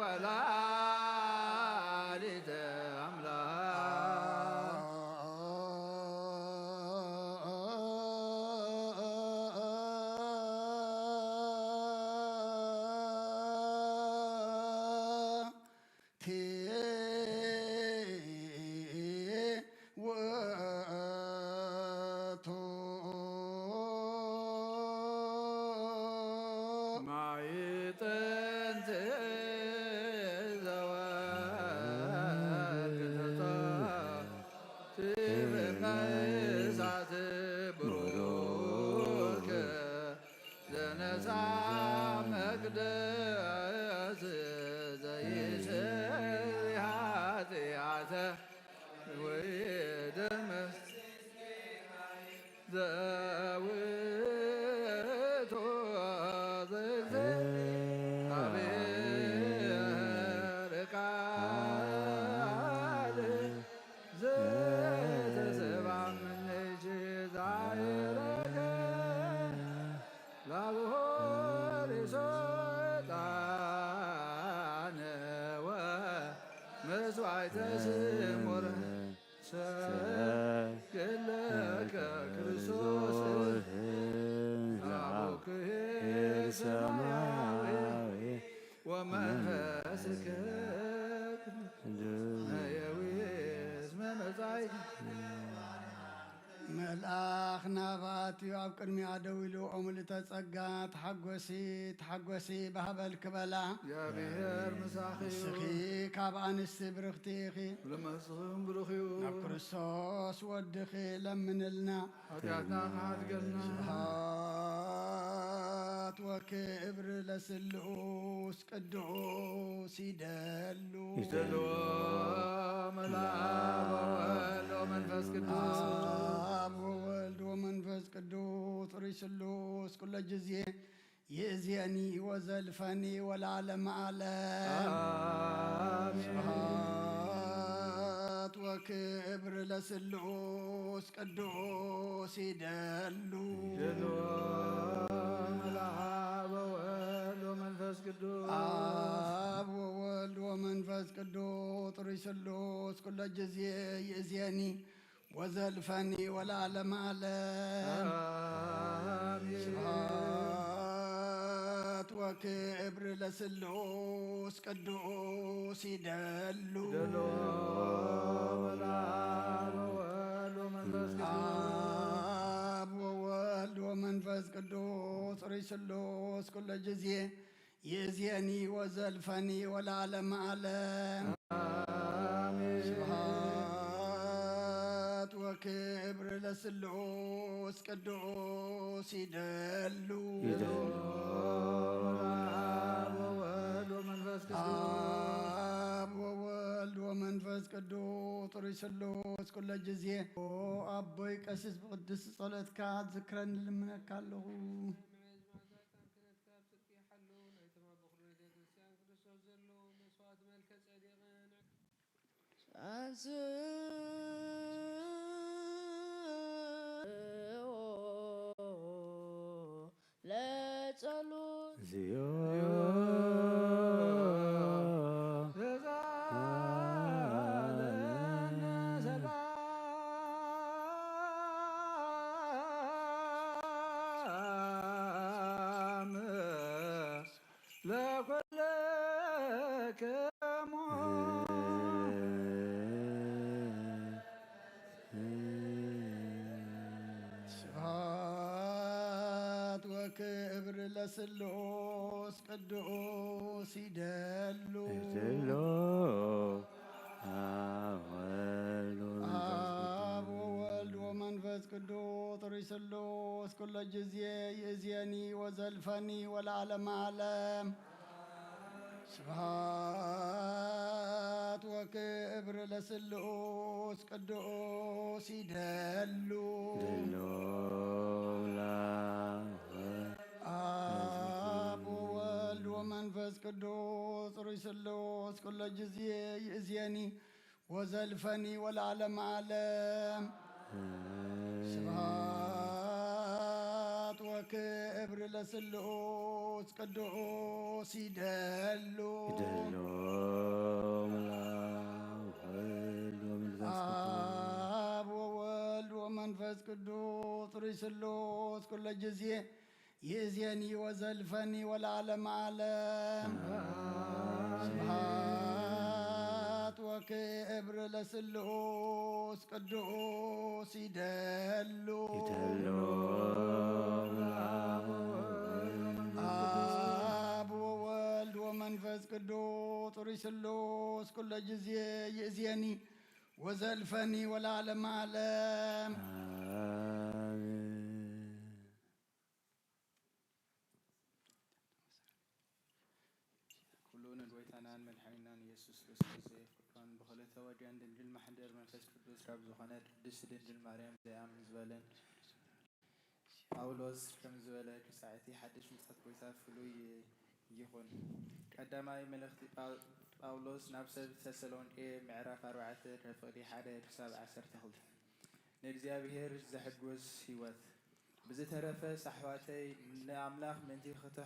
ወላዲተ አምላክ። ውእቱ ማዕጠንት ዘወርቅ ተጻ ትብመ እሳት ብሩክ ዘነሳ መቅደስ ዘይስሪ ኃጢአተ ወደመ ዘውእቱ ዘእግዚአብሔር ቃል ዘተሰብአ እምኔኪ ዛዕረገ ላብሆሪ ሶጣነ ወመስዋዕተ ስሙር ሰግድ ለከ ክርስቶስ አቡክሔር ሰማያዊ ወመንፈስከ ቅዱስ ነየዊ እስመ መጻኢ መልኣኽ ናባእትዩ ኣብ ቅድሚኣ ደው ኢሉ፣ ኦ ምልእተ ጸጋ፣ ተሓጐሲ፣ ተሓጐሲ፣ ባህበል ክበላ። እግዚኣብሔር ምሳኺ እዩ። ንስኺ ካብ ኣንስቲ ብርኽቲ ኢኺ። ብልመጽኽም ብሩኽ እዩ። ናብ ክርስቶስ ወድኺ ለምንልና። ኃጢኣትና ክሓድገልና። ስብሐት ወክብር ለስሉስ ቅዱስ ይደሉ። ይደሉ። መልአብ ወወልድ ወመንፈስ ቅዱስ። አብ ወወልድ ወመንፈስ ቅዱስ ርሱሉስ ኩለ ጊዜ ይእዜኒ ወዘልፈኒ ወለዓለመ ዓለም። አሜን። ስብሐት ወክብር ለስሉስ ቅዱስ ይደሉ። ይደሉ። መልአብ ወወልድ ወመንፈስ ቅዱስ። አብ ወወልድ ወመንፈስ ቅዱስ ርሱሉስ ኩለ ጊዜ ይእዜኒ ወዘልፈኒ ወለዓለመ ዓለም። አሜን። ስብሐት ወክብር ለስሉስ ቅዱስ ይደሉ። ይደሉ። መልአብ ወወልድ ወመንፈስ ቅዱስ። አብ ወወልድ ወመንፈስ ቅዱስ ርሱሉስ ኩለ ጊዜ ይእዜኒ ወዘልፈኒ ወለዓለመ ዓለም። አሜን። ስብሐት ወክብር ለስሉስ ቅዱስ ይደሉ። ይደሉ። አብ ወወልድ ወመንፈስ ቅዱስ። አብ ወወልድ ወመንፈስ ቅዱስ ርሱሉስ ኩለ ጊዜ። ኦ ኣቦይ ቀሲስ ብቅድስቲ ጸሎትካ ዝክረኒ ልምነካ ኣለኹ። ካብ ጽድቂ ይሓሉ፣ ናይቶም ኣቦ ኩሉ ቤተ ክርስቲያን ክርስቶስ ዘለዎም መስዋዕቲ መልከ ጸዲቕን ኣንስኦ ለጸሎት። እዚኦ ተዛለነ ሰላም ለኩልክሙ። ስብሐት ወክብር ለስሉስ ቅዱስ ይደሉ። ይደሉ። አብ ወወልድ ወመንፈስ ቅዱስ። አብ ወወልድ ኩሎ ጊዜ ይእዜኒ ወዘልፈኒ ወለዓለመ ዓለም። ስብሐት ወክብር ለስሉስ ቅዱስ ይደሉ። ደሉ ላ አብ ወወልድ ወመንፈስ ቅዱስ ሩይ ስሉስ ኩሎ ጊዜ ይእዜኒ ወዘልፈኒ ወለዓለመ ዓለም። ስብሐት ወክብር ለስሉስ ቅዱስ ይደሉ። ይደሉ። አብ ወወልድ ወመንፈስ ቅዱስ ሩይ ስሉስ ኩሎ ጊዜ ይእዜኒ ወዘልፈኒ ወለዓለመ ዓለም። ስብሐት ወክብር ለስሉስ ቅዱስ ይደሉ። ይደሉ። አብ ወወልድ ወመንፈስ ቅዱስ ሩይ ስሉስ ኩሎ ጊዜ ይእዜኒ ወዘልፈኒ ወለዓለመ ዓለም። ኩሉ ንጎይታናን መድሓኒናን ኢየሱስ ክርስቶስ ዘየፍቅዶን ብኽልተ ወገን ድንግል ማሕደር መንፈስ ቅዱስ ካብ ዝኾነት ቅድስት ድንግል ማርያም ዘያምን ዝበለን ጳውሎስ ከም ዝበለ ክሳዕ እቲ ሓድሽ ምጽኣት ጎይታ ፍሉይ ይኹን። ቀዳማይ መልእኽቲ ጳው-፣ ጳውሎስ ናብ ሰብ ተሰሎንቄ ምዕራፍ ኣርባዕተ ከፍቕዲ ሓደ ክሳብ ዓሰርተ ክልተ። ንእግዚኣብሔር ዘሕጉስ ህይወት። ብዝተረፈ ኣሕዋተይ ንኣምላኽ ምእንቲ ክተ-፣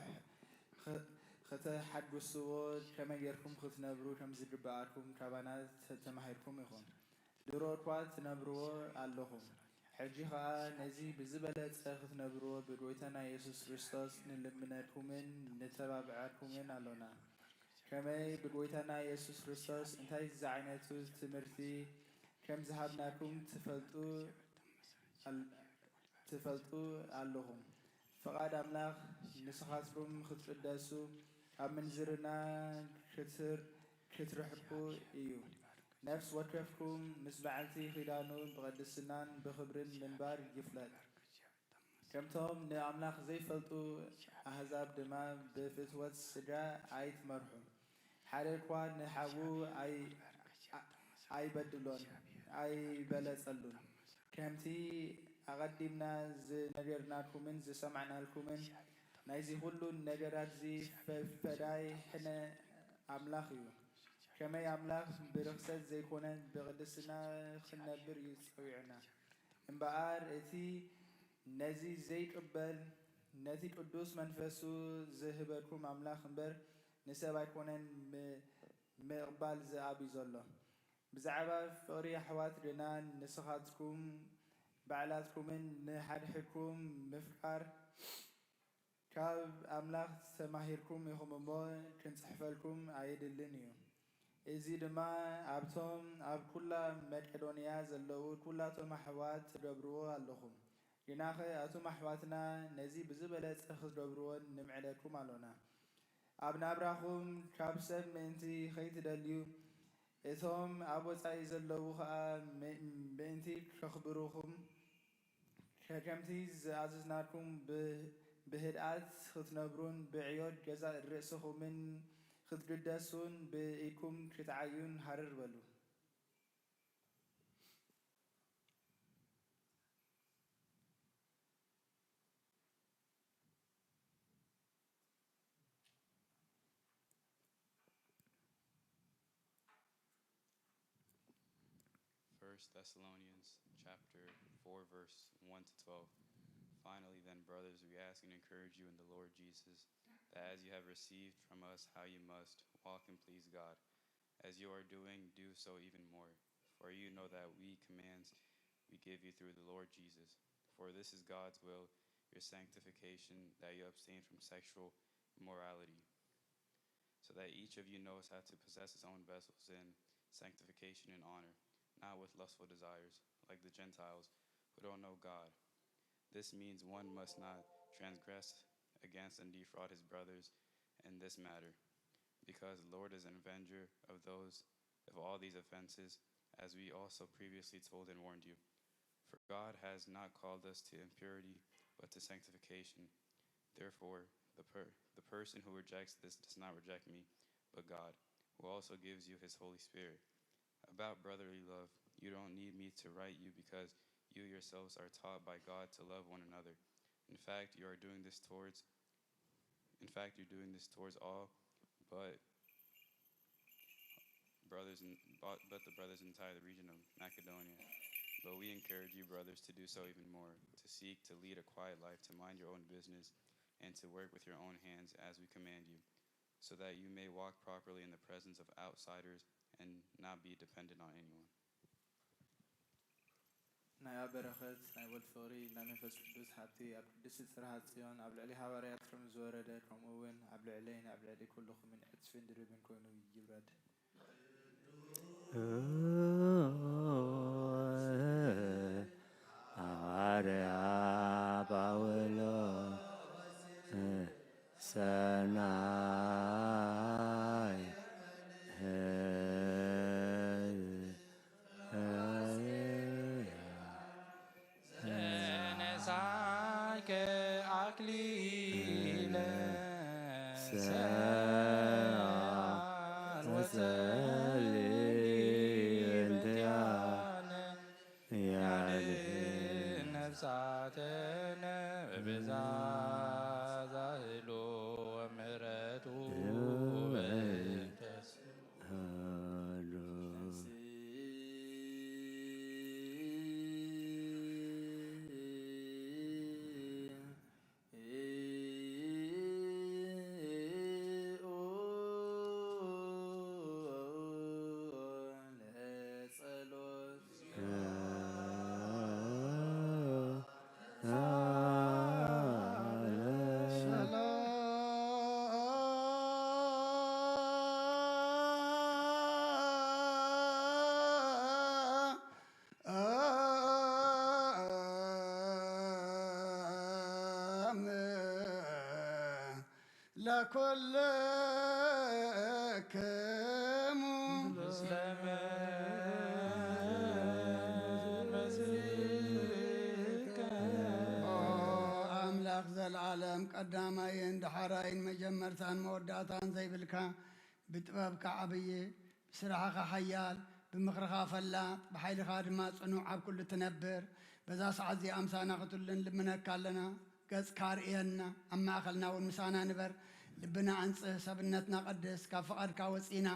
ኽ-፣ ከተሓጉስዎ ከመይ ጌርኩም ክትነብሩ ከም ዝግብኣኩም ካባና ተ-፣ ተማሂርኩም ኢኹም። ድሮ እኳ ትነብርዎ ኣለኹም። ሕጂ ኸኣ ነዚ ብዝበለጸ ክትነብርዎ ብጎይታና የሱስ ክርስቶስ ንልምነኩምን ንተባብዐኩምን ኣሎና። ከመይ ብጎይታና የሱስ ክርስቶስ እንታይ ዝዓይነቱ ትምህርቲ ከም ዝሃብናኩም ትፈልጡ ኣል-፣ ትፈልጡ ኣለኹም። ፍቓድ ኣምላኽ ንስኻትኩም ክትቅደሱ፣ ካብ ምንዝርና ክትር-፣ ክትርሕቁ እዩ። ነፍሲ ወከፍኩም ምስ በዓልቲ ኪዳኑ ብቕድስናን ብኽብርን ምንባር ይፍለጥ። ከምቶም ንኣምላኽ ዘይፈልጡ ኣህዛብ ድማ ብፍትወት ስጋ ኣይትመርሑ። ሓደ እኳ ንሓዉ ኣይ-፣ ኣይበድሎን ኣይበለጸሉን። ከምቲ ኣቐዲምና ዝነገርናኩምን ዝሰማዕናልኩምን ናይዚ ኩሉ ነገራት እዚ ፈ-፣ ፈዳይ ሕነ ኣምላኽ እዩ። ከመይ ኣምላኽ ብርኽሰት ዘይኮነ ብቕድስና ክንነብር እዩ ጸዊዑና። እምበኣር እቲ ነዚ ዘይቅበል ነቲ ቅዱስ መንፈሱ ዝህበኩም ኣምላኽ እምበር ንሰብ ኣይኮነን ም-፣ ምቕባል ዝኣብዩ ዘሎ። ብዛዕባ ፍቕሪ ኣሕዋት ግና ንስኻትኩም ባዕላትኩምን ንሓድሕድኩም ምፍቃር ካብ ኣምላኽ ተማሂርኩም ኢኹም እሞ ክንጽሕፈልኩም ኣየድልን እዩ። እዚ ድማ ኣብቶም ኣብ ኩላ መቄዶንያ ዘለዉ ኩላቶም ኣሕዋት ትገብርዎ ኣለኹም። ግናኸ ኣቱም ኣሕዋትና ነዚ ብዝበለጸ ክትገብርዎ ንምዕደኩም ኣሎና። ኣብ ናብራኹም ካብ ሰብ ምእንቲ ኸይትደልዩ፣ እቶም ኣብ ወጻኢ ዘለዉ ኸኣ ም-፣ ምእንቲ ከኽብሩኹም፣ ከከምቲ ዝኣዘዝናኩም ብ-፣ ብህድኣት ክትነብሩን ብዕዮድ ገዛእ ርእስኹምን ክትግደሱን ብኢድኩም ክትዓዩን ሃረር በሉ። First Thessalonians chapter four, verse one to twelve. Finally, then, brothers, we ask and encourage you in the Lord Jesus, that as you have received from us how you must walk and please God, as you are doing, do so even more. For you know that we commands we give you through the Lord Jesus. For this is God's will, your sanctification, that you abstain from sexual immorality, so that each of you knows how to possess his own vessels in sanctification and honor, not with lustful desires, like the Gentiles who don't know God. This means one must not transgress against and defraud his brothers in this matter, because the Lord is an avenger of those, of all these offenses, as we also previously told and warned you. For God has not called us to impurity, but to sanctification. Therefore, the, per- the person who rejects this does not reject me, but God, who also gives you his Holy Spirit. About brotherly love, you don't need me to write you because you yourselves are taught by God to love one another. In fact, you are doing this towards in fact, you're doing this towards all, but brothers and but, but the brothers inside the region of Macedonia. But we encourage you, brothers, to do so even more, to seek to lead a quiet life, to mind your own business, and to work with your own hands as we command you, so that you may walk properly in the presence of outsiders and not be dependent on anyone. ናይ ኣብ በረኸት ናይ ወልድ ፍቕሪ ናይ መንፈስ ቅዱስ ሃብቲ ኣብ ቅድስቲ ጽርሃ ጽዮን ኣብ ልዕሊ ሃዋርያት ከም ዝወረደ ከምኡ እውን ኣብ ልዕለይን ኣብ ልዕሊ ኩልኹምን ዕጽፍን ድርብን ኮይኑ ይውረድ። ሃዋርያ ጳውሎስ ሰናይ ዘነሳይከ ኣክሊለ ሰዓል ወጸሊ እንቲኣነ ያድህን ነፍሳተነ ብብዛዛህሉ ወምህረቱ በእንተ ለኩልክሙ ምስለ መንፈስከ ኦ ኣምላኽ ዘለዓለም ቀዳማይን ዳሕራይን መጀመርታን መወዳእታን ዘይብልካ ብጥበብካ ዓብዪ ብስራሕኻ ሓያል ብምኽርኻ ፈላጥ ብሓይልኻ ድማ ጽኑዕ ኣብ ኩሉ ትነብር በዛ ሰዓት እዚኣ ምሳና ክትህሉን ልምነካ ኣለና። ገጽካ ኣርእየና፣ ኣብ ማእከልና እውን ምሳና ንበር። ልብና ኣንጽህ፣ ሰብነትና ቀድስ፣ ካብ ፍቓድካ ወጺና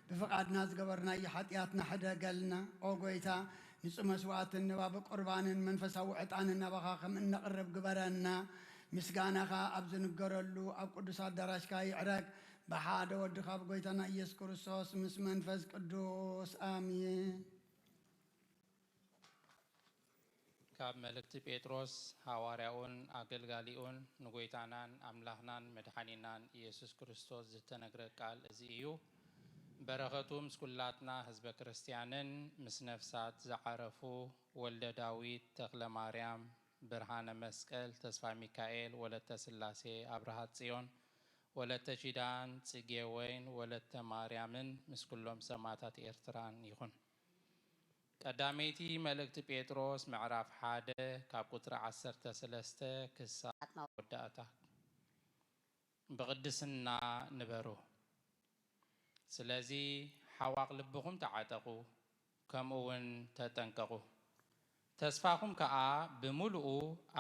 ብፍቓድና ዝገበርናዮ ሓጢኣትና ሕደገልና። ኦ ጐይታ፣ ንጹህ መስዋእትን ነባቢ ቁርባንን መንፈሳዊ ዕጣንን ናባኻ ከም እነቕርብ ግበረና። ምስጋናኻ ኣብ ዝንገረሉ ኣብ ቅዱስ ኣዳራሽካ ይዕረግ፣ ብሓደ ወድኻ ብጐይታና ኢየሱስ ክርስቶስ ምስ መንፈስ ቅዱስ ኣሜን። ካብ መልእክቲ ጴጥሮስ ሃዋርያኡን ኣገልጋሊኡን ንጎይታናን ኣምላኽናን መድሓኒናን ኢየሱስ ክርስቶስ ዝተነግረ ቃል እዚ እዩ። በረኸቱ ምስ ኩላትና ህዝበ ክርስትያንን ምስ ነፍሳት ዝዓረፉ ወልደ ዳዊት፣ ተኽለ ማርያም፣ ብርሃነ መስቀል፣ ተስፋ ሚካኤል፣ ወለተ ስላሴ፣ ኣብርሃ ጽዮን፣ ወለተ ኪዳን፣ ጽጌ ወይን፣ ወለተ ማርያምን ምስ ኩሎም ሰማእታት ኤርትራን ይኹን። ቀዳመይቲ መልእክቲ ጴጥሮስ ምዕራፍ ሓደ ካብ ቁጽሪ ዓሰርተ ሰለስተ ክሳብ መወዳእታ። ብቕድስና ንበሩ። ስለዚ ሓዋቕ ልብኹም ተዓጠቑ፣ ከምኡ እውን ተጠንቀቑ። ተስፋኹም ከኣ ብምሉኡ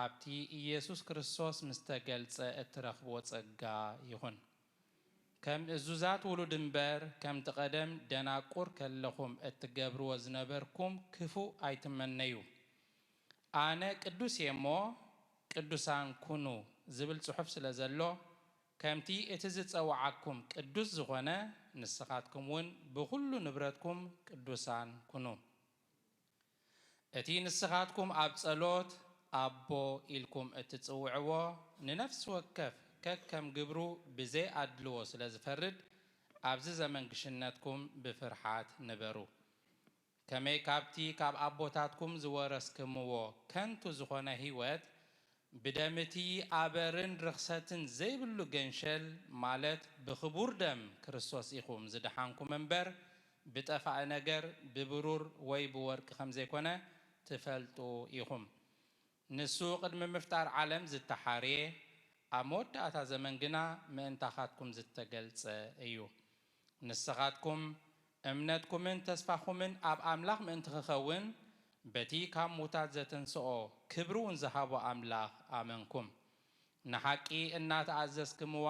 ኣብቲ ኢየሱስ ክርስቶስ ምስ ተገልጸ እትረኽብዎ ጸጋ ይኹን። ከም እዙዛት ውሉድ እምበር፣ ከምቲ ቀደም ደናቁር ከለኹም እትገብርዎ ዝነበርኩም ክፉእ ኣይትመነዩ። ኣነ ቅዱስ እየ እሞ፣ ቅዱሳን ኩኑ ዝብል ጽሑፍ ስለ ዘሎ፣ ከምቲ እቲ ዝጸውዓኩም ቅዱስ ዝኾነ፣ ንስኻትኩም እውን ብኹሉ ንብረትኩም ቅዱሳን ኩኑ። እቲ ንስኻትኩም ኣብ ጸሎት ኣቦ ኢልኩም እትጽውዕዎ፣ ንነፍሲ ወከፍ ከከም ግብሩ ብዘይ ኣድልዎ ስለ ዝፈርድ፣ ኣብዚ ዘመን ግሽነትኩም ብፍርሓት ንበሩ። ከመይ ካብቲ ካብ ኣቦታትኩም ዝወረስክምዎ ከንቱ ዝኾነ ህይወት፣ ብደም እቲ ኣበርን ርኽሰትን ዘይብሉ ገንሸል፣ ማለት ብኽቡር ደም ክርስቶስ ኢኹም ዝደሓንኩም እምበር፣ ብጠፋኢ ነገር፣ ብብሩር ወይ ብወርቂ ከም ዘይኮነ ትፈልጡ ኢኹም። ንሱ ቅድሚ ምፍጣር ዓለም ዝተሓርየ፣ ኣብ መወዳእታ ዘመን ግና ምእንታኻትኩም ዝተገልጸ እዩ። ንስኻትኩም እምነትኩምን ተስፋኹምን ኣብ ኣምላኽ ምእንቲ ክኸውን፣ በቲ ካብ ሙታት ዘተንስኦ ክብሪ እውን ዝሃቦ ኣምላኽ ኣመንኩም። ንሓቂ እናተኣዘዝክምዋ፣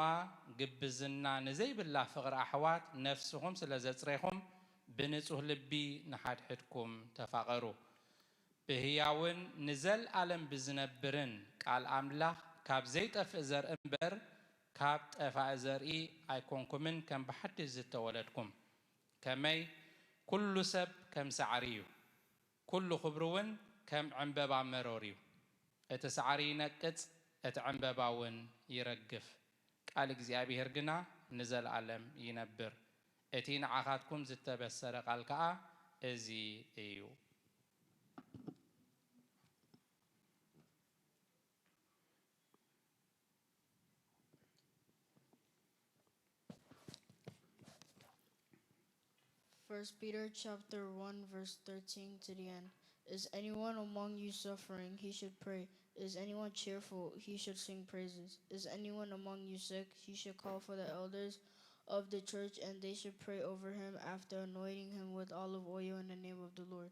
ግብዝና ንዘይብላ ፍቕሪ ኣሕዋት ነፍስኹም ስለ ዘጽሬኹም፣ ብንጹህ ልቢ ንሓድሕድኩም ተፋቐሩ። ብህያውን ንዘልኣለም ብዝነብርን ቃል ኣምላኽ፣ ካብ ዘይጠፍእ ዘርኢ እምበር፣ ካብ ጠፋኢ ዘርኢ ኣይኮንኩምን፣ ከም ብሓድሽ ዝተወለድኩም። ከመይ ኩሉ ሰብ ከም ሳዕሪ እዩ፣ ኩሉ ክብሪ እውን ከም ዕምበባ መሮር እዩ። እቲ ሳዕሪ ይነቅጽ፣ እቲ ዕምበባ እውን ይረግፍ፣ ቃል እግዚኣብሔር ግና ንዘልኣለም ይነብር። እቲ ንዓኻትኩም ዝተበሰረ ቃል ከኣ እዚ እዩ። First Peter chapter one, verse thirteen to the end. Is anyone among you suffering? He should pray. Is anyone cheerful? He should sing praises. Is anyone among you sick? He should call for the elders of the church, and they should pray over him after anointing him with olive oil in the name of the Lord.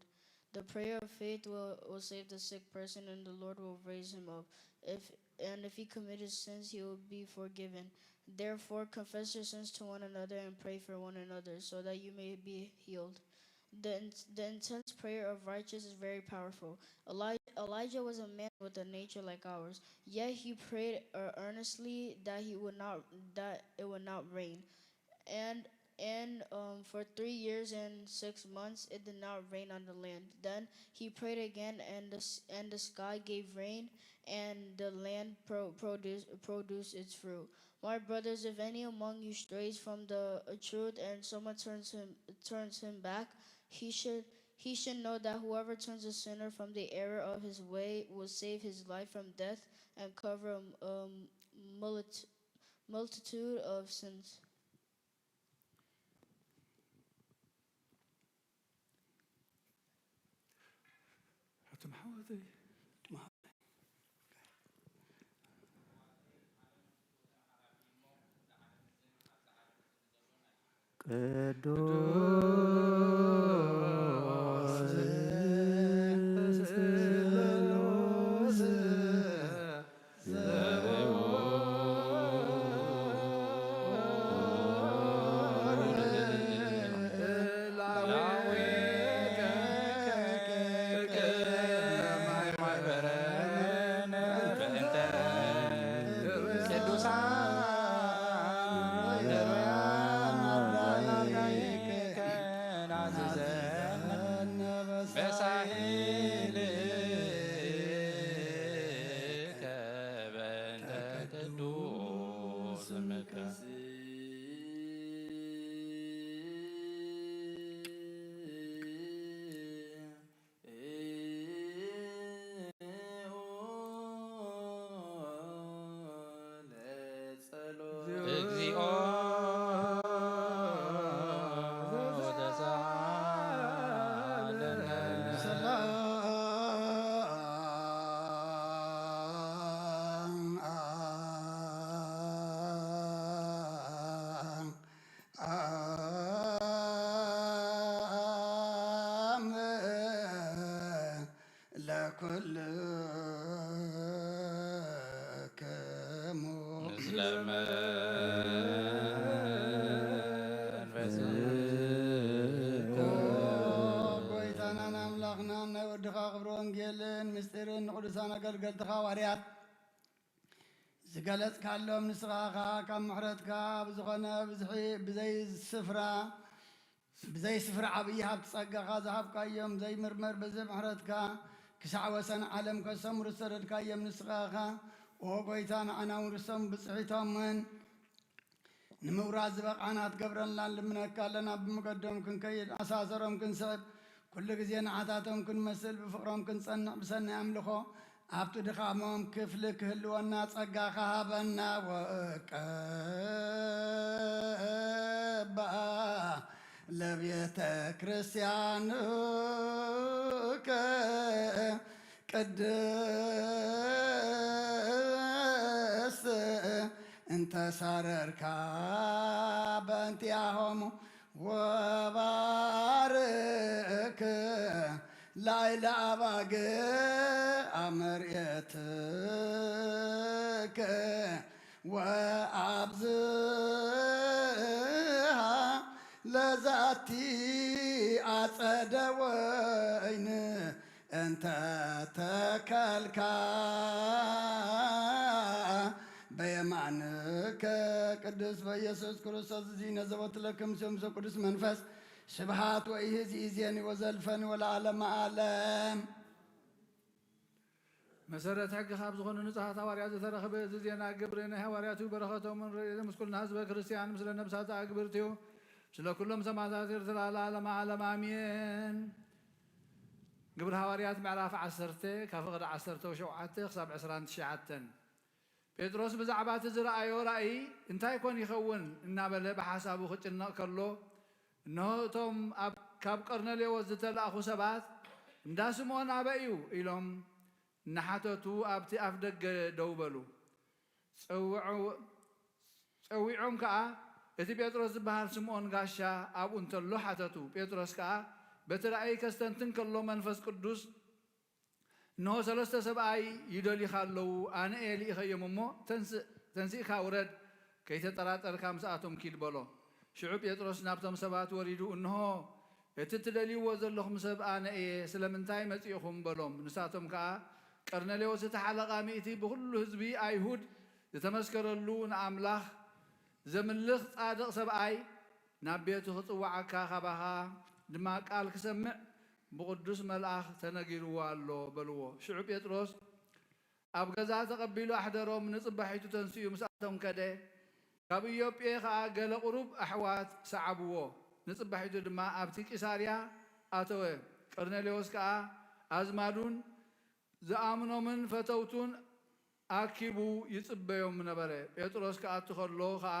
The prayer of faith will, will save the sick person, and the Lord will raise him up. If and if he committed sins, he will be forgiven. Therefore, confess your sins to one another and pray for one another, so that you may be healed. The, in- the intense prayer of righteous is very powerful. Eli- Elijah was a man with a nature like ours, yet he prayed uh, earnestly that he would not that it would not rain. And and um, for three years and six months it did not rain on the land. Then he prayed again, and the s- and the sky gave rain, and the land pro- produced produced its fruit. My brothers, if any among you strays from the uh, truth, and someone turns him turns him back, he should he should know that whoever turns a sinner from the error of his way will save his life from death and cover a, a multi- multitude of sins. ኣቶም ሓወተይ ቅዱስ እግዚኦ ተሳለነ። ለኩልክሙ ምስለ መንፈስኩም። ጎይታናን ኣምላኽናን ናይ ወድኻ ክብሪ ወንጌልን ምስጢርን ንቅዱሳን ኣገልገልትኻ ሃዋርያት ዝገለጽካሎም ንስኻ ኸኣ ካብ ምሕረትካ ብዝኾነ ብዝሒ ብዘይ ስፍራ ብዘይ ስፍራ ዓብዪ ሃብቲ ጸጋኻ ዝሃብካዮም ዘይምርመር በዚ ምሕረትካ ክሳዕ ወሰን ዓለም ከሰምሩ ዝሰደድካዮም ንስኻ ኢኻ። ኦ ጎይታ ንዓና እውን ርስቶም ብጽሒቶምን ንምውራስ ዝበቕዓና ክትገብረልና ንልምነካ ኣለና። ብመገዶም ክንከይድ ኣሳሰሮም ክንስዕብ ኩሉ ግዜ ንዓታቶም ክንመስል ብፍቕሮም ክንጸንዕ ብሰናይ ኣምልኾ ኣብቲ ድኻሞም ክፍሊ ክህልወና ጸጋኻ ሃበና። ወቀባ ለቤተ ክርስቲያንከ ቅድስት እንተሳረርካ በእንቲኣሆሙ ወባርክ ላይለ ኣባግ ኣመርኤትክ ወኣብዝሃ ለዛቲ ኣጸደ ወይን እንተ ተከልካ በየማንከ ቅዱስ በኢየሱስ ክርስቶስ እዚ ነዘቦትለክም ስም ቅዱስ መንፈስ ስብሃት ወኢህዚ ኢዜኒ ወዘልፈኒ ወለዓለመ ዓለም። መሰረት ሕጊ ካብ ዝኾኑ ንጹሃት ሃዋርያት ዝተረኽበ እዚ ዜና ግብሪ ናይ ሃዋርያቱ በረኸቶምን ረድኤቶም ምስ ኩልና ህዝበ ክርስቲያን ምስለ ነብሳት ኣግብርቲዩ ምስለ ኩሎም ሰማዕታት ኤርትራ ለዓለመ ዓለም ኣሜን። ግብሪ ሃዋርያት ምዕራፍ ዓሰርተ ካብ ፍቕዲ ዓሰርተ ወሸውዓተ ክሳብ ዕስራን ትሽዓተን። ጴጥሮስ ብዛዕባ እቲ ዝረኣዮ ራእይ እንታይ ኮን ይኸውን እናበለ ብሓሳቡ ክጭነቕ ከሎ፣ እንሆ እቶም ኣብ ካብ ቀርኔሌዎስ ዝተላእኹ ሰባት እንዳ ስምዖን ኣበይ እዩ ኢሎም እናሓተቱ ኣብቲ ኣፍ ደገ ደው በሉ። ጸውዖ- ጸዊዖም ከኣ እቲ ጴጥሮስ ዝበሃል ስምዖን ጋሻ ኣብኡ እንተሎ ሓተቱ። ጴጥሮስ ከኣ በቲ ራእይ ከስተንትን ከሎ መንፈስ ቅዱስ እንሆ ሰለስተ ሰብኣይ ይደልዩኻ ኣለዉ፣ ኣነ እየ ልኢኸዮም እሞ ተንስእ፣ ተንሲእካ ውረድ፣ ከይተጠራጠርካ ምስኣቶም ኪድ በሎ። ሽዑ ጴጥሮስ ናብቶም ሰባት ወሪዱ እንሆ እቲ ትደልይዎ ዘለኹም ሰብ ኣነ እየ፣ ስለምንታይ መጺእኹም በሎም። ንሳቶም ከኣ ቀርኔሌዎስ እቲ ሓለቓ ሚእቲ ብኹሉ ህዝቢ ኣይሁድ ዝተመስከረሉ ንኣምላኽ ዘምልኽ ጻድቕ ሰብኣይ ናብ ቤቱ ክጽውዓካ ካባኻ ድማ ቃል ክሰምዕ ብቕዱስ መልኣኽ ተነጊርዎ ኣሎ በልዎ። ሽዑ ጴጥሮስ ኣብ ገዛ ተቐቢሉ ኣሕደሮም፣ ንጽባሒቱ ተንሲኡ ምስኣቶም ከደ። ካብ ኢዮጴ ኸኣ ገለ ቁሩብ ኣሕዋት ሰዓብዎ፣ ንጽባሒቱ ድማ ኣብቲ ቂሳርያ ኣተወ። ቀርኔሌዎስ ከኣ ኣዝማዱን ዝኣምኖምን ፈተውቱን ኣኪቡ ይጽበዮም ነበረ። ጴጥሮስ ክኣቱ ኸሎ ኸኣ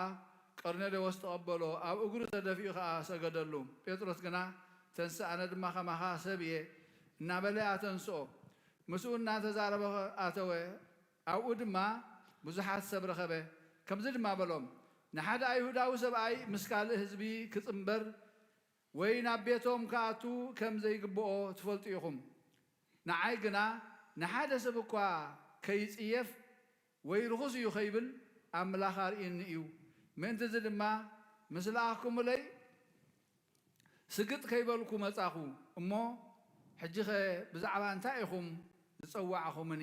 ቀርኔሌዎስ ተቐበሎ፣ ኣብ እግሩ ተደፊኡ ኸኣ ሰገደሉ። ጴጥሮስ ግና ተንስእ፣ ኣነ ድማ ኸማኻ ሰብ እየ እናበለ ኣተንስኦ። ምስኡ እናተዛረበ ኣተወ። ኣብኡ ድማ ብዙሓት ሰብ ረኸበ። ከምዚ ድማ በሎም፣ ንሓደ ኣይሁዳዊ ሰብኣይ ምስ ካልእ ህዝቢ ክጽንበር ወይ ናብ ቤቶም ክኣቱ ከም ዘይግብኦ ትፈልጡ ኢኹም። ንዓይ ግና ንሓደ ሰብ እኳ ከይጽየፍ ወይ ርኹስ እዩ ከይብል ኣምላኽ ኣርእዩኒ እዩ። ምእንቲ እዚ ድማ ምስ ለኣኽኩምለይ ስግጥ ከይበልኩ መጻኹ። እሞ ሕጂኸ ብዛዕባ እንታይ ኢኹም ዝጸዋዕኹምኒ?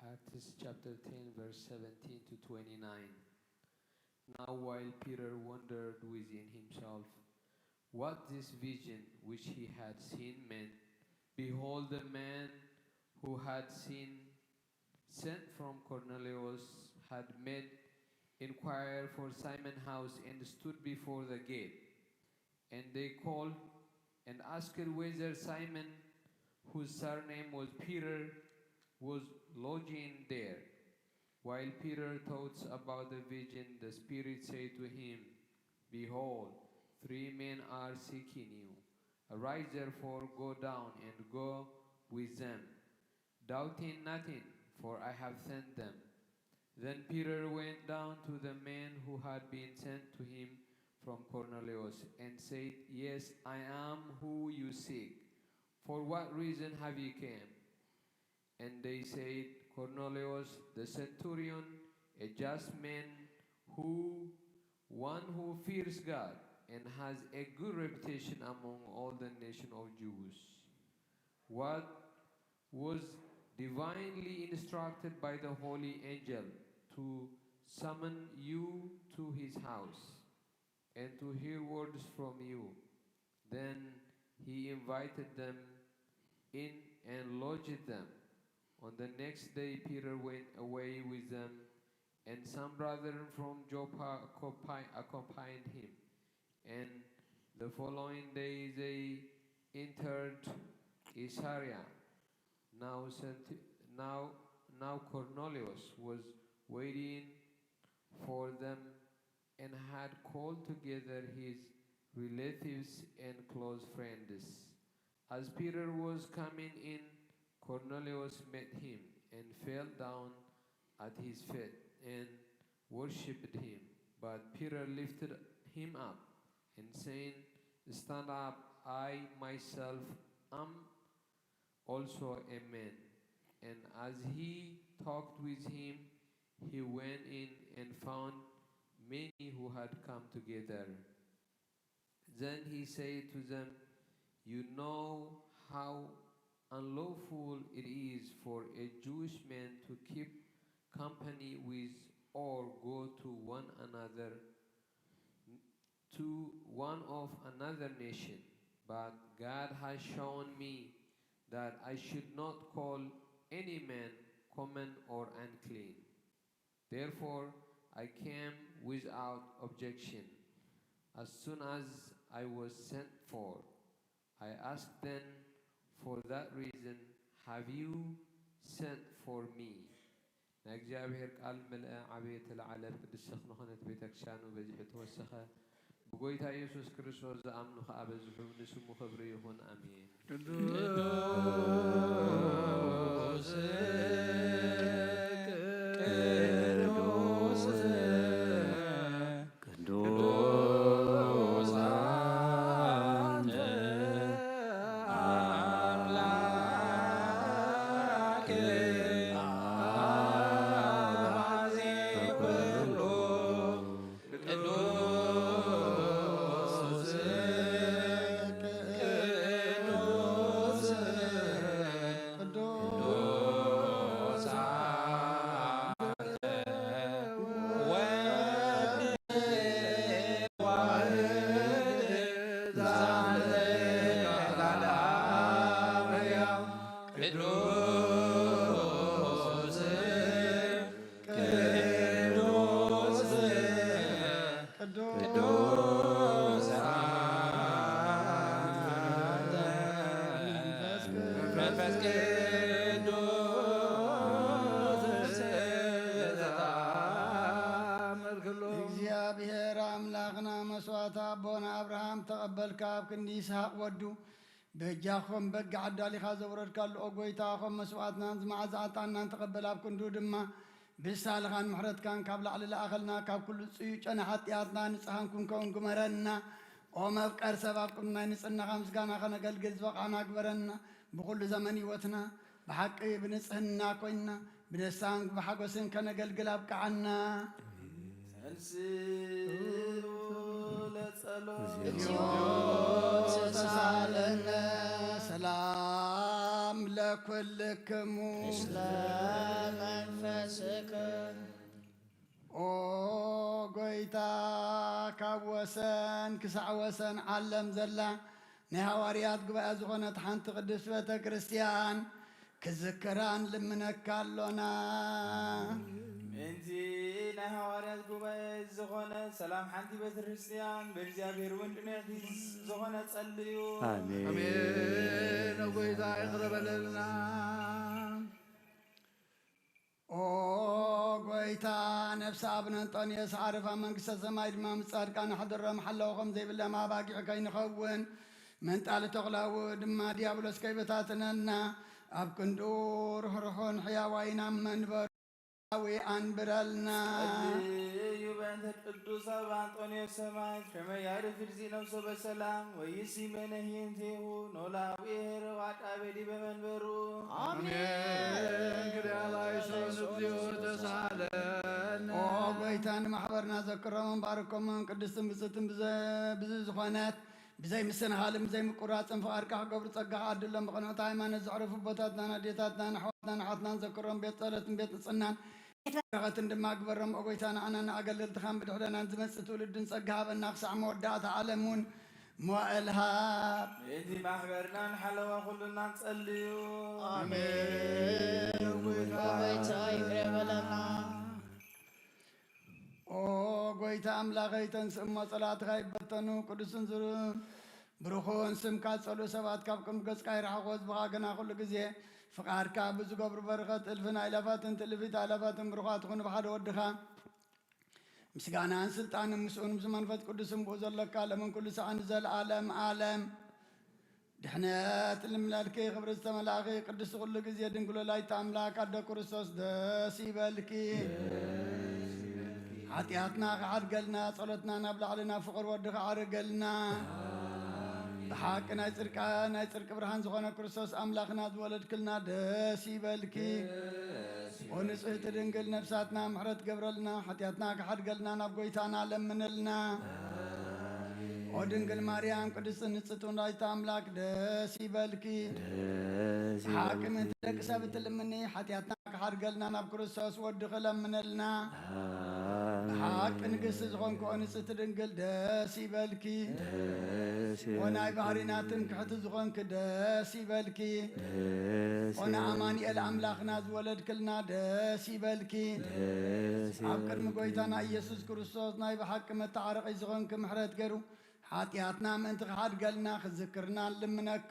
Acts chapter ten, verse seventeen to twenty-nine. Now, while Peter wondered within himself what this vision which he had seen meant, behold, the man who had seen sent from Cornelius had made inquiry for Simon's house and stood before the gate. And they called and asked whether Simon, whose surname was Peter, was lodging there. While Peter thought about the vision, the Spirit said to him, behold, three men are seeking you. Arise therefore, go down and go with them, doubting nothing, for I have sent them. Then Peter went down to the man who had been sent to him from Cornelius and said, yes, I am who you seek. For what reason have you come? And they said, Cornelius the centurion, a just man, who one who fears God and has a good reputation among all the nation of Jews, what was divinely instructed by the holy angel to summon you to his house and to hear words from you. Then he invited them in and lodged them. On the next day, Peter went away with them, and some brethren from Joppa accompanied him. And the following day they entered Caesarea. Now, Saint, now, now Cornelius was waiting for them and had called together his relatives and close friends. As Peter was coming in, Cornelius met him and fell down at his feet and worshipped him. But Peter lifted him up and saying, "Stand up, I myself am also a man." And as he talked with him, he went in and found many who had come together. Then he said to them, "You know how unlawful it is for a Jewish man to keep company with or go to one another, to one of another nation. But God has shown me that I should not call any man common or unclean. Therefore, I came without objection. As soon as I was sent for, I asked them, 'For that reason have you sent for me?'" ናይ እግዚኣብሔር ቃል ምልአ ዓበየ ተለዓለ ኣብ ቅድስቲ ዝኾነት ቤተ ክርስቲያኑ በዚሑ ተወሰኸ። ብጎይታ ኢየሱስ ክርስቶስ ዝኣምኑ ኸኣ በዝሑ። ንስሙ ኽብሪ ይኹን። ኣሜን። ቅዱስ ቅዱስ ቅዱስ ኣንተ ኣምላክ አሐዜ ኩሉ ቅዱስ ቅዱስ ቅዱስ ቅዱስ ቅዱስ መንፈስ ቅዱስ ተኣምር ኩሉ። እግዚኣብሔር ኣምላኽና መስዋዕቲ ኣቦና ኣብርሃም ተቐበልካ፣ ኣብ ክንዲ ይስሐቅ ወዱ በጃ ኾም በግ ዓዳሊኻ ዘውረድካሉ፣ ኦ ጎይታ፣ ኾም መስዋዕትናን ዝመዓዛ ዕጣንናን ተቐበል፣ ኣብ ክንዱ ድማ ብሳልኻን ምሕረትካን ካብ ላዕሊ ለኣኸልና፣ ካብ ኩሉ ጽዩጨና ሓጢኣትና ንጽሃን ክንከውን ግመረና። ኦ መፍቀር ሰብ፣ ኣብ ቅድሚ ናይ ንጽህናኻ ምስጋና ከነገልግል ዝበቓዕና ግበረና። ብኹሉ ዘመን ህይወትና ብሓቂ ብንጽህና ኮይንና ብደስታን ብሓጎስን ከነገልግል ኣብቅዓና። ተንሥኡ ለጸሎት። እግዚኦ ተሳለነ። ሰላም ለኩልክሙ። ምስለ መንፈስክ። ኦ ጎይታ፣ ካብ ወሰን ክሳዕ ወሰን ዓለም ዘላ ናይ ሃዋርያት ጉባኤ ዝኾነት ሓንቲ ቅድስት ቤተ ክርስቲያን ክዝክራ ንልምነካ ኣሎና። ምእንቲ ናይ ሃዋርያት ጉባኤ ዝኾነ ሰላም ሓንቲ ቤተ ክርስቲያን ብእግዚኣብሔር እውን ንዕቲ ዝኾነ ጸልዩ። ኣሜን። ኣሜን። ኦ ጎይታ ይቕረ በለልና። ኦ ጎይታ፣ ነፍሲ ኣቡነ እንጦንዮስ ዓረፋ መንግስተ ሰማይ ድማ ምስ ጻድቃን ኣሕድሮም ሓለዎ ከም ዘይብሎም ኣባጊዕ ከይንኸውን፣ መንጣሊ ተኹላኡ ድማ ዲያብሎስ ከይበታትነና፣ ኣብ ክንዱ ርሕሩሑን ሕያዋይን ኣብ መንበሩ ኣንብረልና። ጸልዩ በእንተ ቅዱስ ኣባ እንጦንዮስ ሰማዕት ከመ ያርፍ እግዚእ ነፍሶ በሰላም ወይሲመነ ህየንቴሁ ኖላዊ ኄር ዋቃቤ ዲበ መንበሩ። ኣሜን። ክሪያ ላይሶን እግዚኦ ተሳለን። ኦ ጎይታ፣ ንማሕበርና ዘክሮምን ባርኮምን ቅድስትን ብጽትን ብዘ-፣ ብዝዝኾነት ብዘይ ምስንሃልን ብዘይ ምቁራጽን ፍቓድካ ክገብሩ ጸጋኻ ዓድሎም። ብቕንዕቲ ሃይማኖት ዘዕረፉ ኣቦታትናን ኣዴታትናን ኣሕዋትናን ኣሓትናን ዘክሮም፣ ቤት ጸሎትን ቤት ንጽህናን ቤት በረኸትን ድማ ግበሮም። ኦ ጎይታ፣ ንዓናን ንኣገልገልትኻን ብድሕረናን ዝመጽእ ትውልድን ጸጋ ሃበና፣ ክሳዕ መወዳእታ ዓለም እውን መዋእል ሃብ። እቲ ማሕበርናን ሓለዋ ኩሉናን ጸልዩ። ኣሜን። ኦ ጎይታ ይቅረ በለና። ኦ ጎይታ ኣምላኸይ፣ ተንስእ እሞ ጸላእትኻ ይበተኑ። ቅዱስን ዝሩ-፣ ብሩኹን ስምካ ዝጸልኡ ሰባት ካብ ቅድሚ ገጽካ ይርሓቑ። ህዝብኻ ግና ኩሉ ግዜ ፍቓድካ ብዝገብሩ በረኸት እልፍን ኣእላፋትን ትእልፊት ኣእላፋትን ብሩኻት ይኹኑ። ብሓደ ወድኻ ምስጋናን ስልጣንን ምስኡን ምስ መንፈስ ቅዱስን ብኡ ዘለካ ለምን ኩሉ ሰዓን ዘለዓለም ዓለም ድሕነት ልምለልኪ ክብሪ ዝተመላእኺ ቅድስቲ ኩሉ ግዜ ድንግሎ ላይታ ኣምላክ ኣደ ክርስቶስ ደስ ይበልኪ። ሓጢኣትና ክሓድገልና ጸሎትና ናብ ላዕሊ ናብ ፍቕር ወዲ ክዓርገልና ብሓቂ ናይ ጽድቃ ናይ ጽድቂ ብርሃን ዝኾነ ክርስቶስ ኣምላኽና ዝወለድክልና ደስ ይበልኪ። ኦ ንጽህቲ ድንግል ነፍሳትና ምሕረት ገብረልና ሓጢኣትና ክሓድገልና ናብ ጎይታና ለምንልና። ኦ ድንግል ማርያም ቅድስቲ ንጽሕቲ ወላዲተ ኣምላክ ደስ ይበልኪ። ደስ ብሓቂ ይበልኪ። ምእንቲ ደቂ ሰብ እትልምኒ ሓጢኣትና ክሓድገልና ናብ ክርስቶስ ወድኺ ለምንልና። ኣሜን። ብሓቂ ንግስቲ ዝኾንኪ ኦ ንጽሕቲ ድንግል ደስ ይበልኪ። ደስ ኦ ናይ ይበልኪ። ባህሪና ትምክሕቲ ዝኾንኪ ደስ ይበልኪ። ደስ ኦ ንኣማኑኤል ይበልኪ። ኣምላኽና ዝወለድክልና ደስ ይበልኪ። ደስ ኣብ ቅድሚ ይበልኪ። ጎይታና ኢየሱስ ክርስቶስ ናይ ብሓቂ መተዓረቒ ዝኾንኪ ምሕረት ገይሩ ሓጢኣትና ምእንቲ ክሓድገልና ክዝክርና ልምነኪ።